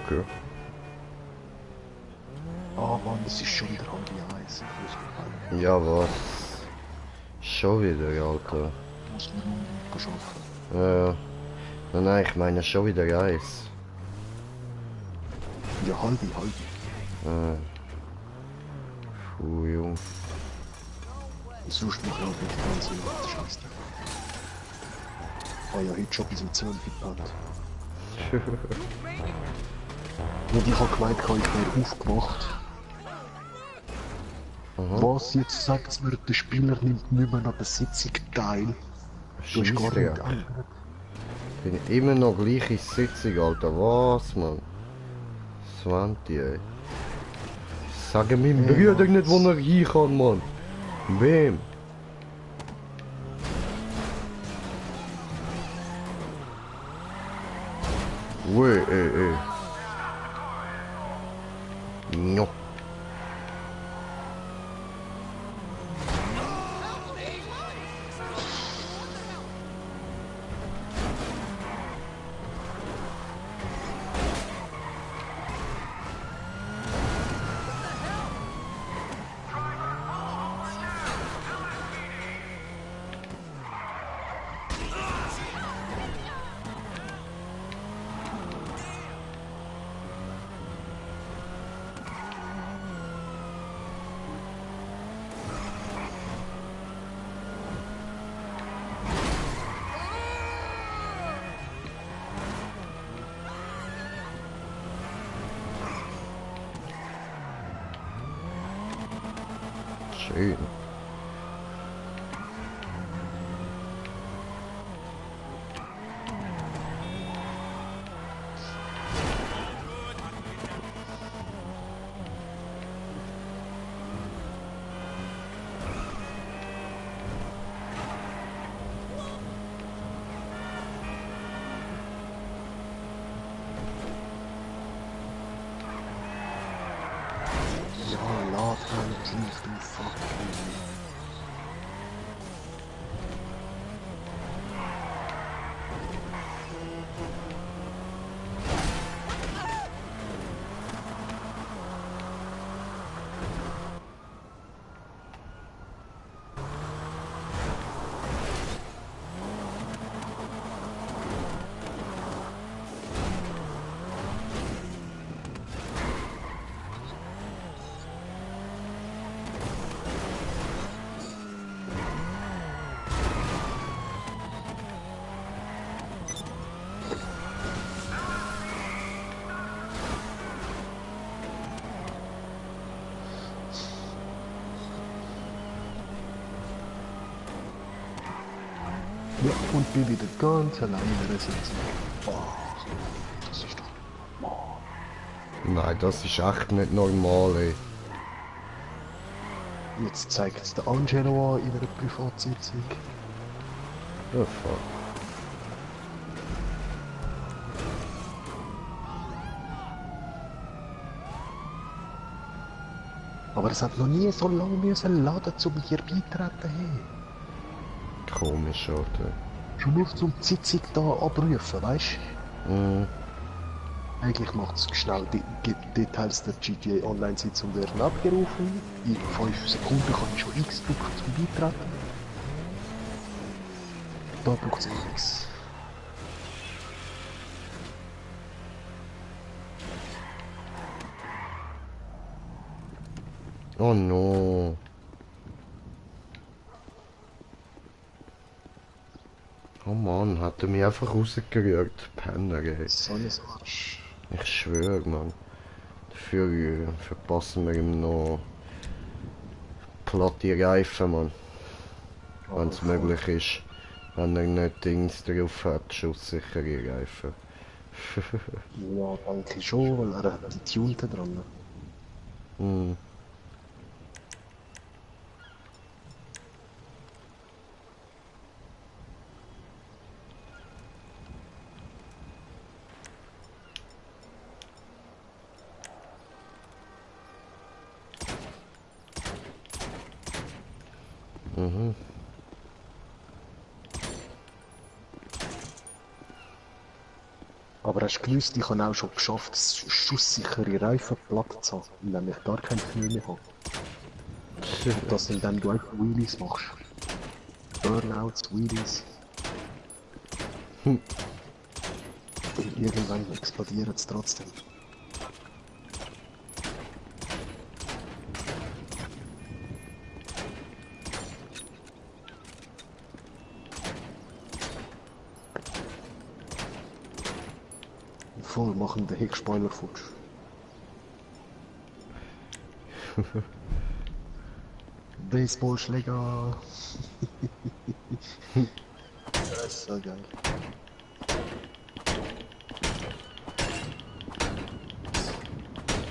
Okay. Ah Mann, es ist schon wieder halb eins. Ich muss mich Ja, was? Schon wieder, Alter. muss mir noch arbeiten. Nein, ich meine schon wieder Eis. Ja, halbe. Puh, Jung. Sonst mache ich auch nicht ganz so Scheiße. Ah ja, heute schon bis um 12 Uhr gepennt. Und ich habe gemeint, ich wäre aufgewacht. Was jetzt sagt mir, der Spieler nimmt nicht mehr an der Sitzung teil. Du hast gar nicht geändert. Bin immer noch gleiche Sitzung, Alter. Was, Mann? 20, ey. Sag meinem Bruder nicht, wo er hin kann, Mann. Wem? Ui, ey. No. Schön. Ja, lad endlich, du fucking... Ja, und bin wieder ganz allein in der Sitzung. Oh, das ist doch normal. Nein, das ist echt nicht normal, ey. Jetzt zeigt es der Angelo an in einer Privatsitzung. Oh, fuck. Aber es hat noch nie so lange müssen laden, um hier beitreten. Hey. Komisch, Alter. Schon nur zum die Sitzung da abrufen, weißt Mhm. Eigentlich macht es schnell, die Details der GTA Online-Sitzung werden abgerufen. In 5 Sekunden kann ich schon X drücken zum Beitreten. Da braucht es nichts. Oh no. Oh Mann, hat er mich einfach rausgerührt, Penner, ey. So ein Arsch. Ich schwöre, Mann. Dafür verpassen wir ihm noch platte Reifen, Mann. Wenn es möglich ist. Wenn er nicht Dings drauf hat, schusssichere Reifen. Ja, denke ich schon, weil er hat die Tunte dran. Mhm. Aber hast du gewusst, ich habe auch schon geschafft, schusssichere Reifen platt zu haben, indem ich gar keine Pneu mehr habe. Und das, indem du einfach Wheelies machst. Burnouts, Wheelies. Und irgendwann explodiert es trotzdem. Voll machen den Heckspoiler futsch. Baseballschläger. Das ist so geil.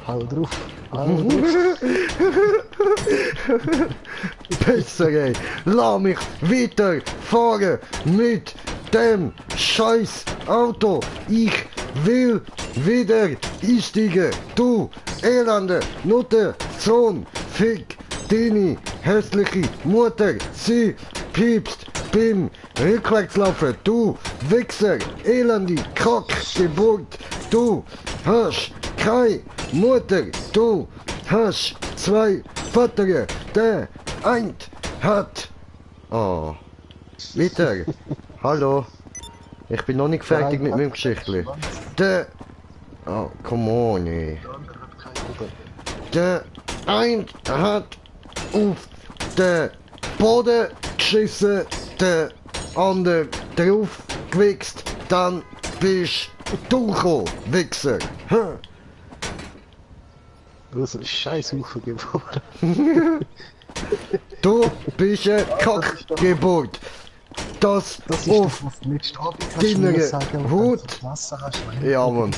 Hau drauf. Hau drauf. Besser, ey. Lass mich weiter fahren mit dem scheiß Auto. Ich will wieder einsteigen. Du elende Nutte, Sohn, fick deine hässliche Mutter. Sie piepst beim Rückwärtslaufen. Du Wichser, elende Kackgeburt. Du hast keine Mutter. Du hast zwei Väter. Der eine hat... Oh. Weiter. Hallo. Ich bin noch nicht fertig mit meinem Geschichtli. Der... Oh, come on, ey. Der eine hat auf den Boden geschissen, der andere drauf gewichst, dann bist du gekommen, Wichser. Hm. Du hast einen Scheißhaufen geworden. Du bist eine Kackgeburt. Das ist auf das, was du letzte Abend deiner Haut. Ja, Mann.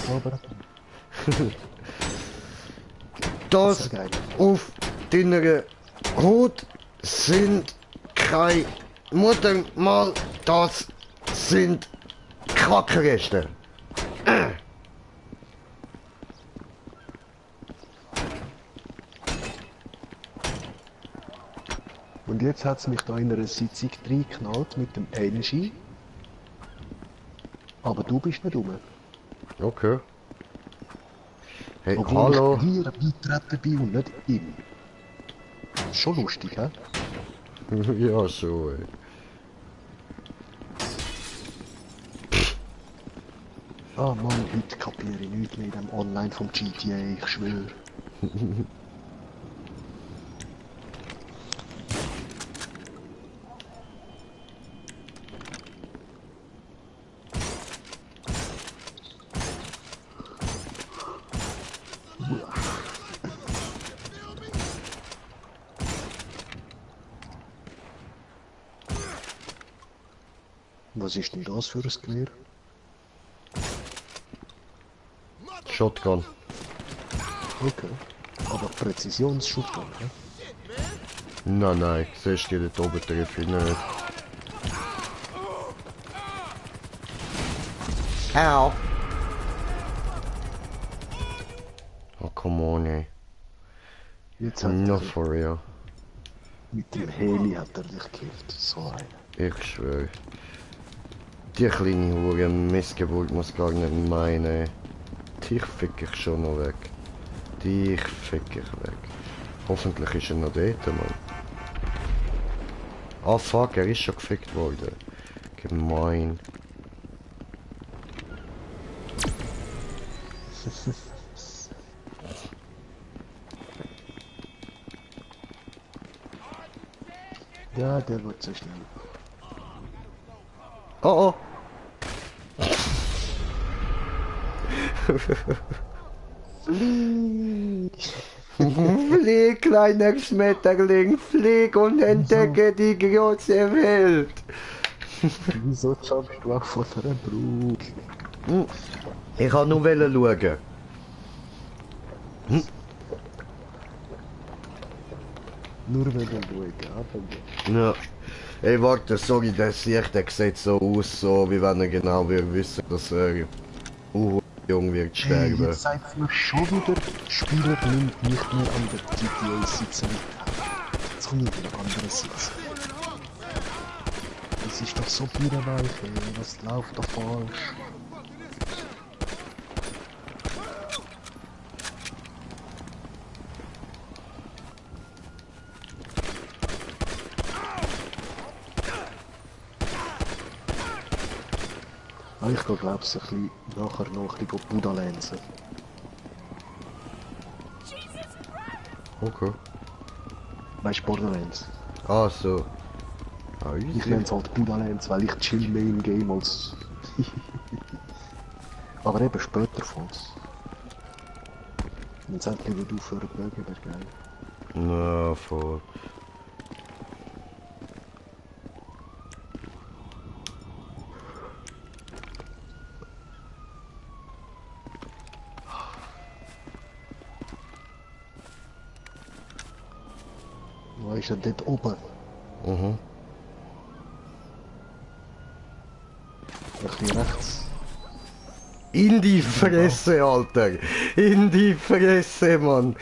Das auf deiner Haut sind keine Muttermal, das sind Kackreste. Und jetzt hat es mich da in einer Sitzung reingeknallt mit dem Energy. Aber du bist nicht rum. Okay. Hey, Obwohl hallo. ich hier beitreten bin und nicht ihm. Schon lustig, hä? Ja, so, ey. Ah Mann, heute kapiere ich nichts mehr in dem Online vom GTA, ich schwöre. Was ist denn das für ein Gewehr? Shotgun. Okay. Aber Präzisions-Shotgun, ne? Nein, siehst du, dort oben treffe ich nicht. Ow! Oh, come on, ey. Jetzt hat Not er, for real. mit dem Heli hat er dich gekillt. So einer. Ich schwöre. Die kleine Hure Missgeburt muss gar nicht meinen. Dich fick ich schon noch weg. Dich fick ich weg. Hoffentlich ist er noch dort, Mann. Ah fuck, er ist schon gefickt worden. Gemein. Ja, der wird so schnell. Oh oh! Flieg, kleiner Schmetterling, flieg und entdecke die große Welt. Wieso jumpst du auch von der Brut? Ich kann nur schauen. Nur wenn du schauen, Ja. Ey, warte, sorry, der Sicht, der sieht so aus, so wie wenn er genau will wissen, dass er jung wird Hey, sterben. jetzt sagt mir schon wieder, der Spieler nimmt nicht mehr an der GTA sitzen mit. Jetzt kommt wieder ein anderes Sitz. Das ist doch so birrenweich, ey. Was läuft da falsch? Ich gehe, glaube ich, nachher noch ein bisschen Buddha länzen. Okay. Weißt du, Borderlands? Ah, so. Ah, Ich easy. nenne es halt Buddha Lands, weil ich chill mehr im Game als... Aber eben später fall's. Wenn es endlich wieder aufhören zu mögen, wäre geil. Na, voll. Wo ist er dort oben? Mhm. Ein bisschen rechts. In die Fresse, Alter! In die Fresse, Mann!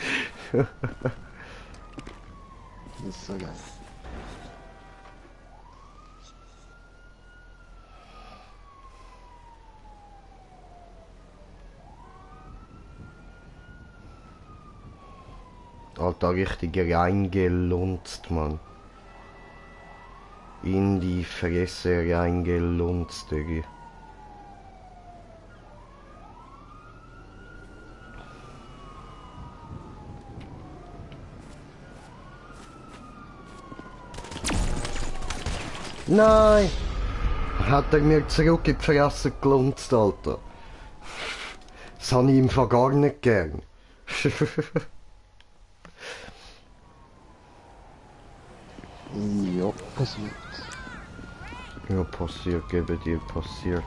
Das ist so geil. Alter, richtig reingelunzt, Mann. In die Fresse reingelunzt, Diggi. Nein! Hat er mir zurück in die Fresse gelunzt, Alter. Das habe ich ihm von gar nicht gern. Ja, passiert. Ja, passiert, gebe dir, passiert.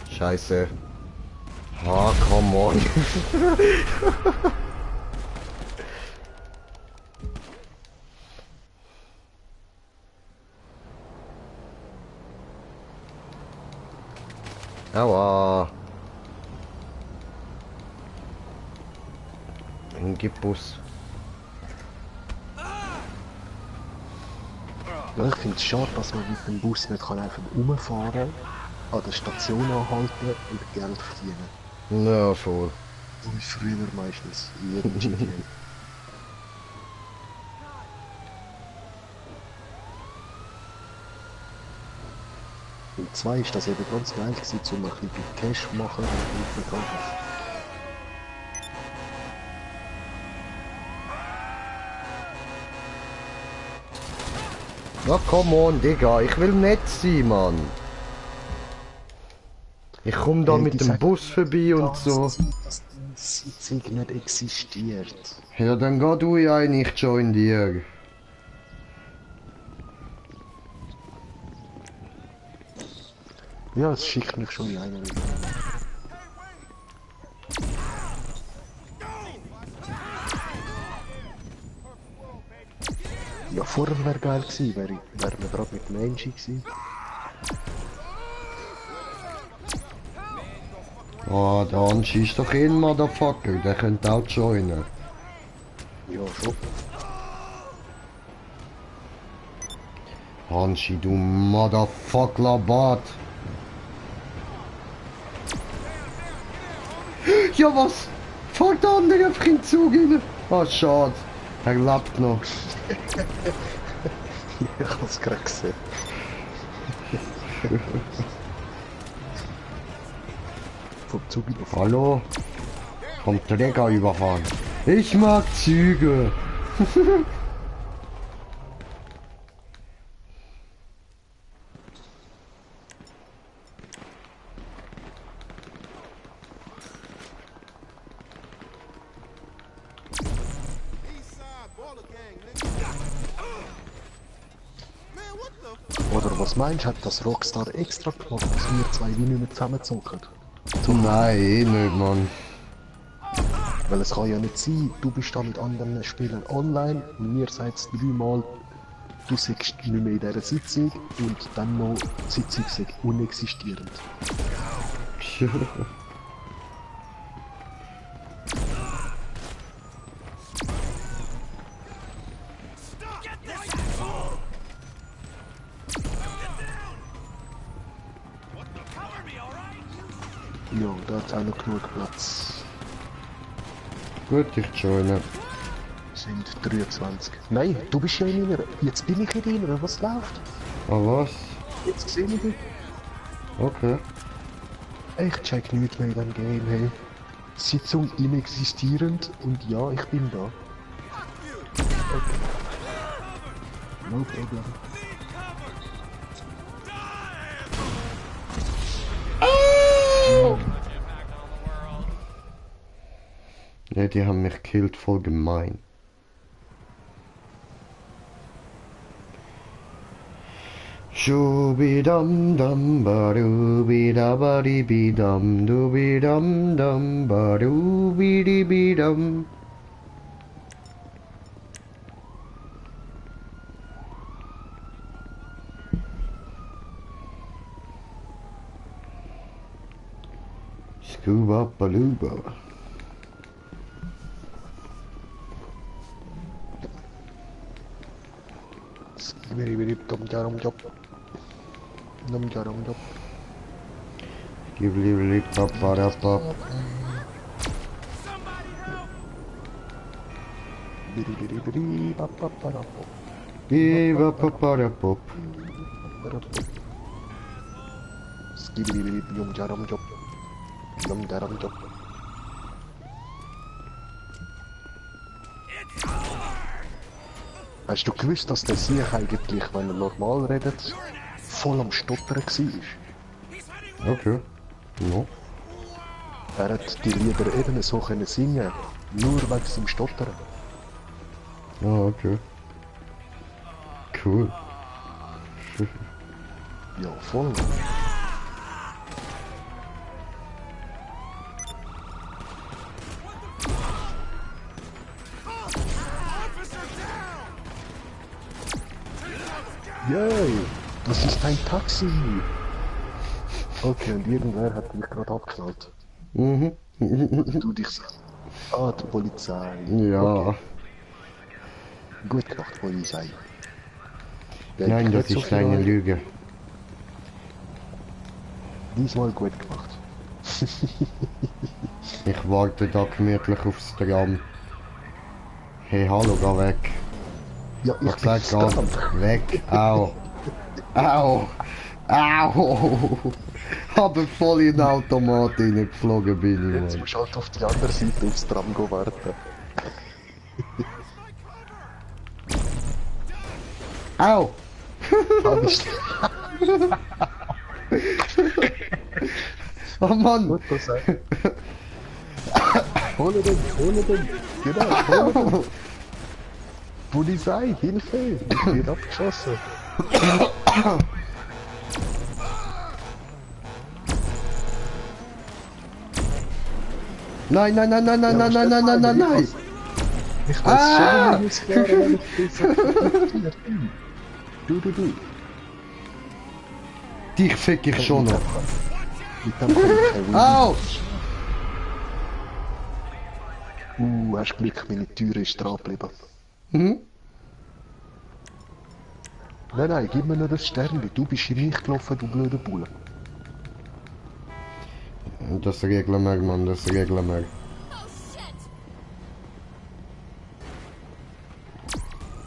Scheiße. Ah, come on. Aua. Ein Bus. Ja, ich finde es schade, dass man mit dem Bus nicht kann einfach rumfahren, an der Station anhalten und Geld verdienen. Na, voll. So wie früher meistens in jedem GTA. Und 2 ist das eben ganz geil gewesen, um ein bisschen Cash zu machen und nicht mehr Na, come on, Digga. Ich will nett sein, Mann. Ich komm da mit dem Bus vorbei und so. dass die Sitzung nicht existiert. Ja, dann geh du ein, ich join dir. Ja, es schickt mich schon in eine Richtung. Ja, vorher wäre geil gewesen, wären wir gerade mit dem Angie gewesen. Ah, der Anchi ist doch ein Motherfucker, der könnte auch joinen. Ja, schon. Anchi, du Motherfucker Bart. Ja, was? Fuck, der andere bringt Zug rein. Ah, schade. Er lebt noch. Ich hab's gerade gesehen. Vom Zug auf. Hallo? Kommt Träger überfahren. Ich mag Züge. Oder was meinst du, hat das Rockstar extra gemacht, dass wir zwei wie nicht mehr zusammenzocken? Nein, eh nicht, Mann. Weil es kann ja nicht sein, du bist da mit anderen Spielern online und mir seid dreimal, du sagst nicht mehr in dieser Sitzung und dann noch die Sitzung sagt unexistierend. Ja, da hat es auch noch genug Platz. Gut, ich joine. Sind 23. Nein, du bist ja in einer. Jetzt bin ich in einer. Was läuft? Ah, was? Jetzt sehe ich dich. Okay. Ich check nichts mehr in dem Game, hey. Sitzung inexistierend und ja, ich bin da. Okay. No problem. Oh! Ne, die haben mich gekillt, voll gemein. Shubidam dam barubidabadibidam dubidam dam barubidibidam. Scuba baluba. Give pop pop. Viva papara pop. Hast du gewusst, dass der Sieg eigentlich, wenn er normal redet, voll am Stottern war? Okay. No. Er hat die Lieder eben so können singen, nur wegen seinem Stottern. Ah, okay. Cool. Ja, voll. Yay, das ist ein Taxi. Okay, und irgendwer hat mich gerade abgeknallt. Mhm. Du dich so. Ah, die Polizei. Ja. Okay. Gut gemacht, Polizei. Nein, das ist eine Lüge. Diesmal gut gemacht. Ich warte da gemütlich aufs Tram. Hey, hallo, geh weg. Ja, Ich sag geh weg. Au. Au. Au. Aber voll in den Automat reingeflogen bin ich, Jetzt Mann. musst du halt auf die andere Seite aufs Tram gehen warten. Au. Hab ich. Oh Mann. Gut, das sei. Hole den. Genau, hole den. Polizei, Hilfe! Ich bin abgeschossen. Nein. Ich weiß schon, wie ich es fahren, wenn ich das Du. Dich fick ich schon noch. Mit dem kann ich kein Win. Au! Hast Glück, meine Tür ist dran geblieben. Hm? Nein, gib mir nur das Sternchen. Du bist hier nicht gelaufen, du blöder Bulle. Das regeln wir, Mann, das regeln wir.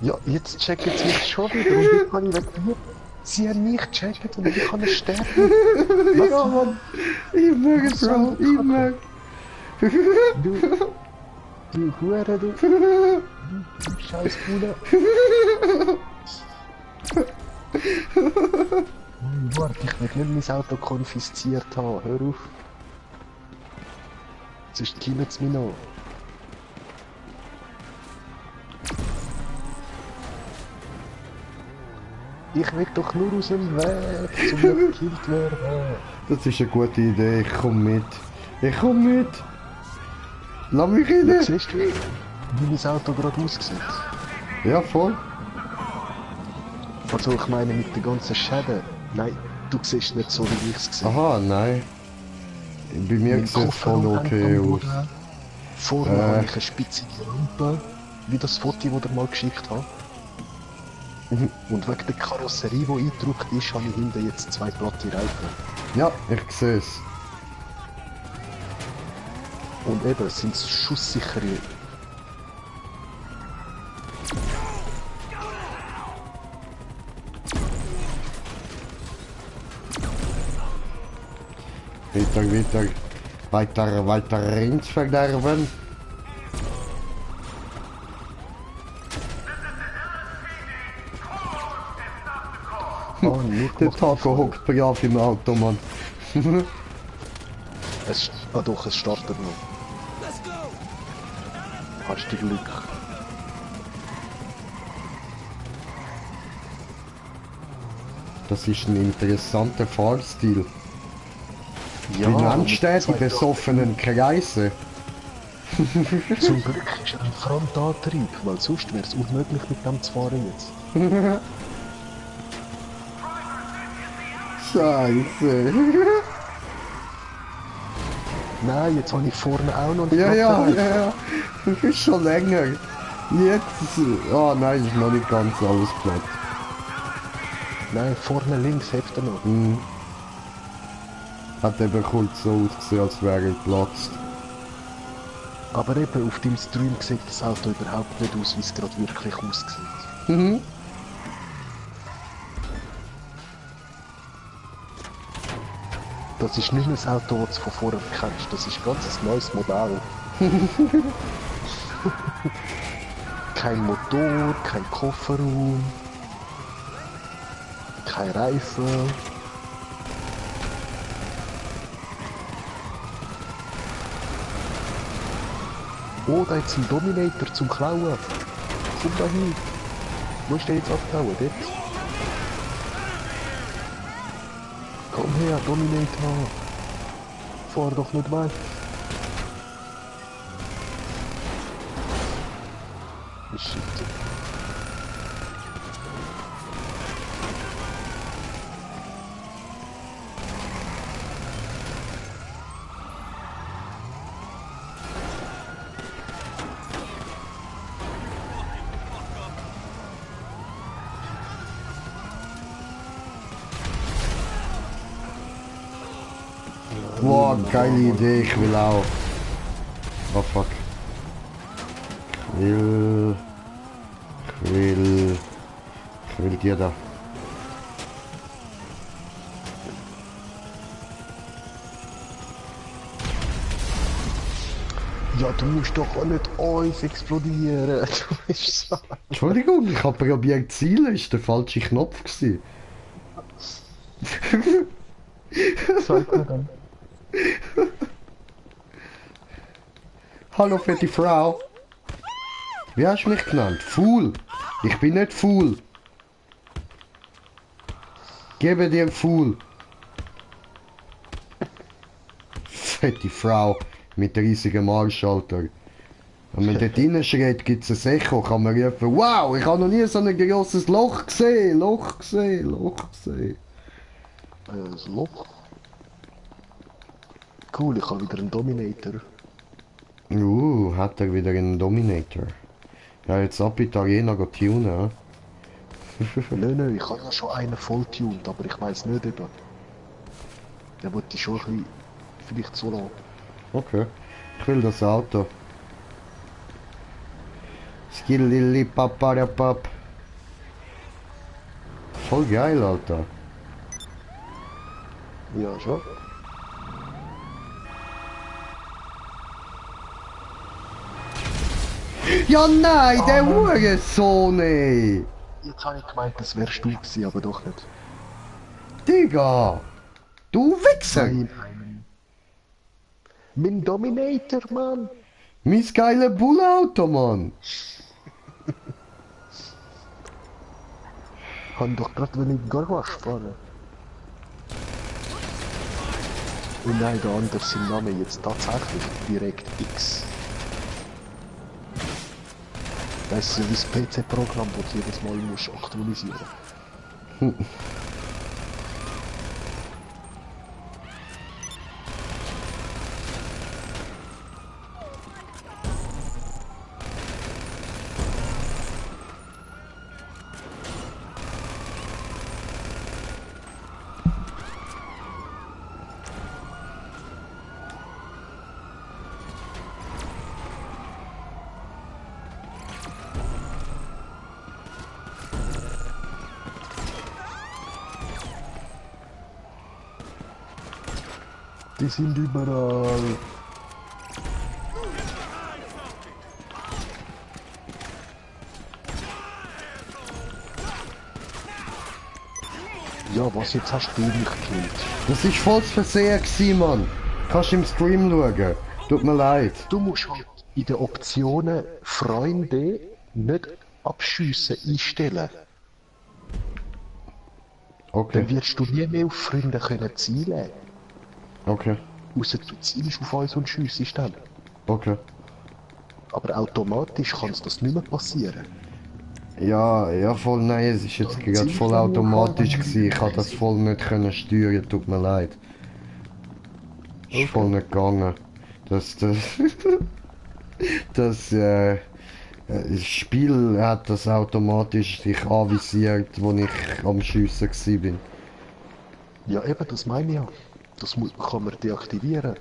Ja, jetzt checken sie mich schon wieder und ich kann weg hier. Sie haben mich gecheckt und ich kann sterben. Ja, Mann. Ich mag es, Bro. Ich mag. Du Hure, du scheiß Bulle. Warte, ich will nicht mein Auto konfisziert haben. Hör auf. Sonst killen sie mich noch. Ich will doch nur aus dem Weg, zum nicht gekillt werden. Das ist eine gute Idee, ich komm mit. Lass mich rein. Ja, siehst du, wie mein Auto gerade aussieht? Ja, voll. Also ich meine mit den ganzen Schäden. Nein, du siehst nicht so, wie ich es sehe. Aha, nein. Bei mir Mein sieht es voll Kofferraum okay hängt am aus. Boden. Vorne habe ich eine spitzige Lampe, wie das Foto, das ihr mal geschickt habt. Und wegen der Karosserie, die eingedruckt ist, habe ich hinten jetzt 2 platte Reifen. Ja, ich sehe es. Und eben, es sind schusssichere. Weiter Rings verderben. Oh, Der Taco hockt brav im Auto, Mann. Doch, es startet noch. Hast du Glück. Das ist ein interessanter Fahrstil. Ja, Wie nennst du die besoffenen Kreise? Zum Glück ist er ein Frontantrieb, weil sonst wäre es unmöglich mit dem zu fahren jetzt. Scheiße. Nein, jetzt habe ich vorne auch noch Ja. Das ist schon länger. Jetzt. Oh nein, ist noch nicht ganz alles platt. Nein, vorne links hebt er noch. Hat eben kurz so ausgesehen, als wäre er geplatzt. Aber eben auf dem Stream sieht das Auto überhaupt nicht aus, wie es gerade wirklich aussieht. Das ist nicht mehr das Auto, das du von vorher kennst. Das ist ganz ein neues Modell. Kein Motor, kein Kofferraum, kein Reifen. Oh, da ist ein Dominator zum Klauen. Komm da hin. Wo ist der jetzt abgehauen? Dort. Komm her, Dominator. Fahr doch nicht weg. Shit. Boah, geile Idee, ich will auch. Oh fuck. Ich will dir da. Ja, du musst doch auch nicht uns explodieren. Du bist so. Entschuldigung, ich habe probiert zielen, ist der falsche Knopf gewesen. Zeig mir dann. Hallo fette Frau. Wie hast du mich genannt? Fool. Ich bin nicht Fool. Gebe dir Fool. Fette Frau mit riesigen Marschalter. Wenn man dort reinschreit, gibt es ein Echo, kann man rufen, wow, ich habe noch nie so ein grosses Loch gesehen, Loch gesehen. Das Loch. Cool, ich habe wieder einen Dominator. Hat er wieder einen Dominator. Ja, jetzt ab in die Arena tunen, Nein, ich habe ja schon einen voll tuned, aber ich weiß nicht eben. Der wollte ich schon ein bisschen, vielleicht so lassen. Okay. Ich will das Auto. Skillili paparapap. Voll geil, Alter. Ja, schon. Ja nein, der Hurensohn, ey! Jetzt habe ich gemeint, das wärst du gewesen, aber doch nicht. Digga! Du Wichser! Mein Dominator, Mann! Mein geile Bullauto, Mann! Haben doch gerade in den Garage fahren. Und nein, der andere sein Name jetzt tatsächlich direkt X. Das ist so wie das PC-Programm, das du jedes Mal musst aktualisieren. Die sind überall. Ja, was jetzt hast du mich gekillt? Das ist voll Versehen gewesen, Mann. Kannst du im Stream schauen. Tut mir leid. Du musst halt in den Optionen Freunde nicht abschiessen einstellen. Okay. Dann wirst du nie mehr auf Freunde können zielen. Okay. Ausser du zielst auf uns und schiessest dann. Okay. Aber automatisch kann das nicht mehr passieren. Ja, ja, voll, nein, es ist jetzt gerade voll automatisch gewesen. Ich konnte das voll nicht können steuern, tut mir leid. Ist voll nicht gegangen. Das Spiel hat das automatisch sich anvisiert, wo ich am Schiessen war. Ja, eben, das meine ich ja. Das kann man deaktivieren.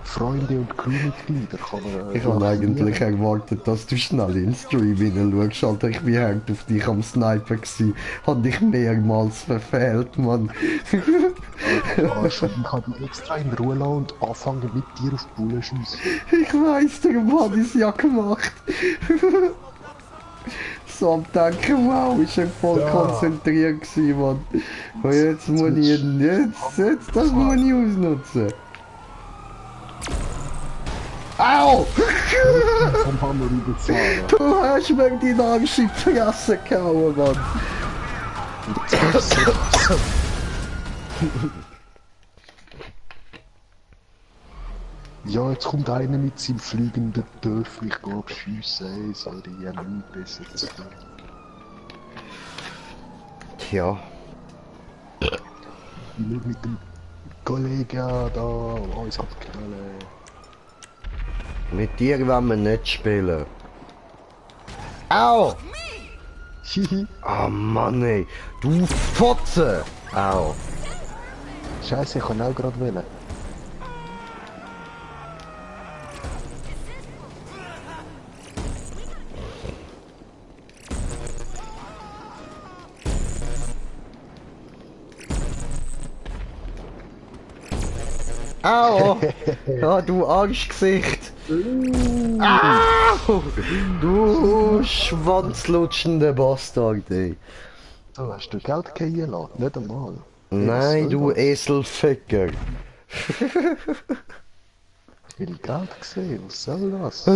Freunde und Crewmitglieder kann man. Ich habe eigentlich erwartet, dass du schnell in den Stream hineinschaust. Alter, ich bin hart auf dich am Sniper gsi. Hab dich mehrmals verfehlt, Mann. Ich habe dich extra in Ruhe lassen und anfangen mit dir auf die Bullen schiessen. Ich weiss, darum hab ich's ja gemacht. So am Denken, wow, ich war voll konzentriert gsi, Mann. Und jetzt muss ich das muss ich ausnutzen. Au! Vom Hammer überfahren. Du hast mir die Angst in die Fresse gehauen, Mann. Ja, jetzt kommt einer mit seinem fliegenden Töpfchen, ich gehe abschiessen, ey, soll die ja nicht besser zu tun. Tja. Ich schaue mit dem Kollegen da, uns abknallen. Mit dir wollen wir nicht spielen. Au! Hihi. Oh Mann, ey. Du Fotze! Au. Scheiße, ich kann auch gerade wählen. Au! Ja, du Angstgesicht! Au! Du schwanzlutschende Bastard, ey! So, hast du Geld gehen lassen? Nicht einmal. Nein, du Eselficker! Viel Geld gesehen, was soll das?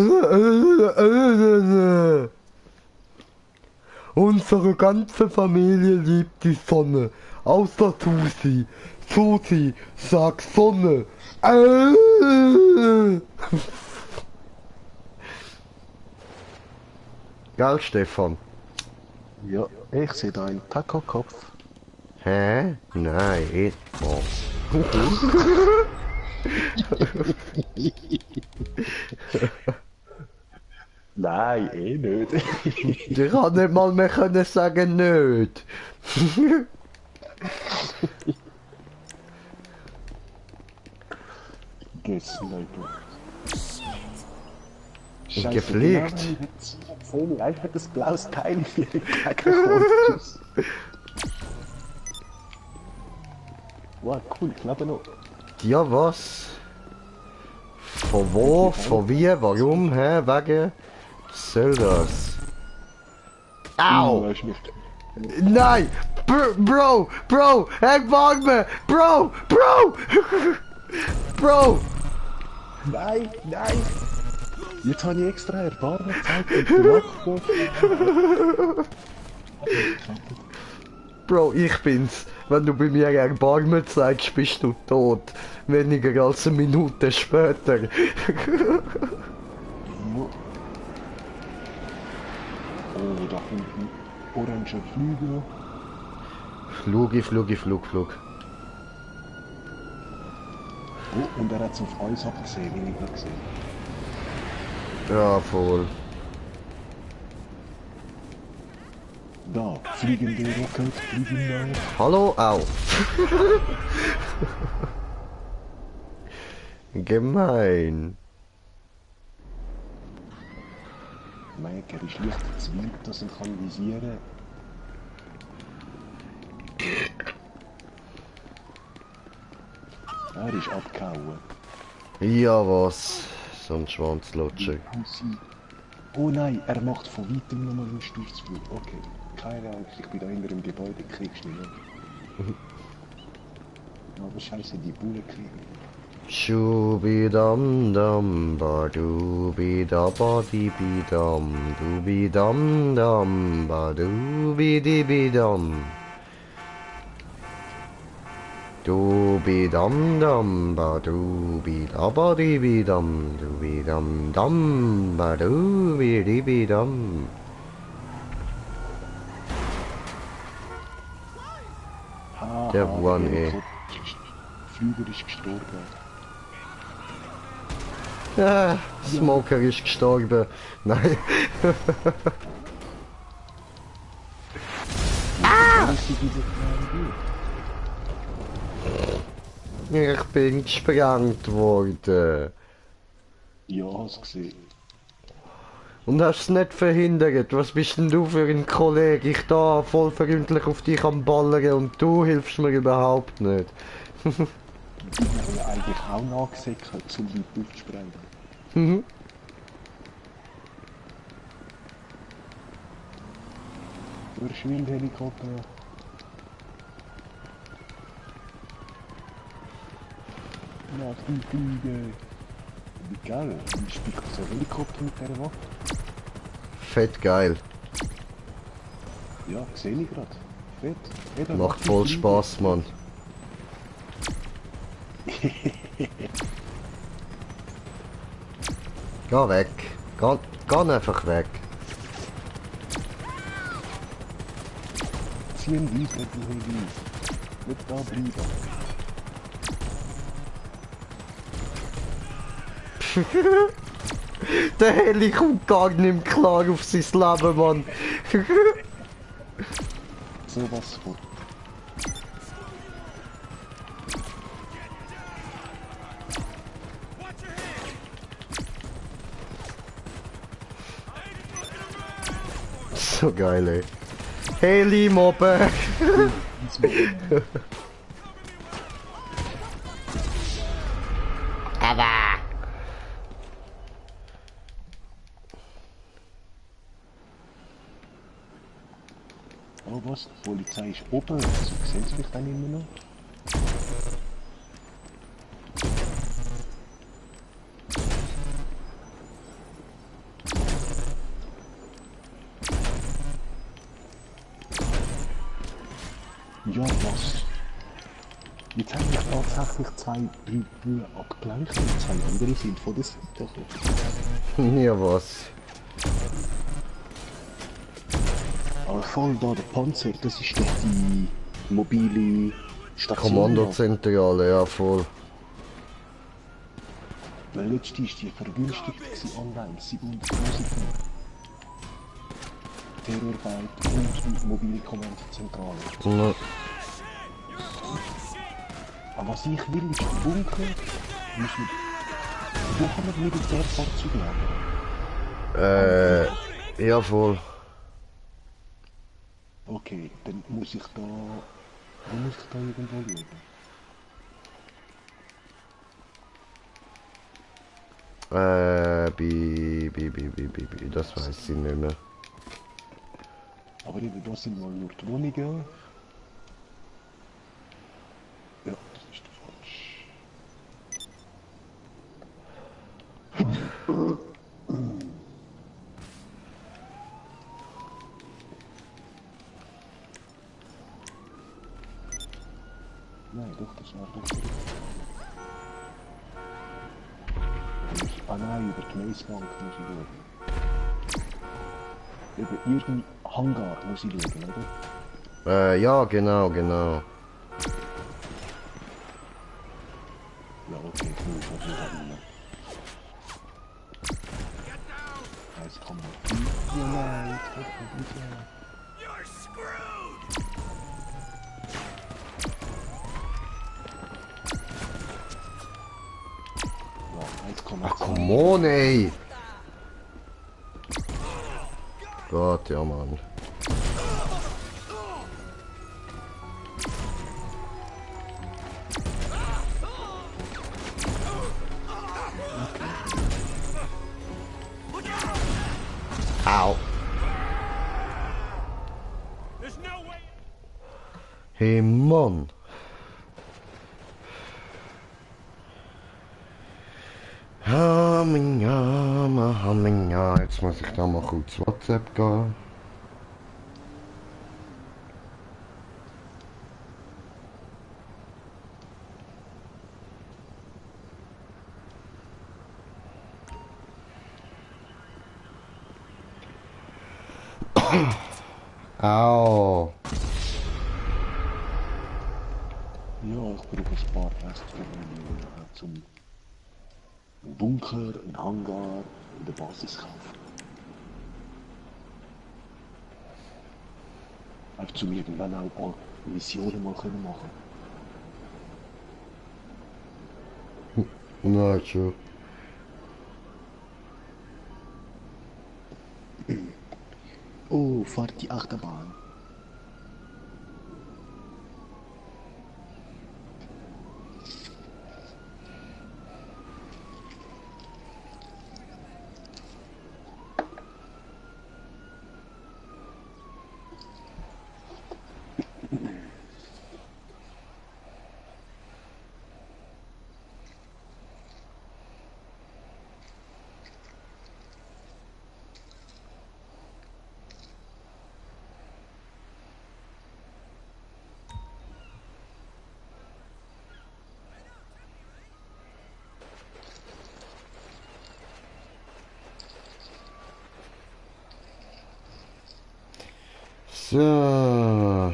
Unsere ganze Familie liebt die Sonne, außer Susi. Susi, sag Sonne. Gell, Stefan? Ja, ich sehe da einen Taco-Kopf. Hä? Nein, oh. Nein, eh nicht. Ich kann nicht mal mehr können sagen, nicht. Gefliegt. Voll einfach das blaues Teil hier entgegenkommt. Wow, cool, ich lebe noch. Ja, was? Von wo? Von wie? Warum? Hä? Wegen? Was soll das? Au! Nein! Bro! Wag mir! Bro! Bro! Nein! Jetzt habe ich extra Erbarmen gezeigt und gemacht. Bro, ich bin's. Wenn du bei mir Erbarmen zeigst, bist du tot. Weniger als eine Minute später. Oh, da kommt ein oranger Flügel. Flug. Oh, und er hat es auf uns abgesehen, wie ich noch gesehen. Ja, voll. Da, fliegende Rocket, fliegende. Hallo, au. Gemein. Mike, er ist leicht zu weit, dass er kann visieren. Er ist abgehauen. Ja, was? So ein Schwanzlutscher. Oh nein, er macht von weitem nochmal einen Sturzflug. Okay, keine Angst, ich bin da hinter dem Gebäude, kriegst du nicht. Aber scheiße, die Bullen kriegen. Shubidam dam ba dubi da ba di bi dam dubi dam dam ba dubi di bi dam dubi dam dam ba dubi da ba di bi dam dubi dam dam ba dubi di bi dam. Der One, ey. Flüger ist gestorben. Ja, Smoker ist gestorben. Nein. Ich bin gesprengt worden. Ja, hast du gesehen. Und hast es nicht verhindert. Was bist denn du für ein Kollege? Ich da voll freundlich auf dich am Ballern und du hilfst mir überhaupt nicht. Ich habe ja eigentlich auch nachgesäckert, um die Luft zu sprengen. Mhm. Verschwind Helikopter. Nach die Flüge. Wie geil, wie spielt so ein Helikopter mit dieser Waffe? Fett geil. Ja, sehe ich gerade. Fett. Macht voll Spaß, Mann. Geh weg. Geh einfach weg. Ziehen weiter, du Heli. Nicht da bleiben. Der Heli kommt gar nicht klar auf sein Leben, Mann. So was von. So geil, ey. Heli Mobbe. Oh was? Die Polizei ist oben. So sehen sie mich dann immer noch. Ja, was? Jetzt haben wir tatsächlich zwei Bullen abgleicht und zwei andere sind von der Seite gekommen. Ja, was? Aber voll da, der Panzer, das ist doch die mobile Station. Kommandozentrale, ja, voll. Weil letzte ist die vergünstigt gewesen online, 700.000 Terrorarbeit und mobile Kommandozentrale. Ja. Aber was ich will, ist ein Bunker. Wo kann man Militärfahrzeuge haben? Ja, voll. Okay, dann muss ich da... Wo muss ich da irgendwo schauen? Das weiß ich nicht mehr. Aber eben, da sind mal nur die Wohnungen. Ja, das ist falsch. Nein, doch, das war doch. Ah nein, über die Maisbank muss ich schauen. Über irgendeinen Hangar muss ich schauen, oder? Ja, genau. Ja, okay, ich muss auf jeden Fall rein. Jetzt kann man... Ja, nein, jetzt geht man nicht mehr. You're screwed! Ja, jetzt kann man... Come on, ey! Gott, ja, Mann. Hey Mann. Jetzt muss ich da mal kurz WhatsApp gehen. Au. Ja, ich brauche ein paar Reste zum Bunker, einen Hangar und eine Basis kaufen. Einfach zum irgendwann auch ein paar Missionen mal können machen. Na, schon. Oh, fahrt die Achterbahn. So.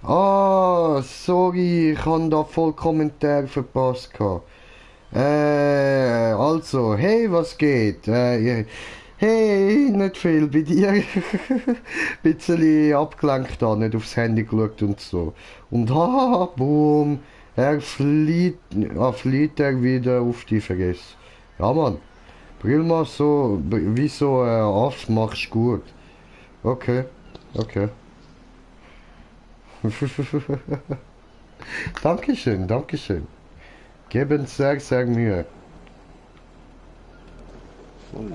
Ah, sorry, ich habe da voll Kommentar verpasst. Also, hey, was geht? Hey, nicht viel bei dir. Bisschen abgelenkt da, nicht aufs Handy geschaut und so. Und haha, boom, flieht er wieder auf die Vergiss. Ja, Mann, brill mal so, wie so Aff, machst gut. Okay, okay. Dankeschön, Dankeschön. Geben sehr, sehr Mühe. Voll.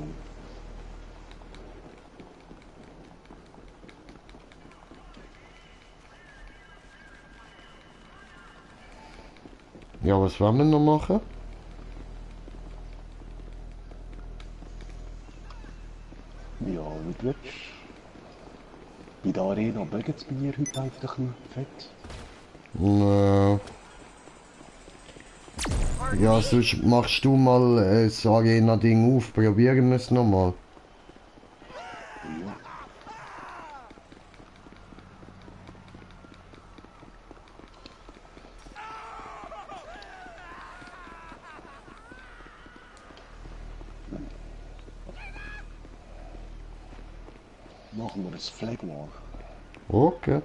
Ja, was wollen wir noch machen? Ja, wie du willst. Bei der Arena bögen es bei mir heute einfach ein bisschen fett. Ja, sonst machst du mal das Arena-Ding auf. Probieren wir es nochmal. Ja. Machen wir das Flag War. Okay.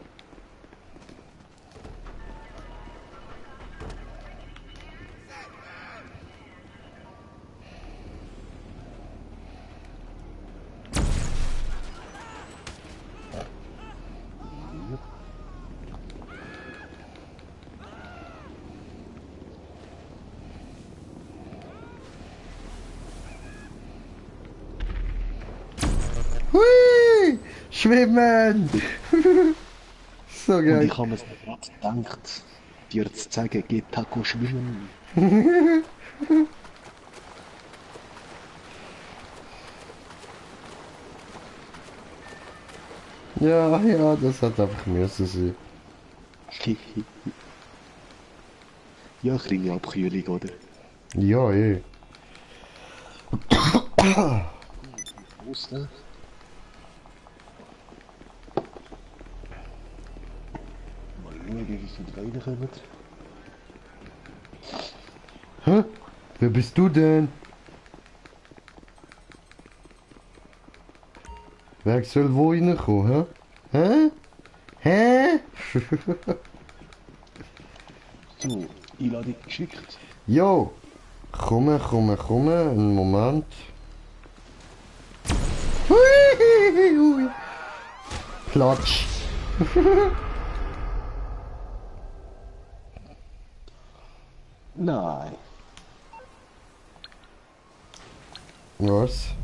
Hui! Schwimmen! So Und geil. ich habe mir gerade gedacht, dir zu sagen, geh Taco schwimmen. Ja, ja, das hat einfach müssen sein. Ja, kleine Abkühlung, oder? Ja, eh. Los, ne? Mal schauen, wie viele reinkommen. Hä? Wer bist du denn? Wer soll wo reinkommen, hä? Hä? Hä? So, Einladung geschickt. Jo! Komme, einen Moment. Hui, hui. Platsch. Nein. Was?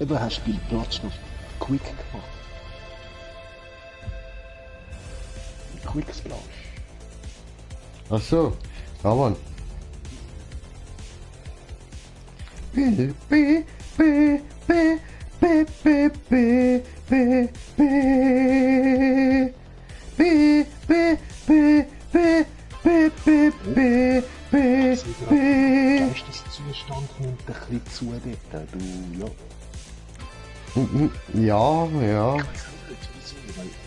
Eben hast du bei Platz noch quick gemacht. Quick Splash. Ach so, ja Mann. Geisteszustand nimmt ein bisschen zu dort, du, ja. Ja, ja.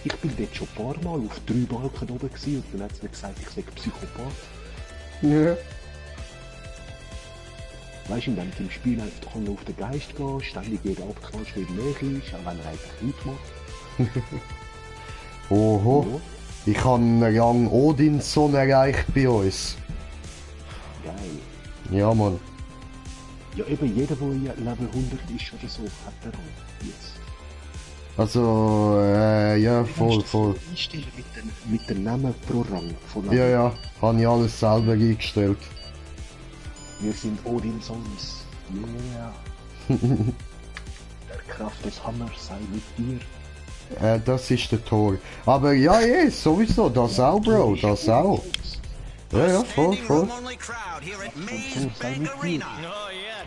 Ich bin dort schon ein paar Mal auf 3 Balken oben gewesen und dann hat es mir gesagt, ich sei Psychopath. Ja. Weißt du, wenn du im Spiel einfach auf den Geist gehst, ständig jeder abknallst, wie Nähe ist, auch wenn er eigentlich nichts macht. Oho. Ja. Ich habe einen Rang Odinson erreicht bei uns. Geil. Ja, Mann. Ja, eben jeder, der Level 100 ist oder so, hat den Rang. Jetzt. Also, ja, voll, voll. Einstellen mit den Namen pro Rang von Level. Ja, ja, habe ich alles selber eingestellt. Wir sind Odinsons. Yeah. Der Kraft des Hammers sei mit dir. Das ist der Tor. Aber ja, sowieso, das auch, Bro, das auch. Ja, ja, voll, voll.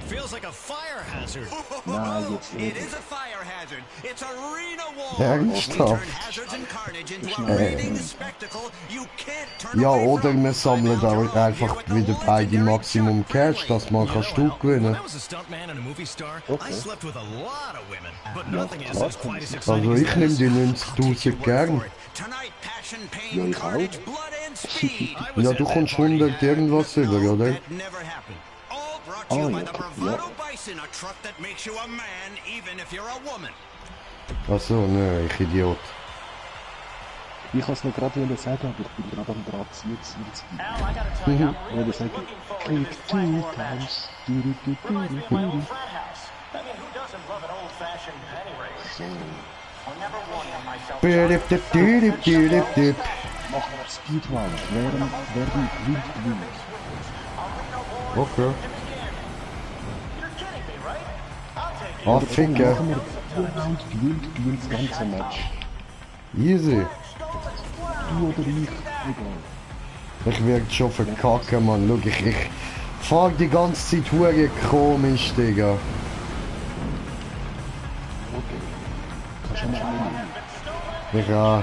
Feels like a fire hazard. Nein, jetzt It is a fire hazard. It's arena war. Ernsthaft? We turn hazards and carnage into a rating spectacle you can't turn Ja, away oder from. wir sammeln auch einfach wieder beide Maximum Cash, dass man kannst du gewinnen. When I was a stuntman and a movie star, I slept with a lot of women, but nothing is as quite as Also exciting as ich nehme this. die 90.000 gern. Tonight, passion, Ja, pain, ich carnage, auch. blood and speed. Ja, du kommst 100 irgendwas über, oder? That never happened. All brought to you by the Bravado Bison, a truck that makes you a man even if you're a woman. Achso, ne, ich Idiot. Ich kann es noch gerade sagen, aber ich bin gerade am Draht zu jetzt. Ich würde sagen, click 2 times. Machen wir Speedrun. Wer gewinnt. Okay. Ah, Ficker. Machen wir Round gewinnt das ganze Match. Easy. Du oder ich, egal. Ich werde schon verkacken, Mann. Schau, ich fahr die ganze Zeit hure komisch, Digga. Okay. Kannst du mal nehmen. Ja,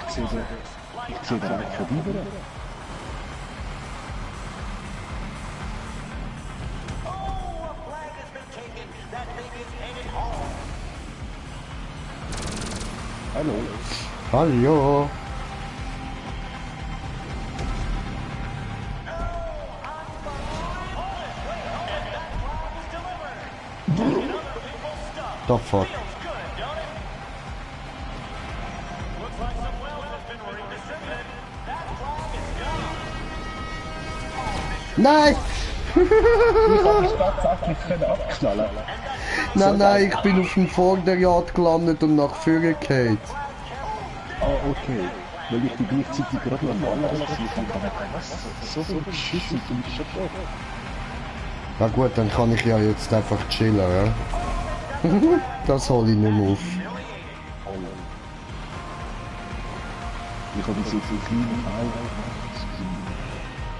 Ich sehe den Reich vorbei. Hallo. hallo. The fuck? Nein! Ich habe mich tatsächlich abknallen. Nein, ich bin auf dem Vorderrad gelandet und nach vorne gefallen. Ah, okay. Weil ich die gleichzeitig gerade noch andere lasse. Ich habe gedacht, was? So viel beschissen, du bist schon tot. Na gut, dann kann ich ja jetzt einfach chillen, ja? Das hol ich nicht mehr auf. Ich habe so viel kleine Fehler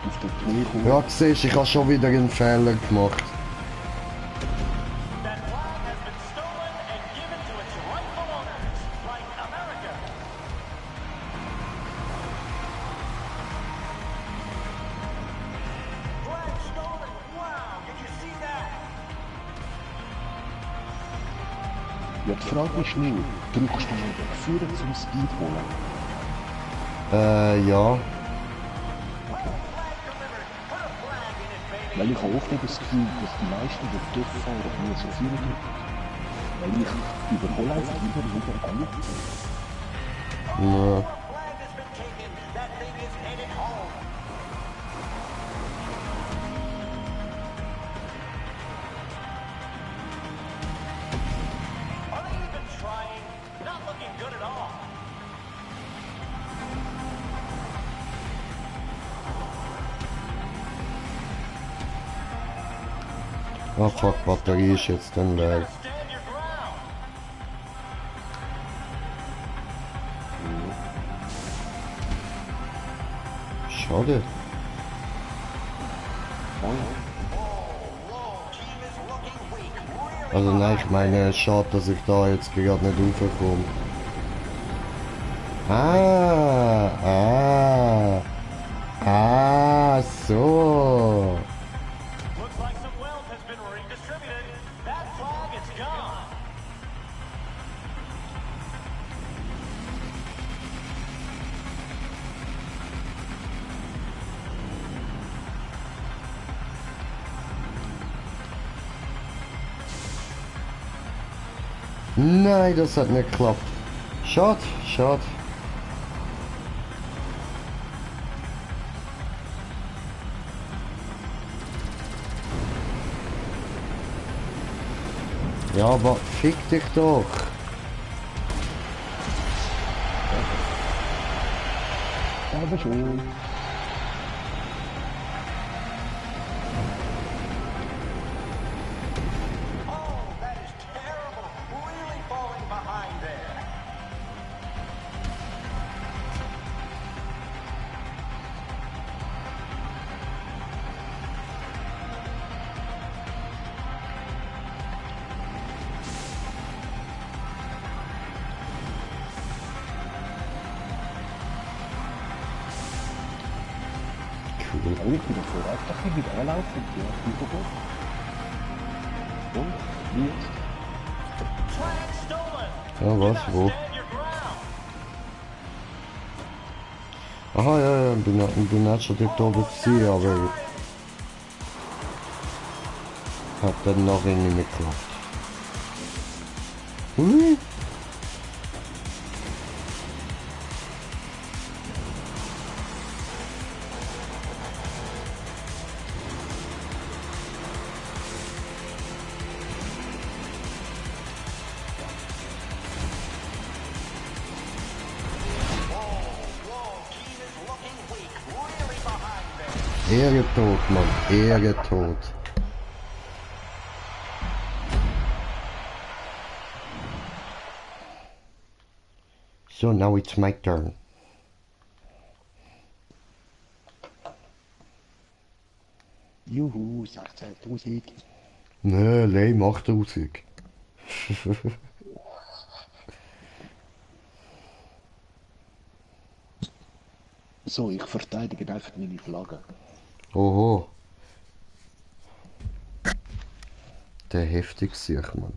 auf der Knie gekommen. Ja, siehst, ich habe schon wieder einen Fehler gemacht. Ja, die Frage ist nur, drückst du mal den Führer zum Speed holen? Ja. Weil ich habe oft das Gefühl, dass die meisten, die durchfahren, mir so viel drücken. Weil ich überhole einfach wieder alle. Ja. Oh fuck, Batterie ist jetzt dann leer. Schade. Also nein, ich meine, schade, dass ich da jetzt gerade nicht raufkomme. So. Looks like some wealth has been redistributed. That flag is gone. Nein, das hat nicht geklappt. Schade, schade. Ja, aber fick dich doch. Aber schon. Oh, that is terrible. Really falling behind there. Cool. Ich bin davor einfach nicht mit anlaufen. Ja, Überboot. Und? Wie jetzt? Flag stolen. Ja, was? Wo? Stand your ground. Aha, ja, bin nicht schon dort oben gewesen, aber ich hab dann noch irgendwie nicht geklappt. Hui. Ehrentot, Mann, Ehrentot. So, now it's my turn. Juhu, 16.000. Nee, lame, 8000. So, ich verteidige einfach meine Flagge. Oho. Der heftig sich, Mann.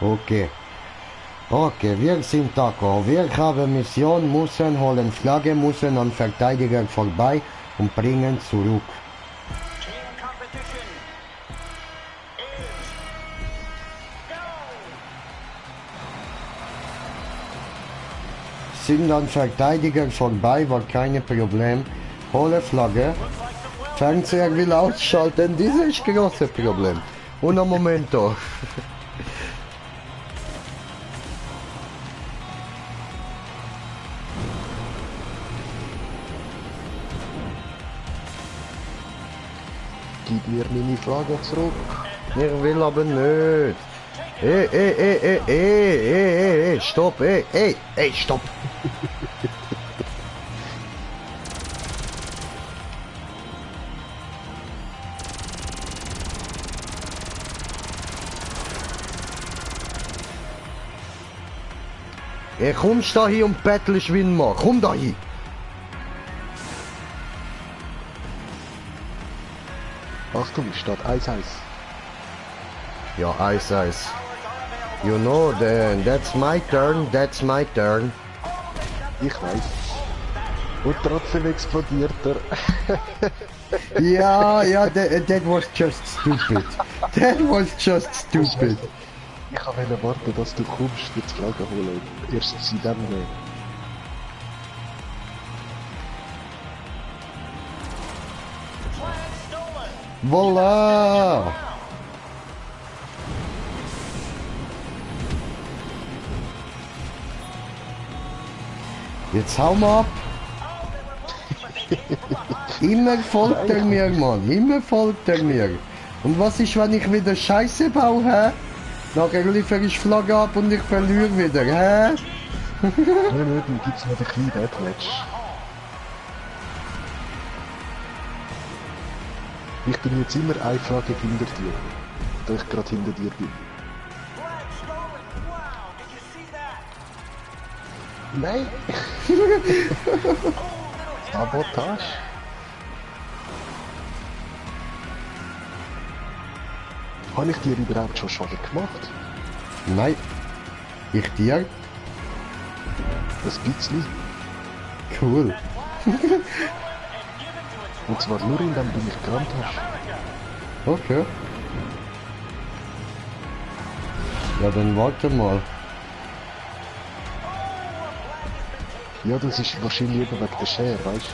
Okay. Okay, wir sind d'accord. Wir haben Mission, müssen holen Flagge, müssen an Verteidiger vorbei und bringen zurück. Team competition is go! Sind an Verteidiger vorbei, war kein Problem. Hole Flagge. Fernseher will ausschalten, dieses ist große Problem. Un momento. Gib mir meine Flagge zurück. Ich will aber nicht. Stopp, stopp. Kommst da hier und bettelst wie ein Mann. Komm da hin. Achtung, steht 1-1. Ja, Eis. You know, that's my turn, that's my turn. Ich weiß. Und trotzdem explodiert er. Ja, that was just stupid. That was just stupid. Ich wollte warten, dass du kommst, die Flagge holen. Erst sie dann nehmen. Voila! Jetzt hau mal ab! Immer folgt er mir, Mann. Immer folgt er mir. Und was ist, wenn ich wieder Scheiße baue, hä? Nachher liefere ich Flagge ab und ich verliere wieder, hä? Nein, dann gibt's noch ein kleines Deathmatch. Ich bin jetzt immer eine Flagge hinter dir, da ich gerade hinter dir bin. Nein! Sabotage? Habe ich dir überhaupt schon Schaden gemacht? Nein. Ich dir? Ein bisschen. Cool. Und zwar nur indem du mich gerammt hast. Okay. Ja, dann warte mal. Ja, das ist wahrscheinlich eben wegen der Schere, weißt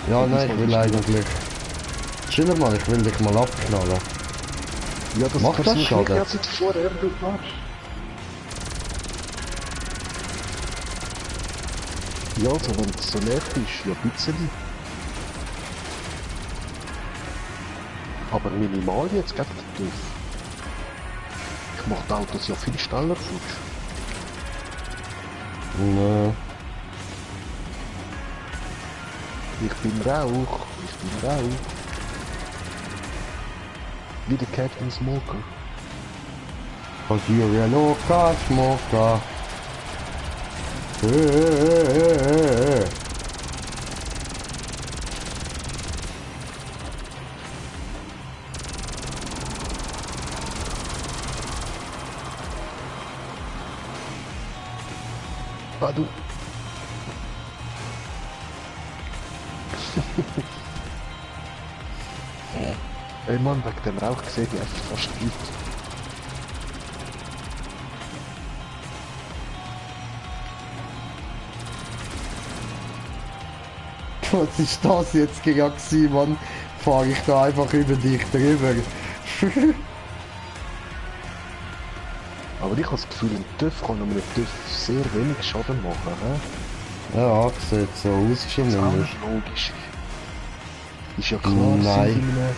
du? Ja, Ja, nein, das ich will ist eigentlich... Chill mal, ich will dich mal abknallen. Ja, das Macht das versuche ich Schaden? ja seit vorher, du Arsch. Ja, also wenn es so nervt ist, ja ein bisschen. Aber minimal jetzt gegen den TÜV. Ich mache die Autos ja viel schneller futsch. Nee. Ich bin Rauch. Wie der Captain Smoker. Passiere loca, smoka. Ah, du. Ey Mann, wegen dem Rauch sehe ich echt fast nicht. Was ist das jetzt gewesen, Mann? Fahre ich da einfach über dich drüber. Aber ich habe das Gefühl, ein TÜV kann einem TÜV sehr wenig Schaden machen, hä? Ja, sieht so aus Das zumindest. ist logisch. Ist ja klar, Nein. sind in einem...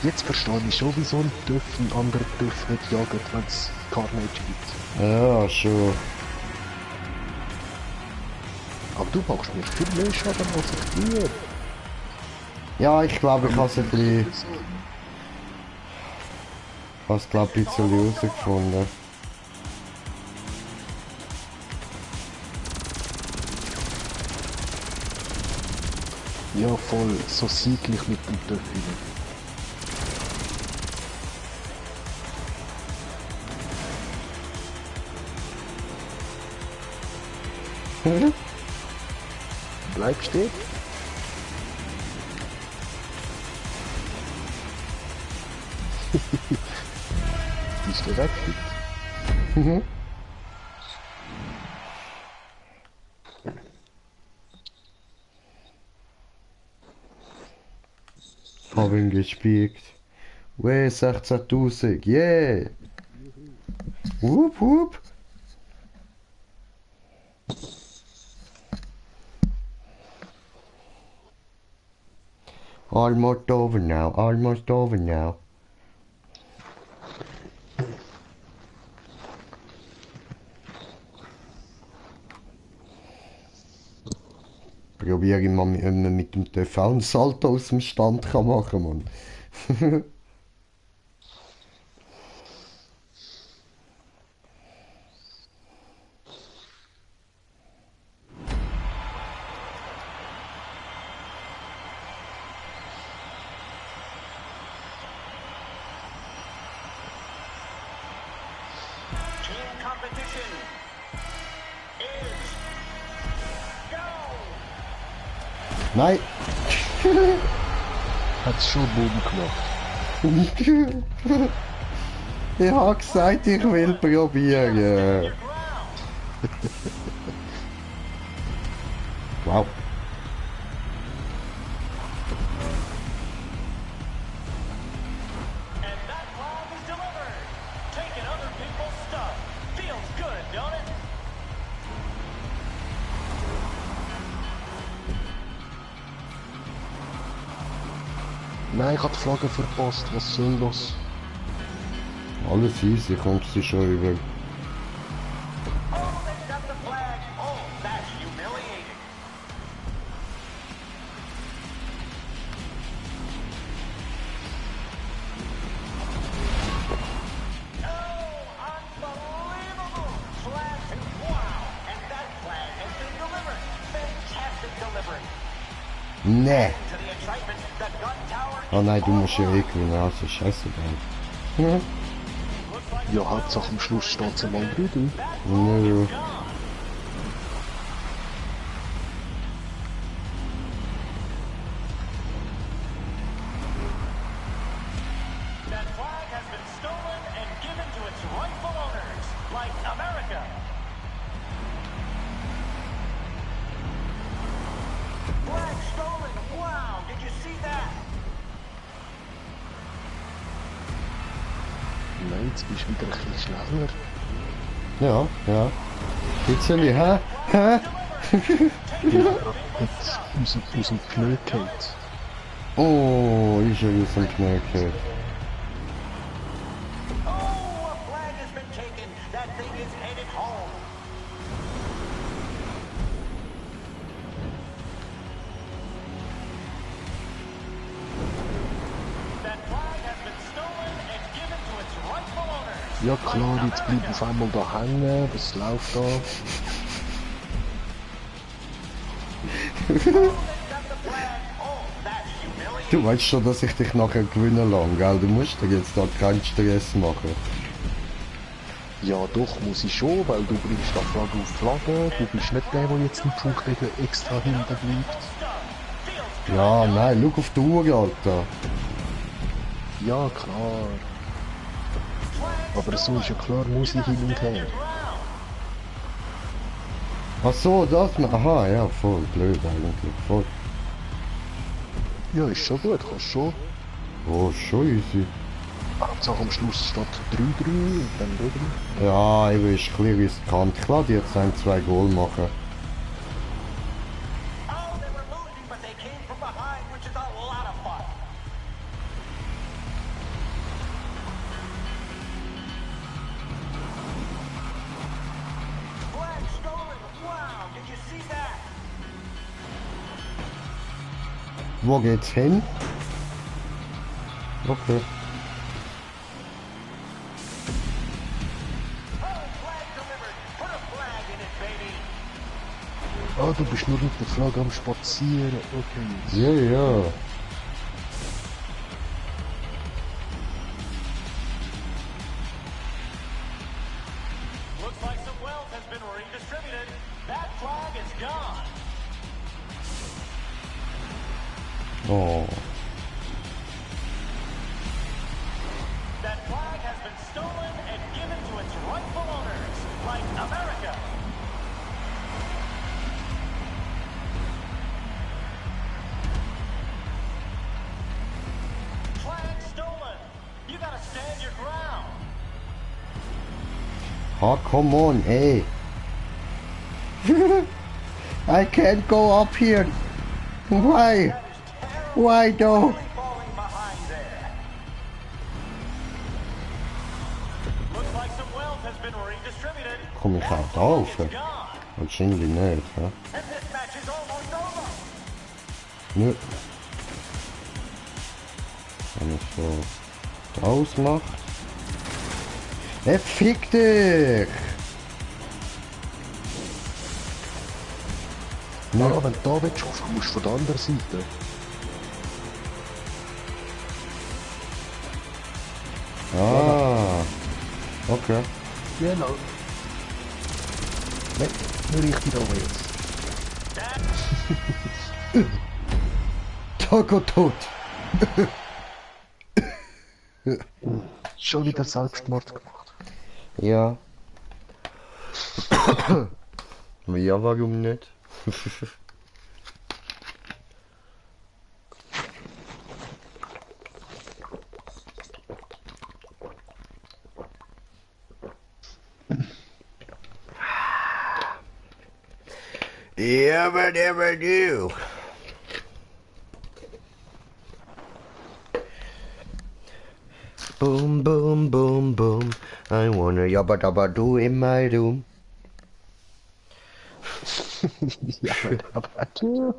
Jetzt verstehe ich schon, wieso ein TÜV einen anderen TÜV nicht jagt, wenn es Carnage gibt. Ja, schon. Aber du machst mir viel mehr Schaden als ich dir. Ja, ich glaube, ich habe es ein bisschen... Ich habe es, glaube ich, ein bisschen herausgefunden. Ja, voll, so sieglich mit dem TÜV rein. Bleib stehen. Ist der wegfliegt. Hab ihn gespielt. Weh, 16.000, yeah! Wup, wup! Almost over now, almost over now. Probiere ich mal mit dem TÜV auch einen Salto aus dem Stand kann machen, Mann. Team competition is go! Nein! Hat's schon Boom gemacht. Ich hab gesagt, ich will probieren. Wow. And that flag is delivered. Taking other people's stuff. Feels good, don't it? Nein, ich hab die Flagge verpasst, was soll das? Alles easy, kommst du schon über. Oh, they've got the flag. Oh, that's humiliating. Oh, unbelievable. Flag. Wow. And that flag has been delivered. Fantastic delivery. Nee. To the excitement, the gun tower Oh nein, du musst ja eh gewinnen, also scheiße dann. Ja, Hauptsache am Schluss steht es mal 3-3. Nö. That flag has been stolen and given to its rightful owners, like America. Flag stolen. Wow, did you see that? Nein, jetzt bist du wieder ein bisschen schneller. Ja, ja. Bitzeli, hä? Hä? Jetzt aus dem Pneu geht. Oh, ist ja aus dem Knie gefallen. Oh, a flag has been taken. That thing is headed home. That flag has been stolen and given to its rightful owners. Ja klar, jetzt bleib auf einmal da hängen. Was läuft da? They've got the flag. Oh, that's humiliating. Du weißt schon, dass ich dich nachher gewinnen lasse, gell? Du musst dir jetzt da keinen Stress machen. Ja doch, muss ich schon, weil du bringst da Flagge auf Flagge. Du bist nicht der, der jetzt einen Punkt extra hinten bleibt. Ja, nein, schau auf die Uhr, Alter. Ja klar. Aber so ist ja klar, muss ich hin und her. Ach so, das... Aha, ja, voll blöd eigentlich, voll. Ja, ist schon gut, kannst schon. Oh, schon easy. Hauptsache am Schluss steht 3-3 und dann wieder. Ja, eben ist ein bisschen riskant. Klar, die jetzt 2 Goal machen. Oh, they were losing, but they came from behind, which is a lot of fun. Flag stolen. Wow, did you see that? Wo geht's hin? Okay. Oh, flag delivered. Put a flag in it, baby. Ah, du bist nur mit der Flagge am Spazieren. Okay. Ja, ja. Looks like some wealth has been redistributed. That flag is gone. Oh. That flag has been stolen and given to its rightful owners, like America. Flag stolen. You gotta stand your ground. Oh, come on, hey. I can't go up here. Why? That is terrible. Why though? Really falling behind there. Looks like some wealth has been redistributed. Komm ich auch da rauf? It's gone. Wahrscheinlich nicht, hä? And this match is almost over. Nö. Wenn ich so draus macht. Fick dich! Ja, wenn du da willst, musst du von der anderen Seite. Ah. Okay. Genau. Nein, nur richtig da jetzt. Taco tot! Schon wieder Selbstmord gemacht. Ja. Ja, warum nicht? Ever never do. Boom, boom, boom, boom. I wanna yabba dabba do in my room. Ja, aber du.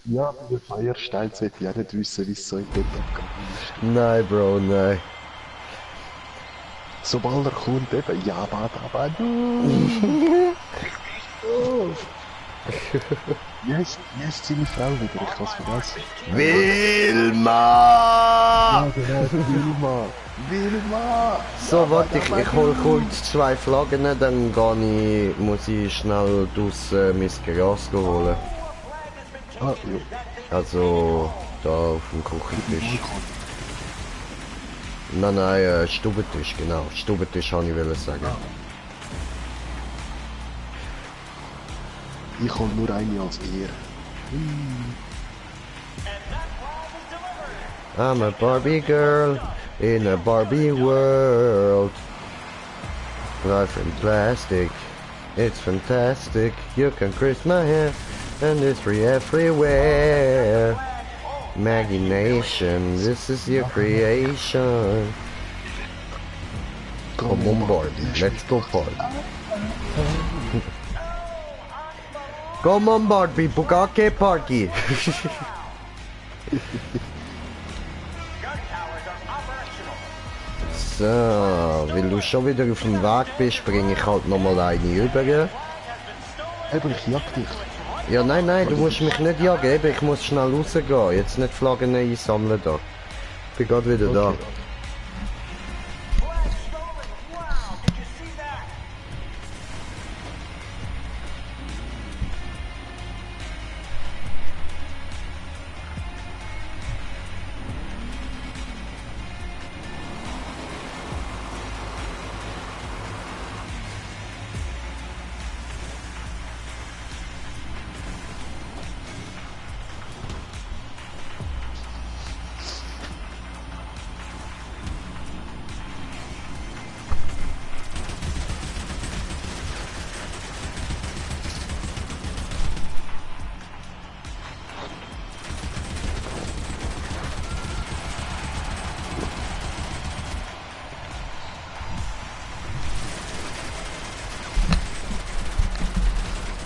Ja, bei der Feierstein sollte ich auch nicht wissen, wie es so im Bett abgegangen ist. Nein, Bro, nein. Sobald er kommt, eben, ja, aber du. Wie heißt seine Frau wieder? Ich kann es vergessen. Wilma! Ja, genau, Wilma! So, warte, ich hol kurz 2 Flaggen, dann muss ich schnell draussen mein Gras holen. Ah, ja. Also, da auf dem Küchentisch. Nein, Stubentisch, genau. Stubentisch wollte ich sagen. Ich hol nur eine als Ehre. I'm a Barbie girl in a Barbie world. Life in plastic, it's fantastic. You can crisp my hair and it's free everywhere. Maggie Nation, this is your creation. Come on Barbie, let's go party. Come on Barbie, Bugatti party. So, weil du schon wieder auf dem Weg bist, bringe ich halt nochmal eine über. Eben, ich jag dich. Ja, nein, du musst mich nicht jagen, eben, ich muss schnell rausgehen. Jetzt nicht Flaggen einsammeln da. Ich bin gerade wieder da.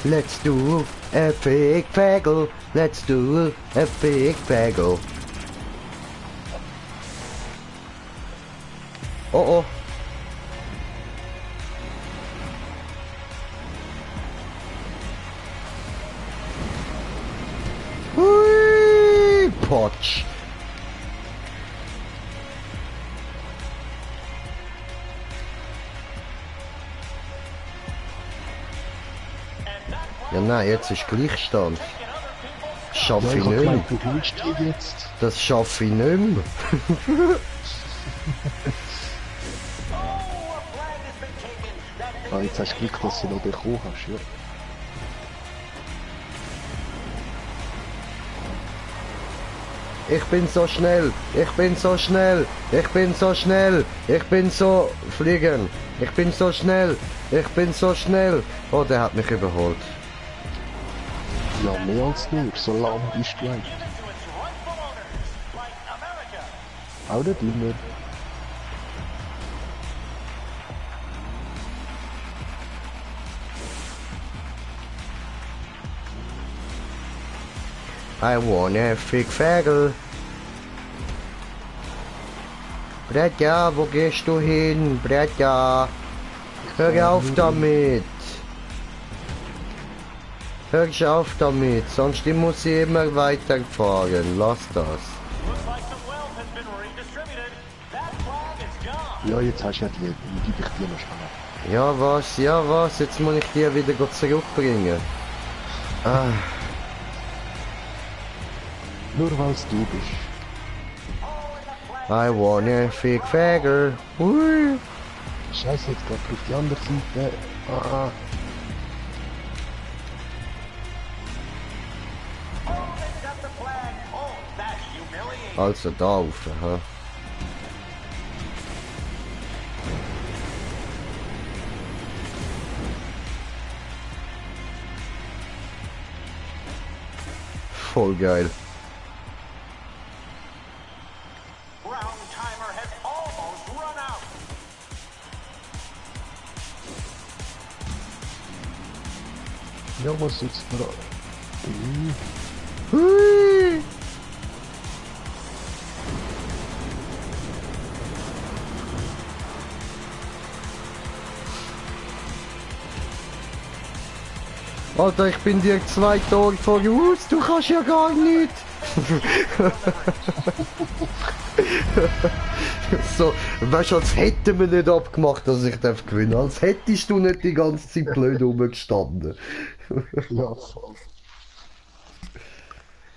Let's do a big bagel. Let's do a big bagel. Oh. Hui, Potsch. Ja nein, jetzt ist Gleichstand. Das schaffe ich nicht mehr. Das schaffe ich nicht mehr. Ah, jetzt hast du Glück, dass du noch bekommen hast, ja. Ich bin so schnell, ich bin so schnell, ich bin so schnell, ich bin so fliegen, ich bin so schnell, ich bin so schnell. Oh, der hat mich überholt. Ja, mehr als nur, so lang bist du eigentlich. Auch nicht immer. I want a big fagel. Bretja, wo gehst du hin? Bretja, hör auf damit. Hör auf damit, sonst muss ich immer weiterfahren. Lass das. Ja, jetzt hast du ja die, gebe ich dir noch schnell. Ja was, jetzt muss ich dir wieder zurückbringen. Ah. Nur weil es du bist. I want a big fagel. Ui. Scheiße, jetzt geht auf die andere Seite. Ah. Also da rauf, hä? Voll geil. Ja, was sitzt mir da? Hui. Alter, ich bin dir 2 Tage voraus, du kannst ja gar nicht. So, weißt du, als hätten wir nicht abgemacht, dass ich gewinnen darf. Als hättest du nicht die ganze Zeit blöd rumgestanden. Ja, voll.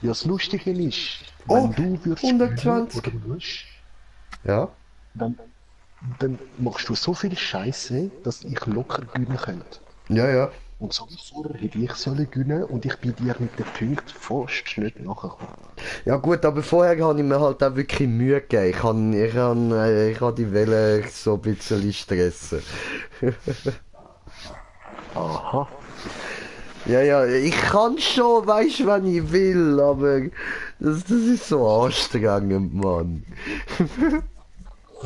Ja, das Lustige ist, Oh, wenn du würdest 120. gewinnen oder musst, Ja? dann machst du so viel Scheiße, dass ich locker gewinnen könnte. Ja, ja. Und so wie vorher hätte ich sollen gewinnen und ich bin dir mit den Punkten fast nicht nachgekommen. Ja gut, aber vorher habe ich mir halt auch wirklich Mühe gegeben. Ich habe die Welle so ein bisschen stressen. Aha. Ja, ja, ich kann schon, weißt du, wenn ich will, aber das ist so anstrengend, Mann.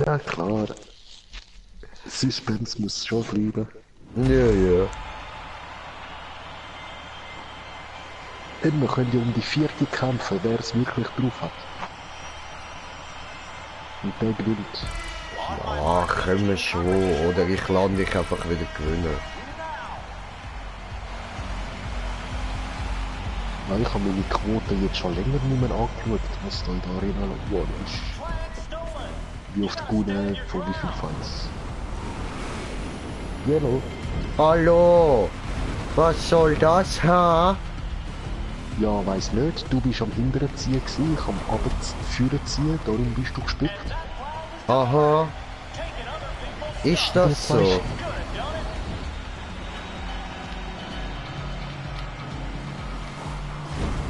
Ja, klar. Suspense muss schon bleiben. Ja, ja. Eben, wir können ja um die 4. kämpfen, wer es wirklich drauf hat. Und der gewinnt. Ah, können wir schon. Oder ich lande dich einfach wieder gewinnen. Ja, ich habe meine Quote jetzt schon länger nicht mehr angeschaut, was da in der Arena geworden ist. Wie auf der Bühne, von wie viel Fans. Hallo. Hallo! Was soll das, ha? Ja, weiss nicht, du bist am hinteren Ziehen gewesen, ich am Abführen ziehen, darum bist du gespickt. Aha. Ist das so?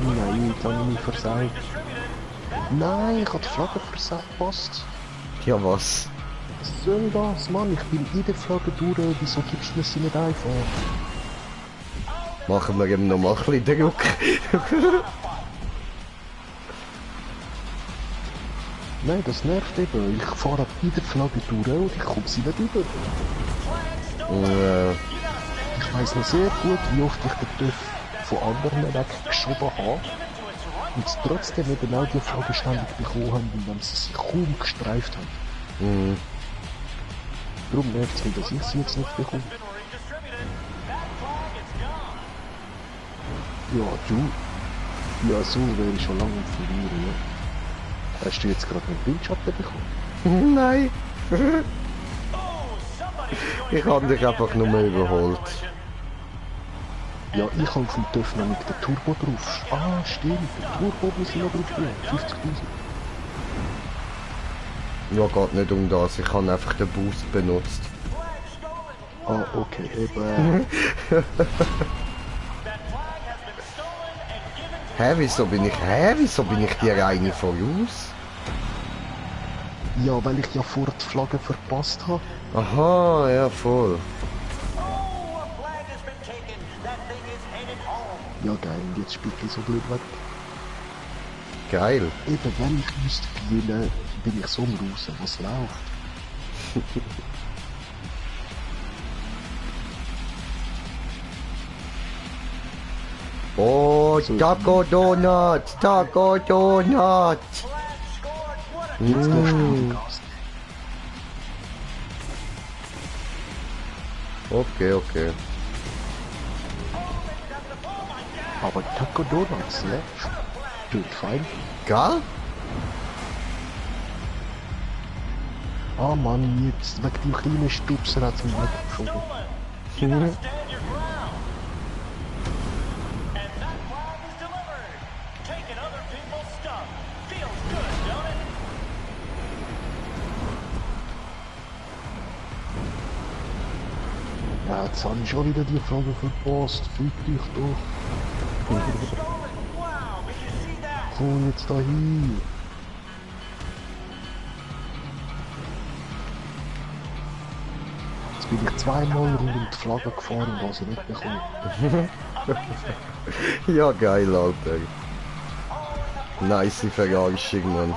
Nein, jetzt habe ich mich versaut. Nein, ich habe die Flagge verpasst. Ja, was? Was soll das, Mann? Ich bin in der Flagge durch, wieso gibst du mir sie nicht einfach? Machen wir ihm noch mal ein bisschen Druck. Nein, das nervt eben. Ich fahre in der Flagge durch und ich komme sie nicht über. Ich weiss noch sehr gut, wie oft ich den TÜV von anderen weggeschoben habe. Und trotzdem eben auch die Flagge ständig bekommen haben, wenn sie sich kaum gestreift haben. Darum nervt es mich, dass ich sie jetzt nicht bekomme. Ja, du. Ja, so wäre ich schon lange am Verlieren, ja. Hast du jetzt gerade einen Windschatten bekommen? Nein. Ich habe dich einfach nur mal überholt. Ja, ich habe vom TÜV noch mit dem Turbo drauf. Ah, stimmt, der Turbo muss ich noch drauf tun. 50.000. Ja, geht nicht um das. Ich habe einfach den Boost benutzt. Ah, okay, eben. Wieso bin ich dir eine voraus? Ja, weil ich ja vorher die Flagge verpasst habe. Aha, ja, voll. Ja, geil, und jetzt spielt ich so blöd weg. Geil. Eben, wenn ich müsste gewinnen, bin ich so raus, was läuft. Oh, Taco Donut! Taco Donut! Jetzt darfst du wieder Gas geben. Okay. Aber Taco Donuts, ne? Tut fein. Gell? Ah Mann, jetzt wegen dem kleinen Stupser hat es mich weggeschoben. Ja, jetzt habe ich schon wieder die Frage verpasst. Fick dich doch. Komm jetzt da hin. Jetzt bin ich zweimal rund um die Flagge gefahren und habe sie nicht bekommen. Ja, geil, Alter. Nice Verarschung, Mann.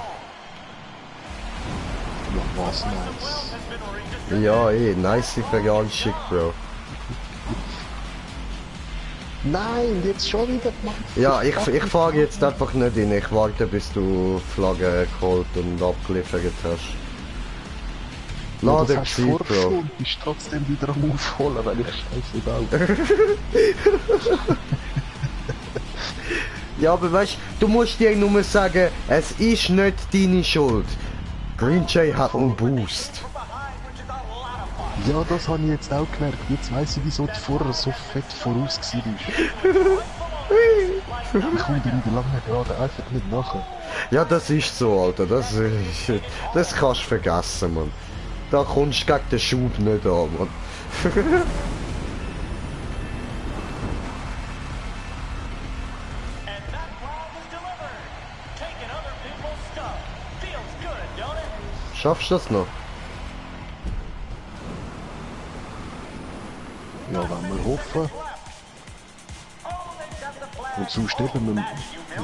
Ja, was nice. Ja, nice Verarschung, Bro. Nein, jetzt schon wieder, Mann. Ja, ich fahre jetzt einfach nicht in. Ich warte, bis du Flagge geholt und abgeliefert hast. Ja, Lade das hast Zeit, du Bro. vorgeschoben, bist trotzdem wieder am Aufholen, weil ich scheiße baue. Ja, aber weißt du, musst dir nur sagen, es ist nicht deine Schuld. Green Jay hat einen Boost. Ja, das habe ich jetzt auch gemerkt. Jetzt weiss ich, wieso du vorher so fett voraus warst. Ich komme irgendwie lange gerade einfach nicht nachher. Ja, das ist so, Alter. Das kannst du vergessen, Mann. Da kommst du gegen den Schub nicht an, Mann. And that flag is delivered. Taking other people's stuff. Feels good, don't it? Schaffst du das noch? Ja, wenn wir hoffen. Und sonst eben wir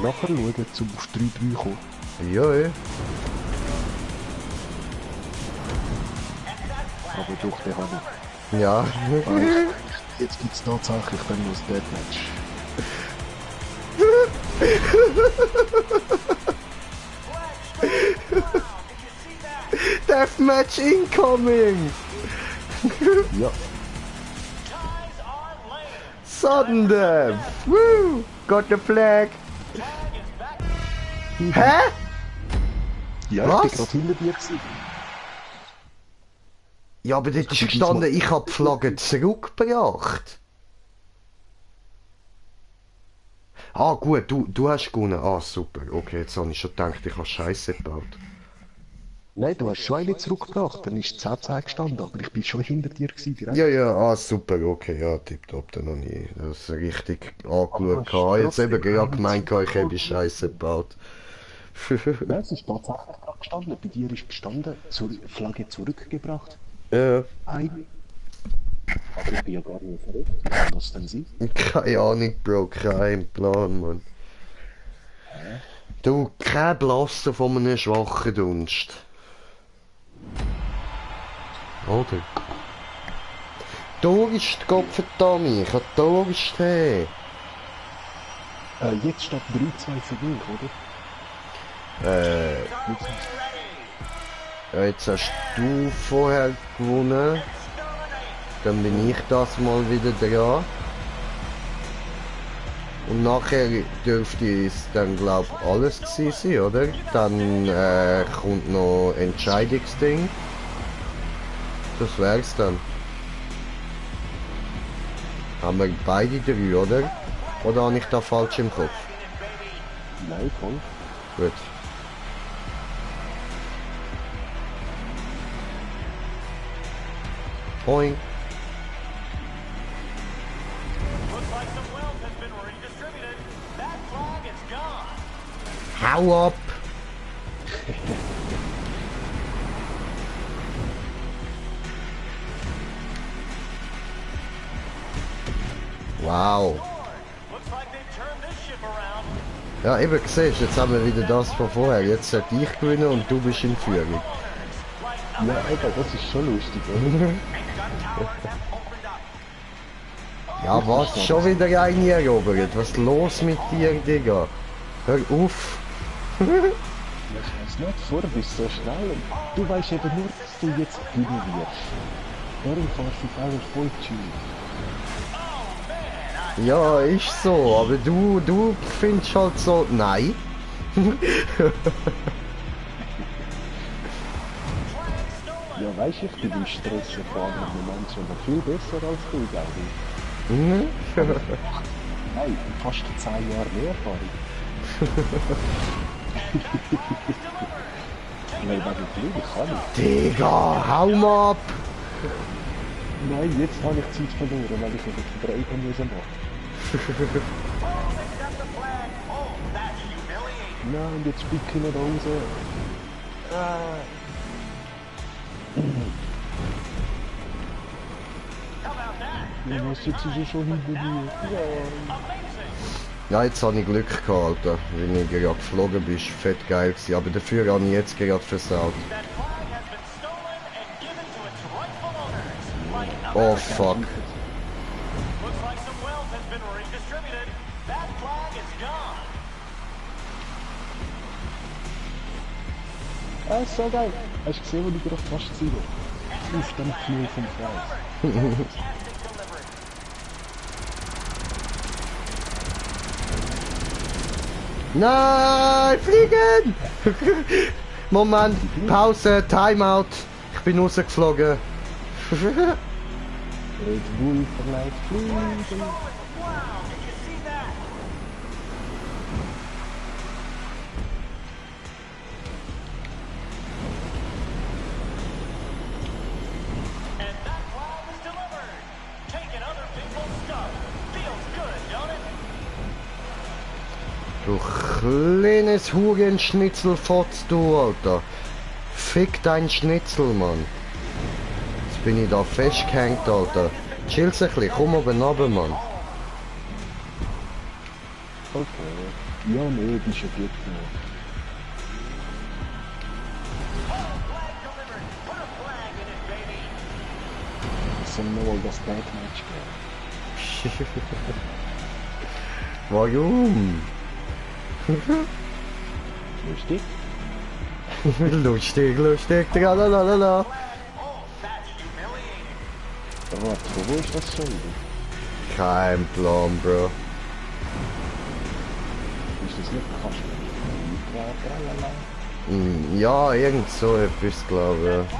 nachher schauen, zum auf 3-3 kommen. Ja, ey. Aber doch, den habe ich. Ja. Jetzt gibt es tatsächlich dann noch das Deathmatch. Deathmatch incoming! Ja, Sudden death! Woo! Got the flag! Hä? ja, Was? ich bin gerade hinter dir gewesen. Ja, aber dort ist gestanden, ich hab die Flagge zurückgebracht. Ah gut, du hast gewonnen. Ah super, okay, jetzt habe ich schon gedacht, ich habe Scheiße gebaut. Nein, du hast schon eine zurückgebracht, dann ist 10-10 gestanden, aber ich bin schon hinter dir gewesen, direkt. Ja, ja, ah super, okay, ja, tipptopp, dann habe ich das richtig angeschaut. Ich habe jetzt eben gerade gemeint, ich habe Scheiße gebaut. Nein, es ist tatsächlich gerade gestanden. Bei dir ist gestanden, Flagge zurückgebracht. Ja, Eine. Aber ich bin ja gar nicht verrückt. Wie kann das denn sein? keine Ahnung, Bro, kein Plan, Mann. Du, kein Blassen von einem schwachen Dunst. Oder? Da ist die Gottverdammt, ich hab da ist der. Jetzt steht 3-2 für dich, oder? Ja, jetzt hast du vorher gewonnen. Dann bin ich das mal wieder dran. Und nachher dürfte es dann glaub alles gewesen sein, oder? Dann kommt noch Entscheidungsding. Das wär's dann. Haben wir beide drei, oder? Oder habe ich da falsch im Kopf? Nein, voll. Gut. Boing. Looks like some wealth has been redistributed. That flag is gone. Hau ab! Wow. Looks like they've turned this ship around. Ja, eben siehst du, jetzt haben wir wieder das von vorher. Jetzt sollte ich gewinnen und du bist in Führung. Ja, Alter, das ist schon lustig, oder? Ja, was? Schon wieder eingerobert? Was ist los mit dir, Digga? Hör auf! Ich weiß nicht, vorher bist du so schnell und du weißt eben nur, dass du jetzt gewinnen wirst. Darum fährst du auch voll chill. Ja, ist so, aber du findest halt so... Nein. Ja, weißt du, ich bin im Stress erfahren mit Menschen aber viel besser als du, glaube ich. Mhm. Nein, fast 10 Jahre mehr Erfahrung. Nein, wegen Flüge kann ich. Digga, hau mal ab! Nein, jetzt habe ich Zeit verloren, weil ich eben die 3 machen musste. Nein, und jetzt spicke ich nicht raus. Ja, was, jetzt ist er schon hinter mir. Ja. Ja, jetzt habe ich Glück gehabt, Alter. Wenn ich gerade geflogen bin, ist fett geil gewesen. Aber dafür habe ich jetzt gerade versaut. That flag has been stolen and given to its rightful owners. Like Oh fuck. looks like some wealth has been redistributed. ist so geil. Hast du gesehen, wo die gerade fast sind? Auf dem Knie vom Kreis. Nein, fliegen! Moment, Pause, Timeout. Ich bin rausgeflogen. Red Bull verleiht fliegen. Du kleines Hurenschnitzelfotz, du, Alter. Fick dein Schnitzel, Mann. Jetzt bin ich da festgehängt, Alter. Chill's ein bisschen, komm oben runter, Mann. Okay. Ja, nee, die ist ja gut genug. Es soll nur das Deathmatch geben. Warum? Lustig? Lustig, lustig, tralalala. Warte, wo ist das schon wieder? Kein Plan, Bro. Ist das nicht Kasten? Ja, irgend so etwas, glaube ich.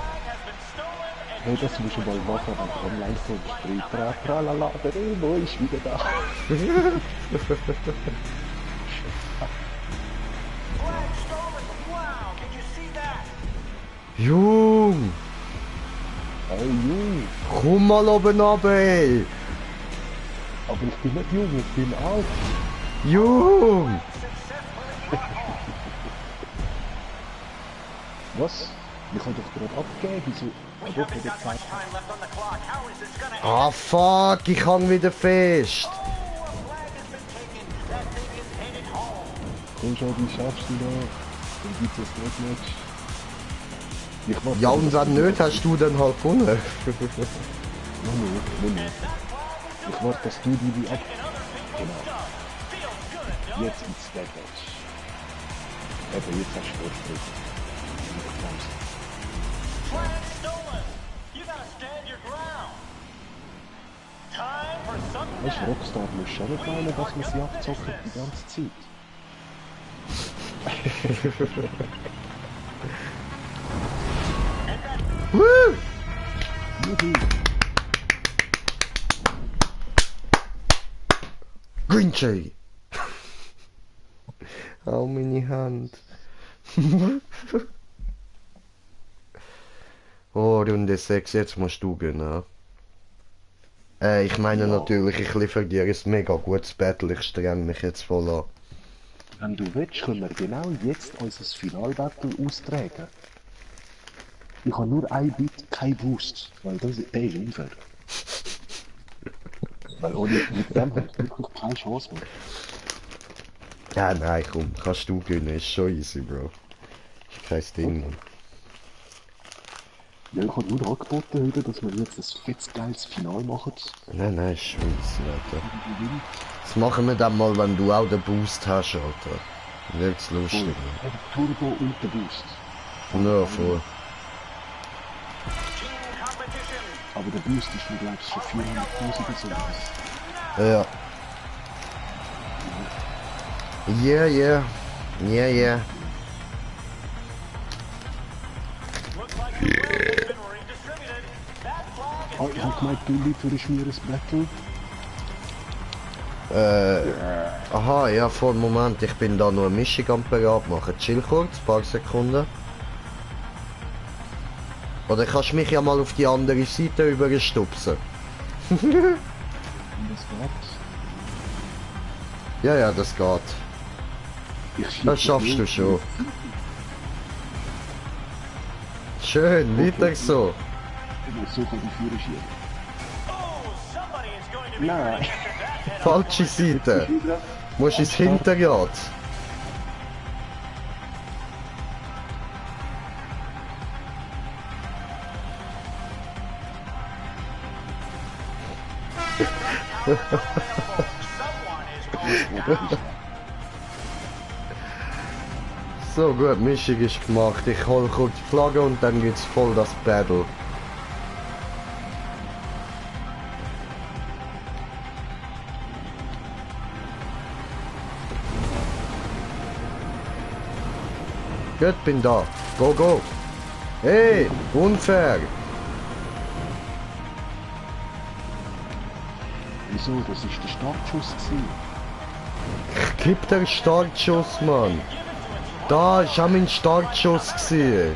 Hey, das musst du mal machen, wenn du online kommst. Tralala, der Elmo ist wieder da. Jung! Hey, Jung! Komm mal oben runter, ey! Aber ich bin nicht jung, ich bin alt. Jung! Was? Ich hab doch gerade abgegeben, wieso? Ich hab dir Zeit. Ah, fuck, ich hang wieder fest! Komm schon, wie schaffst du das? Dann gibt es nicht Match. Ja, und wenn nicht, hast du dann halt gewonnen. Nein. Ich warte, dass du die ab... Genau. Jetzt ins Deathmatch. Eben, jetzt hast du Vorsprung. Weißt du, Rockstar muss schon nicht meinen, dass man sie abzockt die ganze Zeit. Woo! Green Jay! Hau meine Hand. Oh, Runde 6, jetzt musst du gehen. Ich meine natürlich, ich liefere dir ein mega gutes Battle, ich streng mich jetzt voll an. Wenn du willst, können wir genau jetzt unser Finalbattle austragen. Ich habe nur ein Bit, kein Boost, weil der ist unfair. Weil ohne mit dem habe ich wirklich keine Chance mehr. Ja, nein, komm, kannst du gewinnen, ist schon easy, Bro. Ist kein Ding, Mann. Ja, ich habe nur angeboten heute, dass wir jetzt ein fettes geiles Final machen. Nein, nein, ist schon easy, Alter. Das machen wir dann mal, wenn du auch den Boost hast, Alter. Dann wird's lustig, Mann. Turbo und der Boost. Ja, voll. Aber der Boost ist mir, glaube ich, schon 400.000 oder sowas. Ja. Yeah, yeah. Yeah, yeah. Oh, ich habe gemeint, du lieferst mir ein Battle. Aha, ja, voll, Moment, ich bin da nur eine Mischung am Parat machen. Chill kurz, ein paar Sekunden. Oder kannst du mich ja mal auf die andere Seite überstupsen? Und das geht. Ja, ja, das geht. Das schaffst du schon. Schön, weiter so. So kann ich Führer schieben. Nein. Falsche Seite. Musst ins Hinterrad. So gut, Mischung ist gemacht. Ich hol kurz die Flagge und dann geht's voll das Battle. Gut, bin da. Go, go. Hey, unfair. Wieso? Das ist der Startschuss gewesen. Gib den Startschuss, Mann. Da ist auch mein Startschuss gewesen.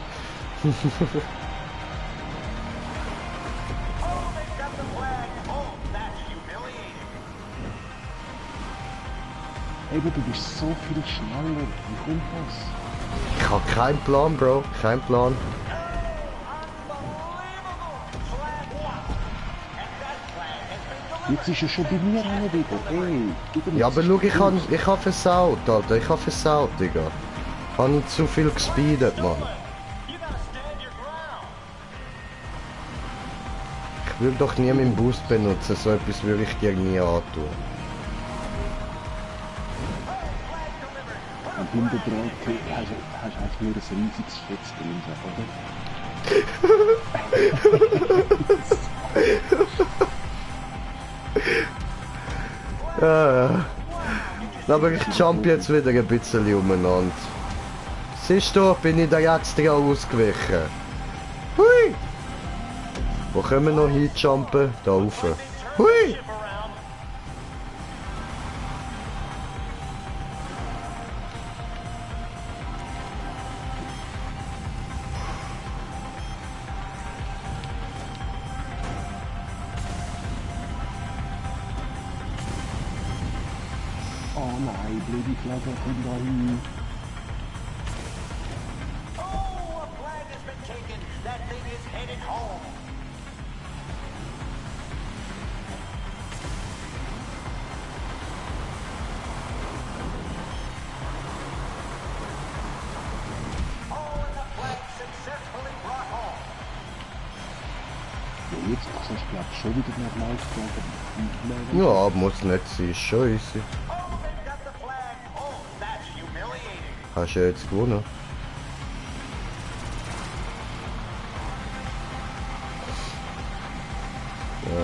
Eben, du bist so viel schneller. Wie kommt das? Ich hab keinen Plan, Bro. Kein Plan. Jetzt ist er schon bei mir einer wieder. Ey, gib ihm Ja, jetzt aber schau, den ich hab versaut, Alter. Ich hab versaut, Digga. Hab ich zu viel gespeedet, Mann. Ich will doch nie meinen Boost benutzen. So etwas würde ich dir nie antun. Und hinter dran hast du eigentlich nur ein riesiges Fetz drin, oder? Aber ich jump jetzt wieder ein bisschen umeinander. Siehst du, bin ich da jetzt dran ausgewichen. Hui! Wo können wir noch hinjumpen? Da rauf. Hui! Oh nein, blöde Flagge, komm da hin. Oh, a flag has been taken. That thing is headed home. Oh, and the flag successfully brought home. Ja, jetzt hast du, glaube ich, schon wieder nicht Laufbahn. Ja, muss nicht sein, ist schon easy. Oh, they've got the flag. Oh, that's humiliating. Hast du ja jetzt gewonnen. Ja.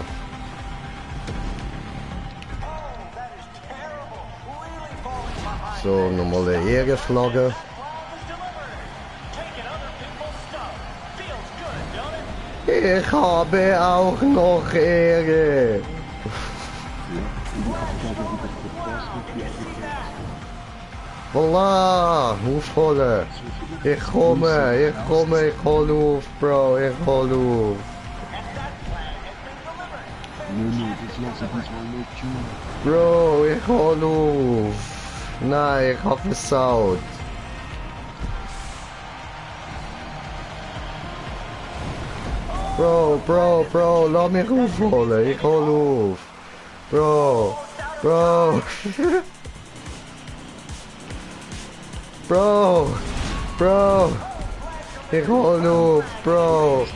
Oh, that is terrible. Really falling behind. So, nochmal eine Ehrenflagge. Flag was delivered. Taking other people's stuff. Feels good, don't it? Ich habe auch noch Ehre. Voila, aufholen. Ich komme, ich hol auf, Bro, ich hol auf. Nee, das lasse ich diesmal nicht tun. Bro, ich hol auf. Nein, ich hab versaut. Bro, lass mich aufholen, ich hol auf. Bro. Bro, ich hol auf, Bro,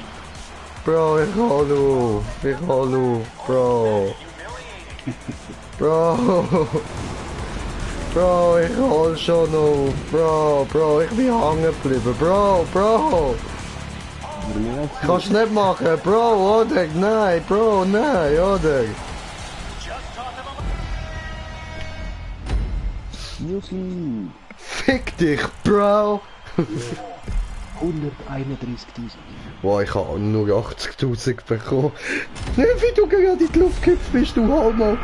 ich hol auf, Bro, ich hol schon auf, Bro, ich bin hängen geblieben, Bro. Kannst nicht machen, Bro, oder? Nein, Bro, nein, oder? Newsly! Fick dich, Bro! 131.000. Wow, ich habe nur 80.000 bekommen. Nicht wie du gerade in die Luft gehüpft bist, du Homo!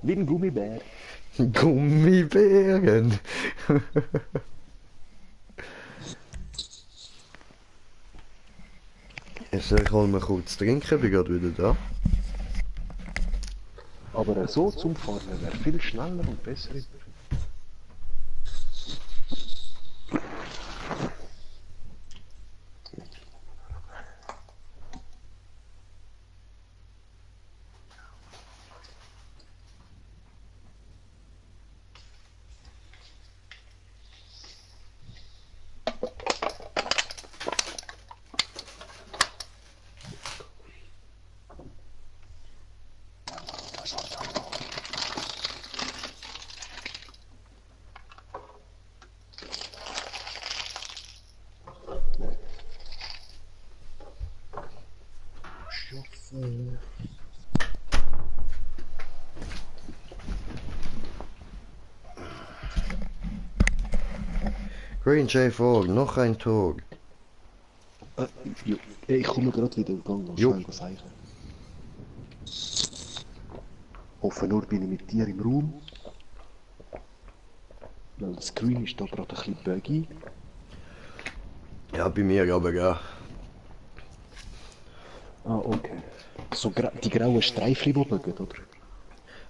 Wie ein Gummibär. Gummibären! Ich hol mir kurz trinken, bin gerade wieder da. Aber so zum Fahren wäre viel schneller und besser. Green J Frog, noch ein Tor. Jo. Ich komme gerade wieder in Gang, Jo. schnell sagen. Hoffe nur, bin ich mit dir im Raum. Weil das Screen ist da gerade ein bisschen buggy. Ja, bei mir aber ja. Ah, okay. So die grauen Streifen, die buggen, oder?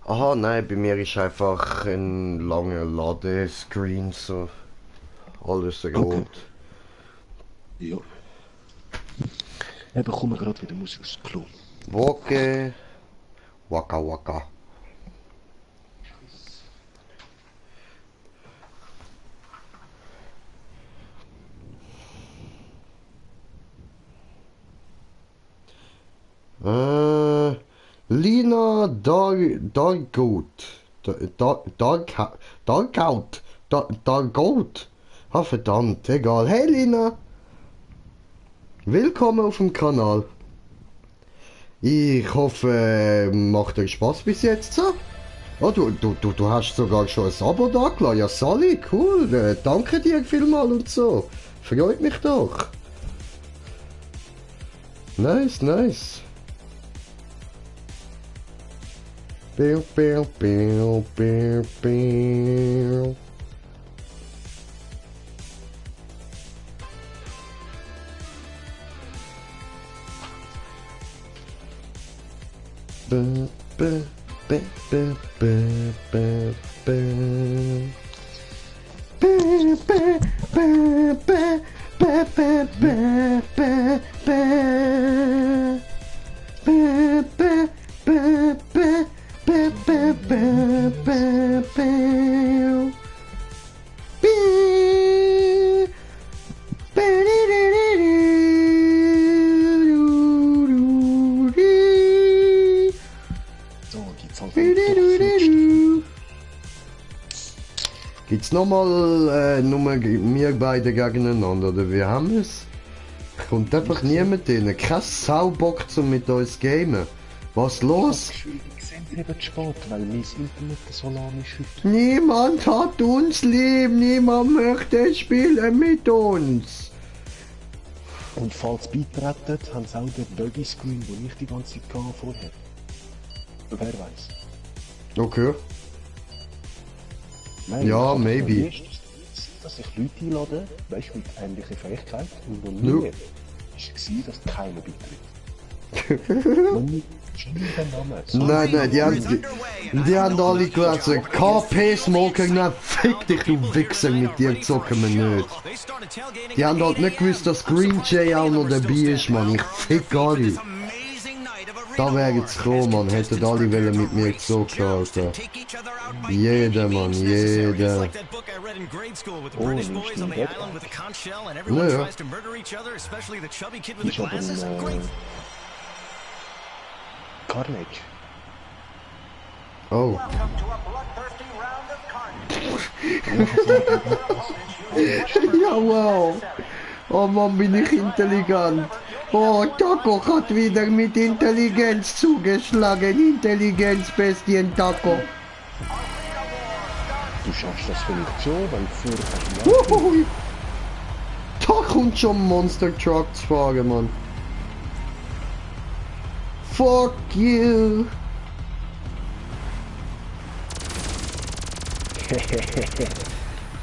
Aha, nein, bei mir ist einfach ein langer Ladescreen, so. Alles rot. Okay. Ja. Eben, kommen gerade wieder, muss ich aufs Klo. Woke. Waka waka. Lina Dargout. Dargout. Ah, verdammt, egal. Hey Lina! Willkommen auf dem Kanal. Ich hoffe, macht euch Spaß bis jetzt so. Oh, du hast sogar schon ein Abo da gelassen. Ja, Sally, cool. Danke dir vielmals und so. Freut mich doch. Nice, nice. Pew, pew, pew, pew, pew. Gibt's nochmal nur wir beide gegeneinander, oder wie haben wir's? Kommt einfach niemand rein. Kein Saubock zum mit uns gamen. Was los? Ich sehe eben zu spät, weil mein Internet so lahm ist heute. Niemand hat uns lieb, niemand möchte spielen mit uns. Und falls beitreten, haben sie auch den Buggy-Screen, den ich die ganze Zeit hatte vorher. Wer weiß. Okay. Nein, Ja, ich maybe. habe dass ich Leute einlade, weißt du, mit ähnlicher Fähigkeit, und noch Ja. nie war, dass keiner beitritt. Noch nie. Schon nie den Namen. So Nein, die haben alle gelesen. KP Smoker, nein, fick dich, du Wichser, mit dir zocken wir nicht. Die haben halt nicht gewusst, dass Green Jay auch noch dabei ist, Mann. Ich fick alle. Da wäre jetzt gekommen, man. Hätten alle wollen mit mir gezockt, Alter. Jeder, Mann, jeder. Oh, nimmst du den Bett? Naja. Ich habe einen Carnage. Oh. Ja, wow. Oh Mann, bin ich intelligent. Oh, Taco hat wieder mit Intelligenz zugeschlagen. Intelligenzbestien Taco. Du schaffst das vielleicht schon, weil vorher hast du Uhuhui. Da kommt schon Monster Truck zu fahren, Mann. Fuck you.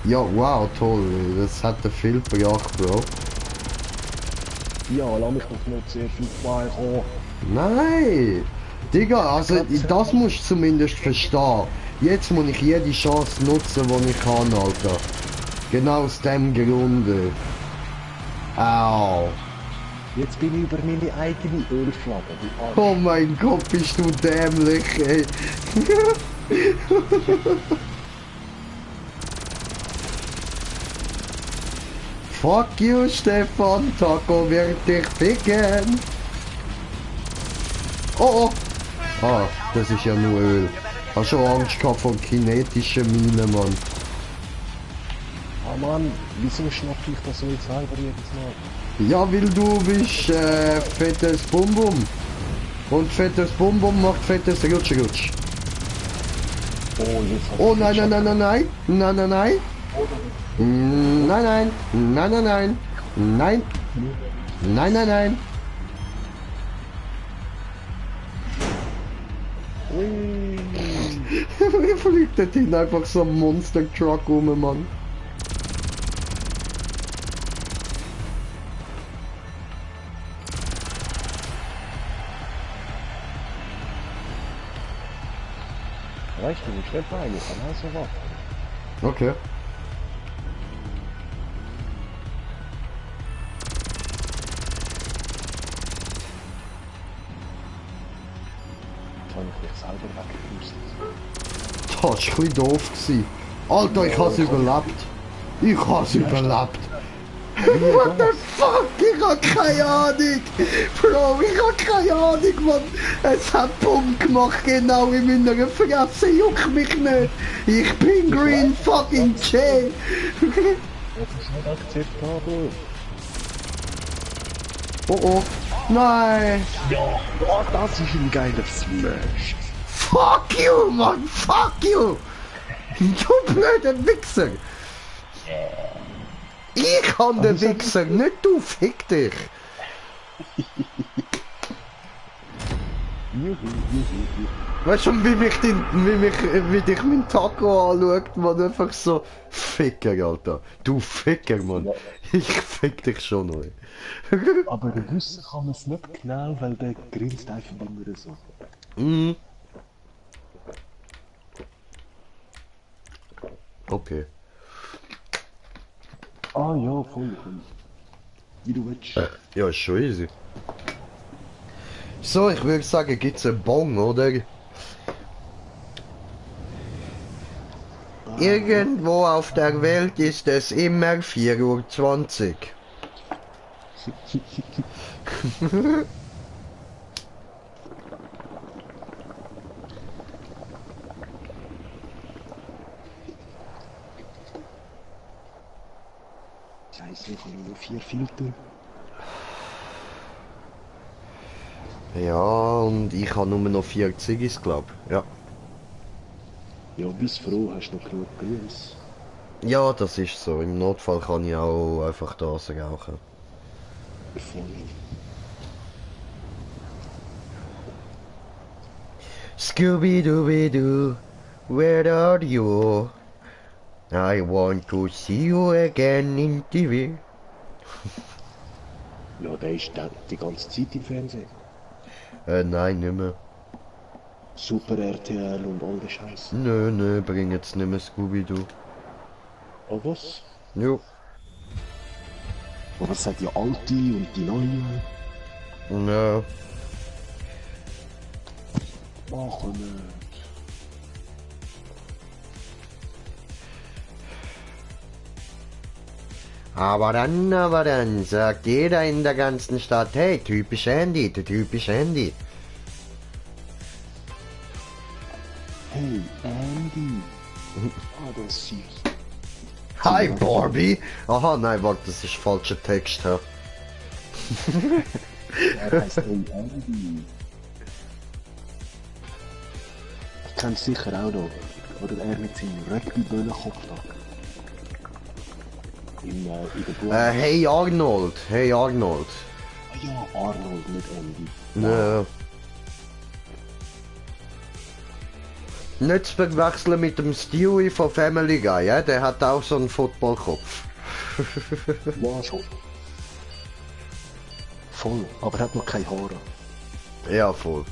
Ja, wow, toll. Das hat er viel gebracht, Bro. Ja, lass mich doch nicht sehr viel kommen. Nein! Digga, also das musst du zumindest verstehen. Jetzt muss ich jede Chance nutzen, die ich kann, Alter. Genau aus dem Grunde. Au. Jetzt bin ich über meine eigene Ölflagge. Oh mein Gott, bist du dämlich, ey. Fuck you, Stefan. Taco wird dich ficken. Oh, oh. Ah, das ist ja nur Öl. Hast schon Angst gehabt vor kinetischen Minen, Mann. Ah Mann, wieso schnapp ich das so jetzt selber jedes Mal? Ja, weil du bist fettes Bum-Bum. Und fettes Bum-Bum macht fettes Rutsch-Rutsch. Oh, jetzt Oh nein, nein, nein, nein, nein. Nein, nein, nein. Nein, nein. Nein, nein, nein. Nein. Nein, nein, nein. Wie fliegt der Ding einfach so ein Monster Truck rum, Mann? Weißt du, ich nicht rein, ich kann also warten. Okay. Jetzt habe ich mich selber weggepustet. Das war ein bisschen doof gewesen. Alter, ich hab's überlebt. Ich hab's überlebt. What the fuck? Ich hab keine Ahnung. Bro, ich hab keine Ahnung, Mann. Es hat Bumm gemacht, genau in meiner Fresse. Juckt mich nicht. Ich bin Green fucking Jay. Das ist nicht akzeptabel. Oh oh. Nein. Ja, oh, das ist ein geiler Smash. Fuck you, Mann. Fuck you. Du blöder Wichser. Ich kann den Wichser, nicht du, fick dich! Weißt du, wie dich mein Taco anschaut, man einfach so, Ficker, Alter. Du Ficker, Mann. Ja. Ich fick dich schon noch. Aber wissen kann man es nicht genau, weil der grinst einfach immer so. Mhm. Okay. Ah ja, voll. Wie du willst. Ja, ist schon easy. So, ich würde sagen, gibt's einen Bon, oder? Irgendwo auf der Welt ist es immer 4:20 Uhr. Scheiße, ich habe nur 4 Filter. Ja, und ich habe nur noch 4 Ziggis, glaube ich. Ja. Ja, bist froh, hast du noch genug Grüß. Ja, das ist so. Im Notfall kann ich auch einfach das rauchen. Voll. Scooby-Dooby-Doo, where are you? I want to see you again in TV. Ja, der ist da die ganze Zeit im Fernsehen. Nein, nicht mehr. Super RTL und all der Scheiß. Nö, bring jetzt nicht mehr Scooby-Doo. Oh was? Jo. Aber es hat die alte und die neue. Ja. Mach nicht. Aber dann sagt jeder in der ganzen Stadt, hey, typisch Andy, der typische Andy. Hey, Andy. Ah, das ist süß. Hi, Barbie. Aha, nein, warte, das ist falscher Text, ja. Er heißt Hey, Andy. Ich kenn's sicher auch noch. Oder er mit seinem Rugby-Böllenkopf da. In der Blume. Hey Arnold, hey Arnold. Ah ja, Arnold mit Andy. Nö. Nicht zu verwechseln mit dem Stewie von Family Guy, ja? Der hat auch so einen Footballkopf. Ja, schon. Voll, aber er hat noch keine Haare. Ja, voll.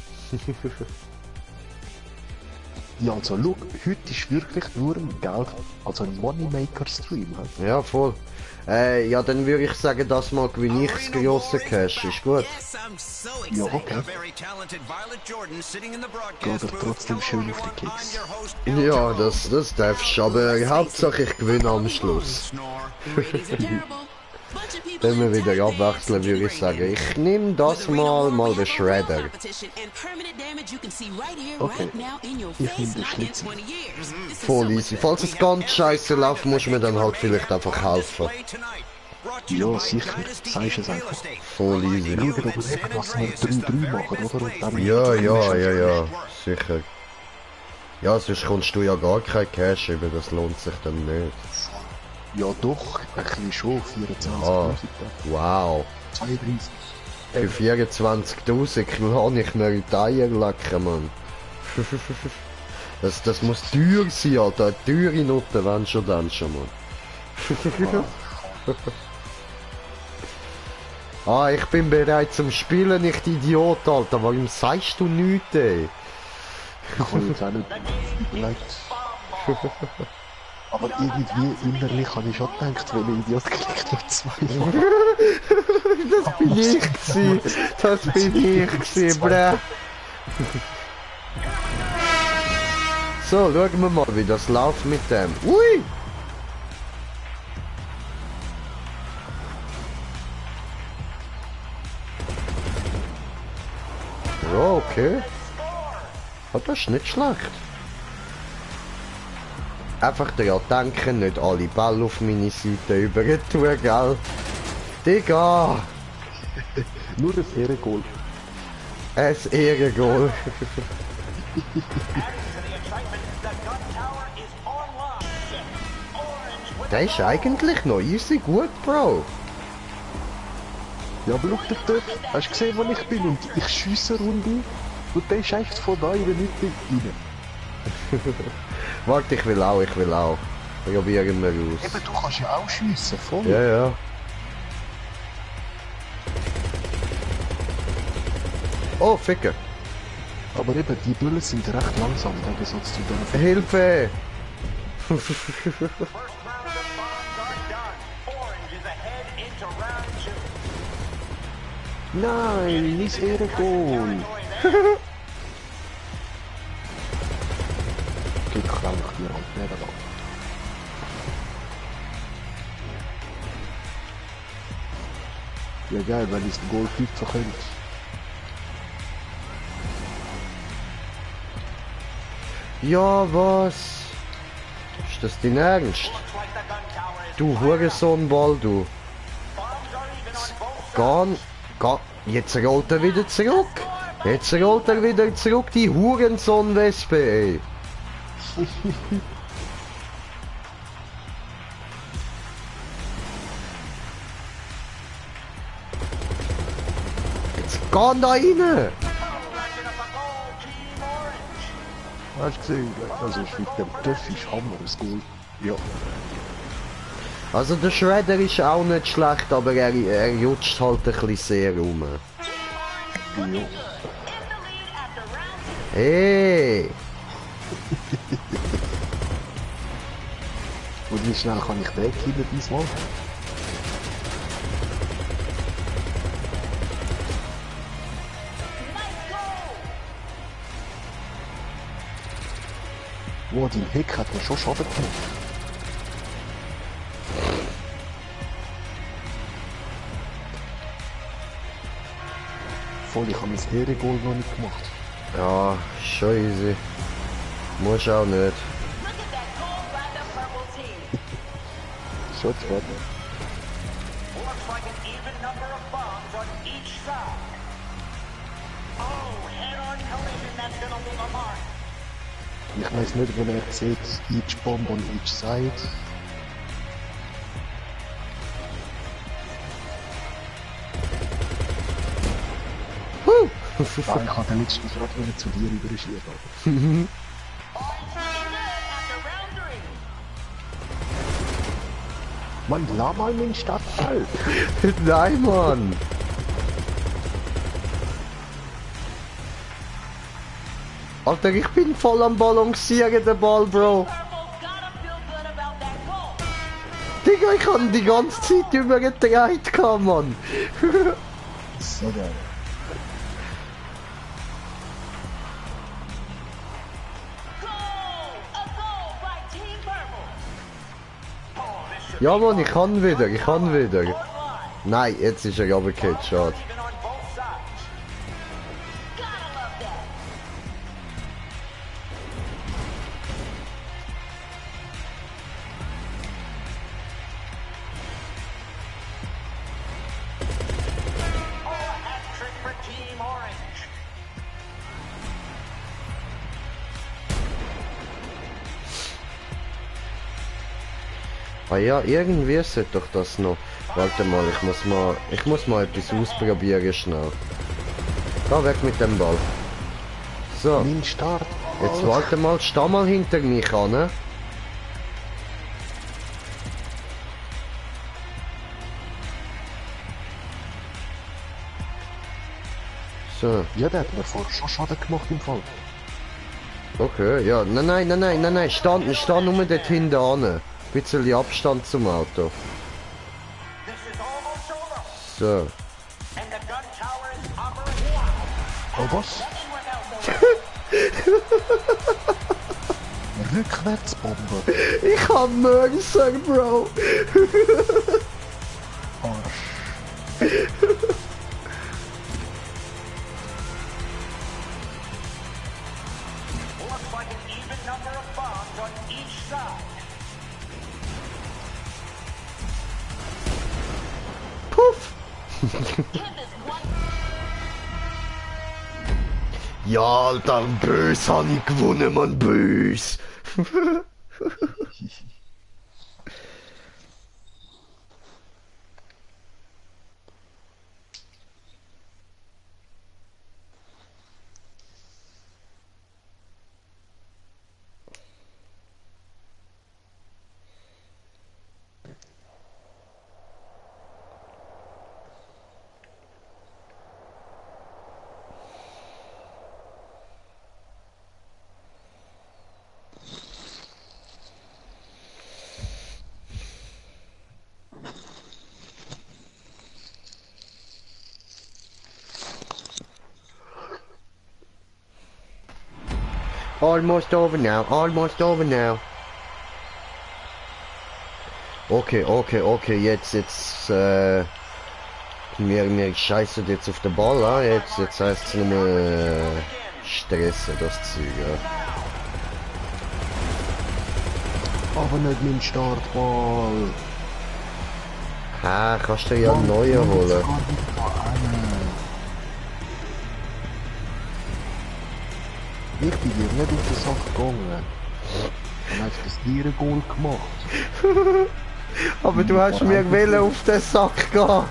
Ja, also schau, heute ist wirklich nur ein Geld, also ein Moneymaker-Stream. Ja, voll. Ja, dann würde ich sagen, das mal gewinne ich das grosse Cash, ist gut. Ja, okay. Geht er trotzdem schön auf die Keks. Ja, das darfst du, aber Hauptsache ich gewinne am Schluss. Wenn wir wieder abwechseln, würde ich sagen, ich nehme das mal den Shredder. Okay, ich nehme den Schlitzer. Voll easy. Falls es ganz scheiße läuft, muss mir dann halt vielleicht einfach helfen. Ja, sicher. Sagst es einfach. Voll easy. Schau dir aber was wir 3-3 machen, oder? Und dann Ja, sicher. Ja, sonst kommst du ja gar kein Cash über, das lohnt sich dann nicht. Ja doch, ein bisschen schon, 24.000. Ah, wow. 32. Für 24.000 kann ich mir in die Eier lecken, Mann. Das muss teuer sein, Alter. Teure Noten, wenn schon dann schon, Mann. Ah, ich bin bereit zum Spielen, nicht Idiot, Alter. Warum sagst du nichts, ey? Ich habe jetzt auch nicht überlegt. Aber irgendwie innerlich habe ich schon gedacht, wenn ein Idiot kriegt nur 2 Mal. Das bin ich gsi. Das bin ich gsi, bruh. So, schauen wir mal, wie das läuft mit dem. Ui! Ja, okay. Oh, das ist nicht schlecht. Einfach daran denken, nicht alle Bälle auf meine Seite über tun, gell? Digga! Nur ein Ehrengoal. Ein Ehrengoal. Der ist eigentlich noch easy gut, Bro. Ja, aber schau dir dort. Hast du gesehen, wo ich bin? Und ich schiesse eine Runde. Und der ist echt von da in der Mitte rein. Warte, ich will auch. Probieren wir aus. Eben, du kannst ja auch schiessen, voll. Ja, ja. Oh, Ficker. Aber eben, die Bullen sind recht langsam im Gegensatz zu denen. Hilfe! Nein, nicht Ehrengoal. Geht krank, die Hand, nicht da. Ja geil, weil ich den Goal 5 verkönnt. Ja, was? Ist das dein Ernst? Du Hurensohnball, du. Jetzt rollt er wieder zurück. Die Hurensohn-Wespe, ey. Jetzt geh da rein. Hast du gesehen? Also ich finde, das ist Hammer, das Goal. Ja. Also der Shredder ist auch nicht schlecht, aber er jutscht halt ein bisschen sehr rum. Ja. Hey! Und wie schnell kann ich den killen diesmal? Wow, die Heck hat mir schon Schaden gemacht. Voll, ich habe mein Ehrengoal noch nicht gemacht. Ja, schon easy. Muss auch nicht. Schon schade. Looks like an even number of bombs on each side. Oh, head-on collision that's gonna leave a mark. Ich weiß nicht, wenn er sieht, each bomb on each side. Ah, ich habe den letzten Grad wieder zu dir überschieben. Mann, lass mal meinen Stadtball. Nein, Mann! Alter, ich bin voll am Balancieren, der Ball, Bro. Digga, ich hab die ganze Zeit übergedreht, Mann. So geil. Ja, Mann, ich kann wieder. Nein, jetzt ist er runtergefallen, schade. Ah ja, irgendwie sollte doch das noch. Warte mal, ich muss mal etwas ausprobieren schnell. Da weg mit dem Ball. So. Mein Start. Jetzt warte mal, steh mal hinter mich an, ne? So. Ja, der hat mir vorher schon Schaden gemacht im Fall. Okay, ja. Nein. Steh nur dort hinten an. Bisschen Abstand zum Auto. So. Oh, was? Rückwärtsbomber. Ich hab Mörser, Bro. Arsch. Looks like an even number of bombs on each side. Puff. Ja, Alter, bös hab ich gewonnen, Mann, bös. Almost over now, almost over now. Okay, jetzt, mir scheiße jetzt auf den Ball an, jetzt heißt es nicht mehr stressen, das Zeug, ja. Aber nicht mein Startball. Ha, kannst du ja einen neuen holen. Ich bin dir nicht auf den Sack gegangen. Dann hast du das dir ein Goal gemacht. Aber du hast mir wollen auf den Sack gehen.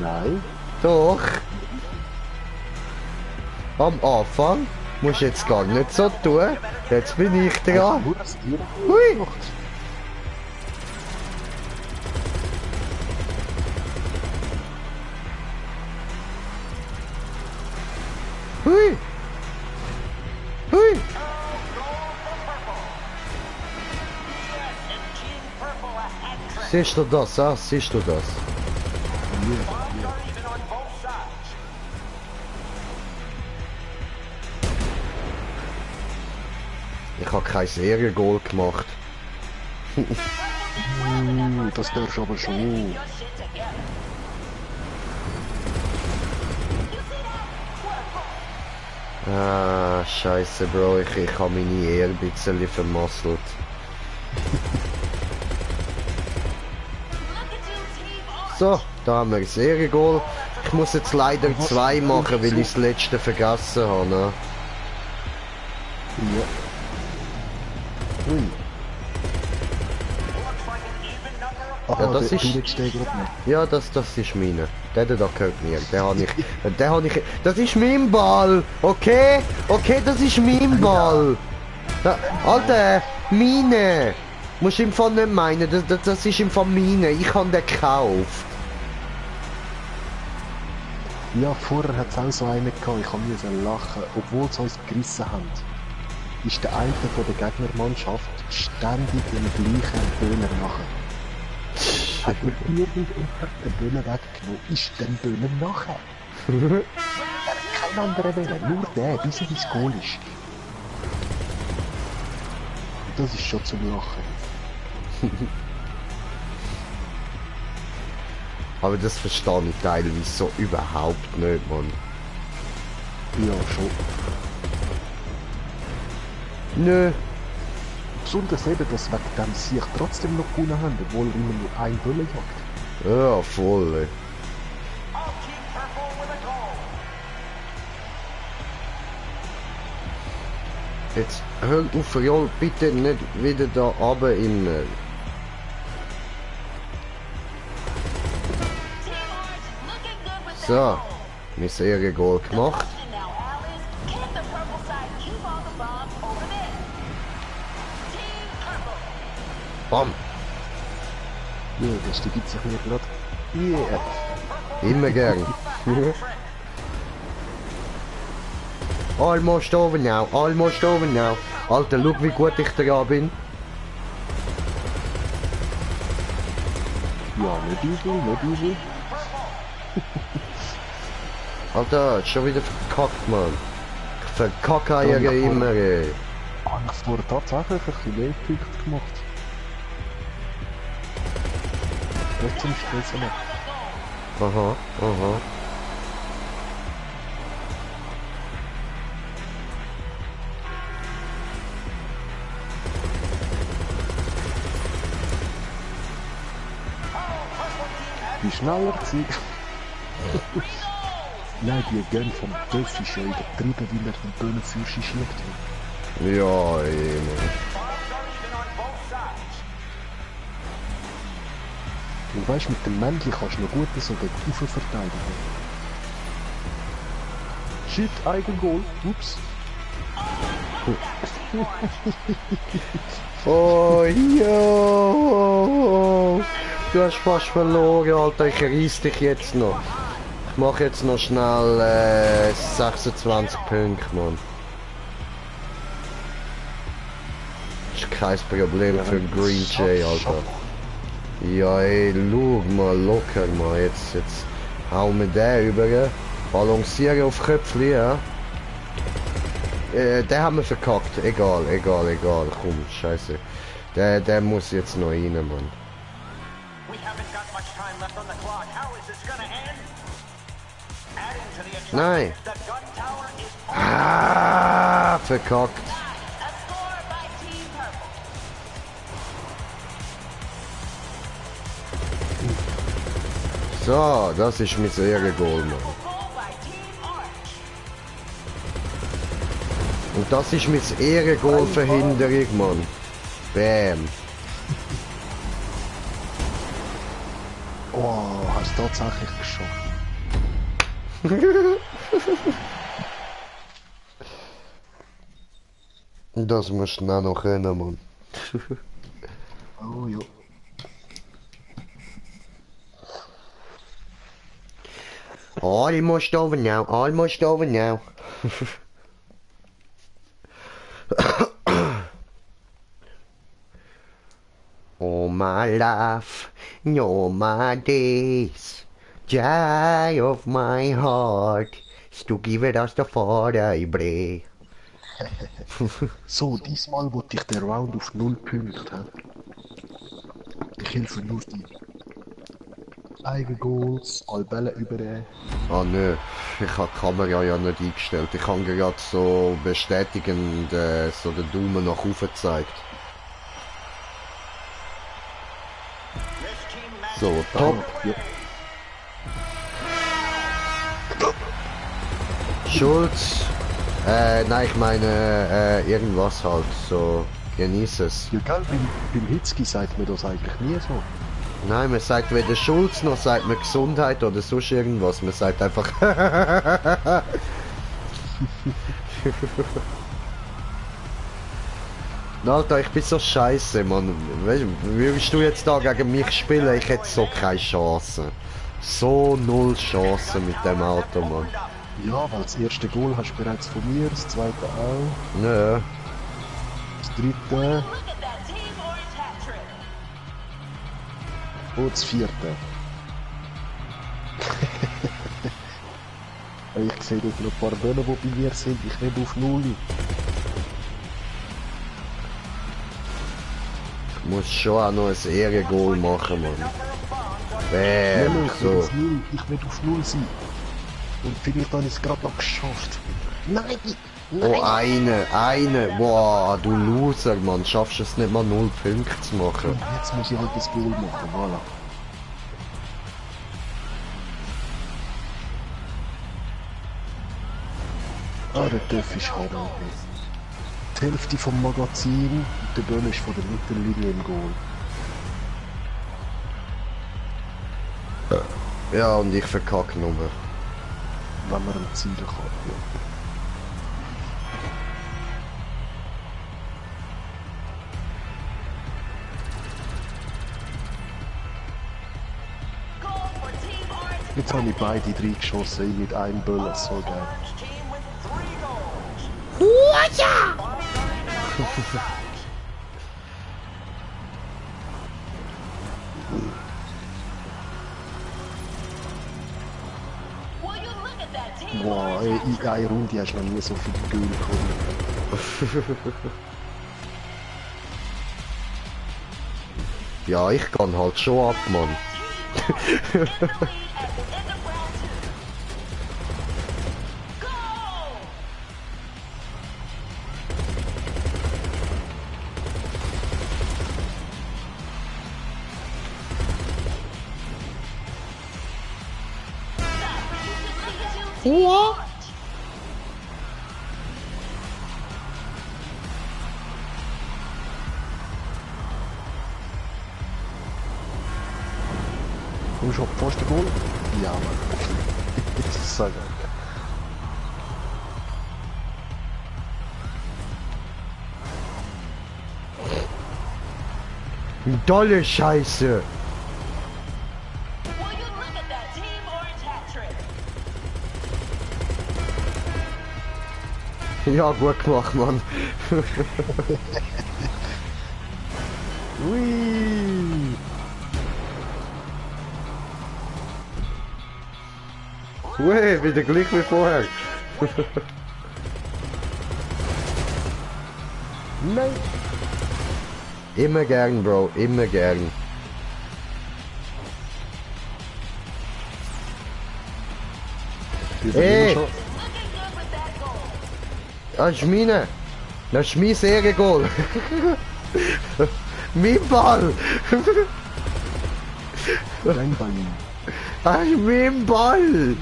Nein. Doch. Am Anfang musst du jetzt gar nicht so tun. Jetzt bin ich dran. Nur das dir Hui. gemacht. Hui. Hui. Siehst du das, ah? Siehst du das? Ich habe kein Seriengoal gemacht. Das darfst du aber schon. Ah, scheiße, Bro, ich habe meine Ehre ein bisschen vermasselt. So, da haben wir ein Seriengoal. Ich muss jetzt leider 2 machen, weil ich das letzte vergessen habe. Ne? Ja. Ui. Aha, Ja, das der ist- Felix steht gerade nicht. Ja, das ist meine. Der da gehört mir. Der habe ich. Das ist mein Ball. Okay? Okay, das ist mein Ball. Da, Alter, meine. Musst du im Fall nicht meinen. Das ist im Fall meine. Ich habe den gekauft. Ja, vorher hat es auch so einen gehabt, ich musste lachen, obwohl sie uns gerissen haben. Ist der eine von der Gegnermannschaft ständig den gleichen Böhler nachher. Hat mir irgendjemand den Böhler weggenommen, ist dem Böhler nachher. Er hat keinen anderen Böhler, nur der, bis er ins Goal ist. Und das ist schon zum Lachen. Aber das verstehe ich teilweise so überhaupt nicht, Mann. Ja, schon. Nö. Besonders eben, dass wegen dem Sieg trotzdem noch gewonnen haben, obwohl immer nur ein Böller jagt. Ja, voll. Ey. Jetzt hör auf, Jol, bitte nicht wieder da runter in... So, mein Ehrengoal gemacht. Question now, Alice. Can the purple side keep all the bombs over there? Team Purple. Bam! Ja, das gibt sich mir gerade. Yeah. Immer gern. Almost over now, almost over now. Alter, schau wie gut ich da bin. Ja, nicht übel, nicht übel. Alter, schon wieder verkackt, Mann. Ich verkacke ja immer, ey. Habe ich vorher tatsächlich ein bisschen mehr Punkte gemacht. Nicht zum Stressen noch. Aha, aha. Wie schneller sie. Nein, die gehen vom Töff ist ja übertrieben, weil er den Böhnen für sich schiebt. Ja, ey, Mann. Und weißt, mit dem Männchen kannst du noch gut so gegen Ufer verteidigen. Shit, Eigengoal. Ups. Oh, jo. Du hast fast verloren, Alter. Ich reiss dich jetzt noch. Ich mach jetzt noch schnell 26 Punkte, Mann. Ist kein Problem für Green Jay, Alter. Ja, ey, schau mal locker, mal. Jetzt hauen wir den über. Balancieren auf Köpfli, ja. Den haben wir verkackt. Egal. Komm, scheiße. Der muss jetzt noch rein, Mann. Nein. Ah, verkackt. A score by Team Purple. So, das ist mein Ehrengoal, Mann. Goal by Team Orange. Und das ist mein Ehrengoal-Verhinderung, Mann. Bam. Oh, hast du tatsächlich geschafft. Das musst du auch noch können, Mann. Oh ja. Almost over now, almost over now. All my life, all my days, joy of my heart, is to give it as the Father I pray. So, diesmal wollte ich den Round auf 0 Punkte haben. Ich helfe nur dir. Eigengoals, alle Bälle über. Ah nö, ich habe die Kamera ja nicht eingestellt. Ich habe gerade so bestätigend so den Daumen nach oben gezeigt. So, top. Ja. Schulz. Nein, ich meine irgendwas halt. So, genieß es. Ja, gell, beim Hitzki sagt man das eigentlich nie so. Nein, man sagt weder Schulz noch sagt man Gesundheit oder sonst irgendwas. Man sagt einfach. Alter, ich bin so scheiße, Mann. Weißt du, würdest du jetzt da gegen mich spielen? Ich hätte so keine Chance. So null Chancen mit dem Auto, Mann. Ja, weil das erste Goal hast du bereits von mir, das zweite auch, Nö. das dritte Look at that Team Orange hat trick. und das vierte. Ich sehe dort noch ein paar Böhnen, die bei mir sind. Ich nehme auf 0. Ich muss schon auch noch ein Ehrengoal machen, Mann. Nein, Bäm, ich will so. auf 0. Ich will auf 0 sein. Und vielleicht habe ich es gerade noch geschafft. Nein! Oh, eine. Boah, du Loser, Mann. Schaffst es nicht mal 0 Punkte zu machen. Und jetzt muss ich halt das Goal machen, voilà. Ah, der Töff ist Hammer. Die Hälfte vom Magazin und der Böhne ist von der Mittellinie im Goal. Ja, und ich verkacke nur. wenn man ein Ziel kann. Jetzt habe ich beide 3 geschossen mit einem Böllen, so geil. Wow, in einer Runde hast du noch nie so viel Gülle bekommen. Ja, ich kann halt schon ab, Mann. What? Komm schon, fast Goal? Ja, Mann. Das ist so geil. Dolle Scheiße. Will you look at that Team Orange hat trick? Ja, gut gemacht, Mann. Ui! Ui, wieder gleich wie vorher. Nein! Immer gern, Bro, immer gern. Ey! Looking good with that goal. Das ist meine. Das ist mein Seriengoal. Mein Ball. Dein Ball. Das ist mein Ball.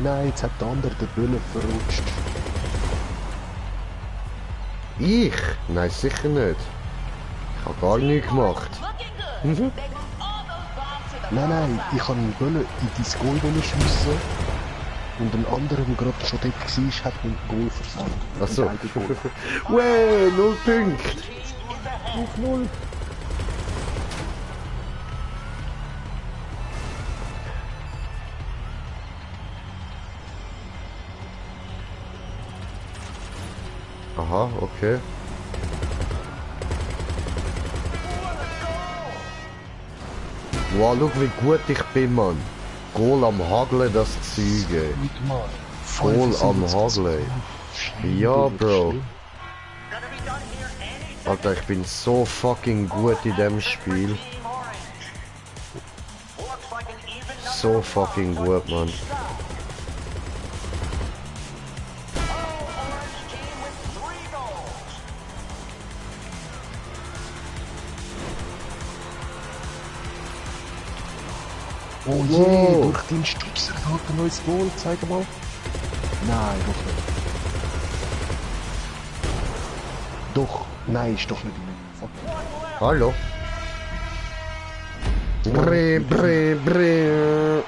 Nein, jetzt hat der andere den Böllen verrutscht. Ich? Nein, sicher nicht. Ich habe gar nichts gemacht. Looking good. They move all those bombs to the Nein, ich habe einen Böllen in dein Goal schiessen und ein anderer, der gerade schon dort war, hat mein Goal versagt. Achso. Mit einem Goal. Wey, 0 Punkte. Auf 0. Aha, okay. Wow, schau wie gut ich bin, Mann. Goal am Hageln, das Zeug, ey. Mit mal. Goal am Hageln. Ja, Bro. Alter, ich bin so fucking gut in dem Spiel. So fucking gut, Mann. Oh je, Wow. durch den Stupser hat ein neues Goal, zeig mal. Nein, doch nicht. Doch, nein, ist doch nicht drin. Fuck. Hallo? Bre, bre, bre.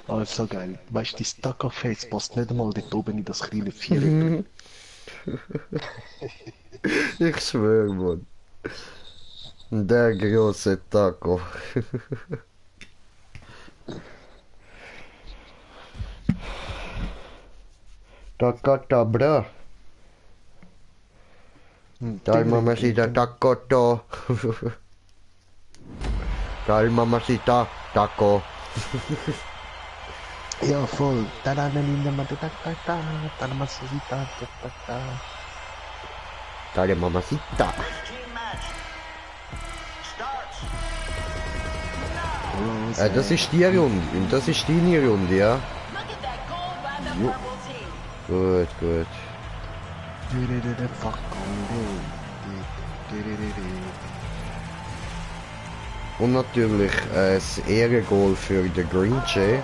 Ah, ist so geil. Weißt du, die Stucker-Face passt nicht einmal dort oben in das kleine Viereck. Ich schwöre, Mann. Der große Taco. Takata, bro. Dai mamacita, tacoto. Dai mamacita, taco. Ja, voll. Dai mamacita. Team match starts. Das ist die Runde. Das ist deine Runde, ja? Looking Jo. Gut, gut. Und natürlich das Ehrengoal für den Green Jay.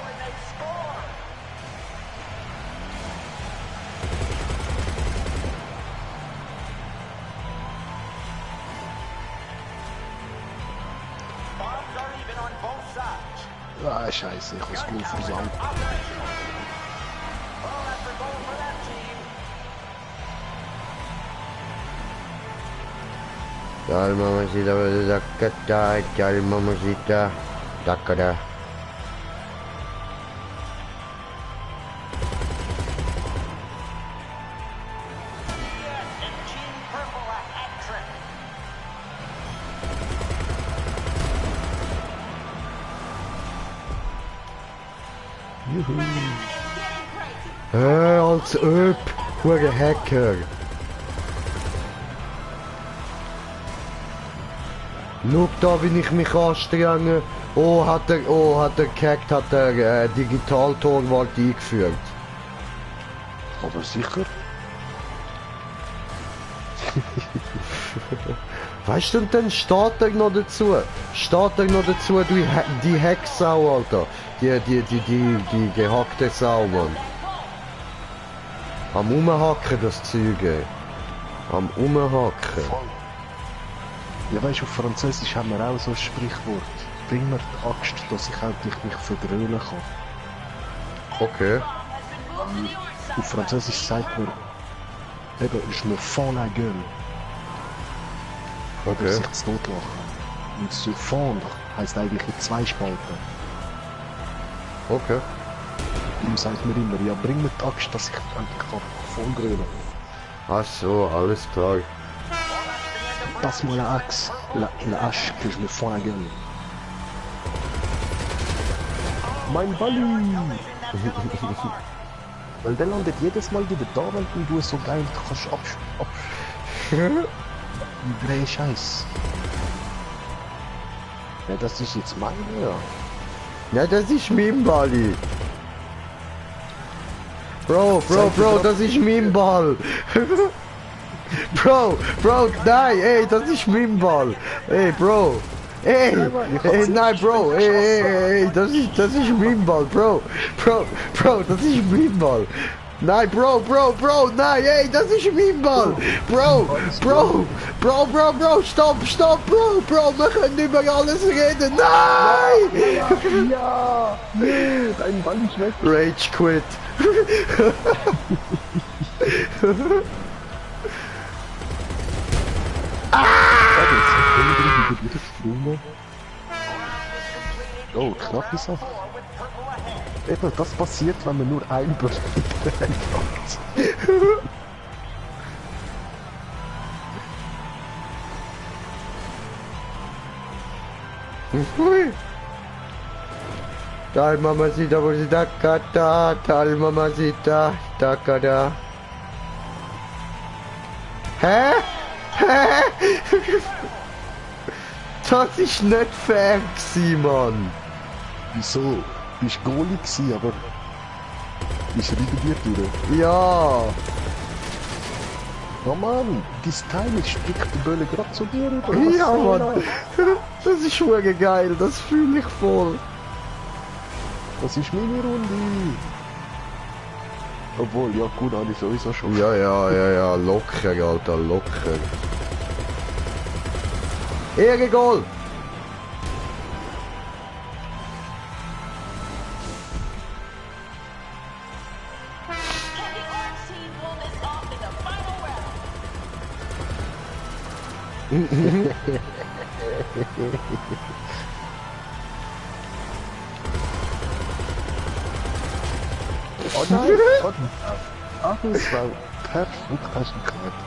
Ah, scheiße, ich hab's Goal versaut. Dal mamacita, daccata, dal mamacita, daccata. Als Öp, hure Hacker. Schau da, wie ich mich anstrenge. Oh, hat er gehackt, hat er Digital-Torwart eingeführt. Aber sicher. Weißt du, und dann steht er noch dazu. Die Hecksau, Alter. Die gehackte Sau, Mann. Am Umhacken, das Zeug, ey. Am Umhacken. Ja, weißt du, auf Französisch haben wir auch so ein Sprichwort. Bring mir die Axt, dass ich endlich mich vergrölen kann. Okay. Auf Französisch sagt man eben, je me fends la gueule. Oder Okay. sich zu totlachen. Und se fendre heisst eigentlich in zwei Spalten. Okay. Ihm sagt man immer, ja, bring mir die Axt, dass ich endlich kann vollgrölen. Ach so, alles klar. Passe-moi la axe, la hache, que je me fends la gueule. Mein Balli! Weil der landet jedes Mal wieder da, wenn du so geil kannst Drei Scheiß. Ja, das ist jetzt meine, ja. Ja, das ist mein Balli. Bro, das ist mein Ball. Bro, nein, ey, das ist mein Ball. Ey, Bro. Ey, nein, Bro, ey, das ist mein Ball, Bro, das ist mein Ball. Nein, Bro, nein, ey, das ist mein Ball. Bro, stopp, Bro, wir können über alles reden. Nein! Ja! Nee, dein Ball ist weg. Rage quit. Oh, knappe Sache. Eben, das passiert, wenn man nur ein Ball hat. Tal mamacita, mamacita, kata, tal mamacita, takada. Hä? Das ist nicht fair gewesen, Mann. Wieso? Bist Goalie gewesen, aber ist er über dir durch? Ja. Oh Mann, dein Teil spricht die Bölle gerade zu dir rüber. Ja, Mann. Das ist schon geil, das fühle ich voll. Das ist meine Runde. Obwohl, ja gut, habe ich sowieso schon. Ja, locker, Alter, locker. Ehrengoal! Can the Orange team pull this off in the final round? Oh nein, Gott. Ach, das war perfekt, hast du gehört.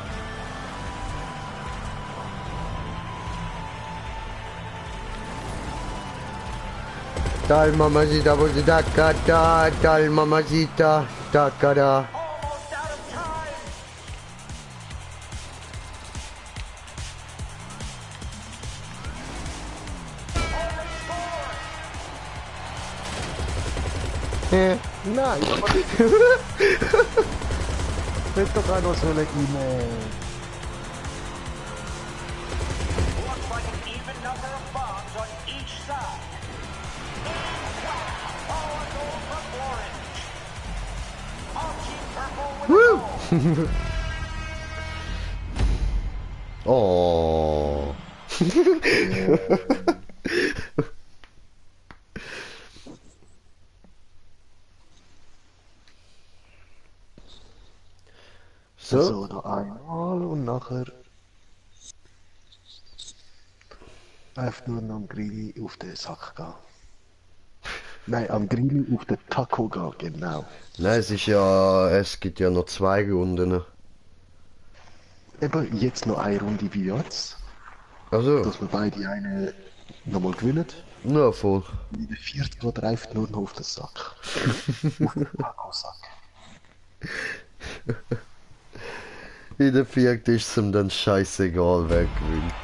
Tal mamacita, mamacita, kata, tal mamacita, takada. Almost out of time. Nein, aber nicht. Hätte doch auch noch so eine Looks like an even number of bombs on each side. And wow, all a goal from Orange. All Team Purple with a goal. Oh. So, noch einmal und nachher einfach nur noch am Grilli auf den Sack gehen. Nein, am Grilli auf den Taco gehen, genau. Nein, es gibt ja noch 2 Runden. Eben, jetzt noch eine Runde wie jetzt, Also, dass wir beide eine nochmal gewinnen. na voll. In der 4. geht er einfach nur noch auf den Sack. Auf den Taco-Sack. In der 4. ist es ihm dann scheißegal, wer gewinnt.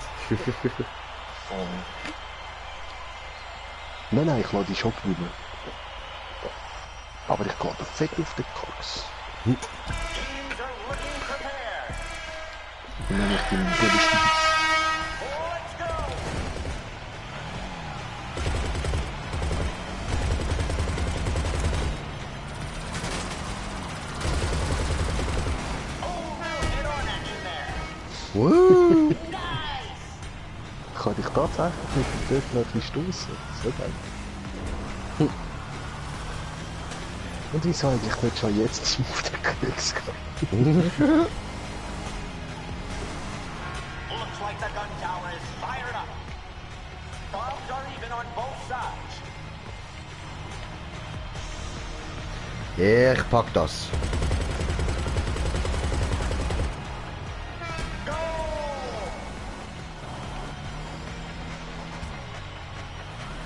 Nein, ich lasse die schon gewinnen. Aber ich gehe da fett auf den Koks. Teams are looking prepared. Und dann ich den Bällchen. Let's go. Oh, real hit-on action there. Woo! Kann ich tatsächlich mit dem Döffel ein bisschen stossen? So geil. Und wieso eigentlich nicht schon jetzt auf den Koks gehen? Looks like the gun tower is fired up. Bombs are even on both sides. Ich pack das. Go!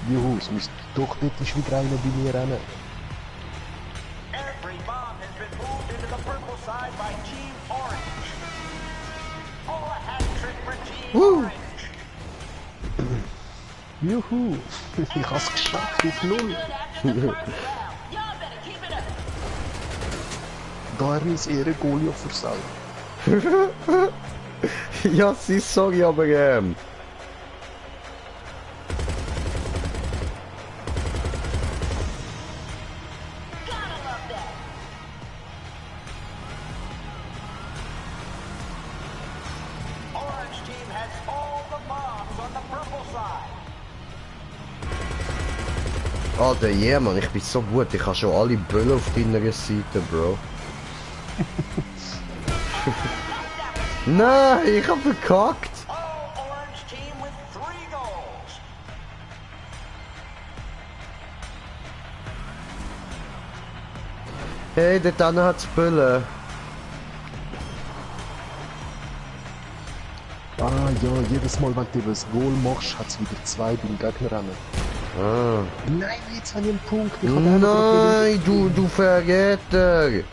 Juhu, es müsste doch nicht wieder einer bei mir rennen. Every bomb has been moved into the purple side by Team Orange. Oh, a hat trick for Team Orange. Juhu, ich hab's geschafft auf 0. Good after the first round. Y'all better keep it up. Da haben wir das Ehrengol ja versaut. Ja, sie sorry, aber Gotta love that. Orange team has all the bombs on the purple side. Alter, yeah, Mann, ich bin so gut. Ich habe schon alle Böllen auf deiner Seite, Bro. Nein, ich hab verkackt. All Orange team with 3 goals. Hey, dort hinten hat's Böllen. Ah ja, jedes Mal, wenn du das Goal machst, hat es wieder 2 beim Gegner rennen. Ah. Nein, jetzt habe ich einen Punkt. Ich habe einfach Nein, du Verräter. Ich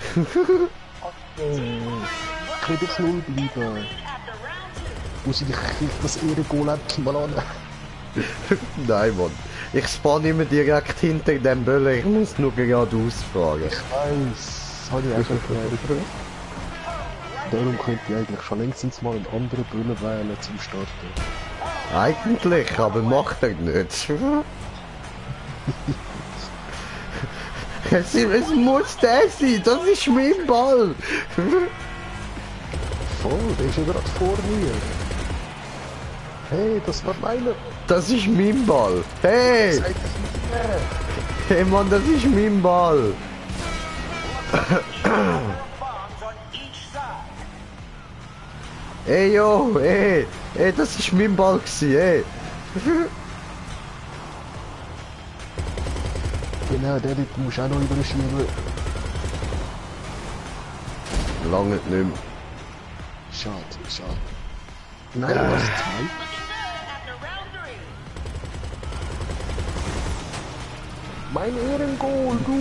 kann auf 0 bleiben. After round 2. Muss ich das Ehrengol endlich mal an. Nein, Mann. Ich spawn immer direkt hinter dem Böllen. Ich muss nur geradeaus fahren. Ich weiß, habe ich auch schon gehört. Darum könnte ich eigentlich schon längstens mal einen anderen Böllen wählen zum Starten. Eigentlich, aber macht er nicht. Es muss der sein, das ist mein Ball. Voll, der ist ja gerade vor mir. Hey, das war meiner. Das ist mein Ball. Hey! Sag das nicht mehr. Hey Mann, das ist mein Ball. Bombs on each side. Ey yo, ey, das ist mein Ball gsi, ey. Genau, der dort musst du auch noch überschieben. Lange nicht mehr. Schade, schade. Nein, das ist 2. Looking good after round 3. Mein Ehrengol, du.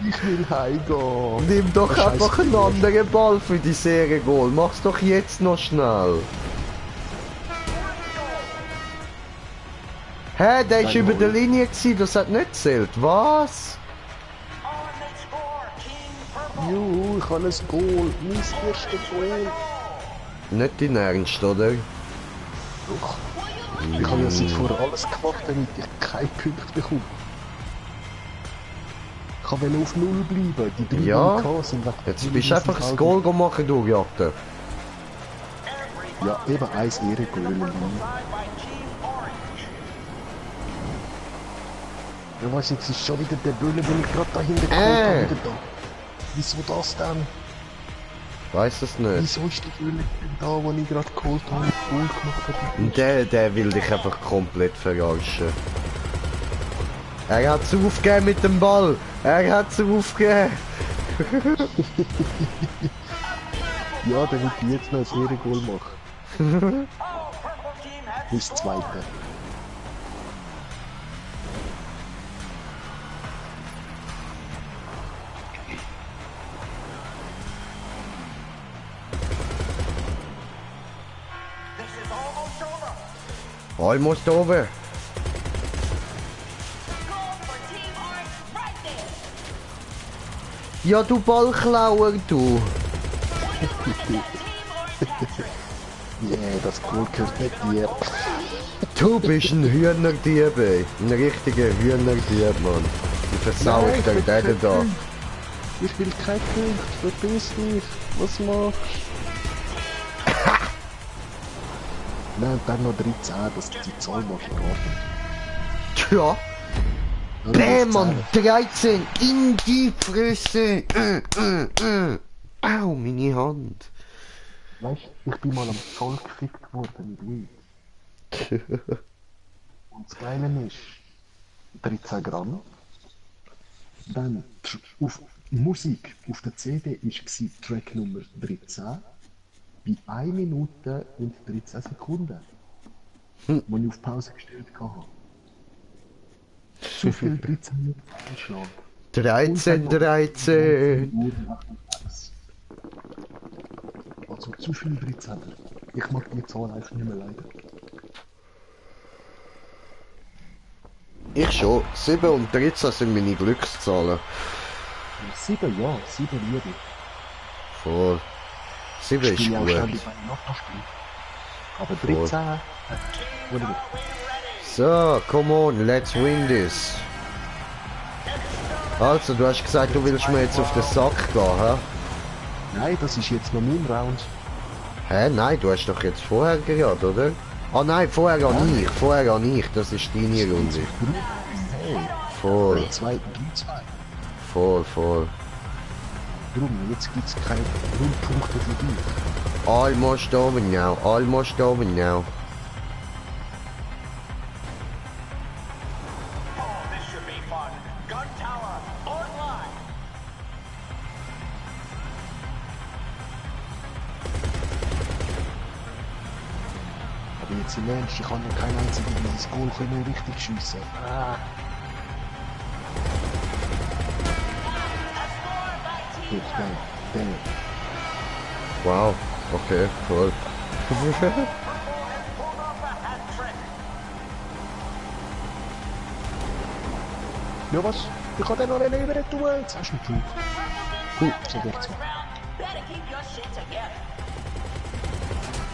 Ich will heimgehen. Nimm doch Scheiße, einfach einen anderen Ball für die Serie Goal. Mach's doch jetzt noch schnell. Hä, der ist über der Linie gewesen, das hat nicht gezählt. Was? Jo, ich habe ein Goal. Mein erstes Goal. Nicht in Ernst, oder? Doch. Ich habe ja seit vorher alles gemacht, damit ich keine Punkte bekomme. Ich kann wenn auf 0 bleiben. Die 3 Ja. die ich hatte, sind weg. Jetzt bist du einfach das Goal machen, du Jatte. Ja, eben eins Ehrengoal. Ja, weißt du, jetzt ist schon wieder der Böller, den ich gerade da hinten geholt habe. Wieder da. Wieso das denn? Weiß es nicht. Wieso ist der Böller da, den ich gerade geholt habe und Goal gemacht habe? Und der will dich einfach komplett verarschen. Er hat's aufgegeben mit dem Ball. Er hat's aufgegeben. Ja, der wird jetzt noch ein Ehrengoal machen. Das zweite. Almost over. Ja, du Ballklauer, du. Yeah, das Goal gehört nicht dir. Du bist ein Hühnerdieb, ey. Ein richtiger Hühnerdieb, Mann. Ich versau ich dir den da. Ich will kein Punkt, verpiss dich. Was machst du? Nein, dann noch 13, das die Zahl mache ich gar nicht. Ja. Bäm, Mann, 13 in die Fresse. Au, meine Hand. Weißt du, ich bin mal am Zoll gefickt worden mit Weed. Und das Geile ist, 13 Gramm. Dann auf Musik auf der CD war Track Nummer 13 bei 1 Minute und 13 Sekunden, wo ich auf Pause gestellt habe. Zu viel 13 Minuten einschlagen. 13, 13. Also zu viel 13. Ich mag die Zahl einfach nicht mehr leiden. Ich schon. 7 und 13 sind meine Glückszahlen. 7 ja, 7 liebe ich. Voll. 7 ist Spiele auch gut. ständig bei Lottospielen. Aber 13, wunderbar. So, come on, let's win this. Also, du hast gesagt, du willst mir jetzt auf den Sack gehen, hä? Nein, das ist jetzt noch mein Round. Hä? Nein, du hast doch jetzt vorher gehört, oder? Ah nein, vorher gar nicht. Das ist deine Runde. Hey, Voll, 2, 3, 2. voll. Drum, jetzt gibt's keine Grundpunkte für dich. Almost over now, almost over now. This should be fun. Gun Tower online. Aber jetzt im Ernst, ich kann ja kein einziges dieses Goal können richtig schiessen. Doch, der. Wow, okay, voll. Ja was? Ich kann den noch nicht über tun. Jetzt hast du einen Punkt. Gut, so wird's. Better keep your shit together.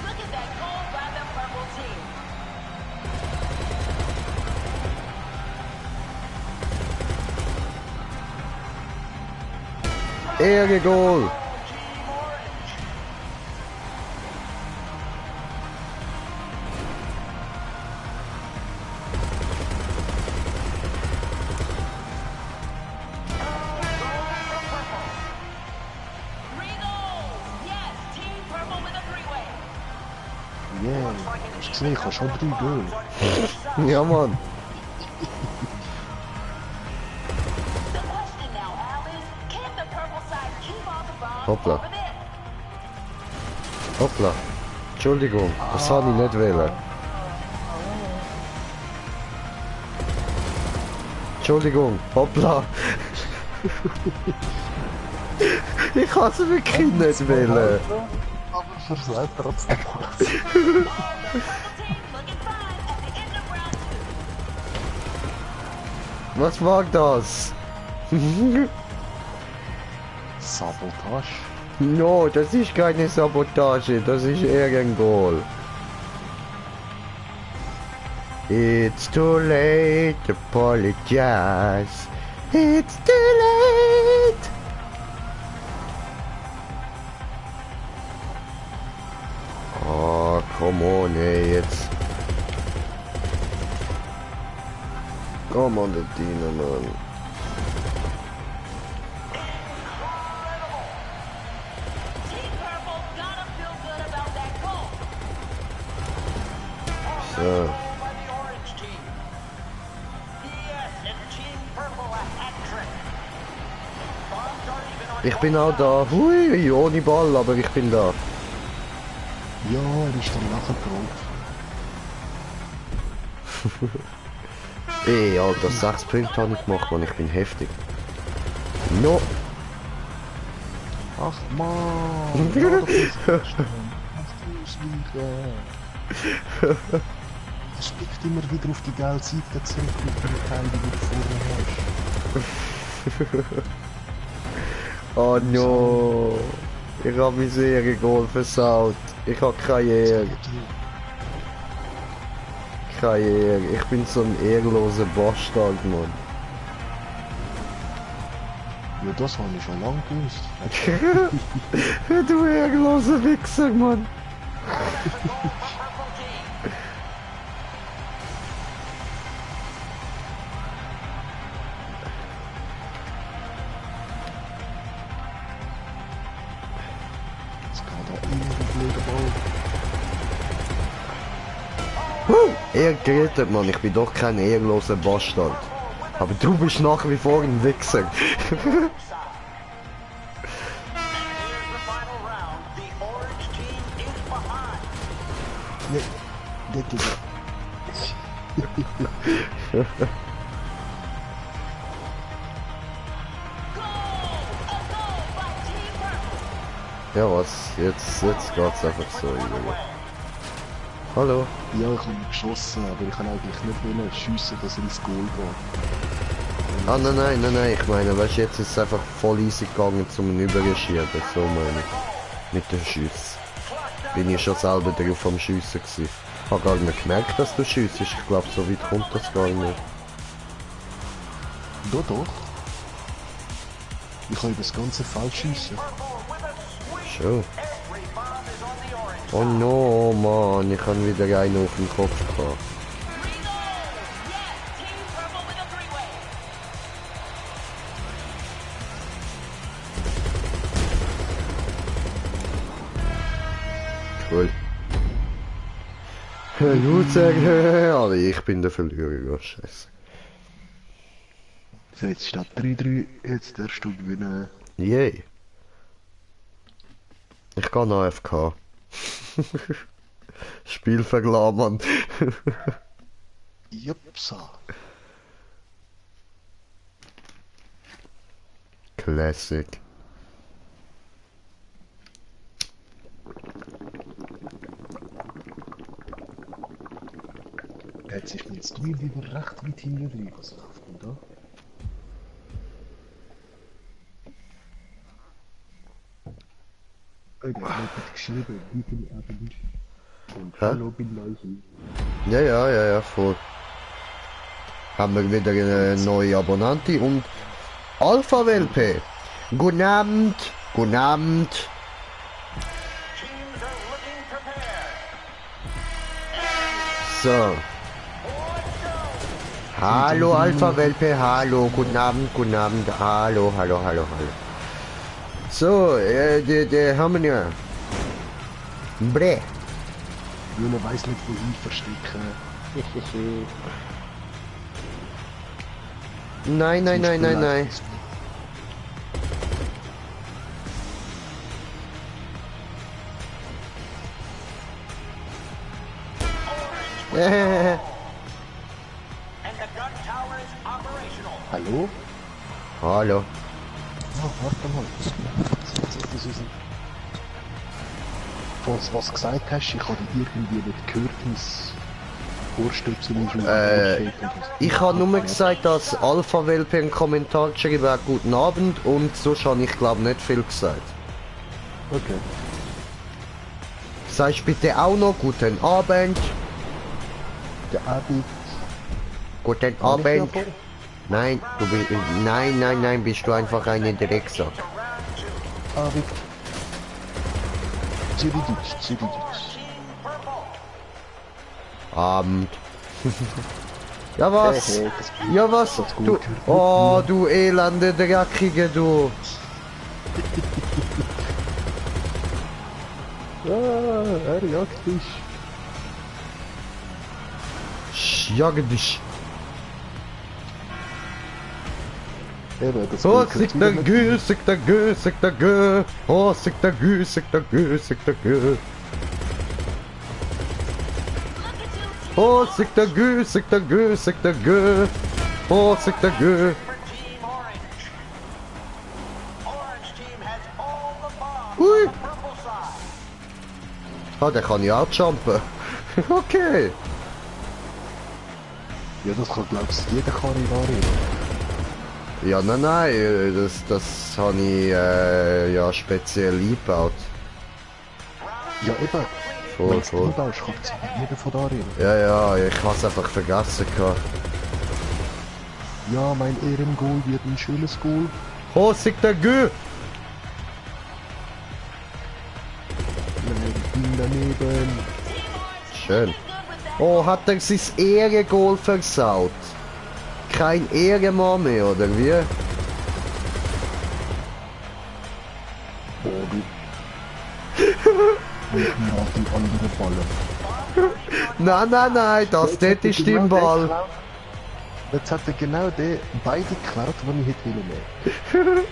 Look at that goal by the purple team. Ehre-Goal! Yeah, hast du gesehen, ich habe schon 3 Goal. Ja, Mann. The question now, Al, is can the purple side keep all the bombs Hoppla. over there? Hoppla. Entschuldigung, das habe ich nicht wählen. Entschuldigung, hoppla. Ich kann es wirklich nicht wählen. Aber versagt trotzdem. Team looking fine at the end of round 2. Was war das? Sabotage? No, das ist keine Sabotage, das ist Ehrengol. It's too late to apologize. It's too late. Oh, come on, ey, jetzt. Come on, der Diener, Mann. Team Purple gotta feel good about that goal. So. By the orange team. Yes, and Team Purple a hat trick. Bombs aren't even on Ich bin auch da. Hui, ohne Ball, aber ich bin da. Ja, er ist dann nachher gerollt. Ey, Alter, 6 Punkte habe ich gemacht, Mann. Ich bin heftig. No. Ach man, ja, doch nicht verstehen. Er spickt immer wieder auf die geile Seite zurück mit dem Teil, die du vorne hast. Oh no. Ich hab mein Seriengoal versaut. Ich hab keine Ehre. Keine Ehre. Ich bin so ein ehrloser Bastard, Mann. Ja, das habe ich schon lange gewusst. Du ehrloser Wichser, Mann. Jetzt kann da irgendwie blöder Ball. Er gerettet, Mann. Ich bin doch kein ehrloser Bastard. Aber du bist nach wie vor ein Wichser. Here's the final round. The orange team is behind. Ne, nicht dieser. Ja, was? Jetzt geht's einfach so über. Hallo? Ja, ich habe ihn geschossen, aber ich kann eigentlich nicht wollen schiessen, dass er ins Goal geht. Ah, nein, ich meine, weißt du, jetzt ist es einfach voll easy gegangen zum Überschieben, so meine ich. Mit dem Schuss. Bin ich schon selber drauf am Schiessen gewesen. Hab gar nicht gemerkt, dass du schiessest. Ich glaube, so weit kommt das gar nicht. Doch. Ich kann über das ganze Feld schiessen. Schon. Oh no, Mann, ich habe wieder einen auf dem Kopf gehabt. Cool. Loser, aber ich bin der Verlierer, oh, scheiße. So, jetzt steht 3-3, jetzt darfst du gewinnen. Yay. Ich kann AFK. Spiel verglamern. Jupsa. Classic. Jetzt ist mir jetzt wieder recht weit hinten drin. Was läuft denn da? Ich habe geschrieben, wie bin ich und hallo, bin Leichen. Ja, voll. Haben wir wieder eine neue Abonnente und Alpha Welpe. Guten Abend, guten Abend. Teams are looking prepared. So. Hallo Alpha Welpe, hallo, guten Abend, hallo. So, der haben wir ja. Bre. Jule weiss nicht, wohin verstecken. Nein. And the gun tower is operational. Hallo? Hallo. Oh, warte mal. Das ist ein... Falls du was gesagt hast, ich habe irgendwie nicht gehört, Ohrstöpsel ist. Ich habe nur gesagt, dass Alpha Welpe einen Kommentar geschrieben hat, guten Abend, und sonst habe ich glaube nicht viel gesagt. Okay. Sagst bitte auch noch guten Abend. Der Abend. Guten Abend. Nein, du bist. Nein, bist du einfach eine Drecksack. Abend. Zürichdeutsch. Abend. Ja was? Ja was? Du. Oh, du elende Dreckige, du. Er jagt dich. Jag dich. Eben, das Oh, Bild sick kommt da wieder gö, sick da gö, sick da gö. Oh, sick da gö, sick da gö, sick da gö. Oh, sick da gö, sick da gö, sick da gö. Oh, sick da gö. Team Orange. Orange team has all the bombs Ui. on the purple side. Ah, der kann ja auch jumpen. Okay. Ja, das kann glaubst du jeder Karriere. Ja, nein, das habe ich ja speziell eingebaut. Ja, eben. Voll, Wenn du voll. einbaust, kann es jeder von da reden. Ja, ich habe es einfach vergessen gehabt. Ja, mein Ehrengoal wird ein schönes Goal. Oh, sick da gö. Nein, daneben. Schön. Oh, hat er sein Ehrengoal versaut? Kein Ehrenmann mehr, oder wie? Oh, du. Und mir auf die andere Balle. Nein, das Jetzt hat dort er ist genau im den Ball. geklaut. Jetzt hat er genau den beide geklaut, die ich hätte will.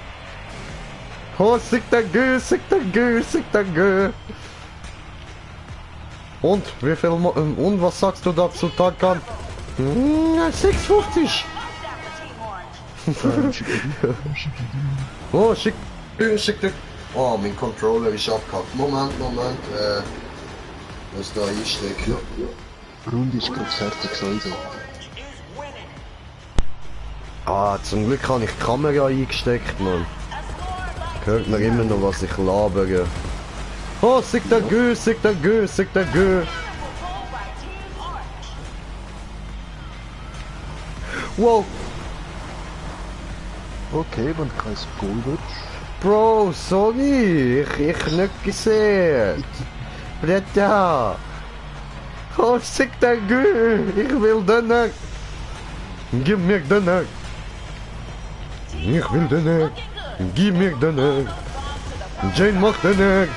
Oh, sick da gö, sick da gö, sick da gö. Und, wie viel, und was sagst du dazu, Tarkan? 6,50. Oh, schick, schick. Oh, mein Controller ist abgehackt. Moment, muss da einstecken. Runde ist gerade fertig, sowieso. Ah, zum Glück habe ich die Kamera eingesteckt, Mann. Hört man immer noch, was ich labere. Oh, sick da gö, sick da gö, sick da gö. Wow, Okay, wenn du kein Goal willst. Bro, sorry, ich nicht gesehen. Bretter. Oh, sick da gö, ich will den nicht. Gib mir den nicht. Ich will den nicht. Gib mir den nicht. Jane macht den nicht.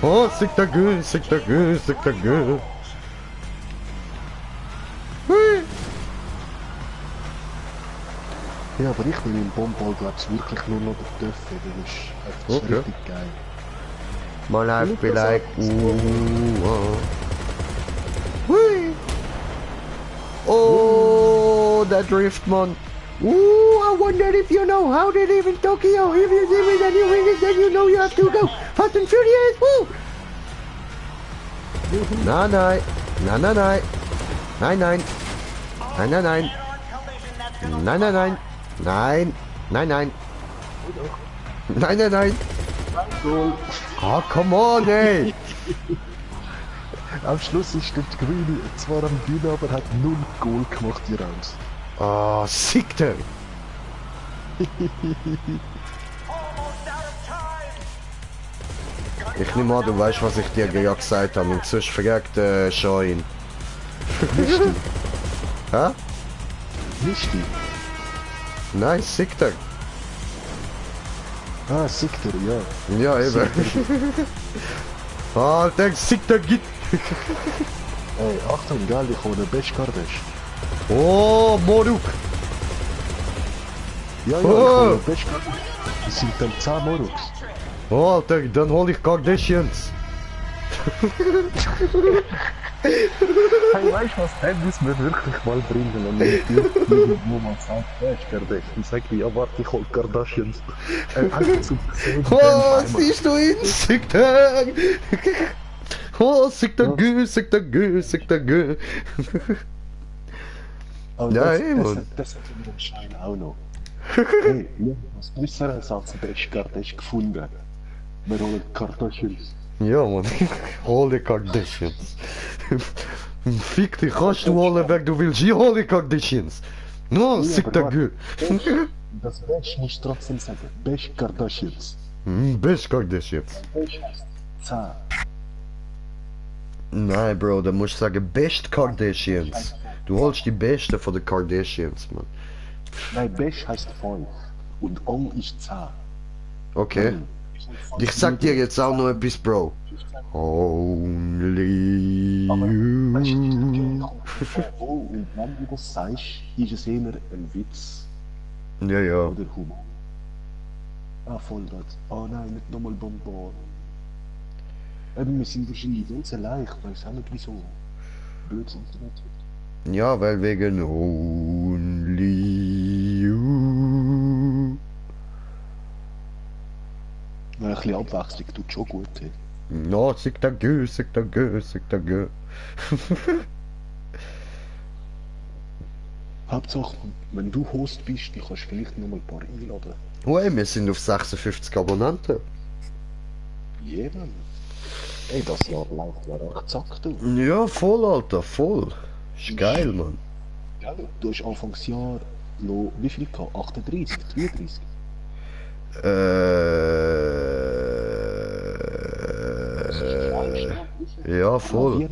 Oh, sick da gö, sick da gö, sick da gö. Hui. Ja, aber ich will im Bomball, glaubst du, wirklich nur noch dürfen. Das ist einfach so Okay. richtig geil. My life be like, Hui. Oh, that drift, man. Ooh, I wonder if you know how they live in Tokyo. If you live it and you win it, then you know you have to go Fast and Furious. Woo! Nein. Nein. Nein. Nein. Ah, come on, ey. Am Schluss ist der Grüne zwar am Bühne, aber hat 0 Goal gemacht, die Rounds. Ah, sick der. Ich nehme an, du weißt, was ich dir ja gesagt habe. Und sonst fragt schon ihn. Nicht Hä? die. Nicht die. Nein, sick der. Ah, Sikter, ja. Ja, eben. Ah, der sick der gibt. Ey, Achtung, geil, ich hole Best Kardesh. Oh, Moruk. Ja, Oh. ich hole Best Kardesh. Das sind dann 10 Moruks. Oh, Alter, dann hol ich Kardashians. Hey, weißt du was, den muss man wirklich mal bringen. Und nicht irgendwie, wo man sagt, Best Kardesh. Dann sag ich, ja warte, ich hol Kardashians. Einfach zu sehen. Oh, siehst du ihn? Sick der. Oh, sick der Gü, sick der Gü, sick der Gü. Aber Ja, das hat mir anscheinend auch noch. Hey, wir haben als besseren Satz Best gefunden. Wir holen Kardashians. Ja, man. Hol die Kardashians. Fick dich, kannst du holen, wer du willst. Ich hol die Kardashians. No, sick da gut. Das Best musst du trotzdem sagen. Best Kardashians. Best Kardashians. Best heißt 10. Nein, Bro, da musst du sagen Best Kardashians. Du holst die Beste von den Kardashians, man. Nein, Best heißt 5. Und O ist 10. Okay. Ich sag dir jetzt auch noch etwas, Bro. Only you. Weißt du, und wenn du das sagst, ist es eher ein Witz Ja, ja. oder Humor. Ah, voll das. Oh nein, nicht nochmal Bonbon. Eben, wir sind wahrscheinlich ganz allein. Ich weiß auch nicht wieso. Blödes Internet hat. Ja, weil wegen Only You. Ja, ein bisschen Abwechslung tut schon gut. Hey. No, sick da gö, sick da gö, sick da gö. Hauptsache, wenn du Host bist, dann kannst du vielleicht noch mal ein paar einladen. Hey, wir sind auf 56 Abonnenten. Jeden. Ey, das Jahr läuft ja recht zack, du. Ja, voll, Alter, voll. Ist geil, Mann. Ja, du hast Anfangsjahr noch wie viel gehabt? 38, 33? Ja, voll.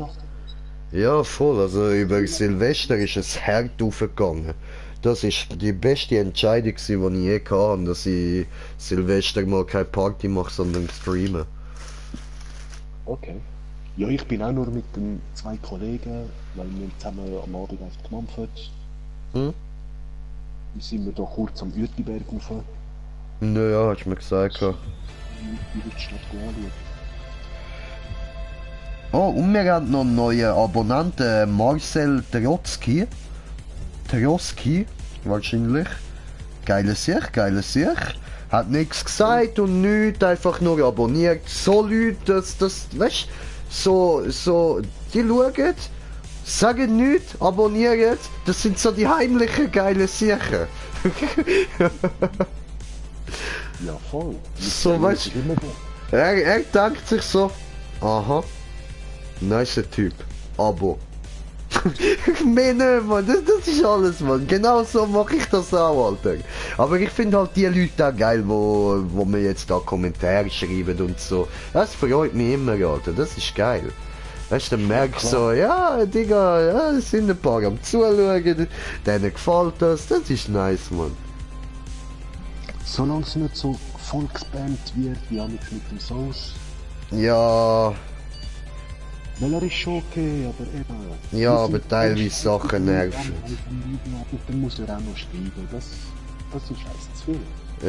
Ja, voll. Also über Silvester ist es hart aufgegangen. Das ist die beste Entscheidung, die ich je hatte, dass ich Silvester mal keine Party mache, sondern streame. Okay. Ja, ich bin auch nur mit den 2 Kollegen, weil wir zusammen am Abend auf gemampft. Hm? Dann sind wir da kurz am Uetiberg rauf. Naja, hast du mir gesagt. Die Stadt anschauen. Oh, und wir haben noch einen neuen Abonnenten, Marcel Trotzki. Trotzki, wahrscheinlich. Geile Sicht, geile Sicht. Hat nichts gesagt und nichts, einfach nur abonniert. So Leute, weißt du, so, die schauen, sagen nichts, abonnieren. Das sind so die heimlichen geile Sachen. Ja, voll. So, weißt du, er denkt sich so, aha, nice Typ, Abo. Mehr nicht, Mann, das ist alles, Mann. Genau so mache ich das auch, Alter. Aber ich finde halt die Leute auch geil, wo mir jetzt da Kommentare schreiben und so. Das freut mich immer, Alter, das ist geil. Weißt du, dann merkst du so, ja, Digga, ja, es sind ein paar am Zuschauen, denen gefällt das ist nice, Mann. Solange es nicht so volksband wird, wie mit dem Sauce. Ja, Weil er ist schon okay, aber eben... ja, aber teilweise Sachen nerven. Dann muss er auch noch schreiben, das ist eins zu viel.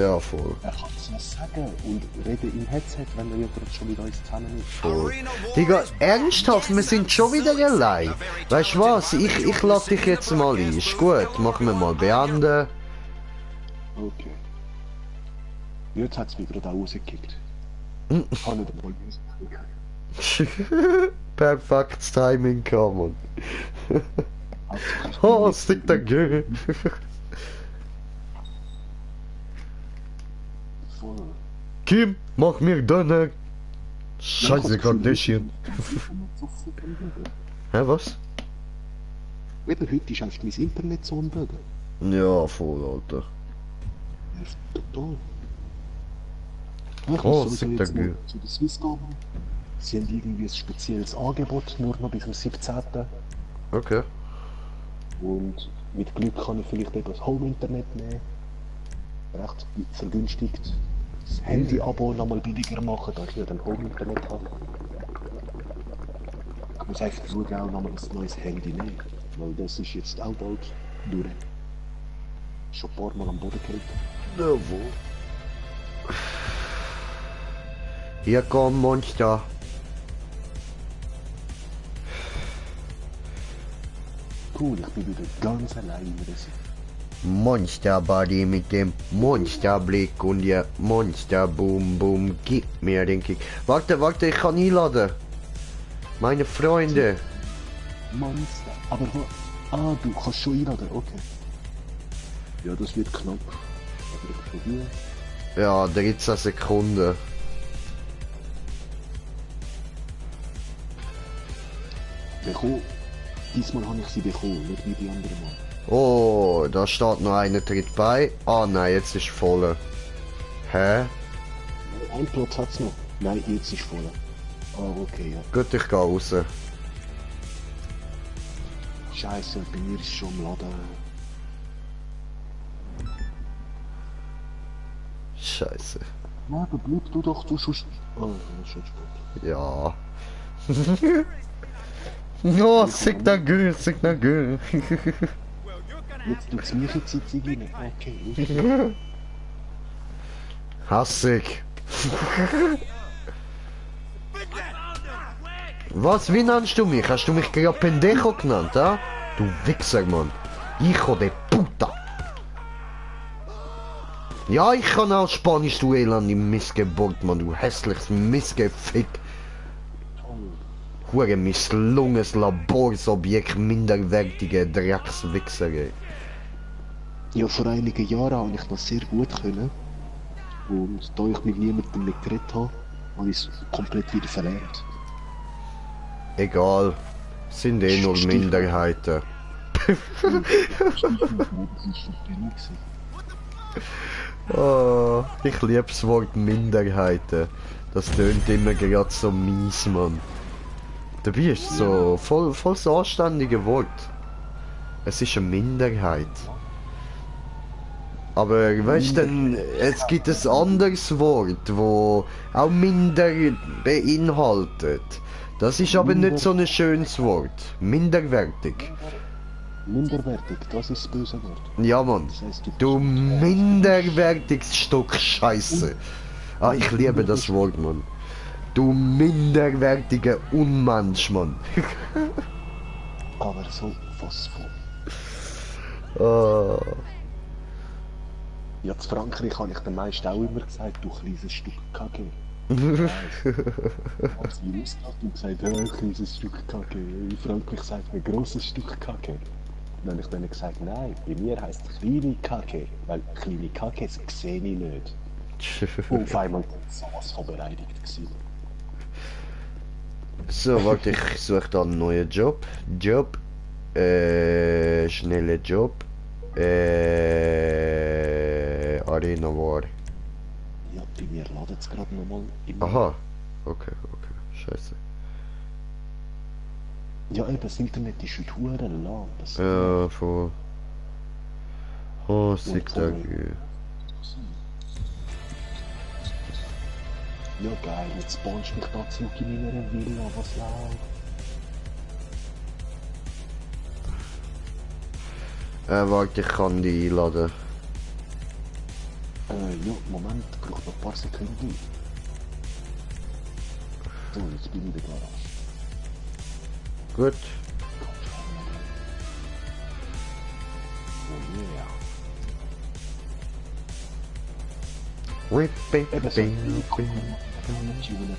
Ja, voll. Er kann es was sagen und reden im Headset, wenn er ja gerade schon mit uns zusammen ist. Voll. Digga, ernsthaft, wir sind schon wieder allein. Weißt du was, ich lade dich jetzt mal ein. Ist gut, machen wir mal beenden. Okay. Jetzt hat es mich gerade auch rausgekickt. Ich kann nicht einmal müssen. Perfektes Timing, kann man. Oh, stick da gö. Voll. Kim, mach mir Döner. Scheiße, Kardashian. Hä, was? Eben heute ist einfach mein Internet so am Boden. Ja, voll, Alter. Nervt total. Ich Oh, muss sowieso sick jetzt da noch zu der Swisscom. Sie haben irgendwie ein spezielles Angebot, nur noch bis zum 17. Okay. Und mit Glück kann ich vielleicht eben das Home-Internet nehmen. Recht vergünstigt. Das Handy-Abo noch mal billiger machen, da ich ja dann Home-Internet habe. Ich muss einfach schauen, auch noch mal ein neues Handy nehmen. Weil das ist jetzt auch bald durch. Schon ein paar Mal am Boden gelegt. Jawohl. Hier kommt Monster. Cool, ich bin wieder ganz allein in der Sicht. Monster Body mit dem Monsterblick und ihr Monster Boom Boom, gib mir den Kick. Warte, ich kann einladen. Meine Freunde. Monster. Aber Ah, du kannst schon einladen, okay. Ja, das wird knapp. Aber ich probiere. Ja, 13 Sekunden. Bekommen. Diesmal habe ich sie bekommen, nicht wie die anderen Mal. Oh, da steht noch einer tritt bei. Ah nein, jetzt ist voll. Hä? Ein Platz hat's noch. Nein, jetzt ist voll. Ah, okay, ja. Gut, ich geh raus. Scheiße, bei mir ist schon am Laden. Scheiße. Nein, aber bleib du doch, du schaust. Oh, das ist schon spät. Ja. No, Signal. Jetzt tut's mich jetzt in die Ziege rein. Okay. Hassig. Was, wie nennst du mich? Hast du mich gerade Pendejo genannt, ja? Du Wichser, Mann. Hijo de puta. Ja, ich kann auch Spanisch, du elende Missgeburt, Mann, du hässliches Missgefick. Hure misslungenes Laborsobjekt, minderwertige Dreckswichser, ey. Ja, vor einigen Jahren habe ich das sehr gut können. Und da ich mit niemandem nicht geredet habe, habe ich es komplett wieder verlernt. Egal. Sind eh nur Minderheiten. Oh, ich liebe das Wort Minderheiten. Das tönt immer gerade so mies, Mann. Dabei ist es so voll das anständige Wort. Es ist eine Minderheit. Aber weißt du, es gibt ein anderes Wort, wo auch minder beinhaltet. Das ist aber nicht so ein schönes Wort. Minderwertig. Minderwertig, das ist das böse Wort. Ja, Mann. Das heißt, Du minderwertiges Stück Scheiße. Ah, ich liebe das Wort, Mann. Du minderwertiger Unmensch, Mann. Aber so was von. Oh. Ja, zu Frankreich habe ich den meisten auch immer gesagt, du kleines Stück Kacke. Als sie ausgelacht und gesagt, kleines Stück Kacke. In Frankreich sagt man grosses Stück Kacke. Dann habe ich denen gesagt, nein, bei mir heisst es kleine Kacke, weil kleine Kacke sehe ich nicht. Und auf einmal sowas von beleidigt gewesen. So, warte, ich suche da einen neuen Job. Schneller Job. Arena War. Ja, bei mir ladet es gerade nochmal im... Aha. Okay. Scheiße. Ja, eben, das Internet ist heute verdammt lang. Ja, voll. Oh, sick da. Ja, geil, jetzt spawnst du mich da zurück in meiner Villa, was läuft? Warte, ich kann die einladen. Ja, Moment, braucht noch ein paar Sekunden. So, jetzt bin ich in der Garage. Gut. Oh yeah.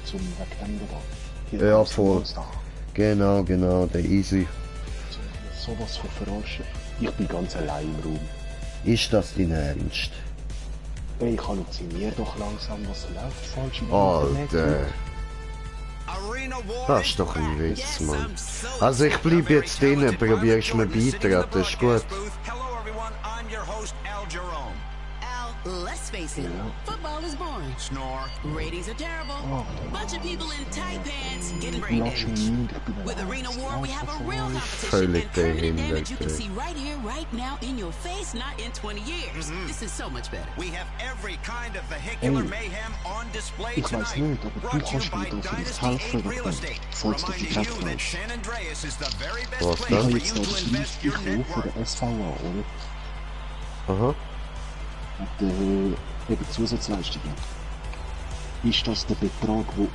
Zum Wegende da. Ja, voll. Genau, der Easy. Sowas von verarschen. Ich bin ganz allein im Raum. Ist das dein Ernst? Ey, ich halluziniere doch langsam, was läuft falsch im Alter. Das ist doch ein Witz, Mann. Also ich bleib jetzt drinnen, probierst mir beitreten, ist gut. Let's face it, football is boring. Snore. Ratings are terrible. Bunch of people in tight pants getting brain damage. With Arena War, we have a real competition and permanent damage you can see right here, right now, in your face, not in 20 years. This is so much better. We have every kind of vehicular mayhem on display Ich weiß tonight. nicht, aber du Brought to you kannst by mir da vielleicht Dynasty helfen, 8 Real Estate. falls du die Reminding Treppe you that hast. San Andreas is the very best Was place Ich habe for jetzt you da to das invest your Lied net für worth. den SVA, oder? Aha. Und eben Zusatzleistungen. Ist das der Betrag, wo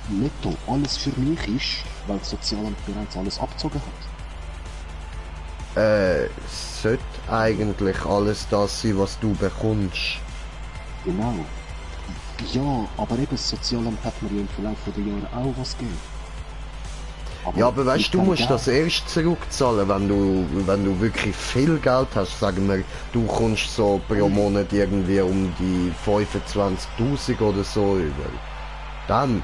netto alles für mich ist, weil das Sozialamt bereits alles abgezogen hat? Sollte eigentlich alles das sein, was du bekommst. Genau. Ja, aber eben das Sozialamt hat mir ja im Verlauf der Jahre auch was gegeben. Ja, aber weißt du, musst das erst zurückzahlen, wenn du wirklich viel Geld hast. Sagen wir, du kommst so pro Monat irgendwie um die 25.000 oder so über. Dann.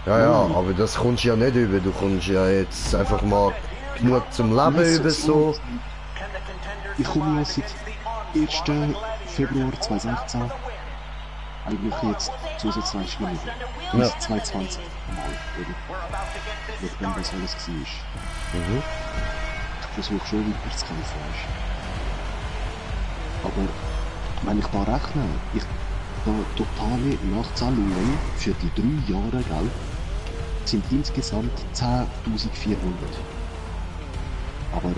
Ja, aber das kommst du ja nicht über. Du kommst ja jetzt einfach mal genug zum Leben über so. Ich komme ja seit 1. Februar 2016 eigentlich jetzt Zusatzleistungen über. Bis 2020 mal, oder? Nicht, wenn das alles war. Ich versuche schon weiter zu kämpfen, weißt du. Aber wenn ich da rechne, ich habe totale Nachzahlungen für die 3 Jahre, gell, sind insgesamt 10.400. Aber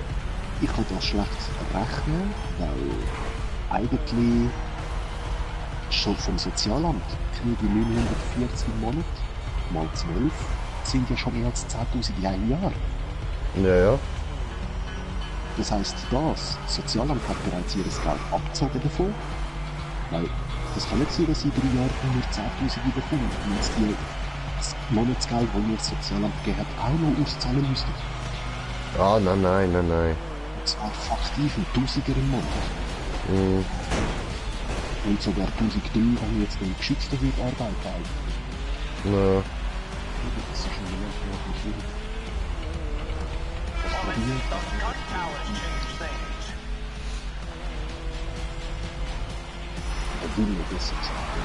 ich kann das schlecht rechnen, weil eigentlich schon vom Sozialamt kriege ich 940 im Monat mal 12 sind ja schon mehr als 10.000 in einem Jahr. Ja. Das heisst, das Sozialamt hat bereits ihr Geld abgezogen davon, weil das kann nicht sein, dass ich 3 Jahre nur 10.000 bekomme und jetzt das Monatsgeld, das mir das Sozialamt gegeben hat, auch noch auszahlen müsste. Ah, nein. Und zwar faktiv ein Tausiger im Monat. Und sogar 1.300, wenn ich jetzt im geschützten Wirt arbeite. Ja. Das ist schon mehr schwierig. Das probiert der Wille besser sagen.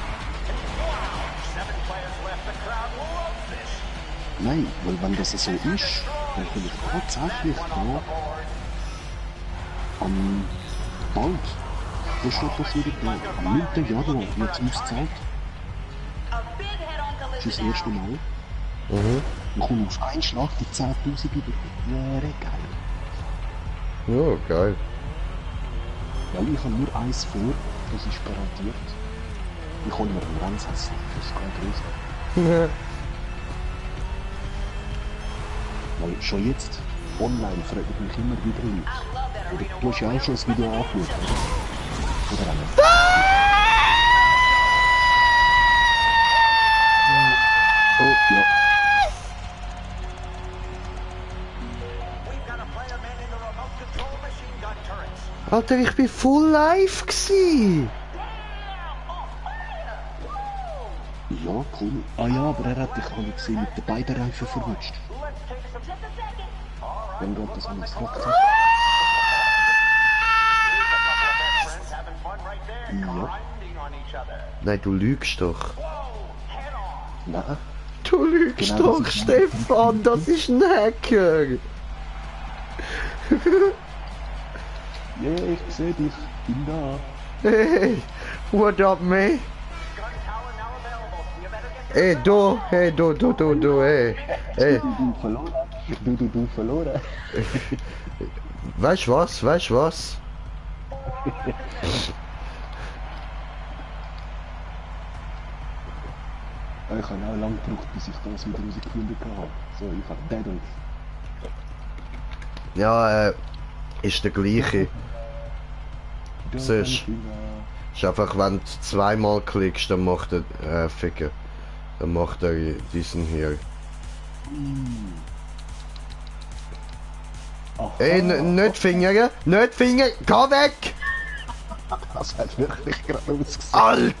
Nein, weil wenn das so ist, dann komme ich tatsächlich da am bald. Wo steht das wieder da? Am 9. Januar wird es ausgezahlt. Das ist das erste Mal. Man kommt auf einen Schlag die 10.000 über. Wäre geil. Ja, geil. Weil ich habe nur eins vor, das ist garantiert. Ich hole mir einen Rennsassel fürs Größe. Weil schon jetzt online fragen mich immer wieder Leute. Oder du hast ja auch schon das Video angeschaut, oder? Oder auch nicht? Oh, ja. Alter, ich bin full live gsi. Ja, cool. Ah ja, aber er hat dich, habe ich gesehen, mit den beiden Reifen verrutscht. Wenn Gott das alles gefragt hat. Ja. Nein, du lügst doch. Nein. Du lügst Genau, doch, Stefan, das ist ein Hacker. Ja, ich sehe dich. Bin da. Hey, what up, mate? Hey, du, hey. Du verloren. Du verloren. Weißt was? Ich habe auch lange gebraucht, bis ich das wieder rausgefunden habe. So, ich habe Dead und... Ja, ist der gleiche. Siehst du? Ist einfach, wenn du zweimal klickst, dann macht er Ficker. Dann macht er diesen hier. Ey, nicht fingern! Geh weg! Das hat wirklich gerade ausgesehen.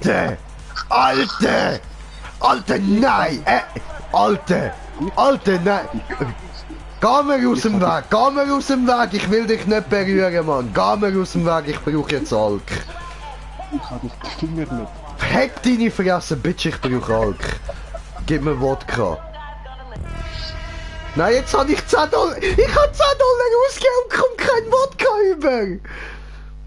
Alter, nein! Alter, nein! Geh mir aus dem Weg! Ich will dich nicht berühren, Mann! Geh mir aus dem Weg, ich brauche jetzt Alk! Ich habe dich die Finger nicht. Heck deine Fresse, Bitch, ich brauche Alk! Gib mir Wodka! Nein, jetzt habe ich 10 Dollar! Ich habe 10 Dollar ausgegeben und komme kein Wodka über!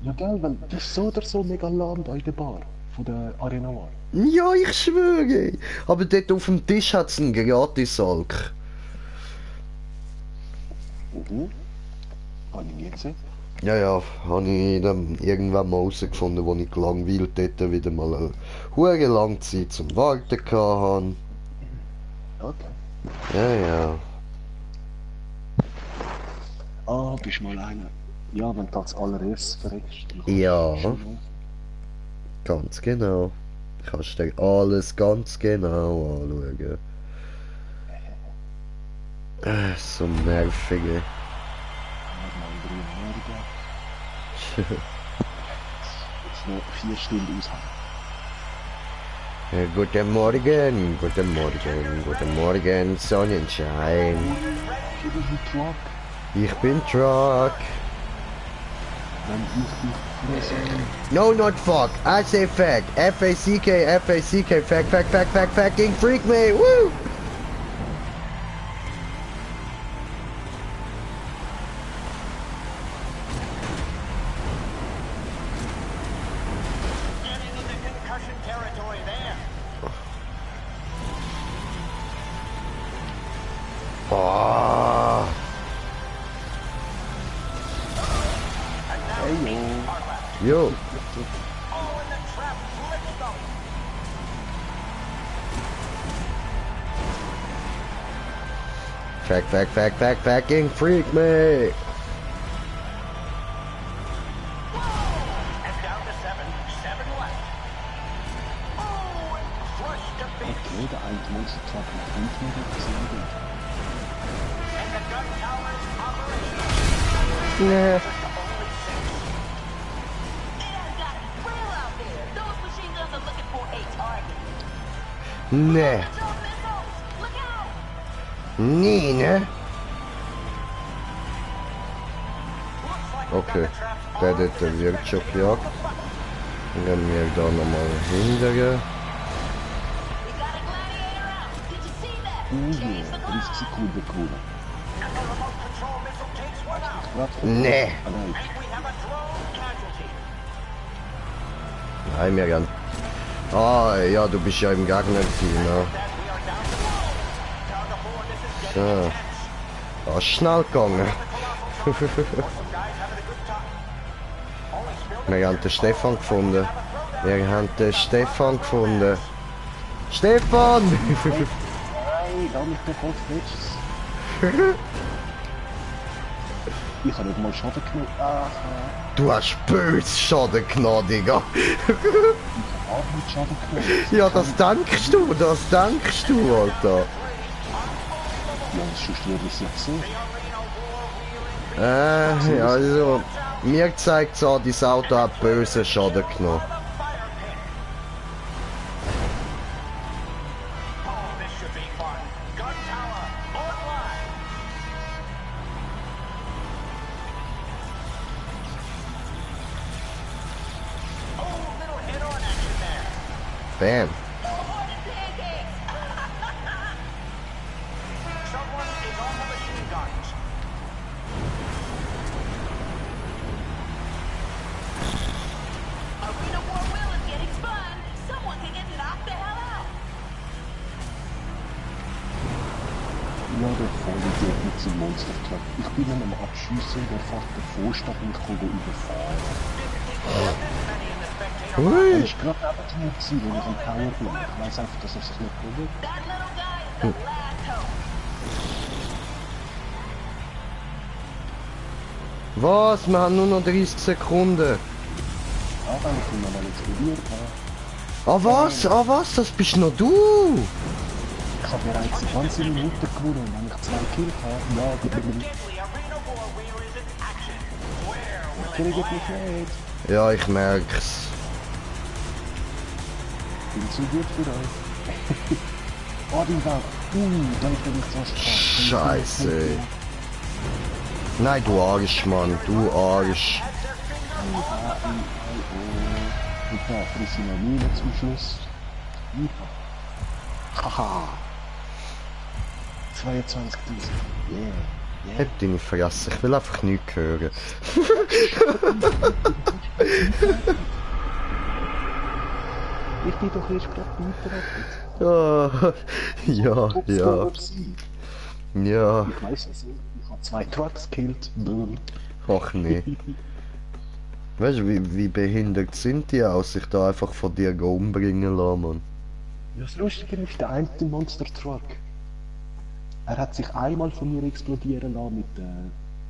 Ja, gell, weil das ist so oder so mega lahm da in der Bar von der Arena War. Ja, ich schwöre! Aber dort auf dem Tisch hat es einen Gratis-Alk. Habe ich nie gesehen. Ja, habe ich dann irgendwann mal rausgefunden, wo ich gelangweilt dort wieder mal eine hure lange Zeit zum Warten hatte. Okay. Ja. Ah, bist mal einer. Ja, wenn du als allererstes verreckst. Ja. Ganz genau. Kannst dir alles ganz genau anschauen. So nervige. Jetzt noch 4 Stunden aushalten. Guten Morgen, guten Morgen, guten Morgen, Sonnenschein. Ich bin Truck. No, not fuck. I say fact. F-A-C-K, F-A-C-K, fact, fact, fact, fact, fucking freak me. Woo! Getting into concussion territory there. Oh. Yo. Oh, and the trap flips them. Fact, fact, fact, fact, fucking freak me. And down to 7. 7 left. Oh, and crushed to bits. Okay, der eine Monster-Truck nach hinten gesehen. And the gun tower's operational. Nah. It has gotten real out there. Those machine guns are looking for a target. Nah. Control missiles! Look out! Nee, ne? Okay, der detailliert schon gejagt. Dann gehen wir da nochmal hinterher. We got a gladiator out. Did you see that? Change the 30 Sekunden Kohle. And the remote control missile takes one out. Nee. And we have a drone casualty. Nein, wir gehen. Ah, ja, du bist ja im Gegner-Team, ne? That we are down to 4. Down to 4. This is getting Ja. intense. Ah, schnell gegangen. Some guys having a good time. Only spilled Wir haben den Stefan gefunden. Wir haben den Stefan gefunden. Stefan! Nein, da mich doch als letztes. Ich habe nicht mal Schaden genommen. Ach, Du hast böse Schaden genommen, Digga. ich habe auch nicht Schaden genommen. Ja, das denkst du, Alter. Ja, sonst würde ich es ja sehen. Ja, also, mir zeigt es an, dein Auto hat böse Schaden genommen. Oh, this should be fun. Gun tower online. Oh, little head-on action there. Bam. Someone is on the machine guns. Arena War Will is getting spun. Someone can get knocked the hell out. Ja, der Vollidiot mit seinem Monster-Truck. Ich bin an einem Abschiessen, der fährt davor statt und ich kann überfahren. Ui. Er ist gerade neben mir gewesen, wenn ich am Tower bin. Ich weiss einfach, dass er sich nicht bewegt. That little guy is the last hope. Was? Wir haben nur noch 30 Sekunden. Ja, wenn ich ihn nochmal explodiert habe. Ah was? Das bist noch du? Ich habe bereits eine ganze Minute gewonnen, wenn ich 2 Kills habe. Ja, gut, Deadly Arena Warrior is in action. Where will Kill it geht land? mich nicht. Ja, ich merk's. Bin zu gut für euch. Oh, die Welt. Da bin ich so stark. Scheiße. Nein, du Arsch, Mann. Du Arsch. Und da friss ich noch Mine zum Schluss. Haha. 22.000. Yeah. Hätte deine Fresse. Ich will einfach nichts hören. Ich bin doch erst gerade eingetragen. Ja. Ja. Ich weiss es nicht. Ich habe 2 Trucks gekillt. Ach nee. Weißt du, wie behindert sind die aus, sich da einfach von dir umbringen lassen, Mann? Ja, das Lustige ist, der eine Monster Truck. Er hat sich einmal von mir explodieren lassen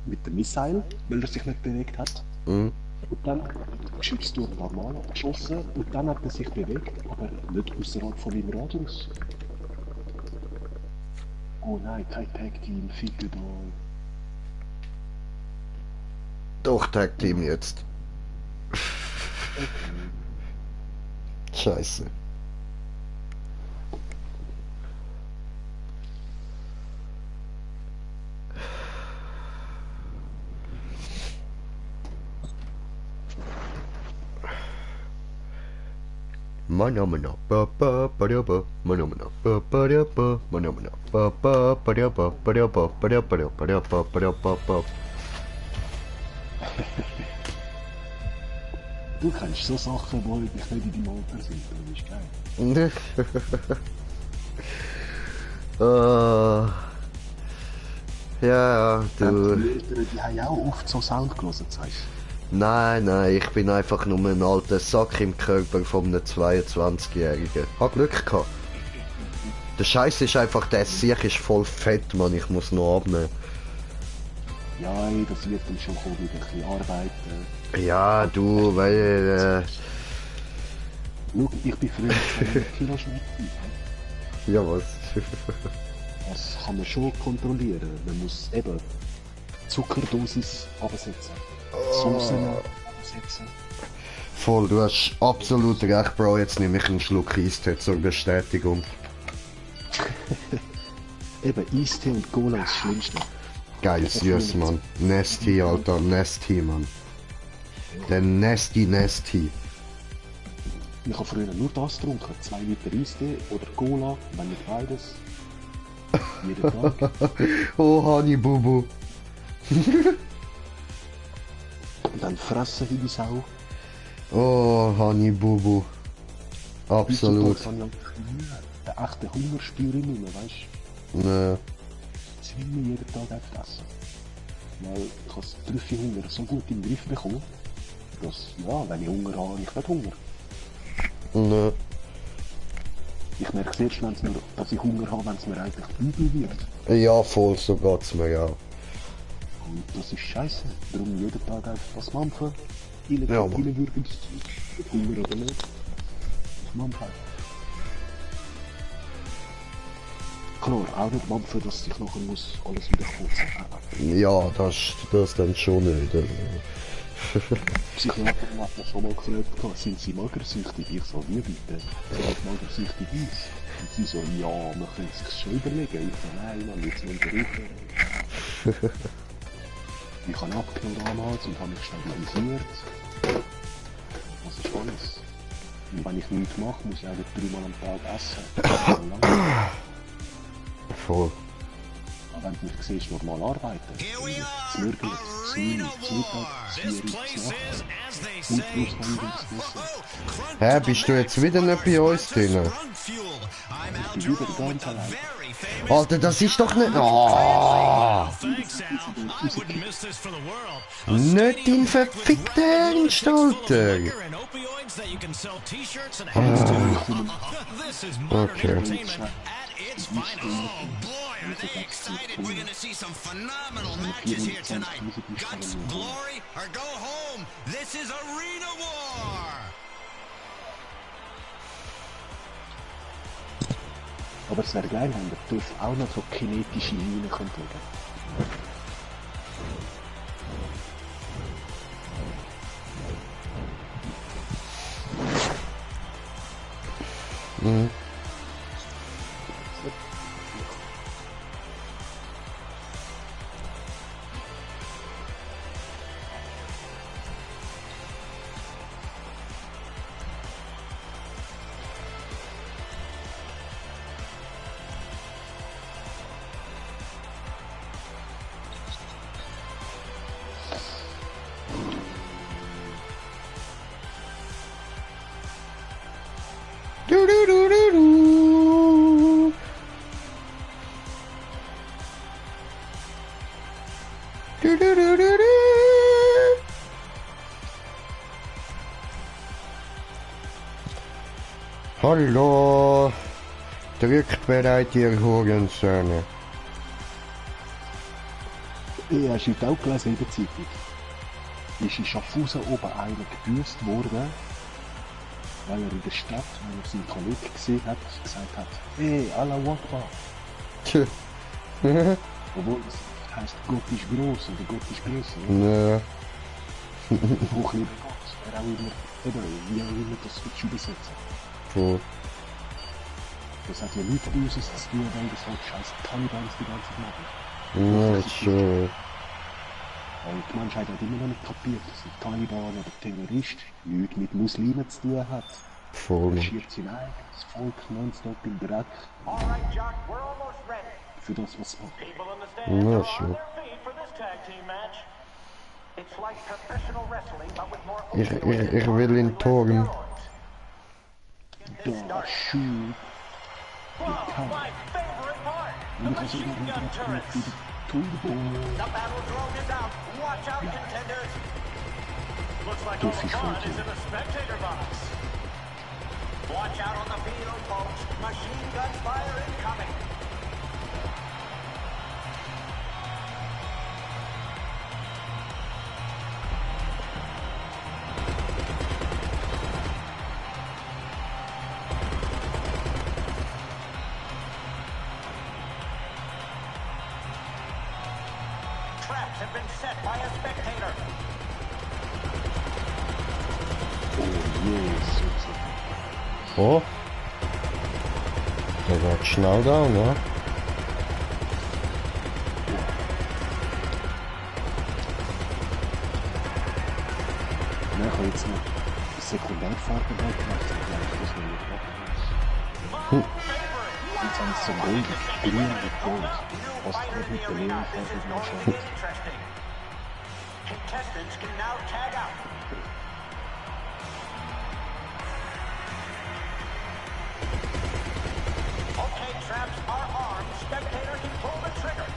mit dem Missile, weil er sich nicht bewegt hat. Mhm. Und dann schießt du ein paar Mal abgeschossen und dann hat er sich bewegt, aber nicht außerhalb von meinem Radius. Oh nein, kein Tag-Team, ficke da. Doch, Tag Team jetzt. Scheiße. Manomana ba ba ba da ba manomana ba ba da ba manomana ba ba ba da ba ba da ba ba da ba da ba da ba ba da ba ba. Du kennst so Sachen, die eigentlich nicht in deinem Alter sind, das ist geil. Ja, du. Die Eltern, die haben auch oft so Sound gehört, sagst du? Nein, ich bin einfach nur ein alter Sack im Körper von einem 22-Jährigen. Hab Glück gehabt. Der Scheiß ist einfach, der Sieg ist voll fett, Mann, ich muss noch abnehmen. Ja, das wird dann schon kommen, wieder ein bisschen arbeiten. Ja, du, weil, Schau, ich bin früher 200 Kilo schwer. Ja, was? Das kann man schon kontrollieren. Man muss eben Zuckerdosis absetzen. Soßen absetzen. Voll, du hast absolut recht, Bro. Jetzt nehme ich einen Schluck Eistee zur Bestätigung. Eben, Eistee und Cola ist das Schlimmste. Geil, süß, Mann. Nasty, Alter, Nasty, Mann. Der Nasty. Ich habe früher nur das getrunken. 2 Liter Eistee oder Cola, wenn nicht beides. Jeden Tag. Oh, Honey Bubu. Und dann fressen wie die Sau. Oh, Honey Bubu. Absolut. Heutzutage habe ich den echten Hunger spüre ich nicht mehr, weißt du? Ne. Ich will mir jeden Tag einfach essen. Weil ich habe das Trüffelhunger so gut in den Griff bekommen, dass, ja, wenn ich Hunger habe, habe ich nicht Hunger. Ne. Ich merke es erst, dass ich Hunger habe, wenn es mir eigentlich übel wird. Ja, voll, so geht's mir, ja. Und das ist scheiße. Darum jeden Tag einfach was mampfen. Ja, Mann. Reinwürgen, mit Hunger oder nicht. Das mampfen. Klar, auch nicht mampfen, dass ich nachher muss alles wieder kotzen. Ja, das dann schon nicht. Psychiater hat mir schon mal gefragt, sind Sie magersüchtig? Ich so, wie bitte? So was magersüchtig ist. Und sie so, ja, man könnte sich schon überlegen. Ich so, nein, man wird es nicht unterrichten. Ich habe abgenommen damals und habe mich stabilisiert. Das ist alles. Und wenn ich nichts mache, muss ich auch 3 Mal am Tag essen. Voll. Aber wenn du mich siehst, normal arbeiten. Das Nürgel, das Mittag, das Hä, bist du jetzt wieder nicht bei uns drin? Ich bin wieder ganz allein. Alter, das ist doch nicht... Oh! Nicht dein verfickter Ernst, Alter! Okay. Oh boy, are they excited! We're gonna see some phenomenal matches here tonight. Guts, glory, or go home. This is Arena War. Aber es wäre geil, wenn der TÜV auch noch so kinetische Linien könnte legen. Mhm. Hallo, drückt bereit, ihr Hurensöhne. Ja, hast du heute auch gelesen in der Zeitung? Ist in Schaffhausen oben einer gebüßt worden, weil er in der Stadt, wenn er seinen Kollegen gesehen hat, gesagt hat, hey, Allah Akbar. Tja. Obwohl, das heisst, Gott ist gross oder Gott ist grösser. Ja. Hochleben Gott, wer auch immer, eben, wie auch immer das willst du übersetzen. Voll. Das hat ja nichts Böses zu tun, weil das halt scheiß Talibans die ganze Zeit machen. Ja, das ist schon. Und die Menschheit hat immer noch nicht kapiert, dass ein Taliban oder Terrorist nichts mit Muslimen zu tun hat. Voll. Er schiebt sein eigenes Volk nonstop im Dreck. Für das, was es macht. Ja, schon. Ich will in Toren. Da, Schuh. Ich kann. Und ich habe so irgendwie wieder Turbo. Doof ist voll. Watch out on the field, folks. Machine gun fire incoming. Traps have been set by a spectator. Oh, Jesus. Oh. Der wird schnell da, ne? Ich habe jetzt noch Sekundärfarben halt gemacht. Das will ich machen. Jetzt haben sie so goldig, grün mit Gold. Was hat mit der Leonfarbe gemacht? Contestants can now tag out. Okay, traps are armed. Spectator can pull the trigger.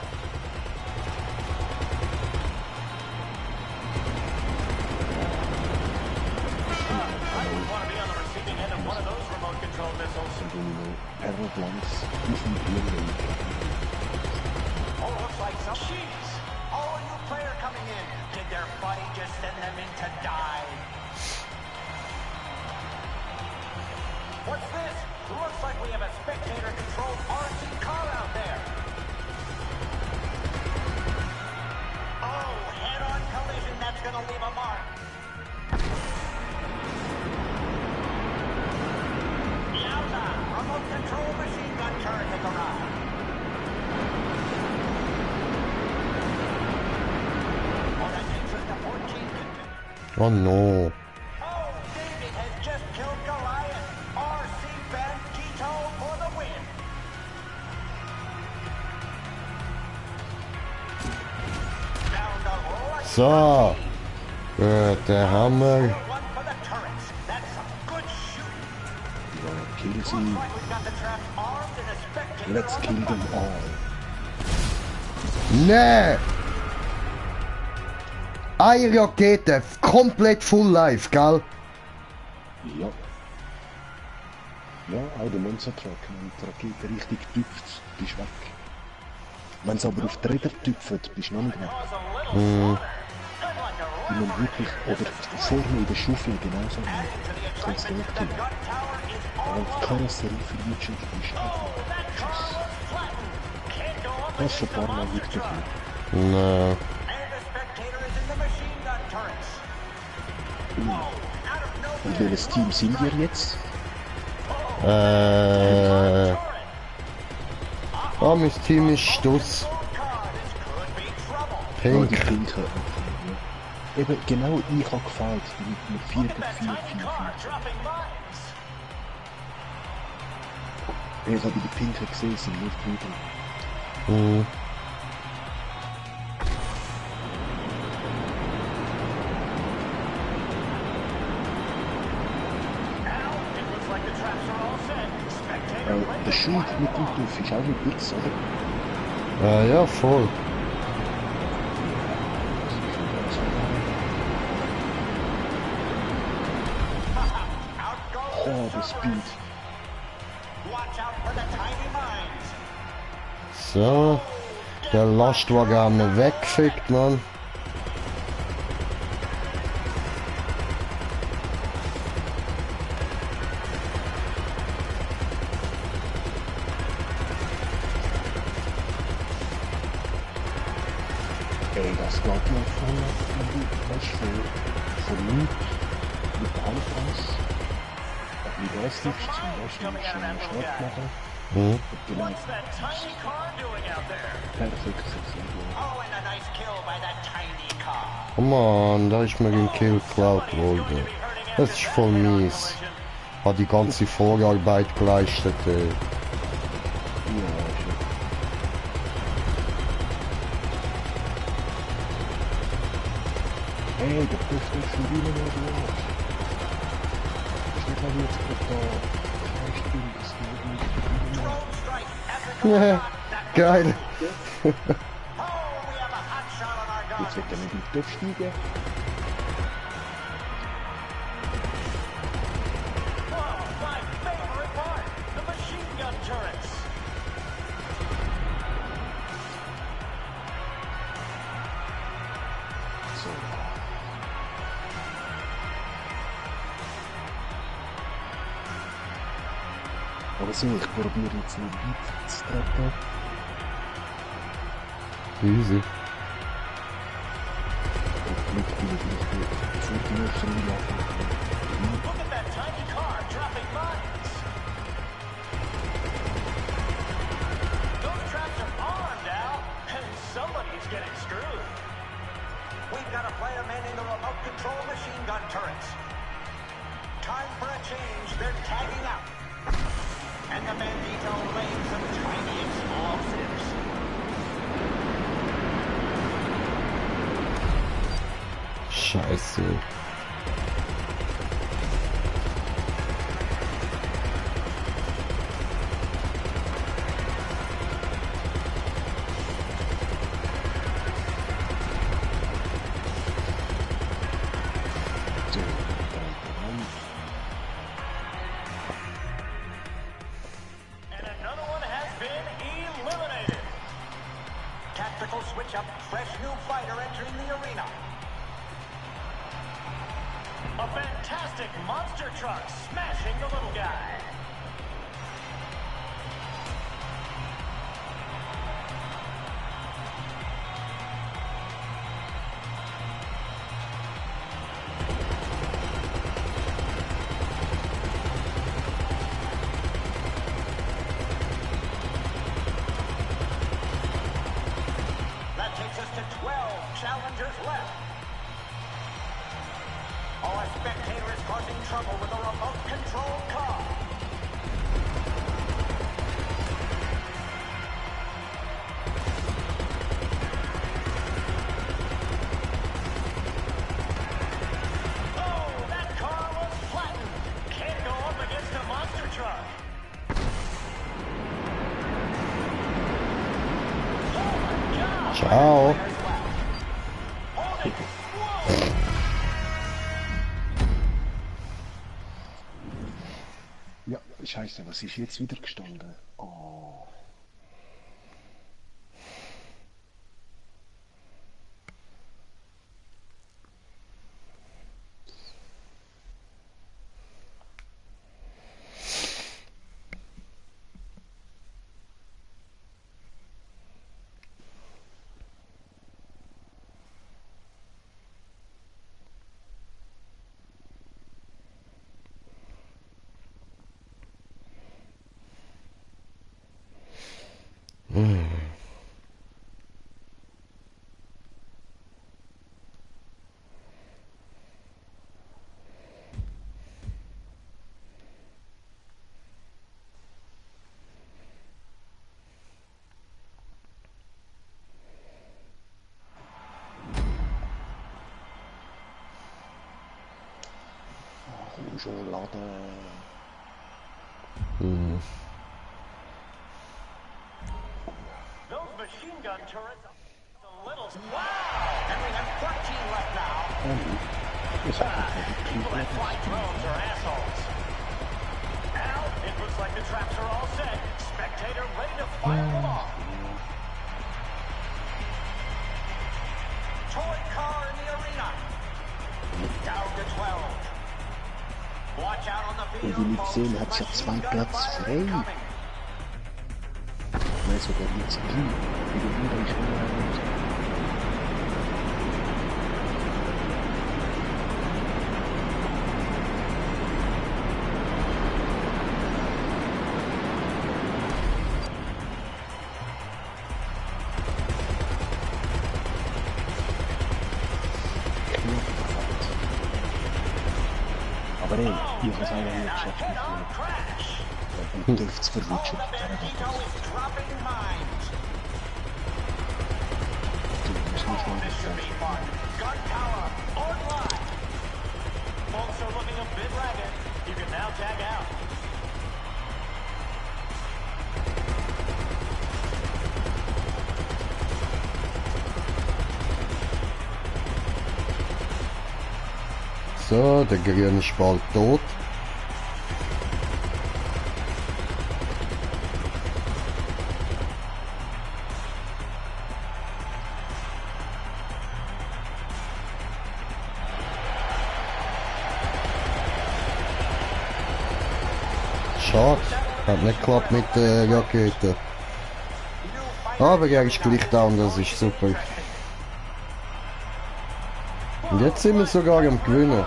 I would want to be on the receiving end of one of those remote control missiles. Aeroplanes auf dem Hirn. Oh, looks like some. Jeez! Oh, a new player coming in. Did their buddy just send them in to die? What's this? Looks like we have a spectator-controlled RC car out there. Oh, head-on collision. That's gonna leave a mark. Yowza! Remote control machine gun turret has arrived. Oh, that takes us to 14. Oh no. Oh, David has just killed Goliath. RC Bandito for the win. Down to Lex. So. Der Hammer. One for the turrets. That's some good shooting. Ja, kill sie. Like we've got the traps armed and a spectator Let's on kill the them front. all. Nee! Eine Rakete, komplett full life, gell? Ja. Ja, auch der Monstertruck. Wenn die Rakete richtig tüpft, bist du weg. Wenn es aber auf die Räder tüpft, bist du noch nicht weg. Die man wirklich, oder vorne in der Schaufel genauso machen. Kannst du nicht tun. Und die Karosserie verliert schon, die bist einfach Schuss. Das ist schon ein paar Mal wirklich viel. Nee. And the spectator is in the machine gun turrets. Out of nowhere. Und welches Team sind wir jetzt? Oh, mein Team ist Stuss. Ja, die Pink. Pinken. Eben, genau ich habe gefällt, mit 4 gegen 4, 4, 4. Ich habe die Pinken gesehen, sind nicht gut. Mhm. Der Schild mit dem Tuff ist auch mit X, oder? Ja, voll. Oh, der Speed. So. Der Lastwagen haben wir weggefickt, Mann. Ey, das geht ja voll, weißt du, von nichts mit der Halbpreis. Wie das liegst, zum Beispiel einen Schritt machen. Und genau. Perfekt, Oh Mann, da ist mir ein Kill geklaut worden. Das ist voll mies. Hat die ganze Vorarbeit geleistet. Ja, schon. Hey, der Puff ist schon wieder nicht los. Ich denke mal jetzt gerade da 2 Stunden, das geht nicht. Ja, geil. Jetzt wird er mit dem Puff steigen. Aber so, ich probiere jetzt nicht weit zu treten. Easy. Hoffentlich bin ich nicht vor die nächste Runde anfangen. Look at that tiny car dropping mines. Those traps are armed, Al, and somebody's getting screwed. We've got a player manning the remote control machine gun turrets. Time for a change. They're tagging out. And the Bandito laying some tiny explosives. Scheiße. And another one has been eliminated. Tactical switch up. Fresh new fighter entering the arena. A fantastic monster truck smashing the little guy. That takes us to 12 challengers left. Oh, a spectator is causing trouble with a remote-controlled car. Oh, that car was flattened. Can't go up against a monster truck. Oh my God! Ciao. Holy Ja, scheiße, was ist jetzt wieder gestanden? Oh. Schon laden. Those machine gun turrets are a little... Wow! And we have 14 left now. People that fly drones are assholes. Al, it looks like the traps are all set. Spectator ready to fire them off. Toy car in the arena. Down to 12. Watch out on the field. Und wie wir sehen, hat es ja 2 Plätze frei. Nein, sogar nicht zu viel. Wie du wieder Aber ey, ich kann sagen, ich geschafft mit dem dürft es verwutschen. Du musst nicht mal das sagen. So, der grüne ist bald tot. Schade, hat nicht geklappt mit der Rakete. Aber er ist gleich down, das ist super. Und jetzt sind wir sogar am Gewinnen.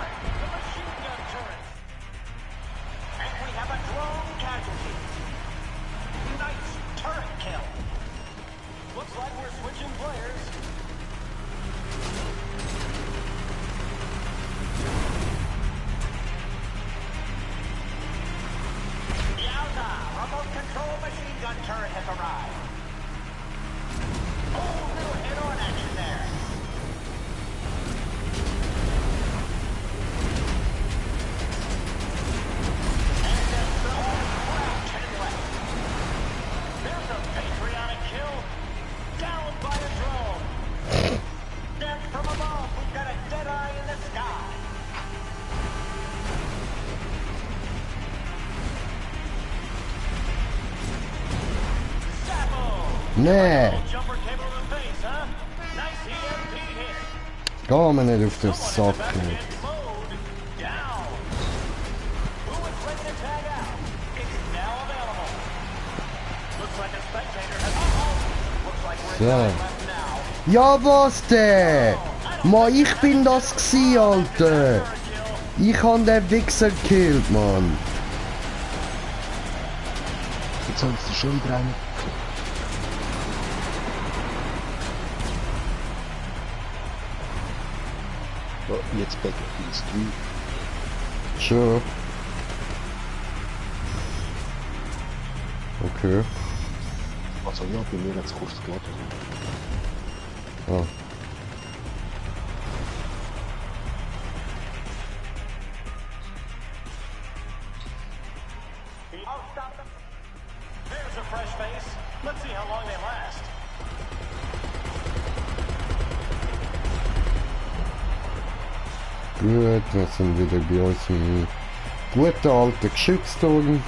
Nee! Geh mir nicht auf den Sack. So. Ja, was denn? Mann, ich bin das gsi, Alter! Ich han den Wichser gekillt, Mann! Jetzt sollst du schon wieder rein. Oh, jetzt back in the street. Sure. Okay. Also ja, bei mir hat es kurz geladen. Ah. There's a fresh face. Let's see how long they last. Gut, wir sind wieder bei uns im guten alten Geschützturm.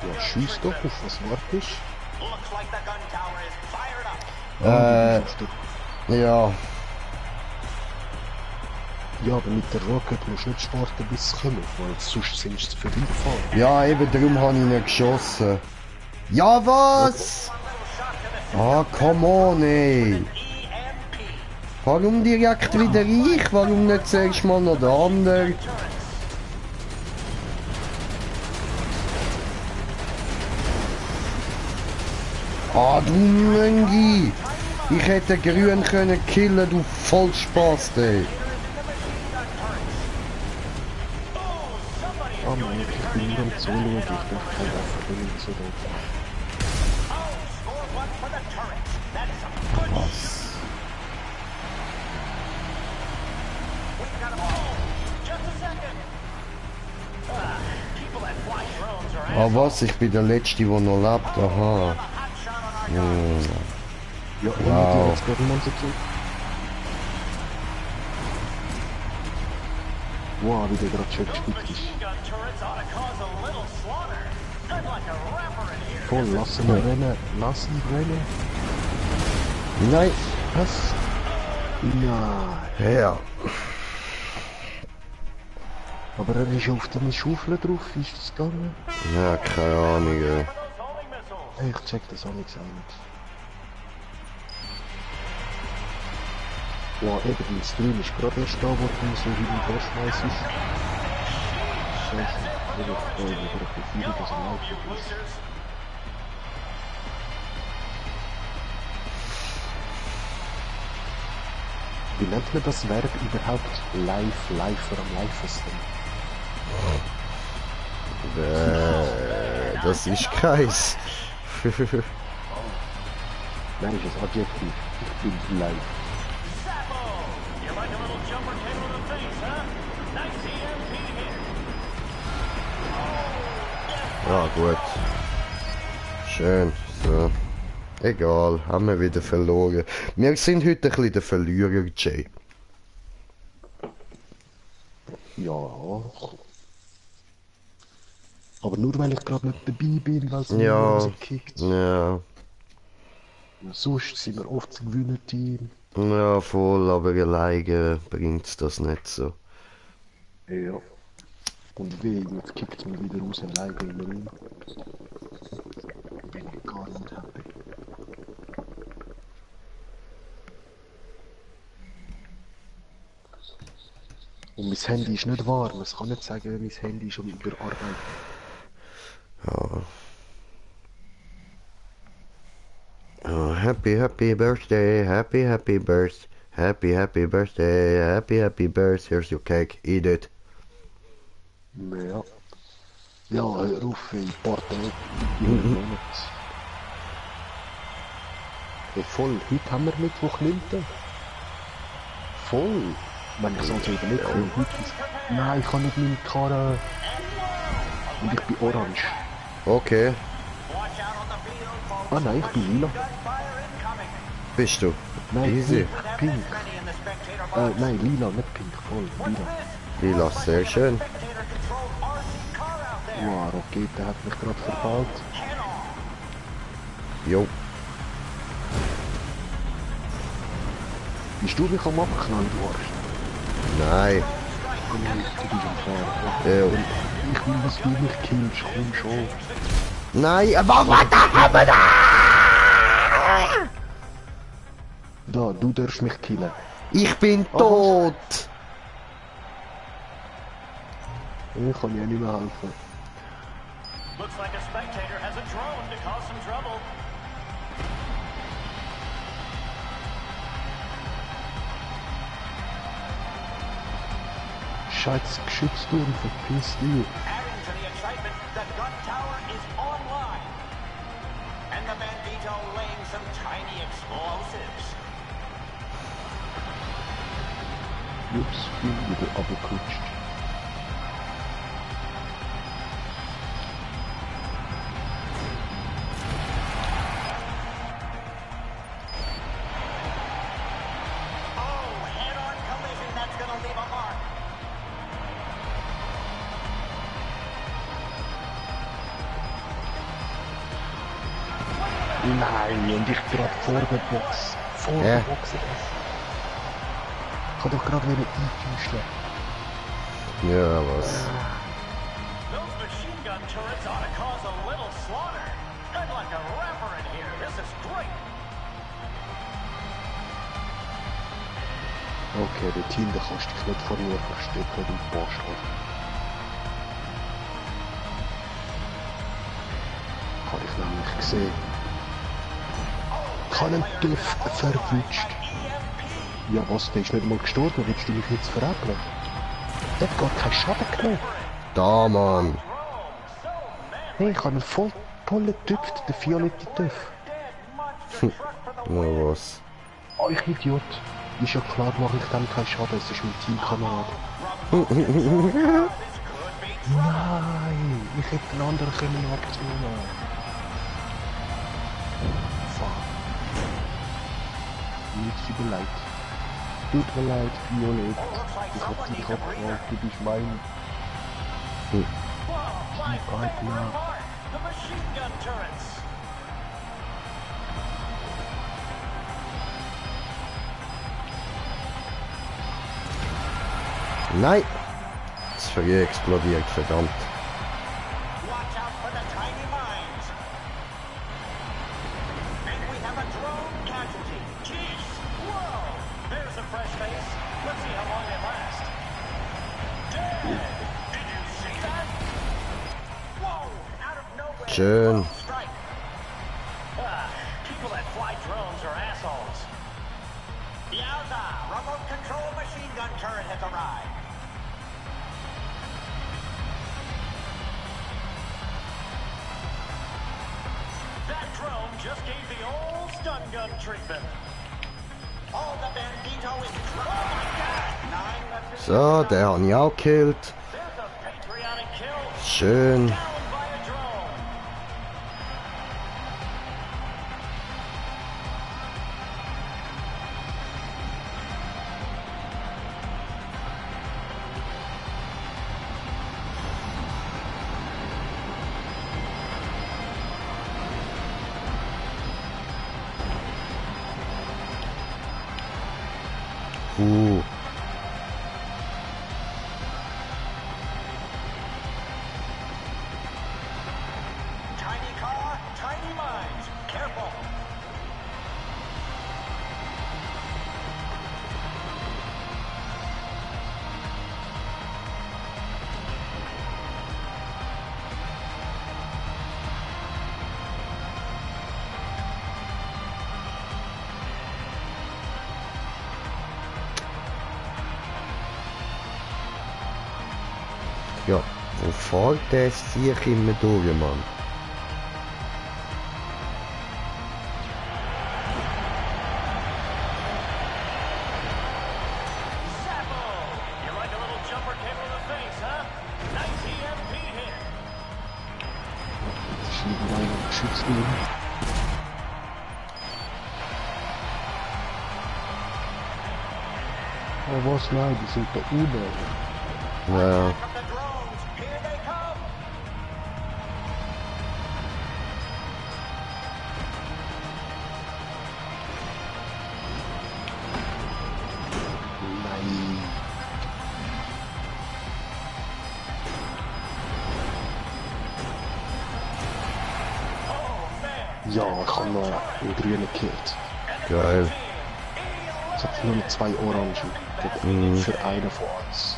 Ja, schieß doch, auf was wartest du? Ja. Ja, aber mit der Rocket musst du nicht warten, bis sie kommen, weil sonst sind sie vorbeigefahren. Ja, eben darum habe ich nicht geschossen. Ja, was? Ah, come on, ey. Warum direkt wieder ich? Warum nicht zuerst mal noch der andere? Ah, du Möngi! Ich hätte grün können killen, du Vollspaß, ey. Ah nein, ich bin nur am Zuschauen, ich darf kein Waffe, bin nicht so doof. Was? Ah was, ich bin der Letzte, der noch lebt, aha. Hm. Ja, wow. Jetzt gerade mal so zu. Wow, wie der gerade schön gespielt ist. Voll, lassen wir rennen, lassen rennen. Nein. Was? Nein. Ja. Aber er ist auf der Schaufel drauf, wie ist das gegangen? Ja, keine Ahnung, ey. Ich check das auch nicht. Wow, eben, der Stream ist gerade erst da, wo du so wie ein Bossmeiss ist. scheiße. Ich will freuen, über ein bisschen das Laufen ist. Wie nennt man das Verb überhaupt? Lifer am Livesten? Das ist keins. Nein, ist ein Adjektiv. Ich bin live. Ja, gut. Schön, so. Egal, haben wir wieder verloren. Wir sind heute ein bisschen der Verlierer, Jay. Ja. Aber nur weil ich gerade nicht dabei bin, weil es mir rausgekickt. Ja. Sonst sind wir oft das Gewinner-Team. Ja, voll, aber alleine bringt das nicht so. Ja. Und weh, jetzt kickt es mir wieder raus, alleine immer rein. Bin ich gar nicht happy. Und mein Handy ist nicht warm. Es kann nicht sagen, mein Handy ist überarbeitet. Ja. Oh, happy birthday, happy birthday, happy birthday, happy birthday, here's your cake, eat it. Ja. Ja, hör auf, ein paar Tage, hey, voll, heute haben wir Mittwoch 9. Voll. Wenn ich sonst wieder nicht komme, heute ist... Nein, ich kann nicht meine Karre. Und ich bin orange. Okay. Ah nein, ich bin lila. Bist du? Nein, Easy. Pink. Nein, lila, nicht pink, voll, lila. Lila, sehr schön. Wow, Rakete hat mich gerade verbaut. Jo. Bist du mich am Abknallen, du Arsch? Nein. Du bist am Fahren. Jo. Ich will, dass du mich killst, komm schon. Nein, aber was haben wir da? Da, du darfst mich killen. Ich bin tot. Ich kann dir nicht mehr helfen. Looks like a spectator has a drone to cause some trouble. Scheiß Geschützturm, verpiss dich. Adding to the excitement, the gun tower is online. And the Bandito laying some tiny explosives. Ups, bin wieder abgerutscht. Nein, und ich gerade vor der Box. Vor der Box ist es. Ich kann doch gerade wieder eintüscheln. Ja, was? Those machine gun turrets ought to cause a little slaughter. I'd like a rapper in here. This is great. Okay, der Team, da kannst du dich nicht vor mir verstecken, du Bastard. Habe ich nämlich gesehen. Ich habe einen TÜV verwünscht. Ja was, der ist nicht mal gestorben, willst du mich jetzt veräppeln? Der hat gar keinen Schaden genommen. Da, Mann. Hey, ich habe einen voll tollen TÜV, den violetten TÜV. Na was? Oh, ich Idiot. Ist ja klar, mache ich dann keinen Schaden, es ist mein Teamkamerad. Nein, ich hätte einen anderen können abziehen. Tut mir leid. Tut mir leid, Violet. Ich hab dich abgeholt, du bist mein... Partner. The machine gun turrets. Nein! Das ist explodiert, verdammt. Watch out for the tiny mines. And we have a drone casualty. Jeez. Whoa! There's a fresh face. Let's see how long they last. Dead! Did you see Schön. People that fly drones are assholes. Yowza! Remote control machine gun turret has arrived. That drone just gave the old stun gun treatment. All the bandito is oh my god! So, der habe ich auch gekillt. There's a patriotic kill. Schön. Down by a drone. Tiny car, tiny minds. Careful. Ja, wo fährt der sich immer durch, Mann? Zappo! You like a little jumper kick to the face, huh? Nice EMP hit. Das ist irgendwo einer geschützt worden. Oh was, nein, die sind da unten. Ja, From the drones, here they come. Nein. Ja, ich habe noch einen grünen gekillt. geil. Es hat nur noch 2 Orangen. Für einen von uns.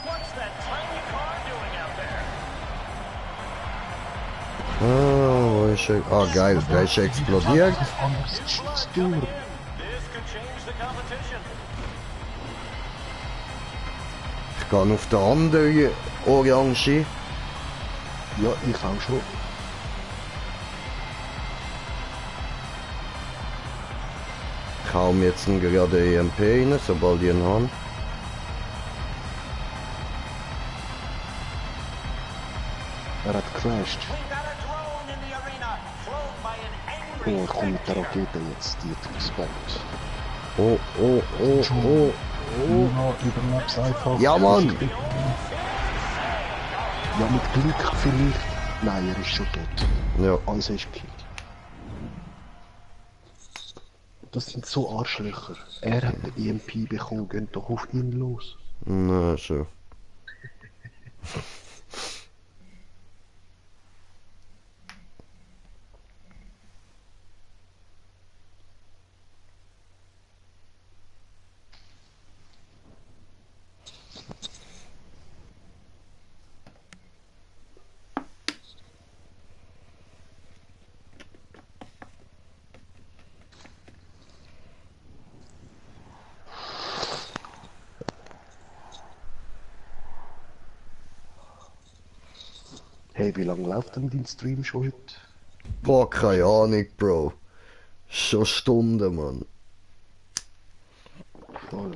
What's that tiny car doing out there? Ah, wo ist er? Ah, geil, der ist explodiert. Anders geschützt durch. This could change the competition. Ich gehe auf der andere Orange. Ja, ich auch schon. Ich hau mir jetzt gerade EMP rein, sobald ich ihn habe. Er hat gecrashed. We got a drone in the arena, flown by an angry Oh, ich komme mit der Rakete jetzt, die hat gespawnt. Oh, oh, oh, oh. Ja, überleb's einfach. Ja, Mann! Ja, mit Glück vielleicht. Nein, er ist schon tot. Ja, Alles ist gekillt. Das sind so Arschlöcher. Er hat den EMP bekommen, geht doch auf ihn los. na schon. Hey, wie lange läuft denn dein Stream schon heute? Boah, keine Ahnung, Bro. Schon Stunden, Mann. Voll.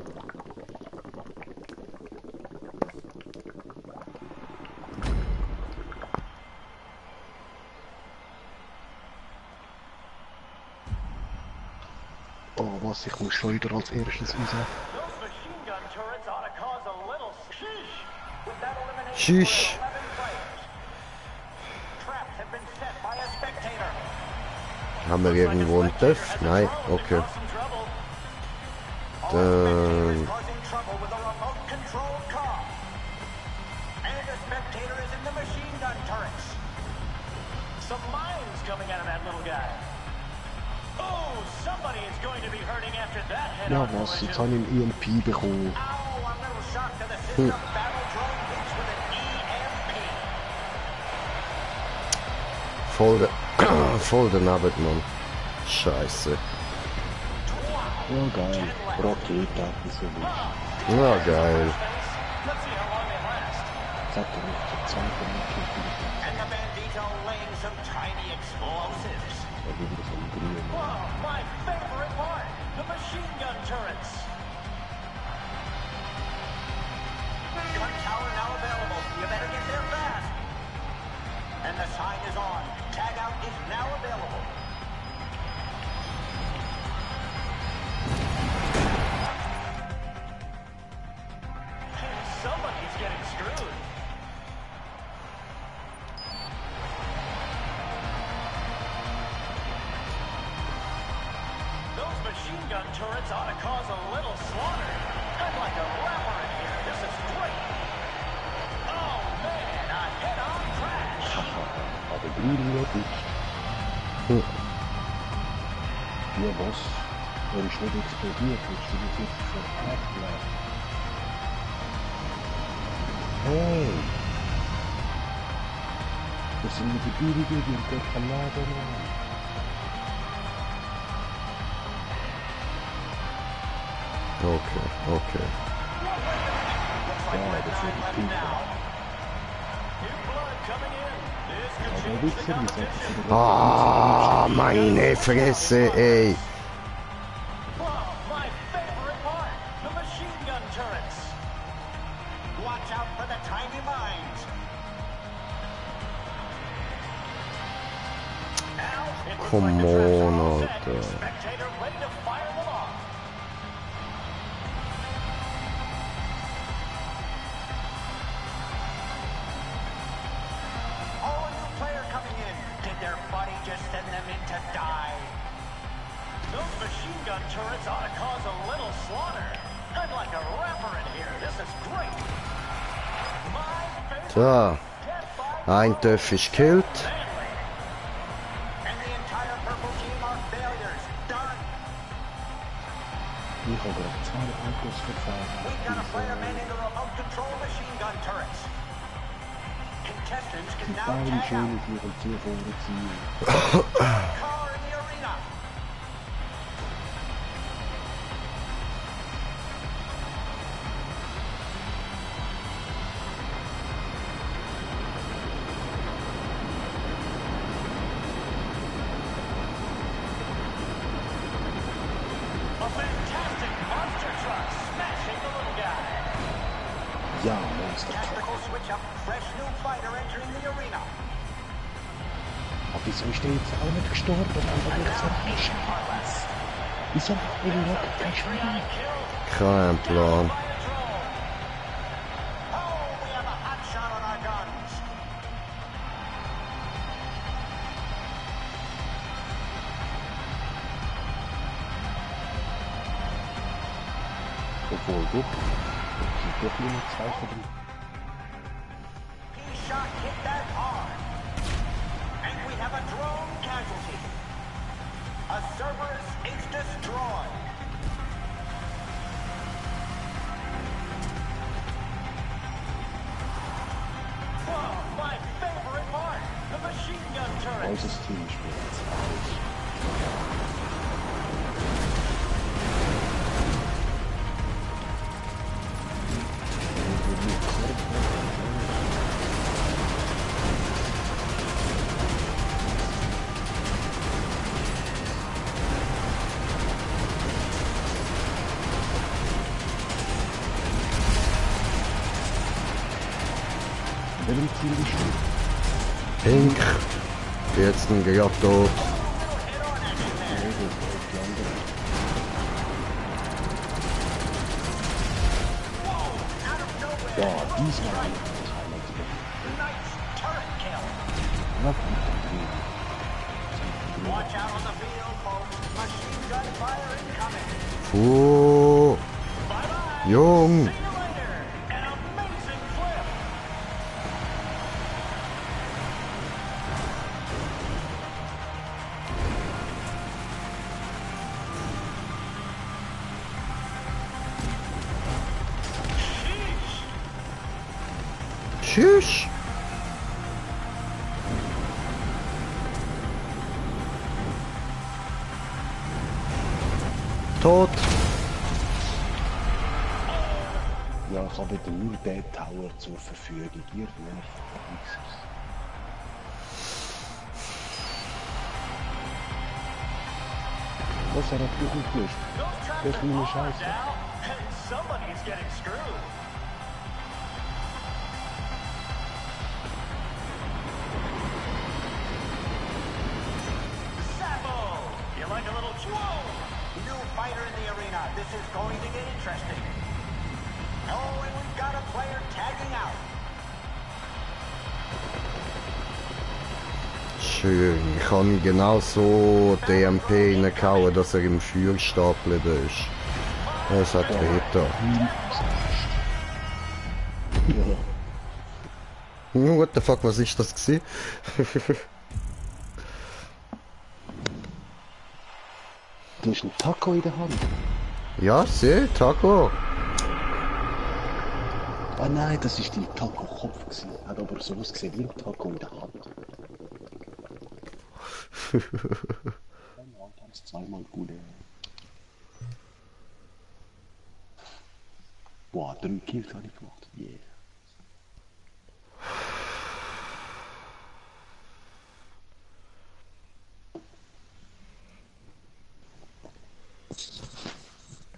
Oh, was, ich muss schon wieder als erstes raus. Those machine gun turrets ought to cause a little sheesh. With that elimination Sheesh. of 11 players. Traps have been set by a spectator. Haben wir irgendwo einen Def? Nein, okay. Dann... Causing trouble with a remote controlled car. And a spectator is in the machine gun turrets. Some mines coming out of that little guy. Oh, somebody is going to be hurting after that head Ja, on was? Jetzt collision. habe ich einen EMP bekommen. Ow, a little shock to the system. Battle drone hits with an EMP. Voll den Abend, Mann. Scheiße. Ja, geil. Rakete, wieso nicht? Ja, geil. Let's see how long they last. Sag doch nicht, so 2 Minuten. And the Bandito laying some tiny explosives. Da wird es am Grün. Whoa, my favorite part, the machine gun turrets. Gun tower now available. You better get there fast. And the sign is on. Tag out is now available. Somebody's getting screwed. Those machine gun turrets ought to cause a little slaughter. I'd like a rapper in here. This is great. Oh man, a head-on crash. Aber Grün erwischt. Ja, was? Er ist nicht explodiert, er ist wirklich verhakt bleibt. Hey! Das sind die Gebirge, die im Gott verladen haben. Okay. Ja, das sind die Pinkel. New blood coming in. This could Aber change the Wichser, wie competition. sagt Ah, meine Fresse, ey. Whoa, my favorite part, the machine gun turrets. Watch out for the tiny mines. Now, it looks Come like the traps are on, all set. Alter. Spectator ready to fire them off. Oh, a new player coming in. Did their buddy just send them in to die? Those machine gun turrets ought to cause a little slaughter. I'd like a rapper in here. This is great. My favorite So, death by ein Töff ist killed. Manly. And the entire purple team are failures. Done. Ich habe gerade 2 Autos gefahren. We've got a player manning the remote control machine gun turrets. Contestants can now Beide tag out. schöne hier und hier vorne ziehen. Car in the arena. A fantastic monster truck smashing the little guy. Ja, Monster Truck. Tactical switch up. Fresh new fighter entering the arena. Aber wieso ist der jetzt auch nicht gestorben? Aber ich sag, Scheiße. Wieso macht der Rocket keinen Schaden? Kein Plan. By a drone. Oh, we have a hot shot on our guns. Obwohl, doch. Sind doch nur noch 2 von den... P-Shock hit that hard. And we have a drone casualty. A Cerberus is destroyed. Whoa, my favorite part, the machine gun turrets. Unser Team spielt jetzt aus. Welchem Ziel bist du? Pink. Jetzt ein Gejagt tot. Ja, diesmal. Nice turret kill. Was mit dem Team? Watch out on the field, folks. Machine gun fire incoming. Jung. See you later. An amazing flip. Tschüss. Tot. Ja, ich habe wieder nur den Tower zur Verfügung. Ihr nervt. Was hat er gelöst? Der kleine Scheiße. Somebody's getting screwed. Sabo! You like a little whoa! New fighter in the arena. This is going to get interesting. Oh, and we've got a player tagging out. Schön. Ich kann genau so DMP reinkauen, dass er im Feuerstapel ist. Es hat wehgetan. What the fuck, was ist das gewesen? Du hast einen Taco in der Hand. Ja, seh, Taco. Ah nein, das war dein Taco-Kopf. Hat aber so ausgesehen wie ein Taco in der Hand. Zweimal gute. Boah, 3 Kills habe ich gemacht. Yeah.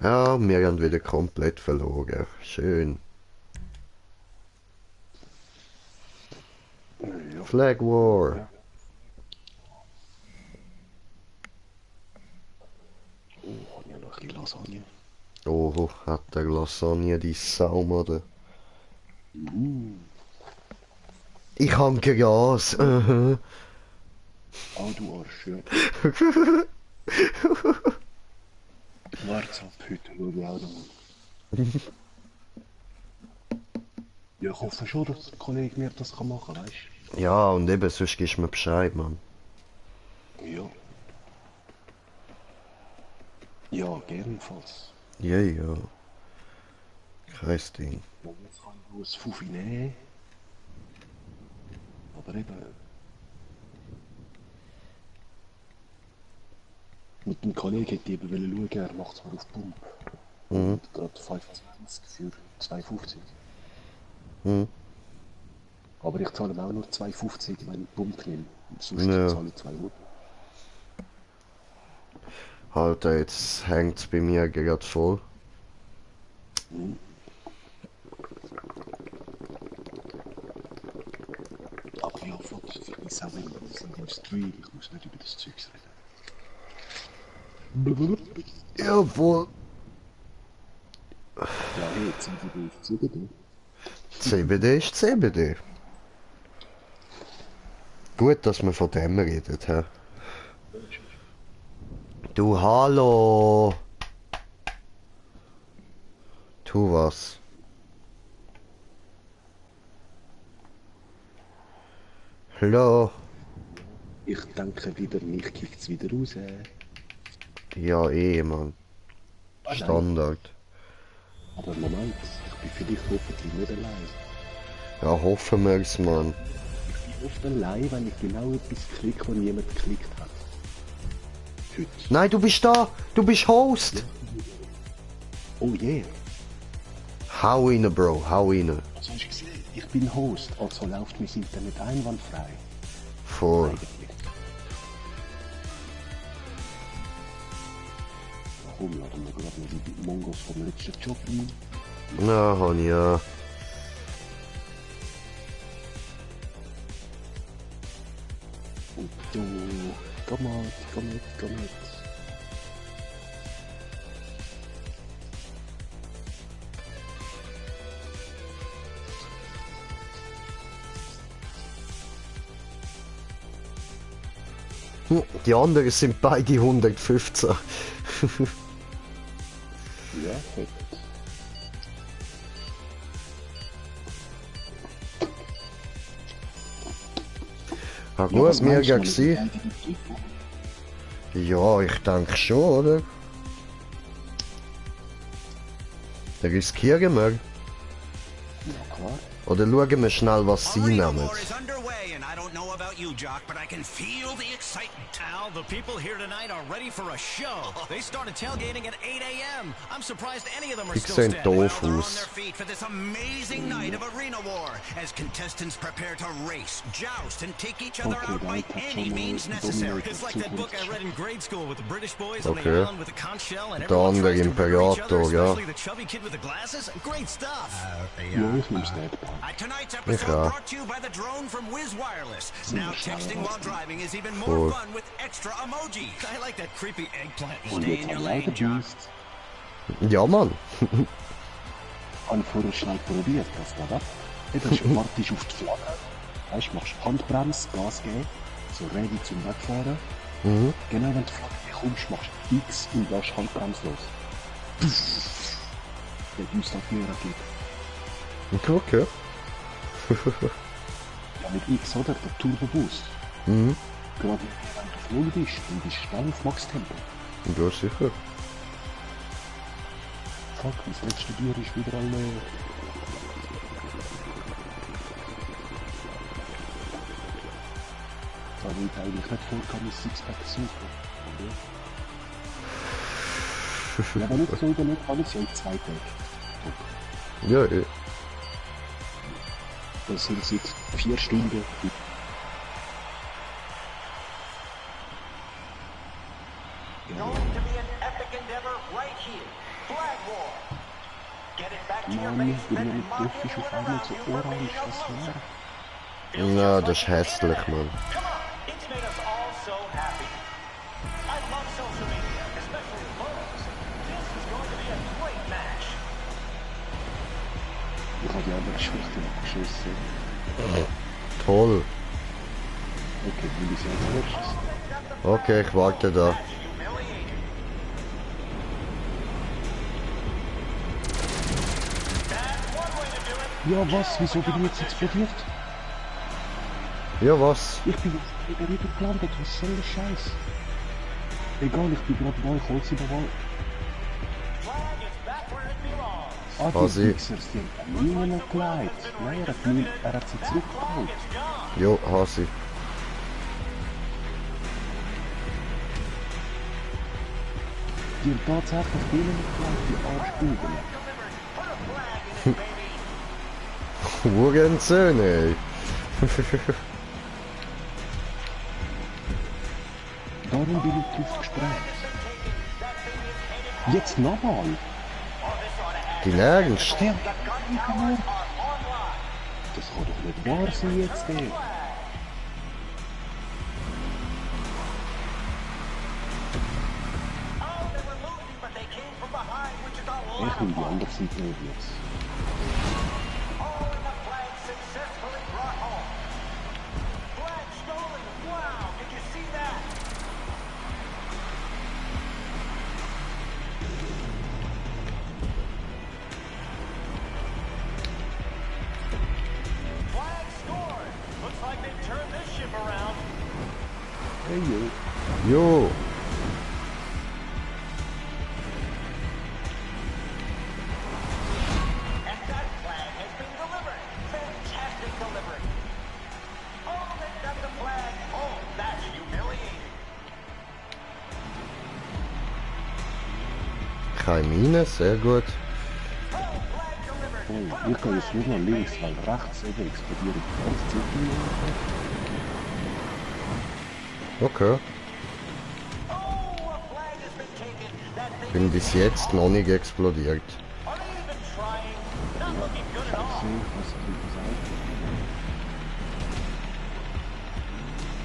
Ja, wir haben wieder komplett verloren. Schön. Ja. Flag War. Ja. Oh, ich habe noch ein bisschen Lasagne. Oh, hat der Lasagne die Saumode. Ich hab Gras. Oh, du Arsch, ja. Wart's ab, heute schau ich auch noch. Ja, ich hoffe schon, dass der Kollege mir das machen kann, weißt du? Ja, und eben, sonst gibst du mir Bescheid, Mann. Ja. Ja, gernfalls. Ja, ja. Kein Ding. Ja, jetzt kann ich nur ein Fuffi nehmen. Aber eben... Mit dem Kollegen hätte ich eben schauen, er macht es mal auf Pump. Mhm. Gerade 25 für 2,50. Mhm. Aber ich zahle ihm auch nur 2,50, wenn ich Pump nehme. Sonst Ja. zahle ich 200. Alter, jetzt hängt's bei mir gerade voll. Mhm. Aber ja, vergiss auch immer, das sind im Stream, ich muss nicht über das Zeugs reden. Jawohl. Ja, hey, CBD ist CBD. CBD ist CBD. Gut, dass wir von dem reden, hä? Du, hallo! Tu was. Hallo? Ich denke wieder, mich kickt's wieder raus. Ja, eh, Mann. Standard. Aber Moment, ich bin vielleicht hoffentlich nicht allein. Ja, hoffen wir's, Mann. Ich bin oft allein, wenn ich genau etwas klicke, wo niemand geklickt hat. Heute. Nein, du bist da! Du bist Host! Oh yeah. Hau rein, Bro, hau rein. Also hast du gesehen, ich bin Host, also läuft mein Internet einwandfrei. Voll. Eigentlich. Komm, laden wir gerade noch die Mongos vom letzten Job ein. Na, hab ich ja. Und du, komm mit, komm mit, komm mit. Die anderen sind beide 115. Ja, fett. Ah, Ja, was gut, mir meinst du, ja wenn gsi. ich beide nicht treffe? Ja, ich denke schon, oder? Dann riskieren wir. Ja, klar. Oder schauen wir schnell, was sie Arena nehmen. War is underway, and I don't know about you, Jock, but I can feel the excitement. Al, the people here tonight are ready for a show. They started tailgating at 8 a.m. I'm surprised any of them are Die still sehen standing. doof They're on aus. their feet for this amazing night of Arena War as contestants prepare to race, joust, and take each other out by any means necessary. It's like that book I read in grade school with the British boys on the Okay. island with the conch shell and Der everyone andere tries to murder each other, Imperator, ja. especially the chubby kid with the glasses. Great stuff. Ja, ich nehm's nicht. Tonight's Ja. episode brought to you by the drone from Wiz Wireless. Now texting while driving is even more Cool. fun with extra emojis. I like that creepy eggplant. Und Stay jetzt in your am lane, Jock. Leiterdienst Ja, Mann. habe ich vorher schnell probiert, das da was. Jetzt wartest auf die Flagge. Weißt du, machst Handbremse, Gas geben, so ready zum Wegfahren. Mhm. Genau wenn die Flagge kommst, machst du X und lässt Handbremse los. Der Bus hat mehr ergibt. Okay. Ja, mit X, oder? Der Turbobus. Mhm. Gerade wenn du auf Null bist, dann bist du schnell auf Max-Tempo. Ja, sicher. Fuck, das letzte Bier ist wieder alle... Da habe ich eigentlich nicht vorgekommen, mein Sixpack zu suchen. Ja, wenn ich so überlege, habe ich es ja in 2 Tagen. Ja, eh. Das sind jetzt 4 Stunden. Going to be an epic endeavor right here. Flag War. Get it back to your Mann, base, wenn then man mit mock Profis auf anyone einmal around so you for orange, being a was loser. wäre? Ja, das ist hässlich, Mann. Come on, it's made us all so happy. I love social media, especially photos. This is going to be a great match. Ich habe die andere Schwäche abgeschossen. Toll. Okay, will ich als erstes. Okay, ich warte da. Ja, was? Wieso bin ich jetzt explodiert? Ja, was? Ich bin jetzt wieder gelandet. Was soll der Scheiß? Egal, ich bin gerade bei Holz überall. Flag is back where it belongs. Ah, Was die ich- Fixers, die haben nie noch geleitet. Nein, er hat sie zurückgeholt. Jo, Hasi. Die haben tatsächlich nie noch geleitet, die Arschbuben. Hurensöhne, ey. Darum bin ich drauf gesprengt. Jetzt nochmal. Die Ernst? Das kann doch nicht wahr sein jetzt, ey. Ich will die andere Seite nicht jetzt. Hey, yo. Jo. And that flag has been delivered. Fantastic delivery. Oh, they got the flag. Oh, that's humiliating. Keine Mine, sehr gut. Oh, flag delivered. Oh, ich kann jetzt nur noch links, weil rechts eben explodiert die ganze Zeit. Okay. Oh, a flag has been taken. That thing Bin bis jetzt noch nicht explodiert. are they even trying? Not looking good at all. So, was soll ich sagen?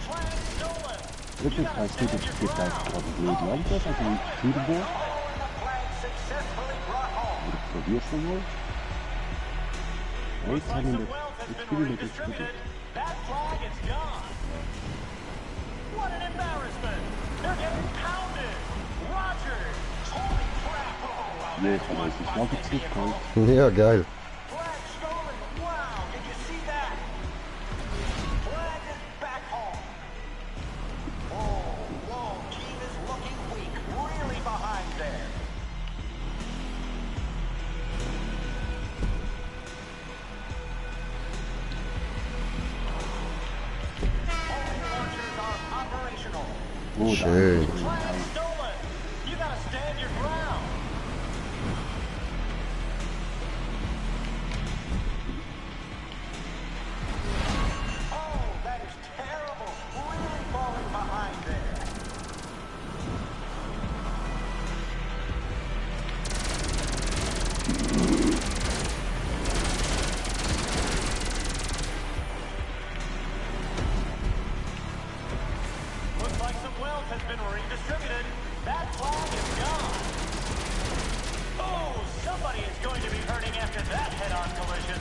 Flag stolen. Wirklich heisst nicht, dass ich einfach gerade blöd lande, also mit Turbo. Flag successfully brought home. Oder probier's nochmal. Ja, jetzt haben wir Some wealth has nicht been viel nicht redistributed. explodiert. That flag is gone. What an embarrassment. They're getting pounded. Rogers. Holy crap. Oh, wow. Ja, ich habe jetzt die Flagge zurückgeholt. Ja, geil. Flag stolen. Wow. Did you see that? Flag is back home. Oh, whoa. Team is looking weak. Really behind there. Oh, Schön. Flag stolen. You gotta stand your ground. Oh, that is terrible. Really falling behind there. Looks like some wealth has been redistributed. That flag is gone. Oh, somebody is going to be hurting after that head-on collision.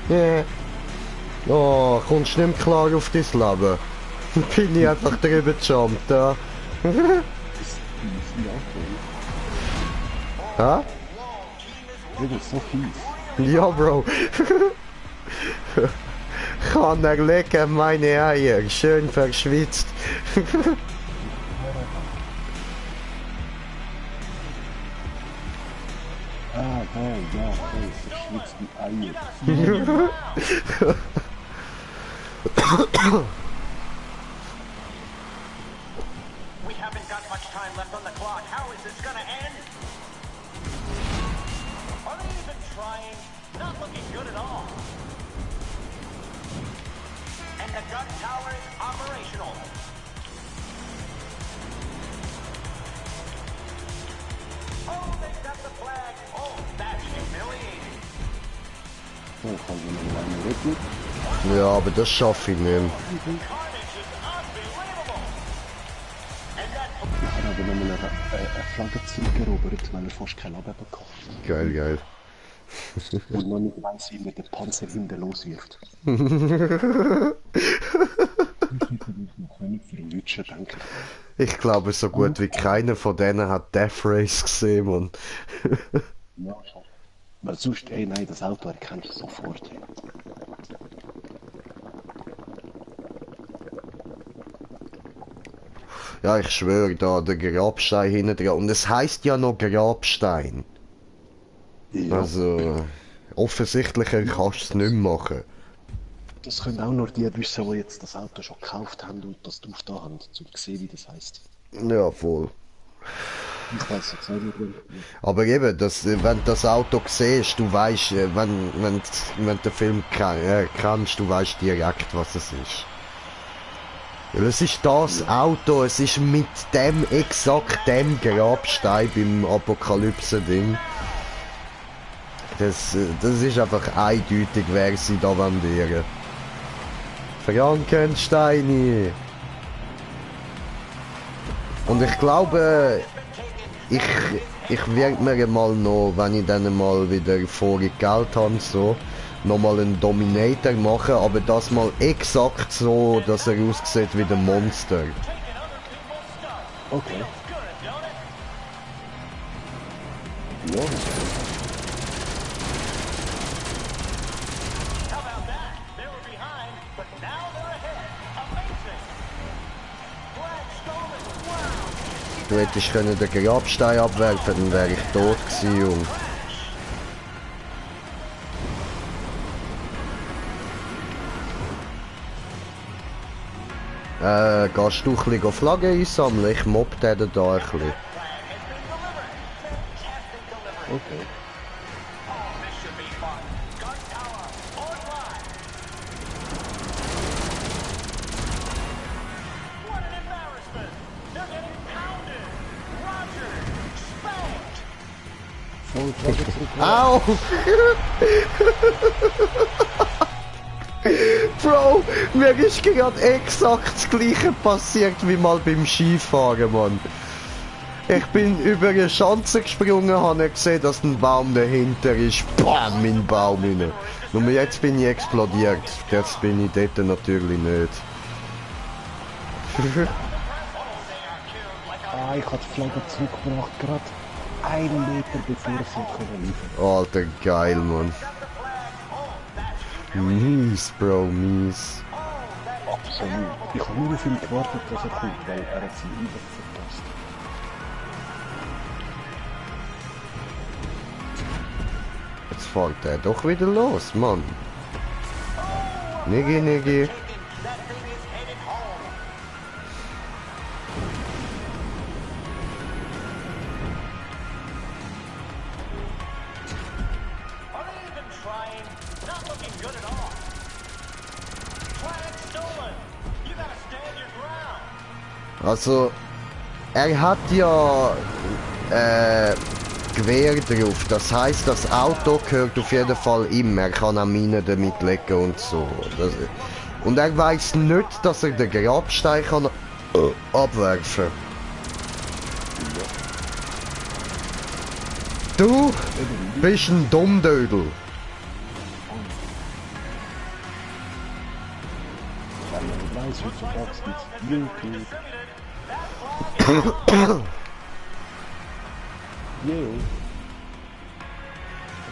Ja. Oh, kommst du nicht mehr klar auf dein Leben? Bin ich einfach drüber gejumpt, ja. Das ist ein Auto. Hä? Das ist so fies. Ja, Bro. Kann er lecken, meine Eier. Schön verschwitzt. Ah, hey, ja, hey, verschwitzt die Eier. We haven't got much time left on the clock. How is this gonna end? Are they even trying? Not looking good at all. And the gun tower is operational. Oh, they've got the flag. Oh, that's humiliating. So, kann ich noch eine retten. Ja, aber das schaffe ich nicht mehr. Carnage is unbelievable. And that Ich habe aber noch eine Flaggenzeug erobert, weil er fast kein Leben bekommen hat. Geil, geil. Und noch nicht weiss, wie man den Panzer hinten loswirft. Ich hätte mich noch können verwutschen, denke ich. Ich glaube, so gut wie keiner von denen hat Death Race gesehen, Mann. Ja, schon. Weil sonst, ey, nein, das Auto erkennst du sofort. Ey. Ja, ich schwöre, da der Grabstein hinten dran. Und es heisst ja noch Grabstein. Ja, Also, offensichtlicher kannst du es nicht mehr machen. das können auch nur die wissen, die jetzt das Auto schon gekauft haben und das drauf da haben, um zu sehen, wie das heisst. Ja, voll. Ich weiß jetzt nicht, wie. Aber eben, das, wenn du das Auto siehst, du weißt, wenn du den Film kennst, du weißt direkt, was es ist. Weil es ist das Auto, es ist mit dem, exakt dem Grabstein beim Apokalypse-Ding. Das ist einfach eindeutig, wer sie da wendieren. Frankensteine! Und ich glaube, ich werde mir mal noch, wenn ich dann mal wieder vorige Geld habe, so, nochmal einen Dominator machen, aber das mal exakt so, dass er aussieht wie der Monster. Okay. Ja, How about that? They were behind, but now they're ahead. Amazing. Flag stolen. Wow. Du hättest können den Grabstein abwerfen, dann wäre ich tot gewesen, Junge. Gehst du ein bisschen Flaggen einsammeln? Ich mobb den da ein bisschen. okay. Oh, this should be fun. Gun tower online. What an embarrassment. They're getting pounded. Roger, spanked. Voll Flagge zurück. Au! Bro, mir ist gerade exakt das gleiche passiert wie mal beim Skifahren, Mann. Ich bin über eine Schanze gesprungen, habe gesehen, dass ein Baum dahinter ist. Bam, in den Baum rein. Nur jetzt bin ich explodiert. Jetzt bin ich dort natürlich nicht. Ah, ich habe die Flagge zurückgebracht, gerade 1 Meter bevor sie können liefern. Alter, geil, Mann. Mies, Bro, mies. Absolut. Ich habe nur auf ihn gewartet, dass er kommt, weil er hat sie einfach verpasst. Jetzt fährt er doch wieder los, Mann. Niggi, Niggi. Also, er hat ja Gewehr drauf. Das heißt, das Auto gehört auf jeden Fall ihm. Er kann auch Minen damit legen und so. Und er weiß nicht, dass er den Grabstein kann abwerfen. Du bist ein Dummdödel.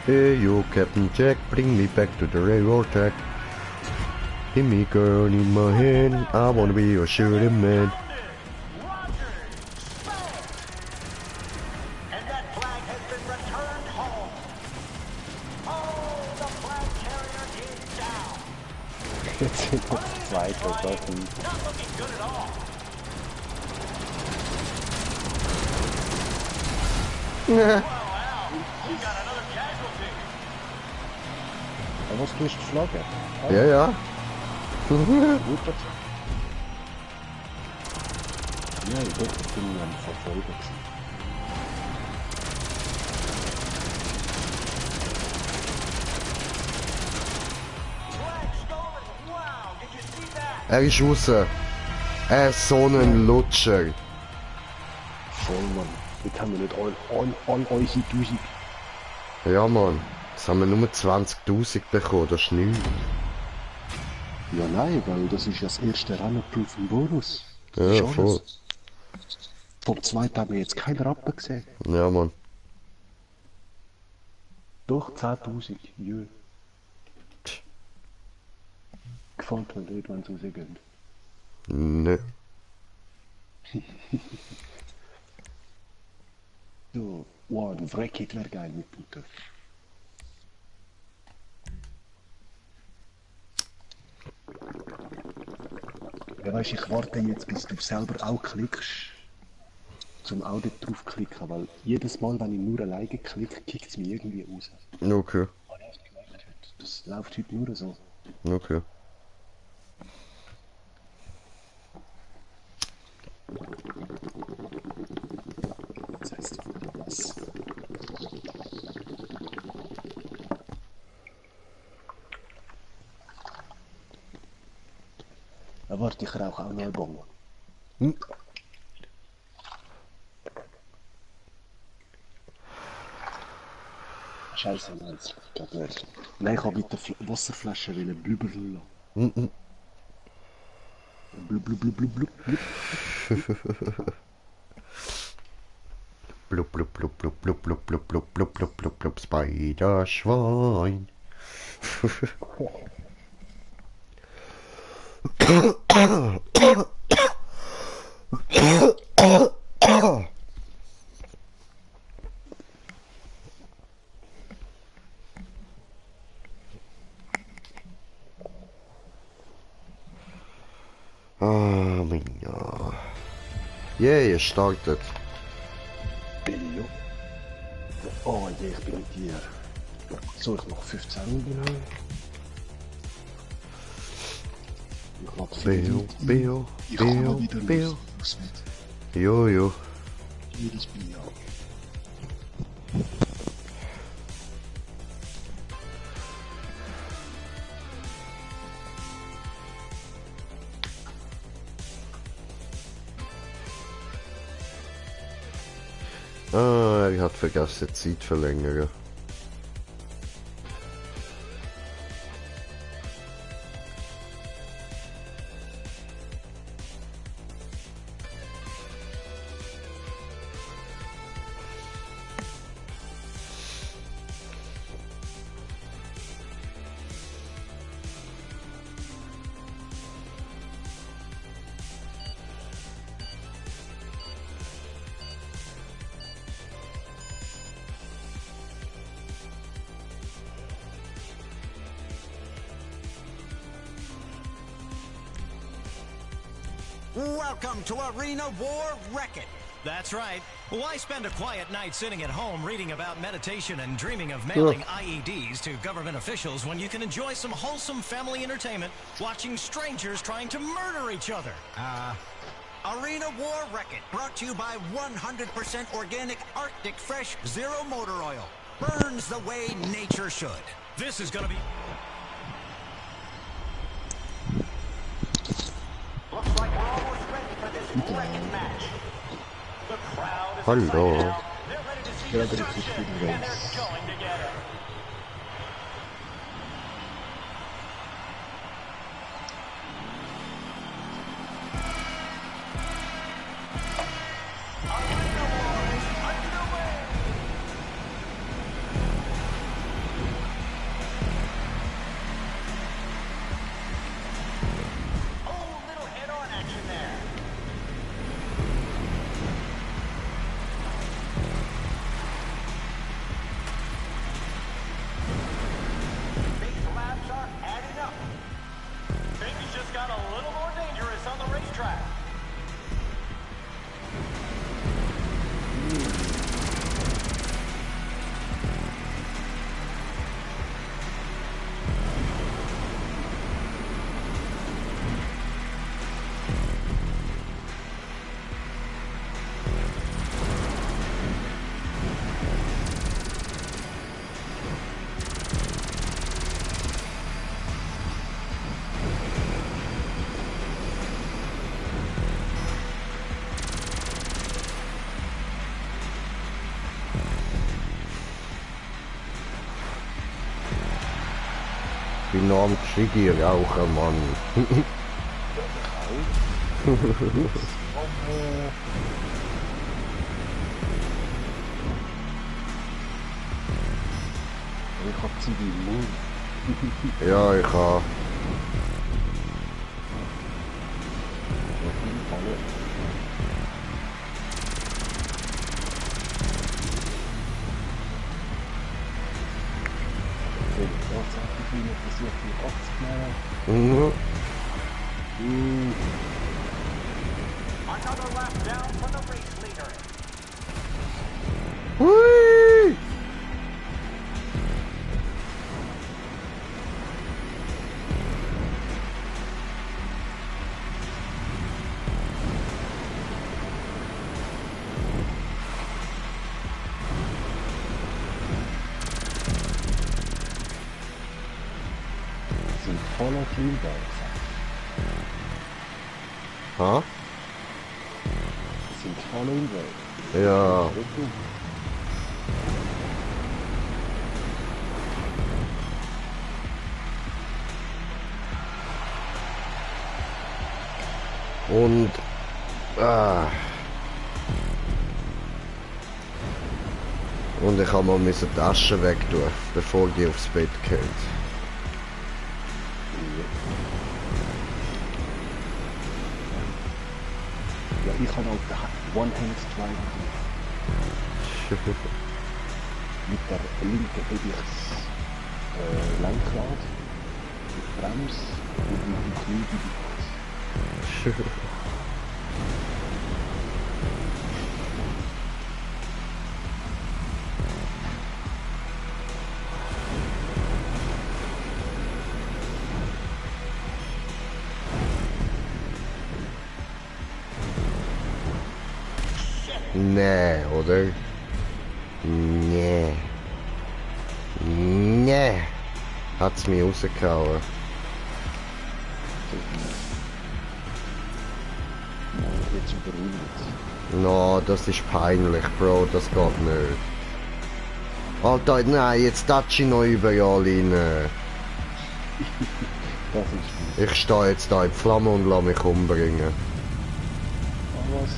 Hey you, Captain Jack, bring me back to the railroad track. Give me girl in my hand, I wanna be your shooting man. And that flag has been returned home. Oh, the flag carrier is down. Jetzt sind wir zu zweit, Not looking good at all. Was tust du Flagge? Ja, ja. Gut, das. Ja, ich dachte, ich bin am Verfolger gewesen. Flag stolen. Wow, did you see that? Er ist raus. Er ist so ein Lutscher. Voll, Mann. Jetzt haben wir nicht all eure 1000. Ja, Mann. Jetzt haben wir nur 20.000 bekommen, das ist nichts. Ja, nein, weil das ist ja das erste Rennen-Proof im Bonus. Das Ja, ist alles. voll. Vom zweiten haben wir jetzt keinen Rappen gesehen. Ja, Mann. Doch, 10.000. Jö. Gefällt mir nicht, wenn sie rausgehen. Nö. So, wow, ein Wreckit wäre geil mit Butter. Ja, weißt, ich warte jetzt, bis du selber auch klickst, zum auch dort draufklicken, weil jedes Mal, wenn ich nur alleine klicke, kickt es mich irgendwie raus. Okay. Das läuft heute nur so. Okay. Das heißt, was? Ja, warte, ich rauche auch noch einen Bon. Scheiße, nein, das geht nicht. Nein, ich habe mit der Wasserflasche blubberl lassen. Blub, blub, blub, blub, blub, blub. Blub, blub, blub, blub, blub, blub, blub, blub, blub, blub, blub, blub, Spiderschwein. Ah, mein Gott. Yeah, ihr startet. Billo. Oh je, ich bin mit dir. Soll ich noch 15 nehmen? Ich lade Bill. Ich komme wieder los mit. Jo. Jedes Bier. Ah, er hat vergessen, die Zeit verlängern. Welcome to Arena War Wreck-It. That's right. Why spend a quiet night sitting at home reading about meditation and dreaming of mailing IEDs to government officials when you can enjoy some wholesome family entertainment watching strangers trying to murder each other? Arena War Wreck-It, brought to you by 100% organic Arctic Fresh Zero Motor Oil. Burns the way nature should. This is gonna be... Looks like we're almost ready for this Wreck-It match. The crowd is Hello. excited now. They're ready to see destruction, and they're going together. Enorm Chiggy Raucher, Mann. Ich hab Zivil Mund. Ja, ich habe. Mhm. Another lap down for the race leader. Hui! Sind voller Cleanbikes. Ha? Sind voll im Weg. Ja. Und und ich habe mal meine Tasche wegtun, bevor die aufs Bett geht. Ja, ich kann auch den One-Hand-Strike mit der linken hebe ich das Lenkrad, die Bremse und mit dem Knie die Gas. Nee, oder? Nee. Nee. Hat's mich rausgehauen. Nein, jetzt überrundet. No, das ist peinlich, Bro, das geht nicht. Alter, nein, jetzt touch ich noch überall rein. Das ist gut. Ich stehe jetzt da in die Flamme und lasse mich umbringen. Aber was?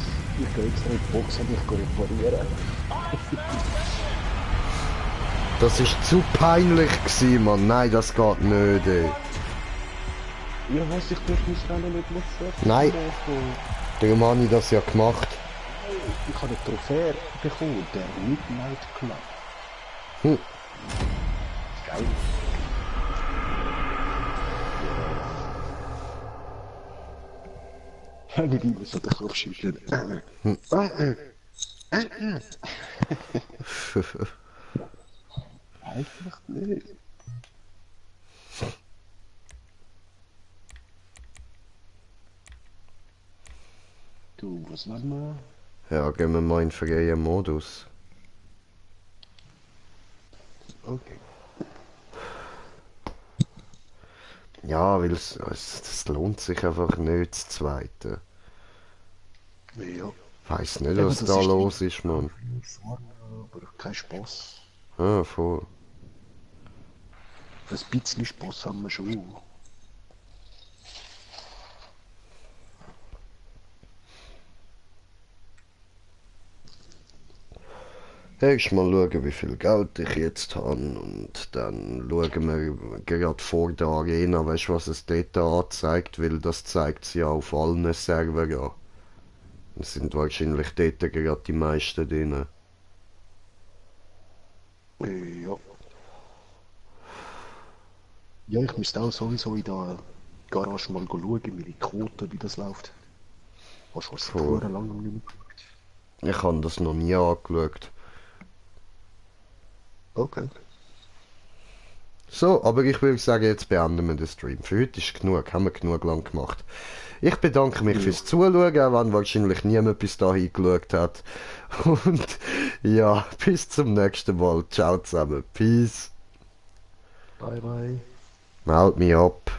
Ich gehe extra in die Box und ich gehe reparieren. Das ist zu peinlich gewesen, Mann. Nein, das geht nicht, ey. Ja, was? Ich darf mein Rennen nicht nutzen. Nein. Darum habe ich das ja gemacht. Ich habe eine Trophäe bekommen, der Midnight Club. Hm. Geil. Ja, nicht immer so den Kopf schütteln. Eigentlich nicht. Du, was wollen wir? Ja, gehen wir mal in freien Modus. Okay. Ja, weil das lohnt sich einfach nicht, das Zweite. Ja. Weiss nicht, Eben, was das da ist los ist, Mann. Aber kein Spaß. Ah, voll. Ein bisschen Spaß haben wir schon. Erst mal schauen, wie viel Geld ich jetzt habe und dann schauen wir gerade vor der Arena, weißt du, was es dort anzeigt, weil das zeigt es ja auf allen Servern an. Es sind wahrscheinlich dort gerade die meisten drin. Ja. Ja, ich müsste auch sowieso in der Garage mal schauen, meine Quote, wie das läuft. Hast du was Voll. vor langem nicht mehr geschaut? Ich habe das noch nie angeschaut. Okay. So, aber ich würde sagen, jetzt beenden wir den Stream. Für heute ist genug, haben wir genug lang gemacht. Ich bedanke mich fürs Zuschauen, auch wenn wahrscheinlich niemand bis dahin geschaut hat. Und ja, bis zum nächsten Mal. Ciao zusammen. Peace. Bye bye. Meld mich ab.